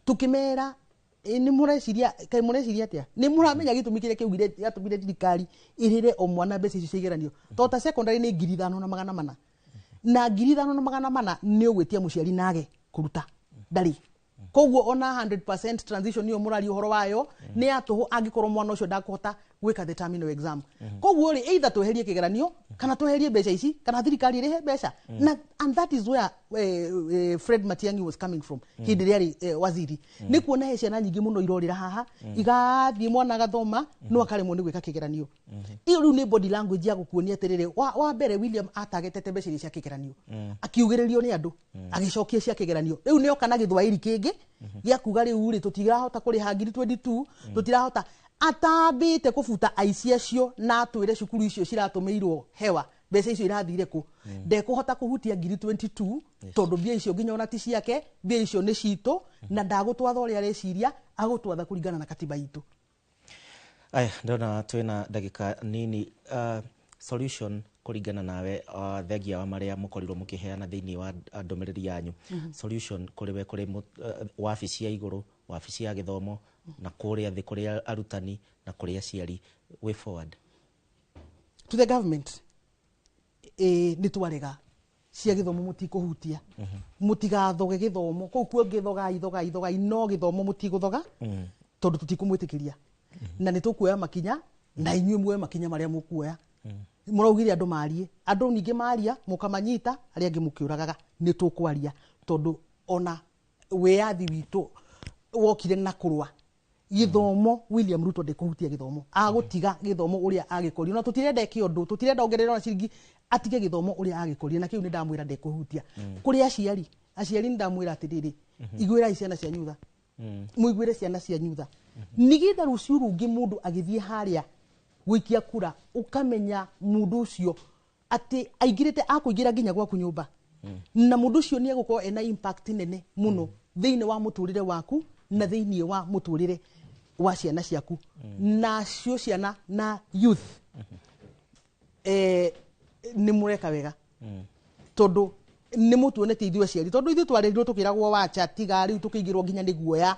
tũkĩmera, nĩ mũreciria, kaĩ mũreciria atĩa? Nĩ mũramenya gĩtũmi kĩrĩa kĩaugire gĩatũmire thirikari ĩrĩre o mwana mbeca icio cia igeranio? To ta secondary nĩ 5400, na 5400 nĩ ũgwĩtia mũciari nage kũruta ndarĩ. Koguo ona 100% transition iyo mũraria ũhoro wayo nĩ ya tũhũ angĩkorwo mwana ũcio ndakũhota gwĩka the terminal exam. Koguo rĩ, either tweherie kĩgeranio kana tweherie mbeca ici kana thirikari ĩrĩhe mbeca. Na and that is where Fred Matiang'i was coming from hĩndĩ ĩrĩa arĩ waziri. Nĩ kuona he ciana nyingĩ mũno irorĩra haha, igathiĩ mwana agathoma no akaremwo nĩ gwĩka kĩgeranio. Iyo rĩu nĩ body language ya gũkuonia atĩrĩrĩ, wa mbere William atagetete mbeca iria cia kĩgeranio, akiugĩrĩrio nĩ andũ, agĩcokia cia kĩgeranio. Rĩu nĩ oka na gĩthwaĩri kĩngĩ gĩa kuga rĩu rĩ, tũtirahota kũrĩha ngiri 22, tũtirahota, atambĩte kũbuta aici acio na atwĩre cukuru icio ciratũmĩirwo hewa mbeca icio irathire kũ. Ndekũhota kũhutia ngiri 22 tondũ mbia icio nginya ona ti ciake, mbia icio nĩ citũ, na ndagũtwatha ũrĩa areciria, agũtwatha kũringana na katiba itũ. Aya, ndona twĩna ndagĩka nini. Solution kũringana nawe, thengia wa marĩa mũkorirwo mũkĩheana thĩinĩ wa ndũmĩrĩri yanyu, solution kũrĩ we, kũrĩ wabici ya igũrũ, wabici ya gĩthomo, na kũrĩa thĩ kũrĩ arutani na kũrĩ aciari, way forward? To the government, nĩ twarega cia gĩthomo mũtikũhutia, mũtigathoge gĩthomo kũu kuongĩ, thogai, thogai, thogai, no gĩthomo mũtigũthoga tondũ tũtikũmwĩtĩkĩria, na nĩ tũkuoya makinya na inyuĩ muoe makinya marĩa mũkuoya. Mũraugire andũ marie, andũ ningĩ maria mũkamanyita, arĩa angĩ mũkĩũragaga. Nĩ tũkwaria tondũ ona wĩyathi witũ wokire na kũrũa. Gĩthomo, William Ruto ndekũhutia gĩthomo, agũtiga gĩthomo ũrĩa agĩkorio, na tũtirenda eke ũndũ, tũtirenda ongerere ona ciringi, atige gĩthomo ũrĩa agĩkorio, na kĩu nĩ ndamwĩra ndekũhutia. Kũrĩ aciari, aciari nĩ ndamwĩra atĩrĩrĩ, iguĩrai ciana cianyu tha, mũiguĩre ciana cianyu tha, nĩgetha rũciũ rũngĩ mũndũ agĩthiĩ harĩa gũikia kura ũkamenya mũndũ ũcio atĩ aingĩrĩte akũingĩra nginya gwaku nyũmba, na mũndũ ũcio nĩ egũkorwo ena impact nene mũno thĩinĩ wa mũtũrĩre waku na thĩinĩ wa mũtũrĩre wa ciana ciaku. Nacio ciana na youth, nĩ mũreka wega tondũ nĩ mũtuonetie ithuĩ aciari, tondũ ithuĩ twarerirwo tũkĩragwo wacha tiga, rĩu tũkĩingĩrwo nginya nĩ guoya.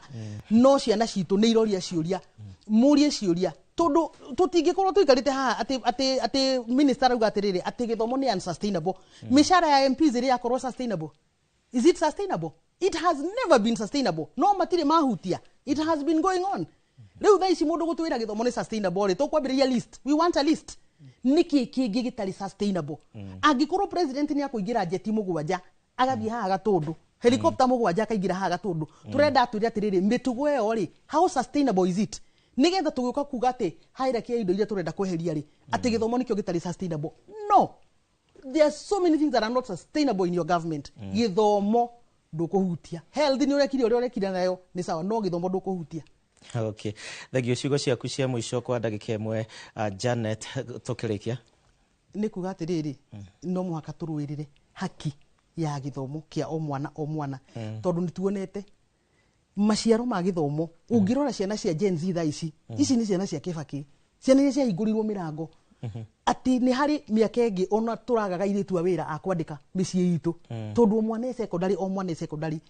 No ciana citũ nĩ iroria ciũria, mũrie ciũria, tondũ tũtingĩkorwo tũikarĩte haha atĩ minister arauga atĩrĩrĩ, atĩ gĩthomo nĩ unsustainable. Mĩcara ya MPs ĩrĩ yakorwo sustainable? Is it sustainable? It has never been sustainable, no matirĩ mahutia. It has been going on. Rĩu thaa ici mũndũ gũtwĩra gĩthomo nĩ sustainable rĩ, tũkwambĩrĩria list. We want a list, nĩkĩ kĩngĩ gĩtarĩ sustainable? Angĩkorwo president nĩ akũingĩra jeti 7 agathiĩ haha Gatũndũ, helicopter 7 akaingĩra haha Gatũndũ, tũrenda atwĩre atĩrĩrĩ, mĩtugo ĩyo rĩ, how sustainable is it, nĩgetha tũgĩũka kuga atĩ hierarchy ya indo iria tũrenda kweheria rĩ, atĩ gĩthomo nĩkĩo gĩtarĩ sustainable? No there are so many things that are not sustainable in your government. Gĩthomo ndũkũhutia. Health nĩ ũrekire ũrĩa ũrekire nayo nĩ sawa, no gĩthomo ndũkũhutia. Okay, thengio. Ciugo ciaku cia mũico kwa ndagĩka 1, Janet, tũkĩrĩkia. Nĩ kuga atĩrĩrĩ, no mũhaka tũrũĩrĩre haki ya gĩthomo kĩa o mwana o mwana, tondũ nĩ tuonete maciaro ma gĩthomo. Ũngĩrora ciana cia Gen Z thaa ici, ici nĩ ciana cia Kĩbakĩ, ciana iria ciahingũrirwo mĩrango, atĩ nĩ harĩ mĩaka ĩngĩ ona tũragaga airĩtu a wĩra a kwandĩka mĩciĩ itũ, tondũ o mwana e secondary, o mwana e secondary.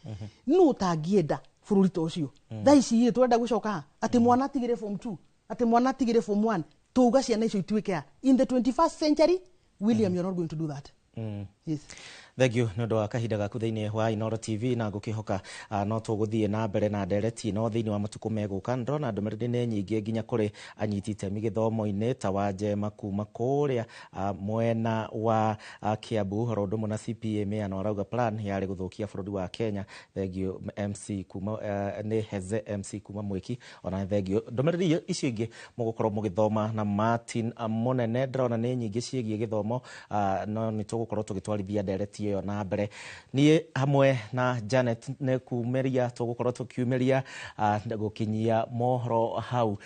Nũ ũtangĩenda bũrũri ta ũcio? Thaa ici rĩ, tũrenda gũcoka ha atĩ mwana atigĩre form 2, atĩ mwana atigĩre form 1, tuga ciana icio ituĩke a in the 21st century? William, you're not going to do that. Yes. Thank you nĩ ũndũ wa kahinda gaku thĩinĩ wa Inooro TV, na ngũkĩhoka no tũgũthiĩ na mbere na ndereti no thĩinĩ wa matukũ megũka. Ndĩrona ndũmĩrĩri nĩ nyingĩ nginya kũrĩ anyiti itemi gĩthomo-inĩ ta wa Njema kuma kũrĩa mwena wa Kiambu, ũhoro ũndũ ũmwe na CPA Mĩano arauga plan yarĩ gũthũkia bũrũri wa Kenya. Thank you MC kuma nĩ Heze MC kuma Mwĩki, ona thank you. Ndũmĩrĩri icio ingĩ mũgũkorwo mũgĩthoma na Martin Mũnene, ndĩrona nĩ nyingĩ ciĩgiĩ gĩthomo, no nĩ tũgũkorwo tũgĩtwarithia ndereti ĩyo na mbere. Niĩ hamwe na Janet nĩ kumĩria tũgũkorwo tũkiumĩria gũkinyia mohoro hau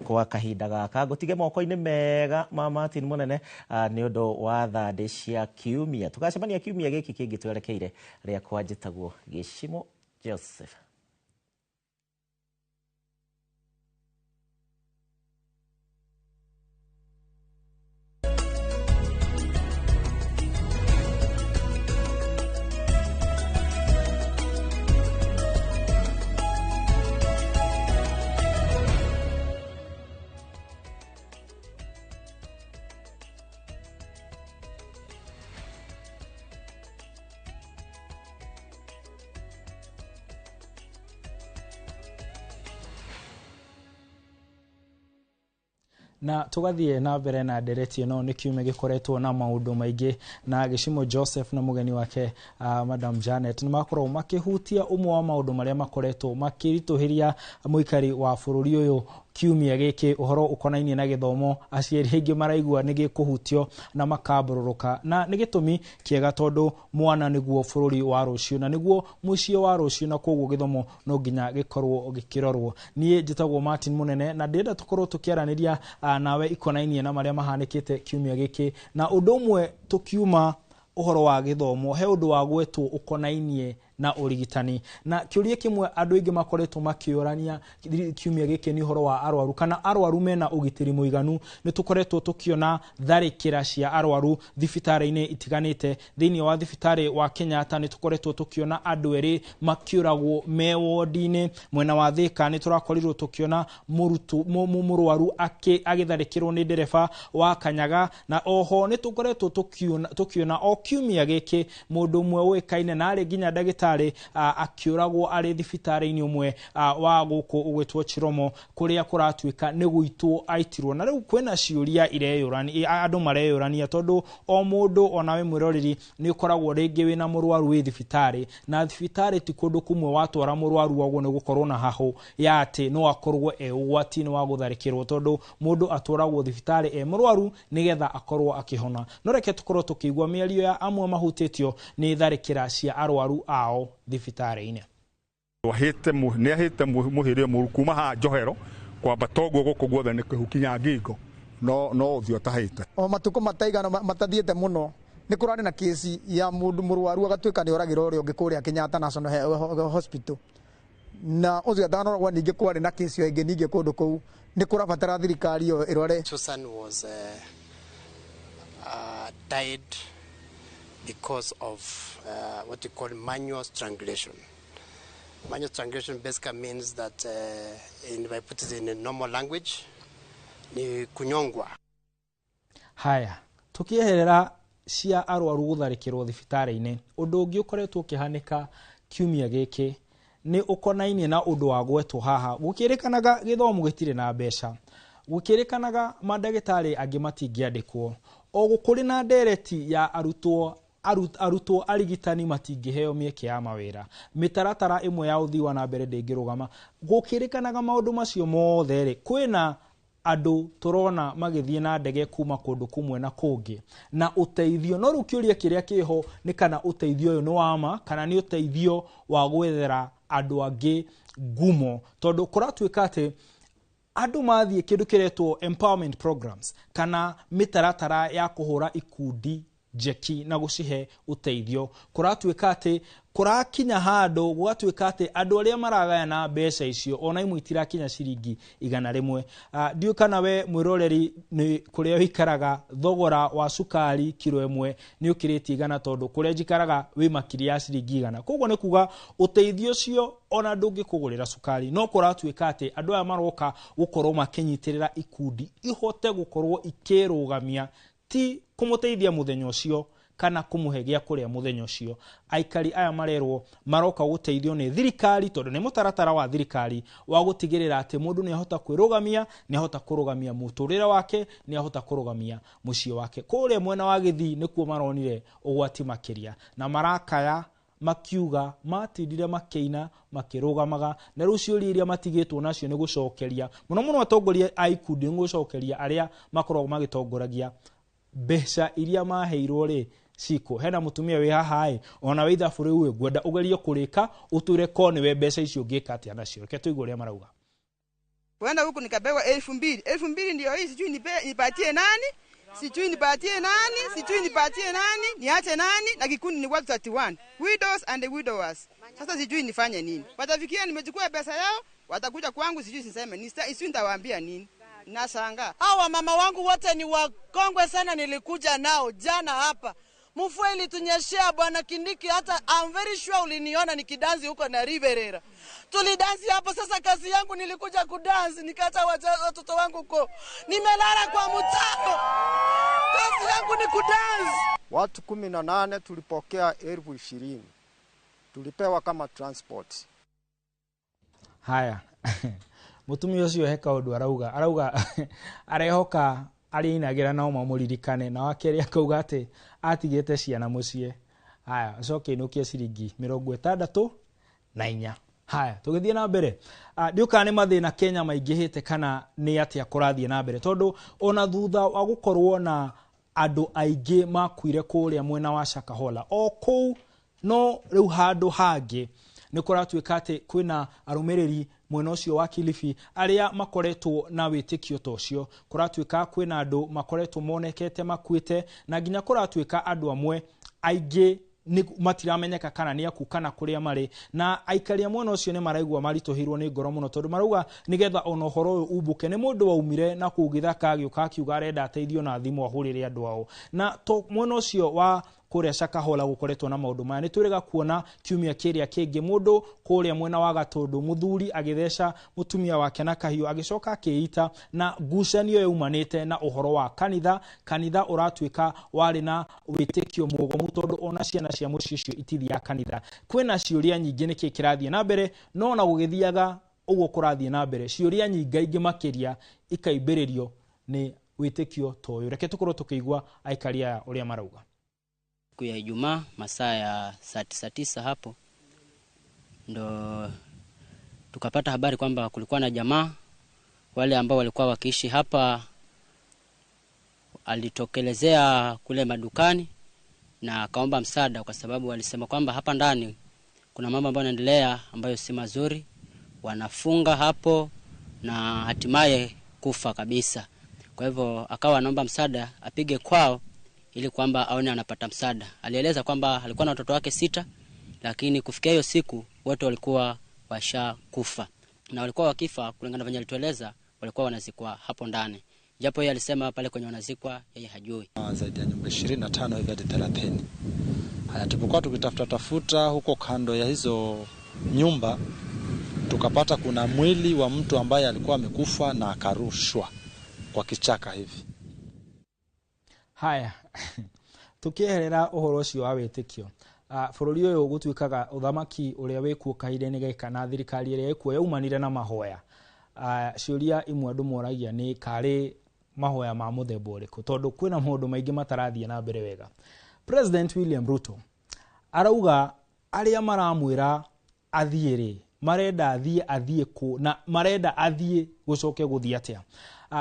kwa kahinda gaka. Ngũtige moko-inĩ mega ma Martin Mũnene nĩ ũndũ wa thandĩ cia kiumia. Tũgacemania kiumia gĩkĩ kĩngĩ twerekeire. Rĩakwa njĩtagwo Gĩcimo Joseph. Na tugathie na mbere na ndereti ĩno. Nĩ kiumia gĩkoretwo na maũndũ maingĩ, na Gĩcimo Joseph na mũgeni wake Madam Janet nĩ makorwo makĩhutia ũmwe wa maũndũ marĩa makoretwo makĩritũhĩria mũikari wa bũrũri ũyũ kiumia gĩkĩ, ũhoro ũkonainie na gĩthomo. Aciari aingĩ maraigua nĩ gĩkũhutio na makambũrũrũka, na nĩ gĩtũmi kĩega tondũ mwana nĩguo bũrũri wa rũciũ na nĩguo mũciĩ wa rũciũ, na koguo gĩthomo no nginya gĩkorwo gĩkĩrorwo. Niĩ njĩtagwo Martin Mũnene na ndĩrenda tũkorwo tũkĩaranĩria nawe ikonainie na marĩa mahanĩkĩte kiumia gĩkĩ. Na ũndũ ũmwe tũkiuma ũhoro wa gĩthomo, he ũndũ wa gwetwo ũkonainie na ũrigitani, na kĩũria kĩmwe andũ aingĩ makoretwo makĩũrania kiumia gĩkĩ nĩ ũhoro wa arwaru, kana arwaru mena ũgitĩri mũiganu. Nĩ tũkoretwo tũkĩona tharĩkĩra cia arwaru thibitarĩ-inĩ itiganĩte. Thĩinĩ wa thibitarĩ wa Kenyatta nĩ tũkoretwo tũkĩona andũ erĩ makĩũragwo me wodi-inĩ. Mwena wa Thĩka nĩ tũrakorirwo tũkĩona mũrwaru agĩtharĩkĩrwo nĩ ndereba wa Kanyaga, na oho nĩ tũkoretwo tũkĩona o kiumia gĩkĩ mũndũ ũmwe ũĩkaine na arĩ nginya ndagĩtarĩ akĩũragwo arĩ thibitarĩ-inĩ ũmwe wa gũkũ ũgwĩtwo Chiromo, kũrĩa kũratuĩka nĩ gũitwo aitirwo. Na rĩu kwĩna ciũria ireyũrania, andũ mareyũrania, tondũ o mũndũ onawe mwĩroreri nĩ ũkoragwo rĩngĩ wĩna mũrwaru wĩ thibitarĩ, na thibitarĩ ti kũndũ kũmwe watwara mũrwaru waguo nĩ gũkorwo na hahũ ya atĩ no akorwo e ũgwati-inĩ wa gũtharĩkĩrwo, tondũ mũndũ atwaragwo thibitarĩ e mũrwaru nĩgetha akorwo akĩhona. No reke tũkorwo tũkĩigua mĩario ya amwe mahutĩtio nĩ tharĩkĩra cia arwaru ao thibitarĩ-inĩ. Nĩ ahĩte mũhĩrĩ mũru kuma haha njohero kwambata ũguo gũkũ guothe nĩ kĩhu kinya ngingo, no ũthiũ ũtahĩte. O matukũ mataigana matathiĩte mũno nĩ kũrarĩ na kesi ya mũndũ mũrwaru agatuĩka nĩ oragĩra ũrĩa ũngĩ kũrĩa Kenyatta National Hospital, na ũcio atanoragwo. Ningĩ kwarĩ na kesi ĩngĩ ningĩ kũndũ kũu. Nĩ kũrabatara thirikari ĩyo ĩrore. Susan was died because of what you call manual strangulation. Manual strangulation basically means that, if I put it in a normal language, ni kunyongwa. Haya, tukieherera cia arwaru gũtharĩkĩrwo thibitarĩ-inĩ, ũndũ ũngĩ ũkoretwo ũkĩhanĩka kiumia gĩkĩ nĩ ũkonainie na ũndũ wa gwetwo haha. Gũkĩrĩkanaga gĩthomo gĩtirĩ na mbeca, gũkĩrĩkanaga mandagĩtarĩ angĩ matingĩandĩkwo, o gũkũrĩ na ndereti ya arutwo arigitani matingĩheo mĩeke ya mawĩra, mĩtaratara ĩmwe ya ũthii wa na mbere ndĩngĩrũgama. Gũkĩrĩkanaga maũndũ macio mothe rĩ, kwĩna andũ tũrona magĩthiĩ na ndege kuma kũndũ kũmwe na kũngĩ na ũteithio. No rĩu kĩũria kĩrĩa kĩho nĩ kana ũteithio ũyũ nĩ wa ma kana nĩ ũteithio wa gwethera andũ angĩ ngumo, tondũ kũratuĩka atĩ andũ mathiĩ kĩndũ kĩretwo empowerment programs kana mĩtaratara ya kũhũra ikundi njeki na gũcihe ũteithio, kũratuĩka atĩ kũrakinya handũ gũgatuĩka atĩ andũ arĩa maragayana mbeca icio ona imwe itirakinya ciringi 100. Ndiũĩ kana we mwĩroreri nĩ kũrĩa ũikaraga thogora wa cukari kiro ĩmwe nĩ ũkĩrĩtie 100, tondũ kũrĩa njikaraga wĩ makiri ya ciringi 100. Koguo nĩ kuga ũteithio ũcio ona ndũngĩkũgũrĩra cukari, no kũratuĩka atĩ andũ aya maroka gũkorwo makĩnyitĩrĩra ikundi ihote gũkorwo ikĩrũgamia, ti kũmũteithia mũthenya ũcio kana kũmũhe gĩa kũrĩa mũthenya ũcio. Aikari aya marerwo maroka gũteithio nĩ thirikari tondũ nĩ mũtaratara wa thirikari wa gũtigĩrĩra atĩ mũndũ nĩ ahota kwĩrũgamia, nĩ ahota kũrũgamia mũtũrĩre wake, nĩ ahota kũrũgamia mũciĩ wake. Kũrĩa mwena wa Gĩthii nĩkuo maronire ũgwati makĩria na marakaya makiuga matindire makĩina makĩrũgamaga, na rĩu ciũria iria matigĩtwo nacio nĩ gũcokeria mũno mũno atongoria a ikundi, nĩ gũcokeria arĩa makoragwo magĩtongoragia mbeca iria maheirwo rĩ ciko. Hena mũtumia wĩ haha ĩ ona wĩ ithabu rĩu ĩ ngwenda ũgerie kũrĩka ũtwĩre ko nĩwe mbeca icio ũngĩka atĩa nacio. Reke tũigue ũrĩa marauga. Kwenda huku nikapewa 2000. 2000 ndio hii, sijui nipatie nani, sijui nipatie nani, sijui nipatie nani, niache nani, na kikundi ni watu 31. Widows and the widowers. Sasa sijui nifanye nini. Watafikia nimechukua pesa yao, watakuja kwangu sijui siseme, sijui nitawaambia nini. Nashangaa. Hawa mama wangu wote ni wakongwe sana, nilikuja nao jana hapa. Mvua ilitunyeshea Bwana Kindiki, hata I'm very sure uliniona nikidansi huko na Riverera. Tulidansi hapo. Sasa kazi yangu nilikuja kudansi, nikaacha watoto wangu huko. Nimelala kwa mtaro. Kazi yangu ni kudansi. Watu 18 tulipokea 20,000. Tulipewa kama transport. Haya. Mutumia ũcio he kaũndũ arauga arehoka arĩinagĩra nao mamũririkane, na wakerĩ akauga atĩ atigĩte ciana mũciĩ. Haya, acoke inũkie ciringi 64. Haya, tũgĩthiĩ na mbere. Ndiũkaga nĩ mathĩna Kenya maingĩhĩte kana nĩ atĩa kũrathiĩ na mbere, tondũ ona thutha wa gũkorwo na andũ aingĩ makuire kũrĩa mwena wa Shakahola o kũu, no rĩu handũ hangĩ nĩ kũratuĩka atĩ kwĩna arũmĩrĩri mwena ũcio wa Kilifi arĩa makoretwo na wĩtĩkio ta ũcio. Kũratuĩka kwĩna andũ makoretwo monekete makuĩte, na nginya kũratuĩka andũ amwe aingĩ matiramenyeka kana nĩ aku kana kũrĩa marĩ, na aikari a mwena ũcio nĩ maraigua maritũhĩirwo nĩ ngoro mũno, tondũ marauga nĩgetha ona ũhoro ũyũ umbũke nĩ mũndũ waumire na kũu gĩthaka agĩũka akiuga arenda ateithio na thimũ ahũrĩre andũ ao. Na to mwena ũcio wa kũrĩa Shakahola gũkoretwo na maũndũ maya. Nĩ twĩrĩga kuona kiumia kĩrĩa kĩngĩ mũndũ kũrĩa mwena wa Gatũndũ mũthuri agĩtheca mũtumia wake na kahiũ agĩcoka akĩita, na ngucanio yaumanĩte na ũhoro wa kanitha. Kanitha ũratuĩka warĩ na wĩtĩkio mũgomu tondũ ona ciana cia mũciĩ ũcio itithiaga kanitha. Kwĩna ciũria nyingĩ nĩkĩ kĩrathiĩ na mbere, no ona gũgĩthiaga ũguo kũrathiĩ na mbere ciũria nyingaingĩ makĩria ikaimbĩrĩrio nĩ wĩtĩkio ta ũyũ. Reke tũkorwo tũkĩigua aikari aya ũrĩa marauga. Siku ya Ijumaa masaa ya saa 9 hapo ndo tukapata habari kwamba kulikuwa na jamaa wale ambao walikuwa wakiishi hapa, alitokelezea kule madukani na akaomba msaada, kwa sababu walisema kwamba hapa ndani kuna mambo ambayo yanaendelea ambayo si mazuri, wanafunga hapo na hatimaye kufa kabisa. Kwa hivyo akawa anaomba msaada apige kwao ili kwamba aone anapata msaada. Alieleza kwamba alikuwa na watoto wake 6, lakini kufikia hiyo siku wote walikuwa washakufa. Na walikuwa wakifa kulingana na venye alitueleza, walikuwa wanazikwa hapo ndani. Japo yeye alisema pale kwenye wanazikwa yeye hajui. Zaidi ya nyumba 25 hivi hadi 30. Haya, tulipokuwa tukitafuta tafuta huko kando ya hizo nyumba, tukapata kuna mwili wa mtu ambaye alikuwa amekufa na akarushwa kwa kichaka hivi. Haya, tukieherera ũhoro ũcio wa wĩtĩkio, bũrũri ũyũ gũtuĩkaga ũthamaki ũrĩa wĩkuo kahinda-inĩ gaka na thirikari ĩrĩa ĩkuo yaumanire na mahoya. Ciũria imwe andũ moragia nĩ karĩ mahoya ma mũthemba ũrĩkũ, tondũ kwĩna maũndũ maingĩ matarathiĩ na mbere wega. President William Ruto arauga arĩa maramwĩra athiĩ rĩ, marenda athiĩ kũ na marenda athiĩ gũcoke gũthiĩ atĩa.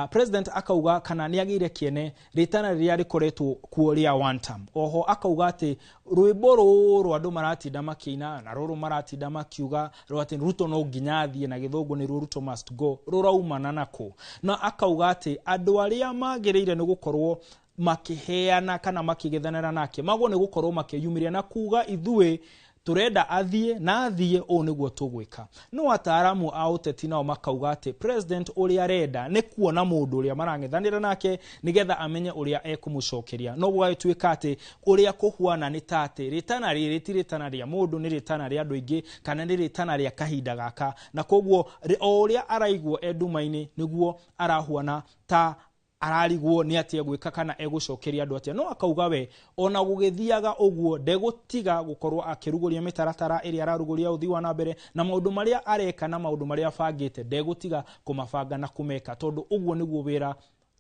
President akauga kana nĩ agĩire kĩene rĩtana rĩrĩa rĩkoretwo kuo rĩa one term. Oho akauga atĩ rwĩmbo rũrũ andũ maratinda makĩina na rũrũ maratinda makiuga atĩ Ruto no nginya athiĩ, na gĩthũngũ nĩ Ruto must go, rũraumana nako. Na akauga atĩ andũ arĩa magĩrĩire nĩ gũkorwo makĩheana kana makĩgethanĩra nake magwo nĩ gũkorwo makĩyumĩria na kuga ithuĩ turenda athiĩ na athiĩ, ũũ nĩguo tũgwĩka. No ataaramu a ũteti nao makauga atĩ president ũrĩa arenda nĩ kuona mũndũ ũrĩa marang'ethanĩra nake nĩgetha amenye ũrĩa ekũmũcokeria. No gũgagĩtuĩka atĩ ũrĩa kũhuana nĩ ta atĩ rĩtana rĩrĩ ti rĩtana rĩa mũndũ, nĩ rĩtana rĩa andũ aingĩ kana nĩ rĩtana rĩa kahinda gaka, na koguo o ũrĩa araigwo e nduma-inĩ nĩguo arahuana ta Ararigwo nĩ atĩa gwĩka kana egũcokeria andũ atĩa, no akauga we ona gũgĩthiaga ũguo ndegũtiga gũkorwo akĩrugũria mĩtaratara ĩrĩa ararugũria ũthii wa na mbere na maũndũ marĩa areka na maũndũ marĩa abangĩte ndegũtiga kũmabanga na kũmeka, tondũ ũguo nĩguo wĩra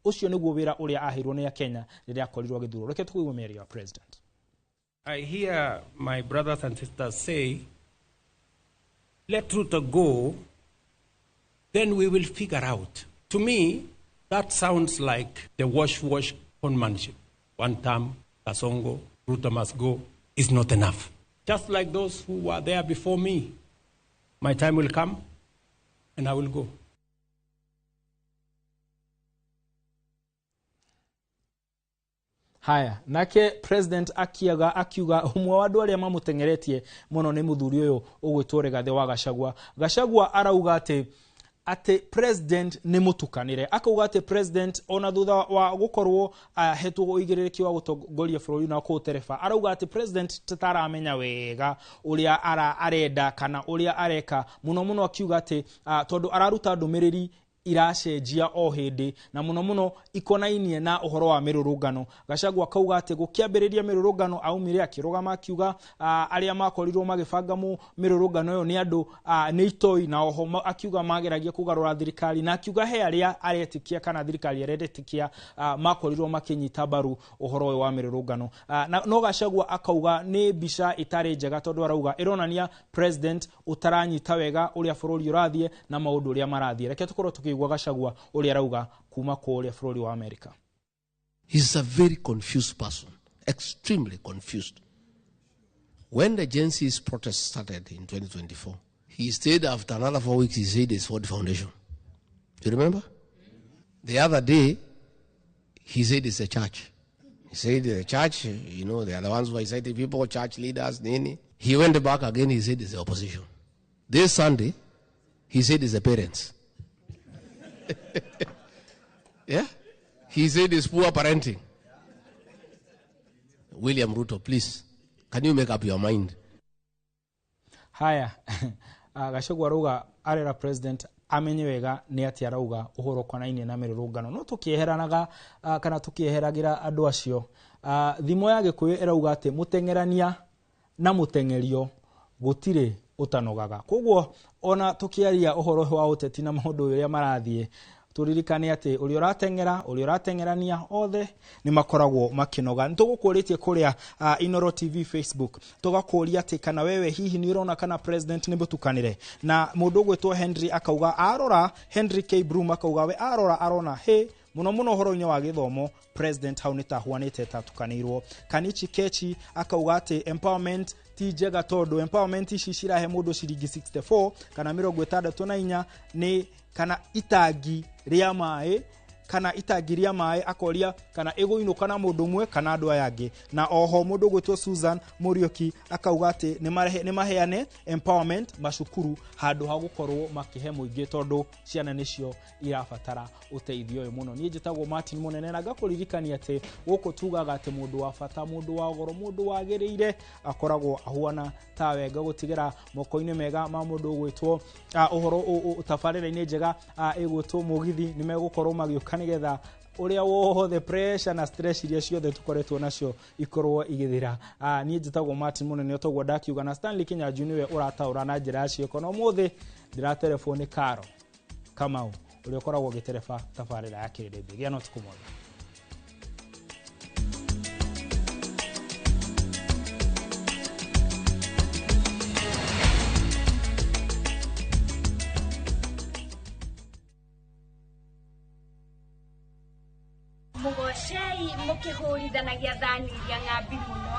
ũcio nĩguo wĩra ũrĩa aheirwo nĩ Akenya rĩrĩa akorirwo agĩthurwo. Reke tũkũigue mĩario ya president. I hear my brothers and sisters say, let Ruto go, then we will figure out. To me, that sounds like the wash-wash conmanship. One term, Kasongo, Ruto must go, is not enough. Just like those who were there before me, my time will come and I will go. Haya, nake president akiaga akiuga umwe wa andũ arĩa mamũteng'eretie mũno nĩ mũthuri ũyũ ũgwĩtwo Rigathĩ wa Gachagua. Gachagua arauga atĩ president nĩ mũtukanĩre, akauga atĩ president ona thutha wa gũkorwo ahetwo ũigĩrĩrĩki wa gũtongoria bũrũri na kũũtereba, arauga atĩ president tataramenya wega ũrĩa arenda kana ũrĩa areka mũno mũno, akiuga atĩ tondũ araruta ndũmĩrĩri iracenjia o hĩndĩ na mũno mũno ikonainie na ũhoro wa mĩrũrũngano. Gachagua akauga atĩ gũkĩambĩrĩria mĩrũrũngano aumire akĩrũgama akiuga arĩa makorirwo magĩbanga mĩrũrũngano ĩyo nĩ andũ nĩ itoi, na oho akiuga mageragia kũgarũra thirikari, na akiuga he arĩa aretĩkia kana thirikari aretĩkia makorirwo makĩnyita mbaru ũhoro ũyũ wa mĩrũrũngano. No Gachagua akauga nĩ mbica ĩtarĩ njega, tondũ arauga ĩronania president ũtaranyita wega ũrĩa bũrũri ũrathiĩ na maũndũ ũrĩa marathiĩ. Reke tũkorwo tũkĩigua Gachagua ũrĩa arauga kuma kũrĩa bũrũri wa Amerika. He's a very confused person, extremely confused. When the Gen Z's protest started in 2024, he stayed after another 4 weeks, he said it's for the foundation. Do you remember? The other day, he said it's a church. He said the church, you know, they are the ones who are inciting people, church leaders, nini. He went back again, he said it's the opposition. This Sunday, he said it's the parents. Yeah? He said it's poor parenting. William Ruto, please, can you make up your mind? Haya, Gachagua arauga arera president amenye wega nĩ atĩ arauga ũhoro ũkonainie na mĩrũrũngano. No tũkĩeheranaga kana tũkĩeheragĩra andũ acio, thimo ya Gĩkũyũ ĩrauga atĩ mũteng'erania na mũteng'erio gũtirĩ ũtanogaga. Koguo ona tũkĩaria ũhoro wa ũteti na maũndũ ũrĩa marathiĩ, tũririkane atĩ ũrĩa ũrateng'era, ũrĩa ũrateng'erania othe nĩ makoragwo makĩnoga. Nĩ tũgũkũrĩtie kũrĩa Inooro TV Facebook, tũgakũria atĩ kana wewe hihi nĩ ũrona kana president nĩ mũtukanĩre. Na mũndũ ũgwĩtwo Henry akauga arora, Henry K Broom akauga we arora arona he mũno mũno ũhoro-inĩ wa gĩthomo president hau nĩ tahuanĩte tatukanĩirwo. Kanichi Kechi akauga atĩ empowerment ti njega, tondũ empowerment ici cirahe mũndũ ciringi 64 kana 64 nĩ kana itangi rĩa maĩ, kana itangi rĩa maĩ, akoria kana ĩgũinũka na mũndũ ũmwe kana andũ aya angĩ. Na oho mũndũ ũgwĩtwo Susan Mũriũki akauga atĩ nĩ maheane empowerment macukuru handũ ha gũkorwo makĩhe mũingĩ, tondũ ciana nĩcio irabatara ũteithio ũyũ mũno. Niĩ njĩtagwo Martin Mũnene na ngakũririkania atĩ gũkũ tugaga atĩ mũndũ wa bata, mũndũ wa goro, mũndũ wagĩrĩire akoragwo ahuana tawe. Ngagũtigĩra moko-inĩ mega ma mũndũ ũgwĩtwo ũhoro tabarĩra-inĩ njega ĩgwĩtwo Mũgithi, nĩ megũkorwo magĩũka nĩgetha ũrĩa wothe pressure na stress iria ciothe tũkoretwo nacio ikorwo igĩthira. Niĩ njĩtagwo Martin Mũnene, toguo ndakiuga, na Stanley Kinyanjui nĩwe ũrataũra na njĩra ya ciĩko. Na ũmũthĩ ndĩraterebwo nĩ Karo Kamau ũrĩa ũkoragwo ũgĩtereba tabarĩra ya Kĩrĩndĩ. Gĩa na ũtukũ mwega. Mũgocei mũkĩhũrithanagia thani iria ng'ambi mũno,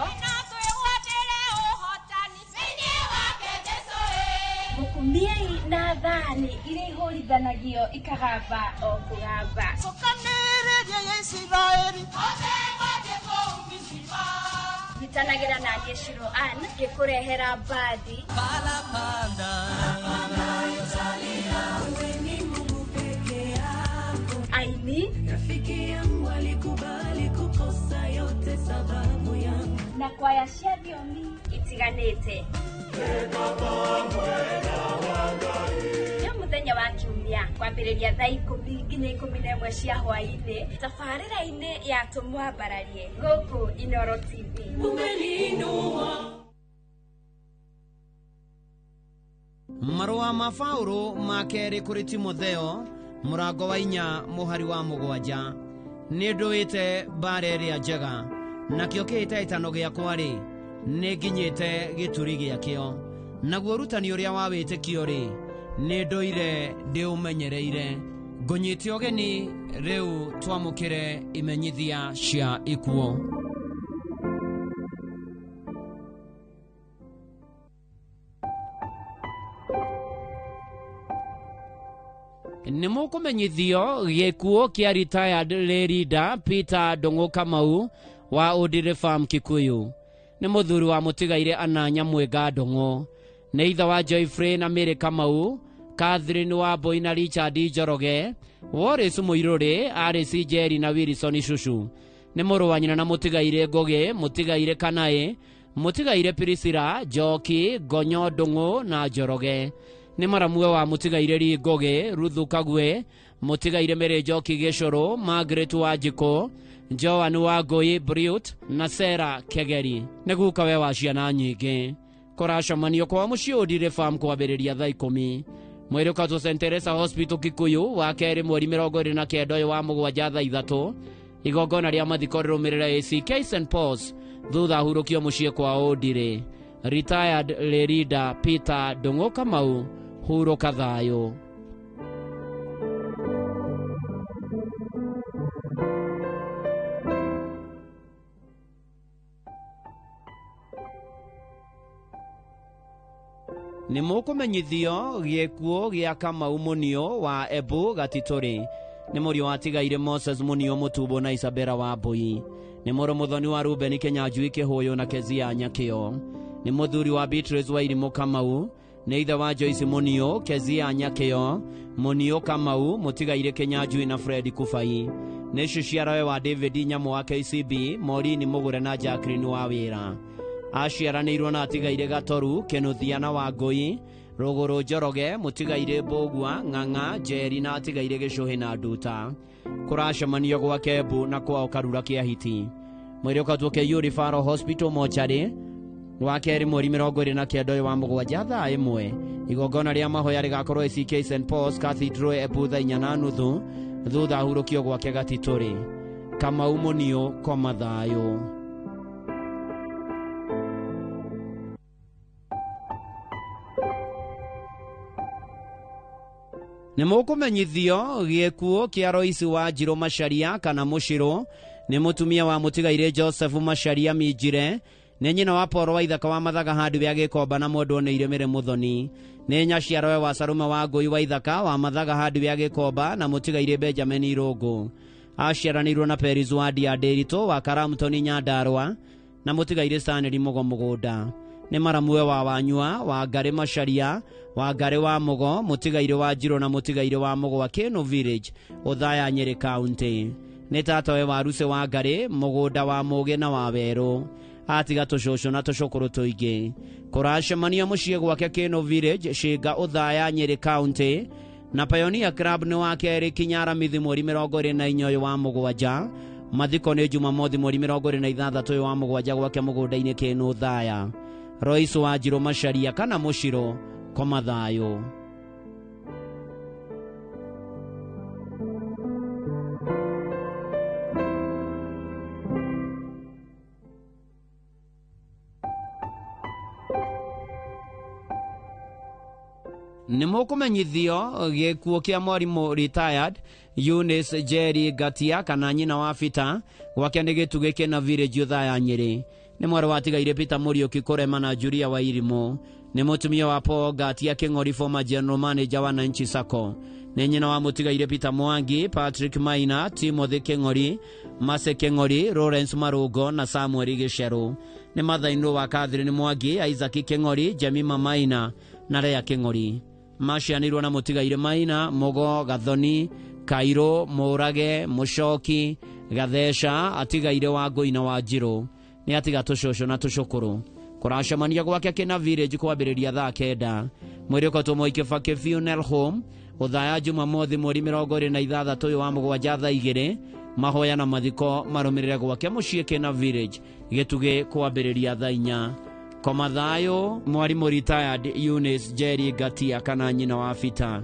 mũkumiei na thani iria ihũrithanagio ikagamba o kũgamba. Nyitanagĩra na niĩ Shiro Ann ngĩkũrehera mbathi aini na kwaya cia thiomi itiganĩte. Nĩ mũthenya wa Kiumia. kiumia kwambĩrĩria thaa 10 nginya 11 cia hwaĩ-inĩ tabarĩra-inĩ ya Tũmwambararie gũkũ Inoro TV. Marũa ma Paũlũ ma kerĩ kũrĩ Timotheo mũrango wa 4 mũhari wa 7. Nĩ ndũĩte mbara ĩrĩa njega, nakĩo kĩhĩtahĩtano gĩakwa-rĩ, nĩ nginyĩte gĩturi gĩakĩo. Naguo ũrutani ũrĩa wa wĩtĩkio-rĩ, nĩ ndũire ndĩũmenyereire. Ngũnyite ũgeni rĩu twamũkĩre imenyithia cia ikuũ. Nĩ mũkũmenyithio gĩkuũ kĩa retired lay leader Peter Ndung'u Kamau wa Ũndĩrĩ Farm Kikuyu. Nĩ mũthuri wa mũtigaire Ananya Mwĩga Ndung'u. Nĩ ithe wa Joyfrey na Mary Kamau, Catherine Wambui na Richard Njoroge, Wallace Mũirũrĩ, Alice Njeri na Wilson Cucu. Nĩ mũrũ wa nyina na mũtigaire Ngũgĩ, mũtigaire Kanaĩ, mũtigaire Priscilla, Njoki, Ngonyo Ndung'u na Njoroge. Nĩ maramue wa mũtigaire Lee Ngũgĩ, Ruthu Kagwe, mũtigaire Mary Njoki Gĩcũrũ, Margaret Wanjikũ, Joan Wangũi Briut na Sarah Kegeri. Nĩ gukawe wa ciana nyingĩ. Kũracemanio kwa mũciĩ Ũndĩrĩ Farm kwambĩrĩria thaa 10. Mwĩrĩ ũkatwo St Teresa Hospital Kikuyu wa kerĩ mweri 29 ũyũ wa 7 thaa 3. Igongona rĩa mathiko rĩrũmĩrĩra ACK St Paul's thutha ahurũkio mũciĩ kwa Ũndĩrĩ. Retired lay leader Peter Ndung'u Kamau, hurũka thayũ. Nĩ mũkũmenyithio gĩkuũ gĩa Kamau Munio wa Embu Gatitũrĩ. Nĩ mũriũ watigaire Moses Munio Mũtumbo na Isabella Wambui. Nĩ mũrũ mũthoni wa Ruben Kĩnyanjui Kĩhũyũ na Kezia Nyakĩo. Nĩ mũthuri wa Beatrice Wairimũ Kamau. Nĩ ithe wa Joyce Munio, Kezia Nyakĩo, Munio Kamau, mũtigaire Kĩnyanjui na Fred Kubai. Nĩ ciciarawe wa David Nyamũ wa KCB, Maureen Mũgũre na Jacqueline wa Wĩra. Aciaranĩirwo na atigaire Gatoru, Kĩnuthia na Wangũi, Rũgũrũ Njoroge, mũtigaire Mbũgua, Ng'ang'a, Njeri na atigaire Gĩcũhĩ na Nduta. Kũracemanio gwake Embu na kwao Karura Kĩahiti. Mwĩrĩ ũkatwo KU Referral Hospital mocarĩ wa kerĩ mweri 29 ũyũ wa 7 thaa 1. Igongona rĩa mahoya rĩgakorwo ACK St Paul's Cathedral Embu thaa 4:30 thutha ahurũkio gwake Gatitũrĩ. Kamau Munio, koma thayũ. Nĩ mũkũmenyithio gĩkuũ kĩa Royce wa Njirũ Macharia kana Mũcirũ. Nĩ mũtumia wa mũtigaire Joseph Macharia Minjire. Nĩ nyina wa Paul wa Ithaka wa Mathaga handũ ya Gĩkomba na mwendwo nĩ Iremere Mũthoni. Nĩ nyaciarawe wa Sarume wa Ngũi wa Ithaka wa Mathaga handũ ya Gĩkomba na mũtigaire Benjamin Irũngũ. Aciaranĩirwo na Peris wa Ndia Ndĩritũ wa Karamtoni Nyandarũa na mũtigaire Stanley Mũgo Mũgũnda. Nĩ maramue wa Wanyua wa Ngarĩ Macharia wa Ngarĩ wa Mũgo, mũtigaire wa Njirũ na mũtigaire wa Mũgo wa Kĩnũ Village, Othaya Nyĩrĩ County. Nĩ tatawe wa Ruse wa Ngarĩ, Mũgũnda wa Mũgĩ na wa Werũ. Atiga tũcũcũ na tũcũkũrũ tũingĩ. Kũracemanio mũciĩ gwake Kĩnũ Village, Cinga, Othaya Nyĩrĩ County. Na Pioneer Club nĩ wa kerĩ kinya Aramithi mweri 24 ũyũ wa 7. Mathiko nĩ Jumamothi mweri 26 ũyũ wa 7 gwake mũgũnda-inĩ Kĩnũ Othaya. Royce wa Njirũ Macharia kana Mũcirũ, koma thayũ. Nĩ mũkũmenyithio gĩkuũ kĩa mwarimũ retired Eunice Jerry Ngatia kana nyina wa Peter gwake nĩ Gĩtugĩ kĩna Village Othaya Nyĩrĩ. Nĩ mwarĩ watigaire Peter Mũriũki Kũrema na Julia Wairimũ. Nĩ mũtumia wa Paul Ngatia Kĩng'ori, former general manager wa Nanchi Sacco. Nĩ nyina wa mũtigaire Peter Mwangi, Patrick Maina, Timothy Kĩng'ori, Mase Kĩng'ori, Lawrence Marũngo na Samuel Gĩcerũ. Nĩ mathainũ wa Catherine Mwangi, Isaac Kĩng'ori, Jemima Maina na Lea Kĩng'ori. Macianĩirwo na mũtigaire Maina, Mũgo, Gathoni, Kairũ, Mũrage, Mũcoki, Gatheca, atigaire wa Ngũi na wa Njirũ. Nĩ atiga tũcũcũ na tũcũkũrũ. Kũracemania gwake Kĩna Village kwambĩrĩria thaa 9. Mwĩrĩ ũkatwo Mwai Kibaki Funeral Home Uthaya Jumamothi mweri 26 uyu wa mũgwanja thaa 2 mahoya na mathiko marũmĩrĩre gwake mũciĩ Kena Village gĩtugĩ kwambĩrĩria thaa 4. Koma thayũ mwarimũ retired Eunice Jerry Ngatia kana nyina wa Bita.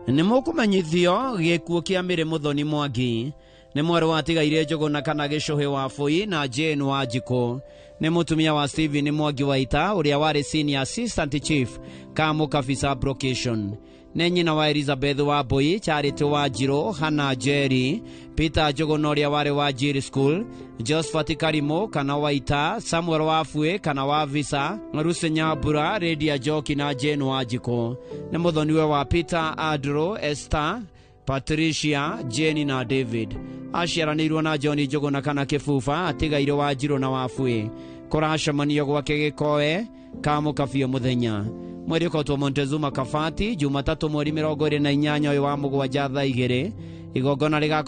Nĩ mũkũmenyithio gĩkuũ kĩa Mary Muthoni Mwangi nĩ mwarĩ watigaire Njũgũna kana Gĩcũhĩ wa Bũi na Jane Wanjikũ. Nĩ mũtumia wa Stephen Mwangi Waita ũrĩa warĩ senior assistant chief Kamũkabi sub-location. Nĩ nyina wa Elizabeth Wambui, Charity Wanjirũ, Hannah Njeri, Peter Njũgũna ũrĩa warĩ wa Njiri School, Josephat Karimũ kana Waita, Samuel Wafue kana wa Visa, Lucy Nyambura, Lydia Njoki na Jane Wanjikũ. Nĩ mũthoniwe wa Peter Andrew, Esther, Patricia, Jane na David. Aciaranĩirwo na John Njũgũna kana Kĩbuba, atigaire Wanjirũ na Wafue. Kũracemanio gwake Gĩkoe Kamũkabi mũthenya. Mweri ũkotwo Montezuma Kabati Jumatatũ mweri 28 ũyũ wa mũgwanja thaa 2 igongona rĩgakorwo